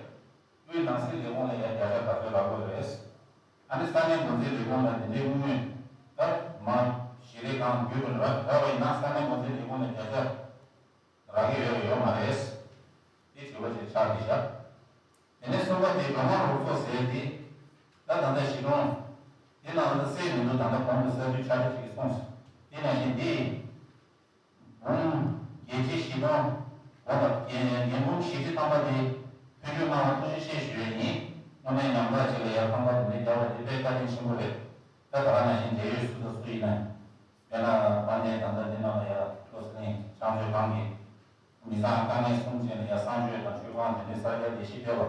དབུས་ནང་སྲིད་ལས་ཁུངས་ལ་ཡང་བརྒྱ་ཆ་ག་ཚོད་རག་གི་རེད། ཨ་ནི་ས་གནས་འགོ་འཛིན་ལས་ཁུངས་ལ་དེ་འདྲའི་དངུལ་ད་མ་ཞེ་རེ་གང་བརྒྱུད་དགོས་ན་རག་པ་ཡིན་ན་ས་གནས་འགོ་འཛིན་ལས་ཁུངས་ལ་བརྒྱ་ཆ་རག་གི་ཡོད་ཡོད་མ་རེད། དེ་དྲི་བ་ཞིག་ཆགས་ཀྱི་བཞག་དེ་ནས་གསུམ་པ་དེ་སྒྲོལ་མ་རོགས་ཚོགས་ཟེར་དེ། ད་ད་ལྟ་གཞིས་གྲོང་དེ་ནང་ལ་སེལ་མི་འདུག་ད་ལྟ་གོང་དུ་ས་འཐུས་ཕྱག་སྦྲེལ་ཅིག་གིས་གསུངས་སོང་། དེ་ནང་བཞིན་འདི། འབུམ་རྒྱལ་སྤྱིའི་གཞིས་གྲོང་འོག་ལ་རྒྱལ་འབུམ་བཞི་ཁྲི་ཐམ་པ་དེ་མཐུན་འགྱུར་གནང་བར་ཐུགས་རྗེ་ཆེ་ཞུ་ཡས་ཡིན། དངོས་གནས་ཉམས་ཐག་ཅིག་ལ་ཡར་ཐམ་པ་དེ་འདྲ་རྒྱག་པ་དེ་དཔེ་བཀའ་དྲིན་ཆེན་པོ་རེད། ད་ག་རང་ནང་བཞིན་འབྲེལ་ཡོད་སུ་དང་སུ་ཡིན་ན། དཔེར་ན་དཔལ་ལྡན་ད་ལྟ་འདི་ནང་ལ་ཡ་བློ་གསལ་གླིང་བྱང་ཆུབ་སྒང་གི་མི་ཚང་དཀའ་ངལ་སེལ་ཆེད་ལ་ཡ་གསང་སྤྱོད་དང་ཆོས་ཁང་དེ་འདྲའི་གསར་རྒྱག་ལས་གཞི་སྤེལ་བ་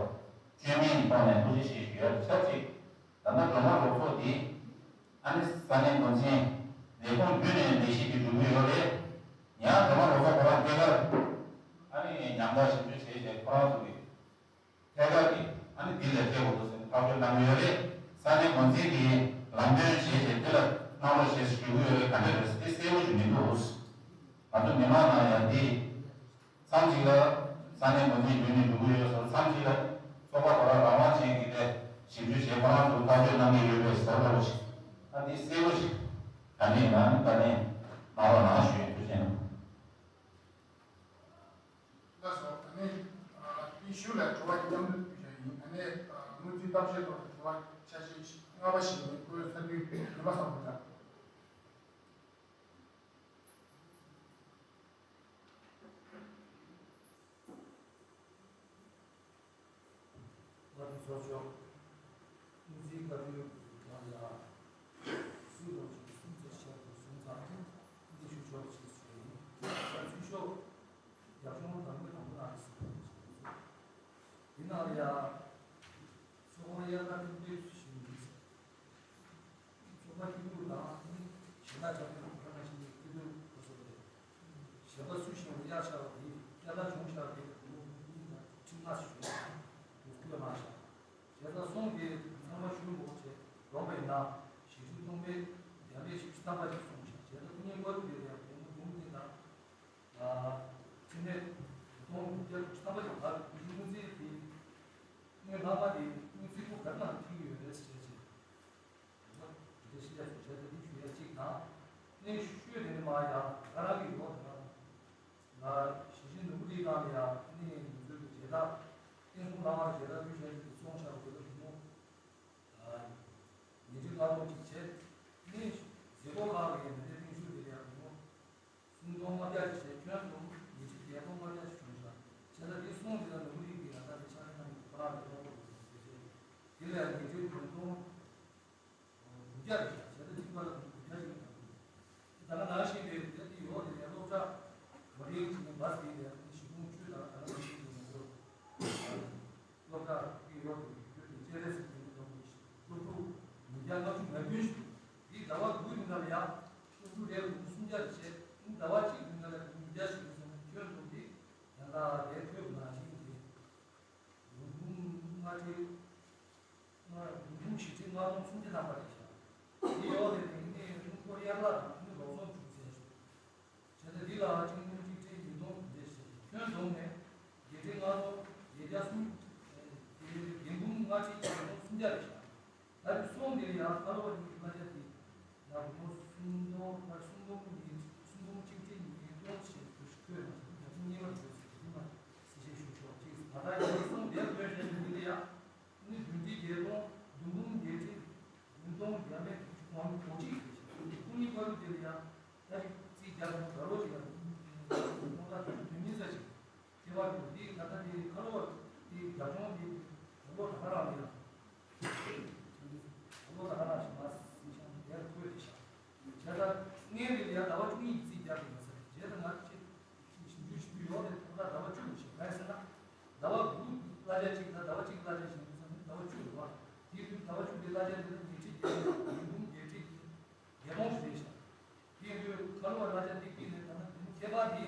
བཅོས་མིན་གྱི་ཐོག་ནས་ཐུགས་རྗེ་ཆེ་ཞུ་ཡ་ཆབས་ཅིག་ད་ལྟ་སྒྲོལ་མ་རོགས་ཚོགས་འདི་ཨ་ནི་ས་གནས་འགོ་འཛིན་ལས་ཁུངས་བརྒྱུད་ནས་ལས་གཞི་འདི་སྒྲུབ་ཀྱི་ཡོད་རེད། ཡང་སྒྲོལ་མ་རོགས་ཚོགས་ཁོ་རང་ཐད་ཀར་ཨ་ནི་ཉམས་ཐག་ཞིབ་འཇུག་བྱས་བྱས་ཁོ་རང་ཚོ་གི་ཐད་ཀར་གྱི་ཨ་ནི་འདི་ལས་སྤྲད་དགོས་འདུག་ཟེར་ནས་ཐག་གཅོད་གནང་གི་ཡོད་རེད། ས་གནས་འགོ་འཛིན་གྱིས་ལམ་སྟོན་བྱས་བྱས་འདི་ལ་གནང་རོགས་ཞེས་ཞུ་གི་ཡོད་རེད། ག་འདྲ་རེད་ཟེར་དེ་གསལ་པོ་ཞིག་མི་འདུག་ང་ཚོ་མི་མང་ནང་ཡང་འདི་མཚམས་ཅིག་ལ་ས་གནས་འགོ་འཛིན་བརྒྱུད་ནས་འགྲོ་གི་ཡོད་ཟེར། མཚམས་ཅིག་ལ་ཚོགས་པ་ཁོ་རང་རང་དབང་ཅན་གྱི་དེ་ཞིབ་འཇུག་བྱས་ཁོ་རང་ཚོ་ཐག་གཅོད་གནང་གི་ཡོད་པའི་ཟེར་བ་ཞིག་ཨ་འདི་གསལ་པོ་ཞིག་ག་འདྲ་ཡིན་ན་ནི་བཀའ་ལན་གནང་རོགས་གནང་ཞུ་ཡིན། ཐུགས་རྗེ་ཆེ་གནང་། ལགས་སོ། ཨ་ནི། ཨ། དེའི་ཤུལ་ལ་དྲི་བ་མཉམ་དུ་ཕུལ་བཞག་ཡིན། ཨ་ནི། ཨ། དངུལ་རྩིས་གཏམ་བཤད་ཐོག་ལ་དྲི་བ་ཆ་ཤས་ཤིག་ལྔ་པ་ཞིག་ནི་ཁོའི་ས་འཐུས་ཉི་མ་བཟང་པོ་ལགས། བཀའ་དྲིན་ཚོར་ཆོག་དངུལ་རྩིས་བཀའ་བློན་ལགས་ལ་སུས་ལོ་ཆིག་གསུམ་ཚེ་ཤར་དུ་སོང་ཙང་འདི་ཞུ་ཆོག་ཅེས་ཞུས་ཡིན། ད་ཚུལ་ཤོག་རྒྱབ་ལྗོངས་དང་པོའི་དང་པོ་ནང་ལ་སོང་ཞེས་གསུངས། འདི་ནང་ལ་ཡང་ཚོགས་པ་དབྱར་ཁ་ཐུག་པའི་ཞིང་ཚོགས་པ་སྐྱིད་སྡུག་དང་ནི་གཞན་དག་ཆགས་པའི་གོ་ས་ནང་བཞིན་སྐྱིད་སྡུག་གོ་སོགས་རེད། གཞན་པ་སུ་ཞིག་ལ་གཡར་བཞག་པ་དེ་སྐྱེ་ལ་བྱུང་བཞག་པའི་ལོ་གཉིས་དང་ཁྲི་ལྔ་ཞིག་བྱུང་འདུག་སྐུལ་མ་བཞག་བྱས་ཙང་སོང་གི་ཚང་མ་ཞུ་མོ་བྱས་འགྲོ་བ་ཡིན་ན་ཞིག་ཞུ་གཏོང་པའི་རྒྱ་མེད་ཞིག་བསམ་པ་ཞིག་སོང་ཞིག་བྱས་ཙང་ཁོ་གཉིས་སྐོར་དེ་ཡང་དེ་མོ་དུང་དེ་དང་། ཕྱི་ནས་གོང་བརྒྱ་དྲུག་ཅུ་ཐམ་པ་ཞིག་བར་དུ་དངུལ་རྩིས་དེ་དངུལ་ལྷག་མ་དེ་དངུལ་རྩིས་པུ་ག་རེ་ནང་ཁྲིད་ཀྱི་ཡོད་རེད་ཟེར་བྱས། དེ་ཤི་ཡ་སུ་བྱས་ཏེ་དེ་ཞུ་ཡ་གཅིག་དང་། དངུལ་ཤོད་དེ་ནི་མ་ཡང་ང་རང་གི་ཡོད་དང་། ང་ཞི་ཅིན་ནོར་བུ་རིའི་སྒང་ལ་ཡང་དེ་ནས་ང་ཚོའི་གི་མཇལ་དར་བསྟན་སྲུང་ལྷག་མ་མཇལ་དར་ཕུལ་བྱས་ཏེ་བཙོང་བྱ་དགོས་པ་ཞུ་མོ། ཉིན་གཅིག་སླར་གཏོང་གཅིག་བྱས། ནི་ ཡ་རེད་ཤག་བྱས་ཙང་གཅིག་པ་ལ་ང་ཚོ་དགོས་ཆ་ཞིག་ཡོད་པ་རེད། ད་ག་ནང་བཞིན་རེད། དེ་དེ་ཡོད་དེ་ནས་སློབ་གྲྭ་འགོ་འདྲེན་བྱས་ནས་བ་དེ་ལས་ནི་གཞི་ཁུངས་ཆུད་ད་ག་ནང་བཞིན་དུ་ང་ཚོ་སློབ་གྲྭ་དེ་ཡོད་དེ་ཡོད་དེ་སྤྱན་རས་གཟིགས་དགེ་འདུན་ཚོགས་པའི་སློབ་ཕྲུག་མི་བརྒྱ་ལྔ་བཅུ་ང་བདུན་ཞིག་འདུག་འདི་ཟླ་བ་དགུའི་རིང་ལ་ཡ་སློབ་ཕྲུག་རེ་ལ་ལོ་སུམ་བརྒྱ་རེ་བྱས། འདི་ཟླ་བ་གཅིག་རིང་ལ་ལ་ཉིས་བརྒྱ་ཞིག་ཡོད་སོང་ན་ཁྱོན་བསྡོམས་འདི་ཡང་ད་ལས་ཐོས་ནང་བཞིན་རེད། ལུང་ཁུངས་ལྔ་ཁྲི། ལུང་ཁུངས་བཞི་ཁྲི་ལྔ་སྟོང་སུམ་བརྒྱ་ཐམ་པ་རེད་ཤག་འདི་ཡོད་དེ་ནི་ནི་ལུང་ཁོ་རེ་ཡར་ལ་དང་ནི་ལོག་སོང་བྱུང་ཟེར། བྱས་ཙང་འདི་ལ་ཁྲི་ལྔ་གཅིག་ཁྲི་ཉིས་སྟོང་རེད་ཟེར། ཁྱོན་བསྡོམས་ནས་བརྒྱད་ཁྲི་ལྔ་སྟོང་བརྒྱད་བརྒྱ་སུམ། དེ་འགན་འབུམ་ལྔ་ཁྲི་ཉིས་སྟོང་སུམ་བརྒྱ་རེད་ཤག་ད་རེས་སོང་དེ་ལ་ཡང་ཁ་ལོ་བ་གཉིས་ཀྱི་གླ་ཆ་དེ་ཡང་སྒོར་མོ་སུམ་སྟོང་ཕར་སུམ་སྟོང་གཉིས་སུམ་སྟོང་གཅིག་ཁྲི་ཉིས་སྟོང་ཞེས་བརྗོད་ཤིག་ཁོས་ང་ཚོ་བརྒྱ་ཆ་གཉིས་པ་བརྗོད་ཟེར་གྱི་འདུག་མ་གཞི་བཤད་ཞུ་ཆོག་ཅིག་ད་ལྟ་ཡང་སོང་དེར་བོད་བཤད་ཀྱི་འདི་ལ་ཡང་ནི་བདུན་ཁྲི་བརྒྱད་སྟོང་བདུན་སྟོང་བརྒྱད་ཁྲི་བདུན་སྟོང་བརྒྱ་མེད་དགུ་བཅུ་གོ་གཅིག་རེད་ཤག་ཁོང་གཉིས་བར་དུ་དེ་ལ་ཡང་ད་ཅིག་རྩིས་རྒྱག་དགོས་ད་རོགས་ཅིག་ཡང་སྟོང་ཕྲག་བདུན་ཅུ་དོན་གཉིས་ཙམ་ཞིག་དེ་བར་དུ་འདི་ད་ལྟ་འདི་ཁ་ལོ་བ་འདི་རྒྱབ་ལྗོངས་འདི་རྒྱབ་ལོགས་ད་ག་རང་ལ་ཡང་རྒྱབ་ལོགས་ད་ག་རང་ཞིག་མ་སྲིད་ཤང་དེར་བཀོད་དེ་ཤག་བྱས་ཙང་སྔོན་རེ་ལ་ཡང་ཟླ་བ་བཅུ་གཉིས་ཀྱི་རྩིས་རྒྱག་གི་ཡོད་ས་རེད། བྱས་ཙང་ང་ཚོ་ཞིབ་འཇུག་ཞུ་རྒྱུ་ཡོད་རེད། ད་ལྟ་ཟླ་བ་བཅུ་ཞིག་ག་རེ་ཟེར་ན་ཟླ་བ་དགུ་གླ་ཆ་གཅིག་ད་ཟླ་བ་གཅིག་གླ་ཆ་བཞིན་དུ་ཟེར་ན་ཟླ་བ་བཅུ་རེད་བ། དེའི་དུས་ཟླ་བ་བཅུ་དེ་གླ་ཆ་དེ་ལ་ཉིས་ཁྲི་བརྒྱད་ཉིས་འབུམ་བརྒྱད་ཁྲི་བརྒྱད་སྟོང་ཞིག་རེད་ཤག་དེ་ཡིན་དུས་ཁ་ལོ་བ་གླ་ཆ་འདི་ཀིན་ནས་ད་ལྟ་དེ་ནི་ཁྱད་པར་དེ་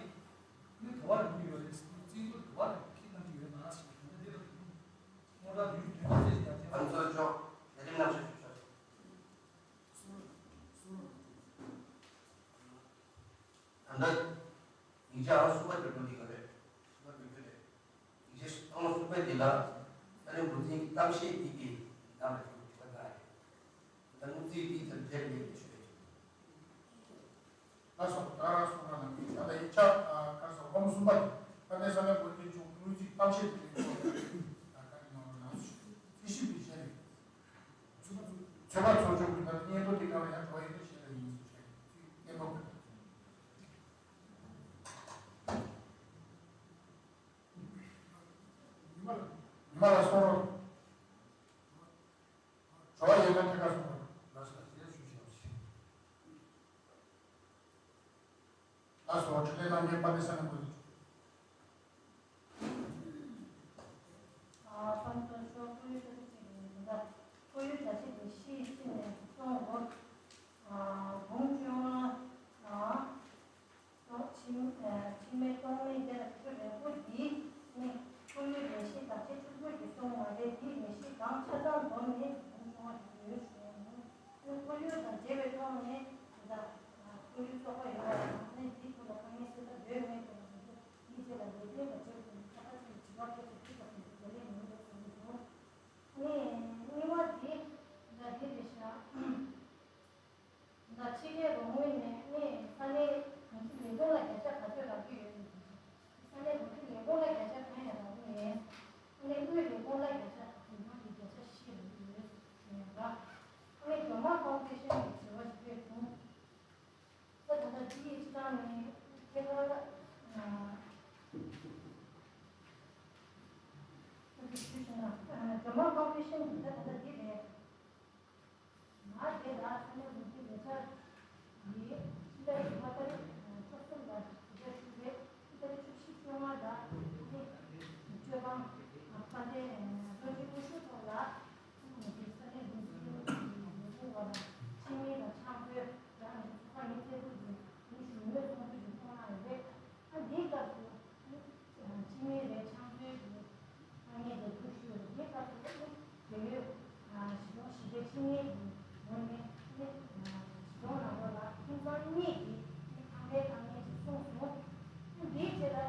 ནི་ག་བར་འགྲོ་གི་ཡོད་རེད། རྩིས་ཐོ་ག་བར་ཁྱི་གནང་གི་ཡོད་ན་ཞེས་ད་ལྟ་འདི་ལ་དངོས་གྲངས་བདུན་ཅུ་དོན་གཅིག་ཙམ་ཞིག་ཡང་ཁྱད་པར། ཨ་ནི་གཙོ་ཆོག་ལས་རིམ་ནང་ཞུ་ཞུ་ཆོག་ད་ལྟ་ཡིག་ཆ་ཨང་གསུམ་པ་དེ་འགྲོ་གི་ཡོད་རེད། གསུམ་པ་འགྲོ་རྒྱུ་རེད། ཡིག་ཆ་ཨང་གསུམ་པ་དེ་ལ་ས་གནས་འགོ་འཛིན་གྱི་གཏམ་བཤད་འདི་གི་ནང་ལ་འགྲོ་གི་ཡོད་པ་ལྟར་རེད། ད་སྔོན་རྩིས་འདི་ཚར་རྗེས་ལས་ཀྱི་ཞུ་ཡ་ཅིག་ལགས་སོ། ད་ག་རང་གསུང་རོགས་གནང་གི་ད་ལྟ་ཡིག་ཆ་ག་རེ་ཟེར་སློབ་མ་གསུམ་པ་དེ་ད་ལྟའི་ས་གནས་འགོ་འཛིན་ཆུང་དངུལ་རྩིས་གཏམ་བཤད་དེ་ལས་ཀྱི་ད་ག་རེ་གནང་རོགས་གནང་ཞུ། རྩིས་ཞིབ་པའི་ཆེད་ནས་ཚོད་དཔག་ཚོགས་ཆུང་གི་ད་ལྟ་སྙན་ཐོ་དེ་ག་ལ་ཡང་འགྲོ་ཡི་འདུག་ཞེས་ལ་ཡིན་ཞུ་བྱས་རྩིས་སྙན་པོ་དགོས། ཉི་མ་ལ་གསུང་རོགས། ཞོགས་པ་ཡོད་ན་ཐད་ཀར་གསུང་རོགས། ལགས་སོ་ཞེས་ཞུ་ཞུ་ཞུ། ལགས་སོ་འཕྲིན་ལས་རྣམ་རྒྱལ་དཔལ་ལྡན་ས་གནས་འགོ་འཛིན། ཨ་ཁམས་ཚོ་ཤོག་ཁོར་ཡུག་ཆ་ཚིག་ཅིག་ཡིན་ད། ཁོར་ཡུག་བྱ་བྱེད་ཀྱི་གཞི་ཡི་ཕྱི་ནས་གསུང་ངོ་། ཨ་འབུམ་བཅོ་ལྔ་དང་། ཕྱི་ཕྱི་མའི་སྟོང་ཉིད་དེ་ལ་ཁྱོད་རེ་སྐུལ་འདིས་ནི་ཁོར་ཡུག་ལས་གཞི་དག་ཆེ་ཕྲུ་གུ་ཡི་གསུང་མ་རེད། འདིའི་ལས་གཞི་གང་ཆ་ཚང་བསྡོམས་ནས་འབུམ་བཅོ་ལྔ་ཞིག་ཡོད་ཞུ་ཡ་ཡིན། ཁོར་ཡུག་དང་འབྲེལ་བའི་ཐོག་ནས་ད་ལྟ་ཁོར་ཡུག་ཚོགས་པ་ཡོད་པ་དང་ནི་འདིའི་ཐོག་ལ་དཀའ་ངལ་སེལ་ཐབས་ཡོད་མེད་དེ་ལ་ང་ཚོ་མི་ཚེ་ལ་ལས་དོན་དང་འབྲེལ་བའི་ཐོག་ནས་ཁ་ཁ་ཚིག་གི་དྲི་བ་ཕེབས་ཚེ་ཐུགས་ཁག་ཆེན་པོས་བརྗེ་ལེན་ཡོང་གི་འདུག་གསུངས་འདུག་ནི་གཉིས་པ་འདི་ད་འདི་རེད་ཤག་ད་ཕྱི་རྒྱལ་རོགས་དངུལ་ནས་ནི་ས་གནས་ང་ཚོ་ལས་ཁུངས་ལ་བརྒྱ་ཆ་ག་ཚོད་རག་གི་ཡོད་མེད་དེ་ས་གནས་ང་ཚོ་ལས་ཁུངས་ལ་བརྒྱ་ཆ་གང་ཡང་རག་གི་མེད། ཨ་ནི་དབུས་ལས་ཁུངས་ལ་བརྒྱ་ཆ་རྫུན་མ་གི་བརྒྱ་ཆ་བཞི་རག་གི་ཡོད་ཟེར་ནས་ར། ཨ་ནི་སྒྲོལ་མ་ཕའུན་ཌེ་ཤན་གྱི་དྲི་བ་ཞིག་ཕེབས་བྱུང་། ད་ད་ལྟ་འདི་ཡི་སྤྱི་བཏང་ནས་ཐད་ཀར་ཨ་ཞུ་ཞུ་ན་སྒྲོལ་མ་ཕའུན་ཌེ་ཤན་གྱི་ད་ད་ལྟ་འདི་རེད། ང་དེ་ལ་ས་གནས་འགོ་འཛིན་ལས་འཆར་ཡིས་ཕྱི་ཟླ་བཞི་པ་ཏ་རིག་བཅུ་གསུམ་ལ་གཞི་རྒྱ་ཞུ་བའི་ཕྱི་ཟླ་བཅུ་བཞི་བཅོ་ལྔ་ལ་ནི་སྤྱོད་བཏང་དཔལ་ལྡན་བློ་གྲོས་སྐུ་ཞབས་མཆོག་ལ་ས་གནས་འགོ་འཛིན་ལས་ཁུངས་བ་ལ་ཆིངས་ཡིག་དང་ཕྱག་མཛོད་ཀྱང་ཚོགས་པ་མི་སེར་པོ་ཡིས་ནི་ཞུ་མོལ་ཚོགས་འདུ་ཞིག་ཚོགས་གནང་ཡོད་པས། ཨ་འདིའི་སྐབས་སུ་ནི་ཆིངས་ཡིག་རེད་ཕྱག་མཛོད་ཀྱི་དཀའ་ངལ་དེ་སྒྲུབ་ཞུས་པ་རེད། དེའི་སྐབས་སུ་ནི་འབྲེལ་ཡོད་གཞི་རྫོང་ཞི་བདེ་ཆིངས་ཡིག་གི་ངོས་ནས་ནི་གཞི་རྫོང་ནང་ལོགས་ལ་ཁྱིམ་ཚང་གཉིས་ཀྱི་ནི་ཁང་པའི་དཀའ་ངལ་ཞིག་གསུངས་སོང་། ནི་འདིའི་རྗེས་ལ་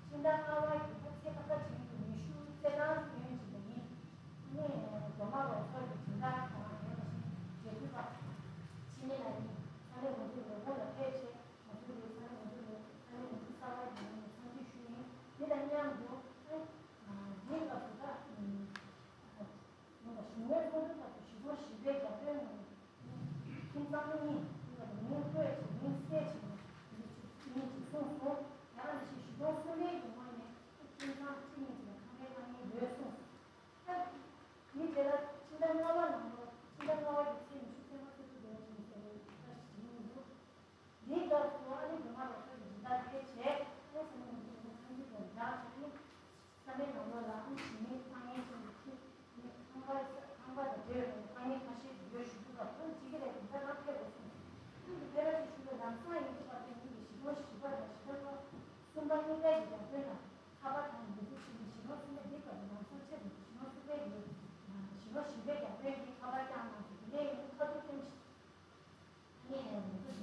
ཕྱི་ཟླ་ལྔ་པ་ཡི་ཚེས་ཁ་ཁ་བྱིན་གྱི་ཉི་ཤུ་རྩེད་ཐང་སྨྱོན་ཅིག་ལ་ཡིན། ནི་རྫོང་མ་རོགས་ཚོགས་ཀྱི་སྦྱིན་བདག་དང་ཡང་ན་ཞིག་འབྲེལ་མཐུད་པ་ཆིངས་ཡིག་ལ་ཡིན། ས་གནས་འགོ་འཛིན་ལས་ཁུངས་ལ་ཕེབས་བྱས། ང་ཚོའི་ལས་ས་གནས་འགོ་འཛིན་ལས་ས་གནས་འགོ་འཛིན་གསར་པ་ཡིན་ནས་འཚམས་འདྲི་ཞུ་ཡིན། འདི་དང་མཉམ་དུ་ཨ་འདིའི་སྐབས་སུ་ད་ང་ཞུ་མོལ་ཚོགས་འདུ་སྐབས་སུ་གཞི་རྫོང་ཞི་བདེའི་རྒྱབ་སྐྱོར་ངོས་ནས་ཁྱིམ་ཚང་མི་གཉིས་ཀྱིས་ལ་མིང་བཀོད་ཅིང་མིང་གསལ་ཅིང་འདི་གཉིས་ཀྱིས་གསུངས་སོང་། ཡང་ན་ཞིག་གཞི་རྫོང་གསུམ་པའི་གི་ངོས་ནས་ཁྱིམ་ཚང་གཅིག་གཉིས་ཀྱི་ཁང་པའི་དཀའ་ངལ་ཡོད་གསུངས་སོང་། ཨ་མི་དེ་ལ་ཕྱི་ཟླ་ལྔ་པ་ནང་ལོ་ཕྱི་ཟླ་ལྔ་པ་གི་ཚེས་ཉི་ཤུ་རྩ་ལྔ་ཚེས་པ།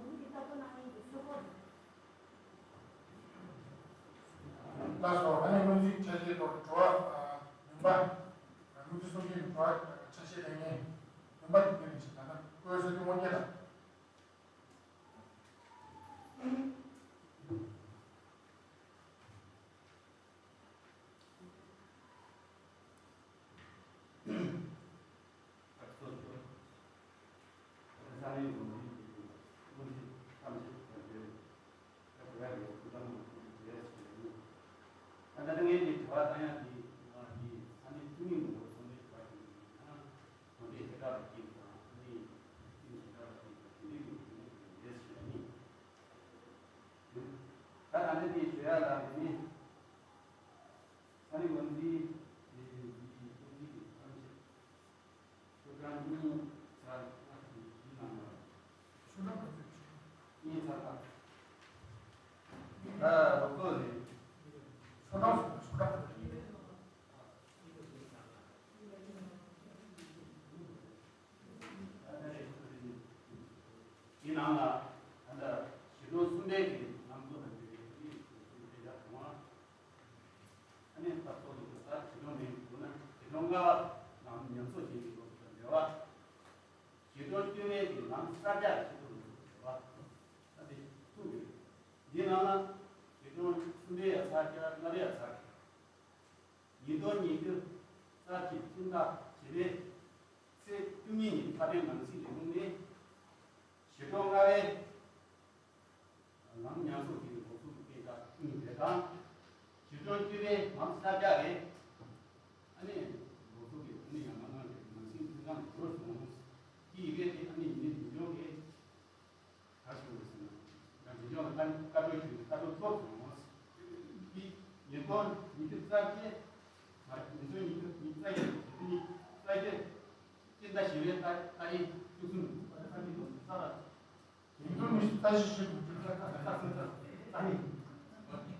ལུང་གི་ལྟ་རྟོག་གནང་མཁན་གྱི་ཚོད་དཔག་རེད། ལགས་སོ། ཨ་ནི་སྔོན་རྩིས་ཆ་ཤས་ཐོག་དྲི་བ་ཨ་ཉུང་པ། སྔོན་རྩིས་གསུང་མཁན་དྲི་བ་ཆ་ཤས་ལེན་མཁན་ཉུང་པ་ཡིན་པའི་རིགས་ཤིག་ད་ནི་བཀོད་སྲོལ་གྱི་དབང་སྐྱེས་ལ། ད་ད་ནི་དེ་ཞུ་ཡ་ལ་ནི། ཨ་ནི་ང་ཚོའི་དེ་དེ་དེ་ཀྲུང་ཕྱི་གི་ཨ་ནི་ཆོས་གྲྭ་གཉིས་ཚར་ཨ་ནི་ཡིན་ནམ་ལ། ཆོས་གྲྭ་ག་ཚོད་ཆོས། གཉིས་ཚར་ཨ། ད་རོགས་ཚོགས་རེད། ཆོས་གྲྭ་ཆོས་གྲྭ། དེའི་ནང་ལ་ད་ལྟ་ཞི་ཁྲོ་གསུམ་པའི་གི་ལམ་བཟོ་དང་འབྲེལ་བའི་གི་དེ་འདྲ་དང་། ཨ་ནི་ད་གཙོ་བོ་ད་ཞི་ཁྲོ་མེད་དགོས་ན་ཞི་ཁྲོ་ལྔ་པ་ལམ་ཉམས་གསོ་བྱེད་ཀྱི་ལོ་རྒྱུས་དང་འབྲེལ་བ། ཞི་ཁྲོ་བཅུ་པའི་གི་ལམ་གསར་རྒྱག་ཞི་ཁྲོ་ལོ་རྒྱུས་དང་འབྲེལ་བ། ད་དེ་ཐུག་ཡོད། འདིའི་ནང་ལ་ཞི་ཁྲོ་གསུམ་པའི་ཡ་ཚ་ཁྱེད་རང་ལྔ་པའི་ཡ་ཚ། ཉིས་སྟོང་ཉི་ཤུ་རྩ་གཅིག་སྤྱི་ཟླ་བཞི་པའི་ཚེས་བཅུ་གཉིས་ཉིན་ཁ་བྲལ་ནང་སྲིད་ལས་ཁུངས་ནས་ཞི་ཁྲོ་ལྔ་པའི་ལམ་ཉམས་གསོ་གི་འགོ་ཚུགས་ཀྱི་སྐད་ཆ་གསུངས་ཡོད་པ་དང་། ཞི་ཁྲོ་བཅུ་པའི་ལམ་གསར་རྒྱག་རེད། ཨ་ནི་འགོ་ཚུགས་ཀྱི་ཨ་ནི་ཡང་མ་གནང་རེད། ནང་སྲིད་ལྷན་ཁང་འགྲོ་སོང་། དེ་ཡི་གེ་དེ་ཨ་ནི་ཡིན་ནི་མི་འཇོག་གི་ག་ཞུ་རེད་ཟེར་ན། ང་འདི་ཕྱོགས་ལ་བཀའ་བཀའ་འཁྲོལ་ཞུས་ནས་བཀའ་འཁྲོལ་ཐོབ་སོང་། འདི་ཉིས་སྟོང་ཉི་ཤུ་རྩ་བརྒྱད། ང་ཉིས་སྟོང་ཉི་ཤུ་ཉི་ཤུ་རྩ་བརྒྱད་ཉི་ཤུ་རྩ་བརྒྱད་སྤྱི་ཟླ་བཞི་པའི་ཏ་ཏ་རིག་བཅུ་གསུམ་ཉིན་ས་ནི་ལོ་ས་ལ། ཉིས་སྟོང་ཉི་ཤུ་རྩ་བཞི་ཞེས་པའི་ཏ་ཏ་ཏ་ཏ་ཏ་ནི།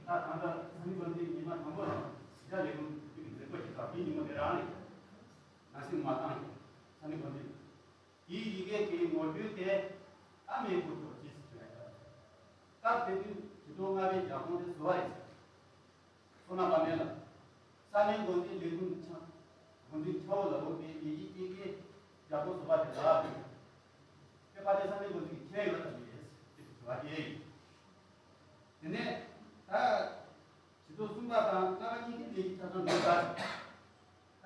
ད་ད་ལྟ་ས་ནི་ལོ་འདི་ཉི་མ་དང་པོ་དང་ཞི་བདེ་ལས་ཁུངས་ཀྱི་མཛད་སྒོ་ཞིག་དང་དེའི་ཉིན་མོ་དེ་རང་རེད། ནང་སེམས་མ་བཏང་ཡང་ས་ནི་ལོ་འདི། དེའི་ཡི་གེ་དེའི་ངོ་སྤྲོད་དེ་ཨ་མའི་སྐུ་ཐོག་ཅེས་ཟེར་བ་ཡིན། སྐབས་དེ་དུས་ཞི་ཁྲོ་ལྔ་པའི་རྒྱབ་ཁུངས་དེ་བཟོ་བ་ཡིན་ཟེར། སོ་ན་པ་མེད་ལ། ས་གནས་འགོ་འཛིན་ལས་ཁུངས་ཆ། འགོ་འཛིན་ཆ་བོ་ལ་འོག་པའི་ལས་ཀྱི་སྐྱེས་ཀའི་རྒྱབ་ཁུངས་བཟོ་བ་དེ་ལ། དེ་ཕ་དེ་ས་གནས་འགོ་འཛིན་གྱི་ཁྱད་ཡོད་དམ་མེད་ཅེས་དྲི་བ་དེ་ཡིན། དེ་ནས་ད། ཞི་ཁྲོ་གསུམ་པ་དང་ལྔ་པ་གཉིས་ཀྱི་ལས་ཀྱི་ཆ་ཚང་འདི་ལྟར།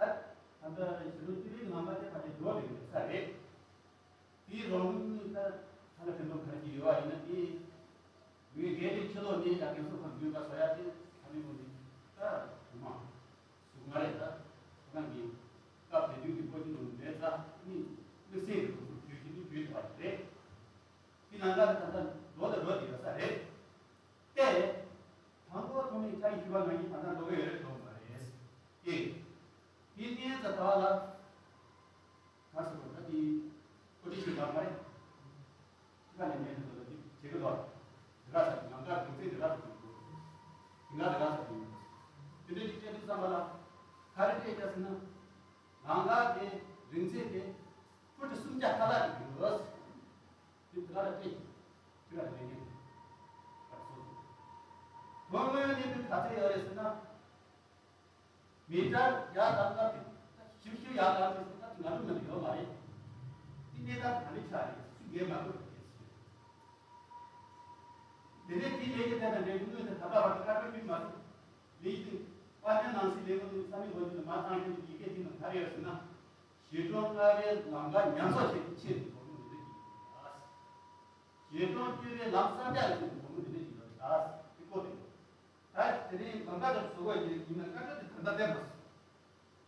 ད་ད་ལྟ་ཞི་ཁྲོ་བཅུ་པའི་ལམ་པ་དེ་ཕ་དེ་འགྲོ་རེ་རེ་ས་རེད། དེའི་རོགས་དངུལ་ད་ཐ་ན་ཕན་ཐོགས་ག་རེ་ཅིག་ཡོད་པ་ཡིན་ན་དེ། མི་སྒེར་གྱི་ཕྱི་ལོགས་ནས་ཡང་རྒན་གསོ་ཁང་འདུས་པ་བཟོ་ཡ་དེ་ས་མི་ངོ་ནས་ད་དུ་མ་སུ་ང་རེད། ད་ཁོ་རང་གི་སྐབས་དེ་དུས་ཀྱི་སྤོ་ཆུ་ནང་མེད་ཙང་ནི་དམིགས་བསལ་གྱི་སློབ་གསོ་བྱེད་ཀྱི་འདུག་བྱེད་ཐུབ་པ་རེད། དེ་ནང་ལ་ད་ལྟ་འགྲོ་དང་འགྲོ་དེ་ཡོད་ས་རེད། ཏེ། དང་པོ་ཐོག་མའི་ཁ་ཡིག་ཞུ་བ་ནང་བཞིན་ད་ལྟ་འགྲོ་གི་ཡོད་རེད་འགྲོ་མ་རེད། ཏེ། དེ་ནས་ད་ལྟ་ལ། ག་སོ་ད་དེ། ཀོ་ཏི་ཞུ་བ་མ་རེད། ཁ་ནས་ཉན་དུ་ལ་དེ་བྱེད་གི་ལོ། དེ་ག་ས་ནང་ག་གུང་ཚེ་དེ་ག་ས་དེ་ག་དེ་ག་ས་དེ། དེ་འདྲའི་ཅིག་བྱེད་དུས་ཙམ་པ་ལ། ག་རེ་བྱེད་ཀྱ་ཟེར་ན། ནང་ག་དེ་རིང་ཚེ་དེ། ཕུ་ཏི་སུམ་བརྒྱ་ཁ་ལག་གི་ཡོད། དེ་དེ་ག་ལ་སྤྲད། དེ་ག་ལ་ལེན་གྱི་འདུག་ག་སོ། དོན་དངོས་གནས་དེ་ག་ཚོད་ཡོད་རེད་ཟེར་ན། མི་འདྲ་ཡག་དང་སྟབས་དེ་ཞིབ་ཞིབ་ཡག་དང་དེ་སྟབས་ང་ཚོ་ནང་ཡོད་མ་རེད། དེ་གནས་སྟངས་ག་འདྲ་ཆགས་རེད་སུ་འགན་མ་དགོས་པ་རེད་ཟེར། དེ་ནས་དེའི་ལས་ཀྱི་ཐད་ལ་འབྲེལ་གྱི་དངོས་དེ་ད་ལྟ་བར་དུ་བཀའ་འཁྲོལ་ཞུས་མ་ཐུབ། ལས་ཀྱི་དཔལ་ལྡན་ནང་སྲིད་ལས་ཁུངས་ནས་ས་གནས་འགོ་འཛིན་ལ་མ་བཏང་མཁན་གྱི་ཡི་གེ་དེ་ནང་ག་རེ་ཡོད་ཟེར་ན། ཞི་ཁྲོ་ལྔ་པའི་ལམ་ཁ་ཉམས་གསོ་བྱེད་ཆེད་དུ་སྒོར་མོ་འདི་འདྲ་ཞིག་ཡོད་རེད། ཞི་ཁྲོ་བཅུ་པའི་ལམ་གསར་རྒྱག་ཆེད་དུ་སྒོར་མོ་འདི་འདྲ་ཞིག་ཡོད་རེད། དེ་ཀོ་རེད། ད་དེ་རིང་ལམ་ཁ་དེར་བཟོ་དགོས་ཀྱི་ཡིན་ན་བཀའ་འཁྲོལ་དེ་ད་ལྟ་བསྟན་པ།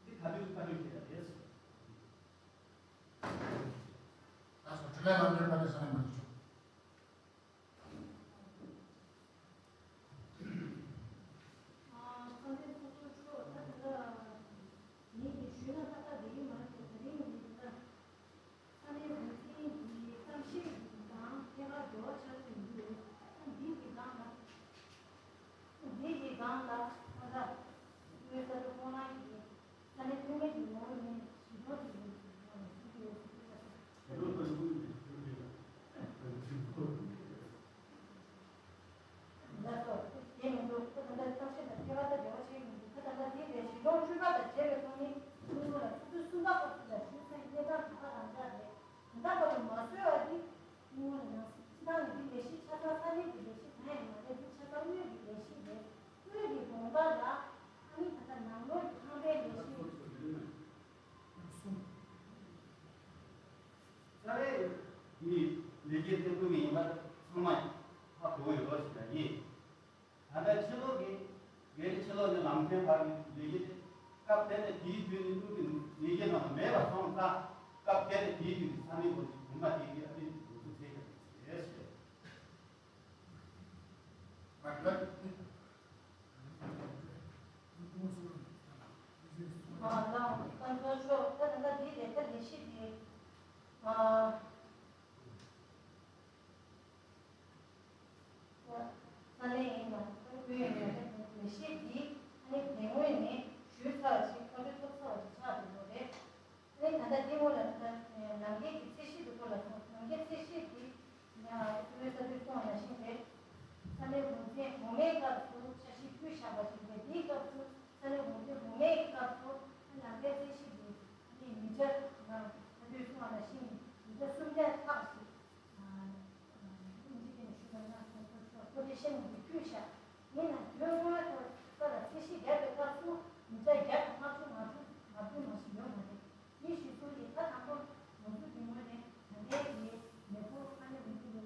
འདི་ག་དུས་བཀའ་འཁྲོལ་བྱེད་ཡ་རེད། ད་སོ་འཕྲིན་ལས་ལམ་སྟོན་པ་དེ་ས་ནས་མ་འཇུག་ཨ། ཚང་མས་ཚོགས་གཙོ་མཆོག་ད་དེ་འདྲ་ངེད་ཀྱིས་ཞུས་ན་ཏག་ཏག་བསྡད་ཀྱི་མ་རེད་དེ། དེ་རིང་ངས་དེ་འདྲ་ས་གནས་འགོ་འཛིན་གྱི་གཏམ་བཤད་ཀྱི་སྒང་ཐད་ཀར་འབྲེལ་བ་ཆགས་ཀྱི་ཡོད། འདི་གི་སྒང་ལ་འདི་གི་སྒང་ལ་ད་ལྟ་དངུལ་རྩ་དྲུག་ཁོང་རང་གིས། ས་གནས་ཐོན་མི་གི་ངོ་བོ་ནས་ཞི་ཁྲོ་དེ་ཡིན་ཟེར་ནས་གསུང་གི་ཡོད་ཟེར་གྱི་རེད། ཞི་ཁྲོ་དང་ཀུན་གྱི་ཞི་ཁྲོ་དེ་ལ་ཞི་ཁྲོ། ལགས་སོ། དེ་མི་འདུག་ཁོ་ད་ལྟ་གཏམ་བཤད་དང་ཐད་ཀར་ད་འབྲེལ་བ་བྱེད་ཀྱི་མི་འདུག་ཁོ་ད་ལྟ་དེ་ལས་ཞི་ཁྲོ་བཅུ་པ་དང་བཅས་པའི་ཐོག་ནས་ཀུན་གྱི་ལ་ཐུགས་ཁུར་གསུམ་པ་སྐབས་སུ་ལ་ཞུ་ས་ཡི་གནས་སྟངས་ག་པ་རང་འཇགས་རེད། ད་ལྟ་བར་དུ་མ་བཟོས་པ་འདི་ཀུན་གྱི་ལ་ནང་སྲིད་སྤྱི་བཏང་ནས་འདི་ལས་གཞི་ཆ་ཚང་ས་གནས་ཀྱི་ལས་གཞི་གང་ཡང་མ་རེད། འདི་ཆ་ཚང་དངུལ་གྱི་ལས་གཞི་རེད། དངུལ་གྱི་དགོངས་པ་ལ་ཨ་ནི་ད་ལྟ་ནང་ལོགས་ཀྱི་ཁང་པའི་ལས་གཞི། ས་རེད། འདི་ལས་ཀའི་ཐེར་འདོན་ཡིན་པ་ཚང་མ་ཧ་གོ་ཡོད་པ་ཞིག་ཡིན། ད་ལྟ་ཕྱི་ལོགས་ཀྱི་སྒེར་གྱི་ཕྱི་ལོགས་ནས་ལམ་སྟོན་བར་གྱི་ལས་ཀའི་སྐབས་དེ་ནས་དེའི་དུས་ནས་དངུལ་གྱི་ལས་ཀའི་ནང་མེད་པ་སོང་ཙང་སྐབས་དེ་ནས་དེའི་དུས་ཀྱི་ས་གནས་འགོ་འཛིན་གོང་མ་དེ་གིས་ཨ་ནི་འགོ་ཚུགས་བྱས་ཀྱང་རེད་ཞེས། But let me, you do so. ལ་ནང་པའི་རྩོད་གཞི་དེ་ནི་མི་སྐྱ་ང་ད་དུས་གསུང་བ་ལ་ཤིང་མི་སྐྱ་སུམ་བརྒྱ་ལྷག་ཞིག་ཨིན་ཇི་སྐད་ནས་ཞུས་པ་ན་ཁོ་ཚོ་ཁོ་ཚོའི་ཤིང་གི་བརྒྱུད་བཞག་ཡིན་ན་དོན་དངོས་ཐོག་ས་ལ་རྩོད་གཞི་བརྒྱབ་པའི་སྐབས་སུ་མི་སྐྱ་བརྒྱ་དང་ལྔ་བཅུ་ང་དྲུག་ང་དྲུག་མ་ཞིག་ཡོད་མ་རེད། དེ་ཞིག་གསུངས་ཏེ་ད་དང་པོ་ང་ཚོ་འདི་ངོས་ནས་ད་ལྟའི་གི་མེས་པོ་ས་གནས་འགོ་འཛིན་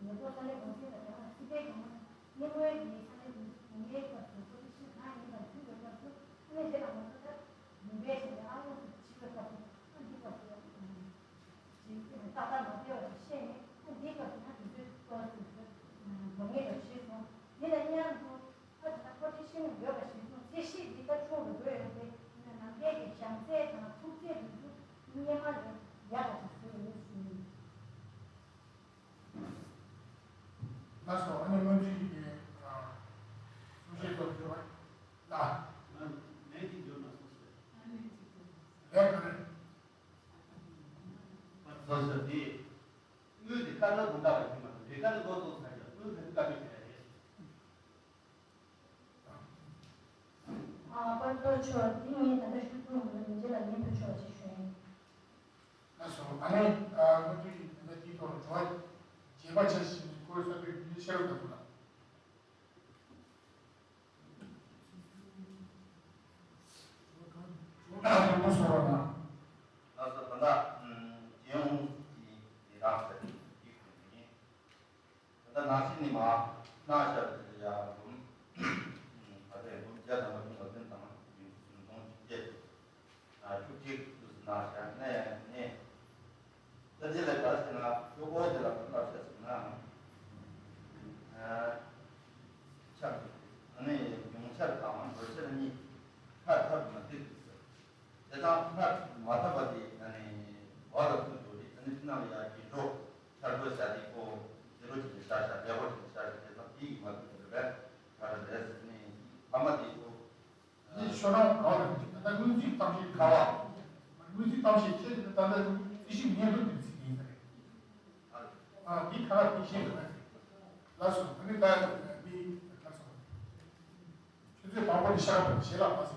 མེས་པོ་ས་གནས་འགོ་འཛིན་དང་ཡང་ན་སྲིད་པའི་གི་ངོས་ནས་དངོས་ཡོད་ཀྱི་ས་གནས་འགོ་འཛིན་དེ་འདྲའི་སྐབས་སུ་ཁོ་ཚོ་ཤི་གང་ཡིན་པ་མཐུན་པའི་སྐབས་སུ་ཨ་ནི་དེ་ལ་ང་ཚོ་ད་ལུང་པའི་ཞལ་ལས་ཨ་ལོང་དུ་བྱིས་པའི་སྐབས་སུ་ཨ་འདི་སྐབས་སུ་ཅིག་ཏག་ཏག་མ་སྤེལ་བ་ཞིག་བཤད་ནས་ཨ་འདིའི་སྐབས་སུ་ང་དུས་ཚོད་སྐོར་དུས་ཚོད་དགོས་ངེས་པ་ཞིག་སོང་། འདི་ལ་མཉམ་དུ། ཨ་ད་ལྟ་ཁོ་དེ་ཤེས་ནས་ཡོད་པ་ཞིག་སོང་ཚེ་ཤེས་འདི་ལྟར་ཆུང་རུ་འགྲོ་ཡོད་པས་ཡིན་ན་ནམ་མཁའི་གི་བྱམས་བརྩེ་དང་ཐུགས་བརྩེ་འདི་ཚོ་སྙེ་མ་ལས་ཡག་པ་ཞིག་བཟོས་ཡོད་ཞུ། ལགས་སོ། ཨ་ནི་སྔོན་ཚུད་ཀྱི་གསུང་བཤད་ཐོག་བརྗོད་པ་ལ། ངས་ཀྱི་འཇོན་མ་སོང་ཟེར། ལས་ག་རེ། སོ་སོ་དེ། དངུལ་དེ་ཀ་ན་དགོང་དག་ལ་ཁྱོད་མ་ཐུབ་རེད། ཀ་ན་ལོ་ཏོག་ཚ་རྒྱ་དངུལ་ག་དུས་བཀའ་འདྲི་བྱས་རེད། ཨ་པ་ཏོ་ཆོ་དེ་ངས་ད་ལྟ་ཞུ་ཐུབ་མི་འདུག་མི་རྗེ་ལ་ཉན་ཐུབ་ཆོག་ཅེས་ཞུ་ཡིན། ལགས་སོ། ཨ་ནི་ཨ་ང་ཚོས་ད་ལྟ་དེའི་ཐོག་ལ་དྲི་བ་རྒྱས་པ་ཆ་ཞིག་ནས་ཁོའི་ས་པའི་མི་ཤེས་རབ་དང་པོ་ལ། ལགས་སོ། ད་ལྟ་རྒྱལ་ཡོངས་ཀྱི་ལས་རིམ་ཟེར་བའི་ཡིག་ཡིན། ད་ལྟ་ནང་བཞིན་ནི་མ་གནང་བཞག་པའི་ཡ་འབུམ་ད་ལྟའི་འབུམ་བརྒྱ་དང་ལྔ་བཅུ་ང་བདུན་དང་ཉི་ཤུ་སུམ་སྟོང་བཅོ་བརྒྱད་བཅུ་གཅིག་ཏུ་གནང་བཞག་ནས་ནི། ད་ལྟའི་ལས་ཀ་ཟེར་ན་ཆོས་སྐོར་དེ་ལ་བསླབ་བྱ་ཟེར་ན། ཆར་ཨ་ནི་ཉུང་ཆར་དང་དགོས་ཆར་གཉིས་ཁ་ཐབ་མ་ཐེབས་ཟེར། དེ་དག་སྔར་མ་ཐོབ་པ་དེ་ཨ་ནི་བར་ལ་ཐུག་འགྲོ་རེད། ཨ་ནི་ཕྱི་ནང་ལ་ཡ་གྱི་འགྲོ་ཆར་འགོད་བྱ་དེ་ཀོ་ཟེ་རོ་བྱས་ནས་བཞག་བཞག་ལེགས་པོ་བྱས་ནས་བཞག་བཞག་དེ་དག་དེ་ཡིས་མ་ཐུབ་པ་རེད་པས་ག་རེ་རེད་ཟེར་ནས་ཕ་མ་དེ་ཀོ། འདི་ཤོ་ནང་གང་ལ་ད་ལྟ་དངུལ་རྩིས་གཏམ་བཤད་ཁ་བ། དངུལ་རྩིས་གཏམ་བཤད་ཁྱེད་ཀྱི་ད་ལྟ་རྩིས་ཞིབ་སྙན་ཐོ་འདི་རྩིས་ཡིན་ས་རེད། ཨ་འདི་ཁ་བ་འདི་ཤེས་འདུག་ལ་སོ་ཨ་ནི་ད་འདི་ལ་སོ། ཆུ་ཚོད་དང་པོ་ནས་ཤར་བ་ཞལ་ལག་པ་ཟེར།